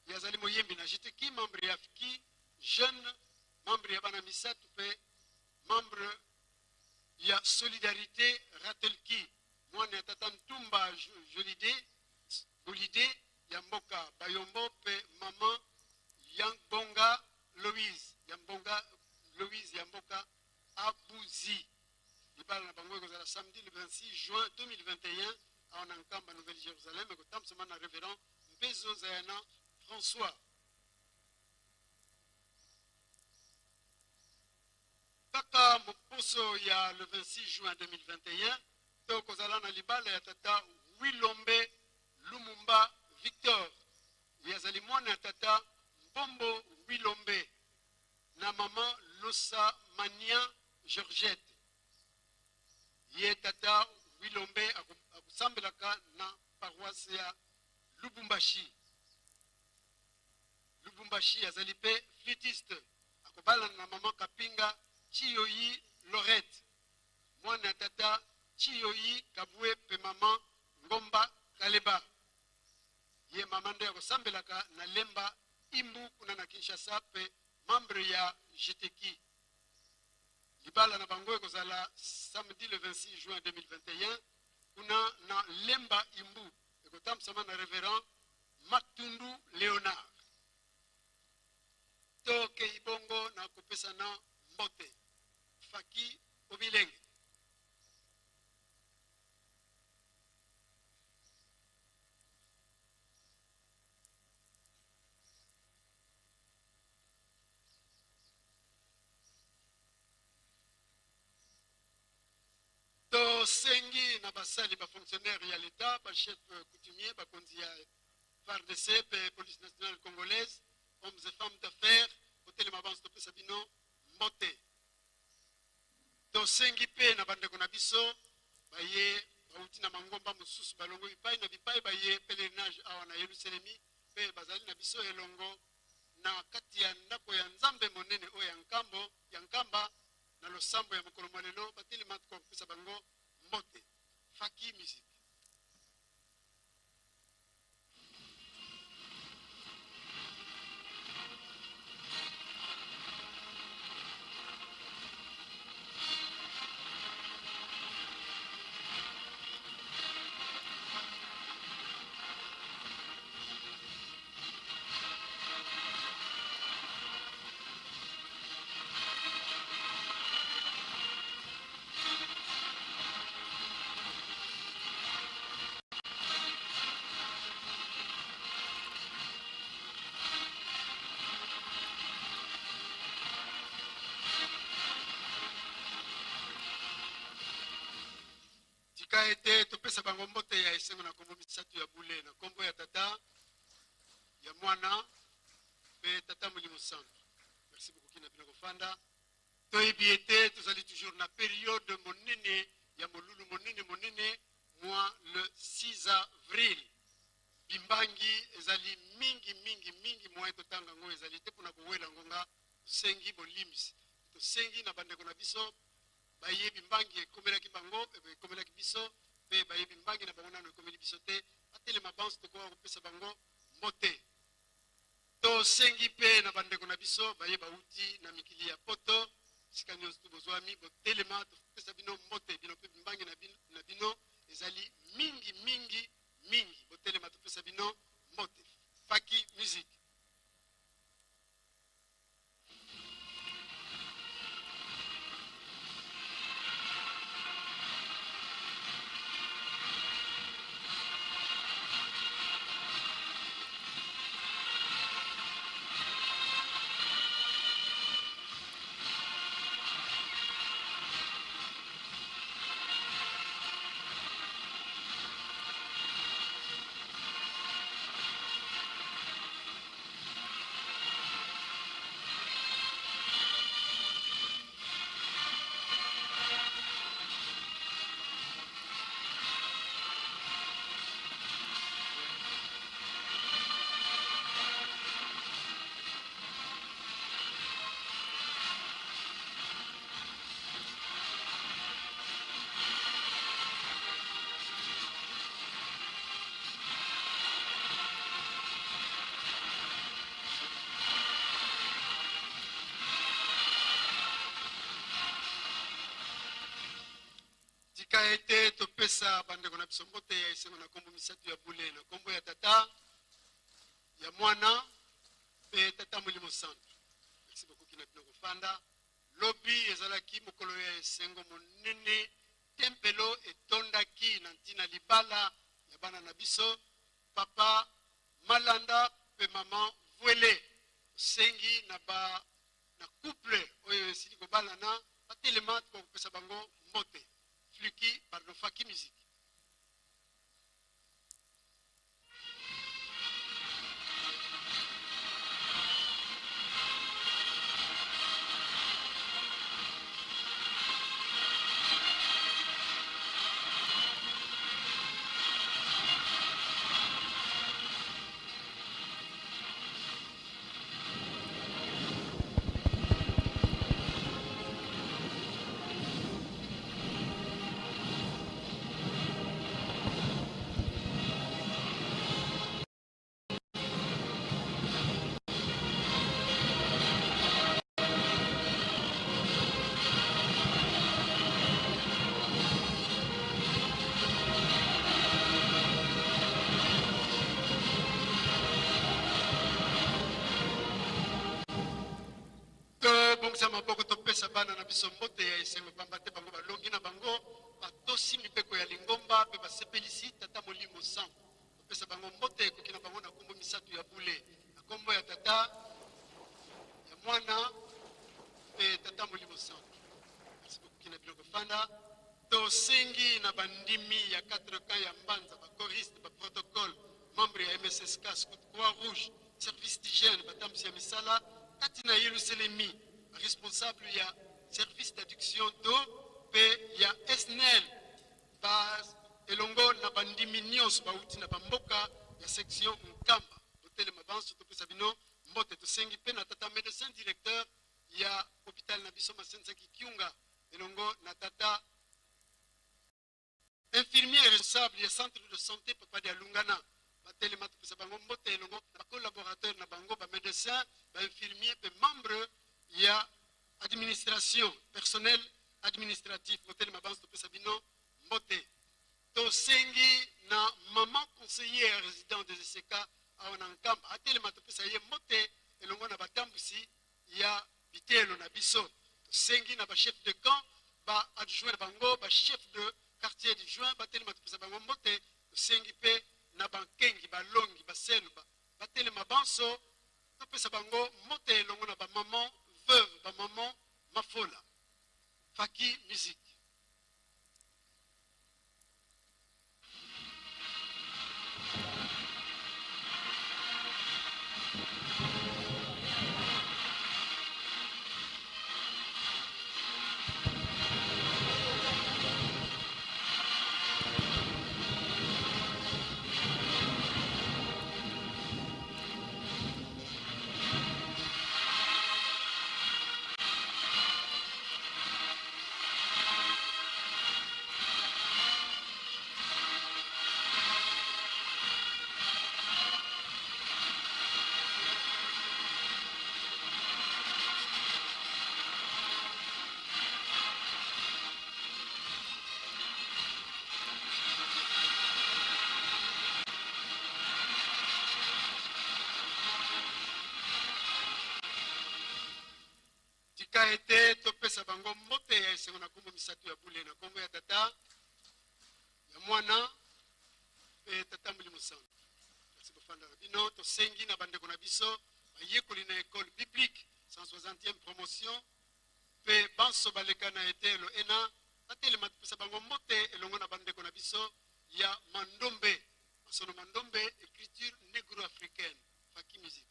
Ye azali moyembi na JTK, membre ya FKI jeune, membre ya bana misato pe membre ya Solidarité Ratelki, mwana ya tata Ntumba Jolide Bolide ya mboka Bayombo pe maman Yangbonga Louise ya mbonga Louise ya mboka Abuzi. Libala na bango ekozala samedi le 26 juin 2021 awa na Nkamba Nouvelle Jérusalem, ekotambusama na Reverend Mbezo Zayana François. Kaka moposo ya le 26 juin 2021 tokozala na libala ya tata Wilombe Lumumba Victor. Ye azali mwana ya tata Mbombo Wilombe na mama Losa Mania Georgette. Ye tata Wilombe akosambelaka na paroisse ya Lubumbashi. Lubumbashi azali pe flûtiste. Akobalana na mama Kapinga Chiyoyi Lorette, mwana ya tata Chiyoyi Kabwe pe mama Ngomba Kaleba. Ye mama nde akosambelaka na Lemba Imbu kuna na Kinshasa pe membre ya GTK. Libala na bango ekozala samedi le 26 juin 2021 kuna na Lemba Imbu, ekotambusama na Reverend Matundu Léonard. Tokei bongo na kopesana mbote. Faki Obilenge. Tosengi na basali ba fonctionnaire ya l'État, ba chef coutumier, bakonzi ya FARDC pe police nationale congolaise, hommes et femmes d'affaires, kotelema banso topesa bino mbote. Tosengi pe na bandeko na biso baye bauti na mangomba mosusu, balongo bipai na bipai, baye pèlerinage awa na Yelusalemi pe bazali na biso elongo na kati ya ndako ya Nzambe monene oyo ya nkambo ya Nkamba na losambo ya mokolo mwa lelo, batelema kopesa bango mbote. Faki musique. Tika ete topesa bango mbote ya esengo na nkombo misato ya bule, na nkombo ya Tata, ya Mwana mpe Tata Molimo Santu. Merci beaucoup kina bino kofanda. Toyebi ete tozali toujours na periode monene ya molulu monene monene mwa le 6 avril. Bimbangi ezali mingi mingi mingi, moyen totanga yango ezali te mpona kowela ngonga. Tosengi bolimbisi, tosengi na bandeko na biso bayebi mbangi ekomelaki bango, ekomelaki biso, mpe bayebi mbangi na bango nano ekomeli biso te, batelema banso tokoka kopesa bango mbote. Tosengi mpe na bandeko na biso baye bauti na mikili ya poto, bisika nyonso tu bozwami, botelema topesa bino mbote. Bino mpe mbangi na bino ezali mingi mingi mingi, botelema topesa bino mbote. Faki Musique. Tika ete topesa bandeko na biso mbote ya esengo na nkombo misato ya bule, na nkombo ya Tata, ya Mwana mpe Tata Molimo Santu. Merci beaucoup kina bino kofanda. Lobi ezalaki mokolo ya esengo monene, tempelo etondaki na ntina libala ya bana na biso Papa Malanda mpe Mama Vuele. Tosengi na ba na couple oyo esili kobalana batelema, tokopesa bango mbote. Fluki, pardon, Faki Musique. Tobongisa maboko, topesa bana na biso mbote ya esengo, pamba te bango balongi na bango, batosi mibeko ya lingomba mpe basepelisi Tata Molimo Santu. Topesa bango mbote ekoki na bango na kombo misato ya bule, na kombo ya Tata, ya Mwana mpe Tata Molimo Santu. Merci beaucoup kina bino kofanda. Tosengi na bandimi ya 4 camps ya Mbanza, ba choristes, ba protocole, membre ya MSSK, Scout Croix Rouge, service d'hygiène, batambwisi ya misala kati na Yelusalemi, ba responsable ya service d'adduction d'eau mpe ya SNEL, ba elongo na bandimi nyonso bauti na bamboka ya section Nkamba. Botelema banso, topesa bino mbote. Tosengi mpe na tata medecin directeur ya hôpital na biso Masensaki Kiunga, elongo na tata infirmier responsable ya centre de santé Papa de Alungana, batelema topesa bango mbote elongo na collaborateur na bango, ba médecin, ba infirmier mpe membre ya administration, personnel administratif. Botelema banso, topesa bino mbote. Tosengi na maman conseillère résident des ECK awa na Nkamba atelema, topesa ye mbote elongo na batambwisi ya biteyelo na biso. Tosengi na ba chef de camp, ba adjoint na bango, ba chef de quartier adjoint batelema, topesa bango mbote. Tosengi mpe na bankengi, balongi, baselu batelema banso, topesa bango mbote elongo na ba maman veuve, ba maman mafola. Faki Musique. ete topesa bango mbote ya esengo na nkombo misato ya bule, na nkombo ya Tata, ya Mwana mpe Tata Molimo Santu. Kasi bofanda na bino. Tosengi na bandeko na biso bayekoli na Ecole biblique 160e promotion mpe banso baleka na eteyelo ena batelema, topesa bango mbote elongo na bandeko na biso ya Mandombe, Masono Mandombe, écriture négro-africaine. Faki musique.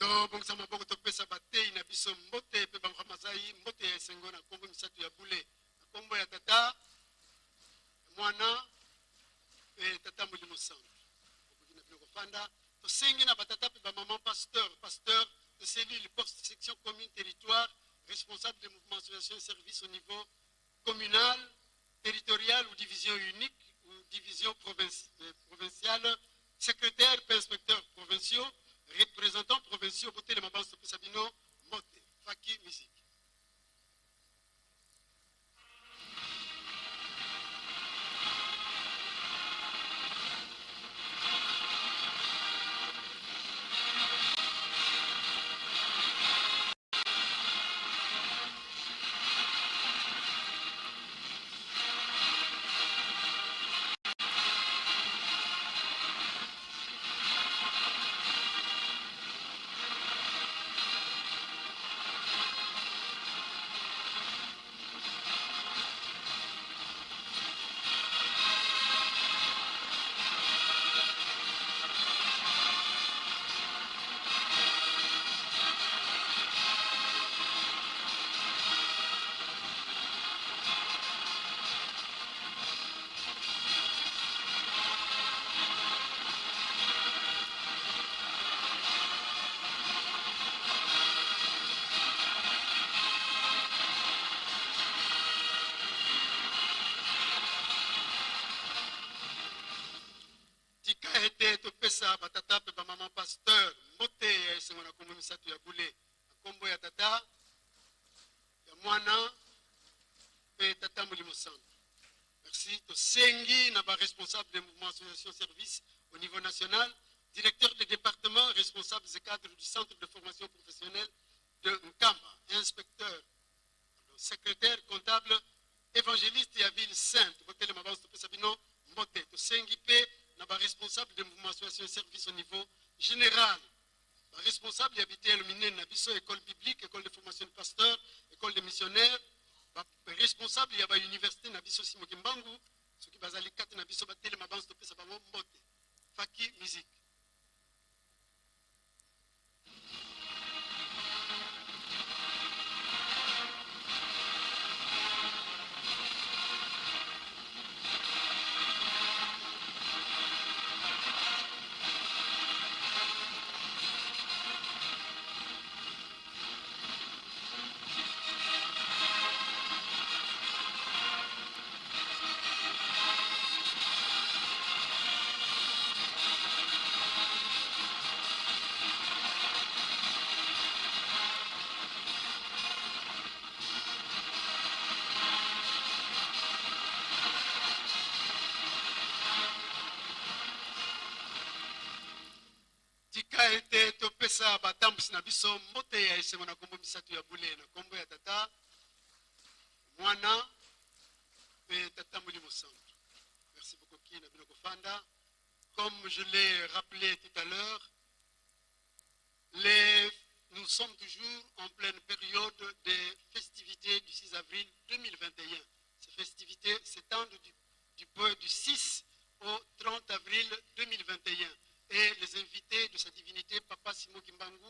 Tobongisa maboko, topesa batei na biso mbote mpe bango mazai mbote ya esengo na nkombo misato ya bule, na nkombo ya Tata, ya Mwana mpe Tata Molimo Santu. Okoki na bino kofanda. Tosengi na batata mpe bamama pasteur, pasteur de cellule, poste, section, commune, territoire, responsable de mouvement, association et service au niveau communal, territorial ou division unique ou division provinciale, secrétaire mpe inspecteur provinciaux, représentants provinciaux, botelema banso, topesa bino mbote. Faki musique. Tika ete topesa batata mpe bamama pasteur mbote ya esengo na nkombo misato ya bule, na nkombo ya Tata, ya Mwana mpe Tata Molimo Santu. Merci. Tosengi na baresponsable de mouvement, association, service au niveau national, directeur de département, responsables et cadres du centre de formation professionnelle de Nkamba, inspecteur, pardon, secrétaire comptable, évangéliste ya ville sainte, botelema banso, topesa bino mbote. Tosengi mpe na baresponsable de mouvement, association et service au niveau général, baresponsable ya biteyelo minene na biso, école biblique, école de formation de pasteur, école de missionnaire, baresponsable ya bauniversité na biso Simon Kimbangu, soki bazali kati na biso batelema banso, topesa bango mbote. Faki musique. Tika ete topesa batambusi na biso mbote ya esengo na nkombo misato ya bule, na nkombo ya Tata, Mwana mpe Tata Molimo Santu. Merci beaucoup. Na bino kofanda. Comme je l'ai rappelé tout à l'heure, nous sommes toujours en pleine période des festivités. festivités du 6 avril 2021. Ces festivités s'étendent du, du, du 6 au 30 avril 2021. Et les invités de sa divinité, Papa Simon Kimbangu,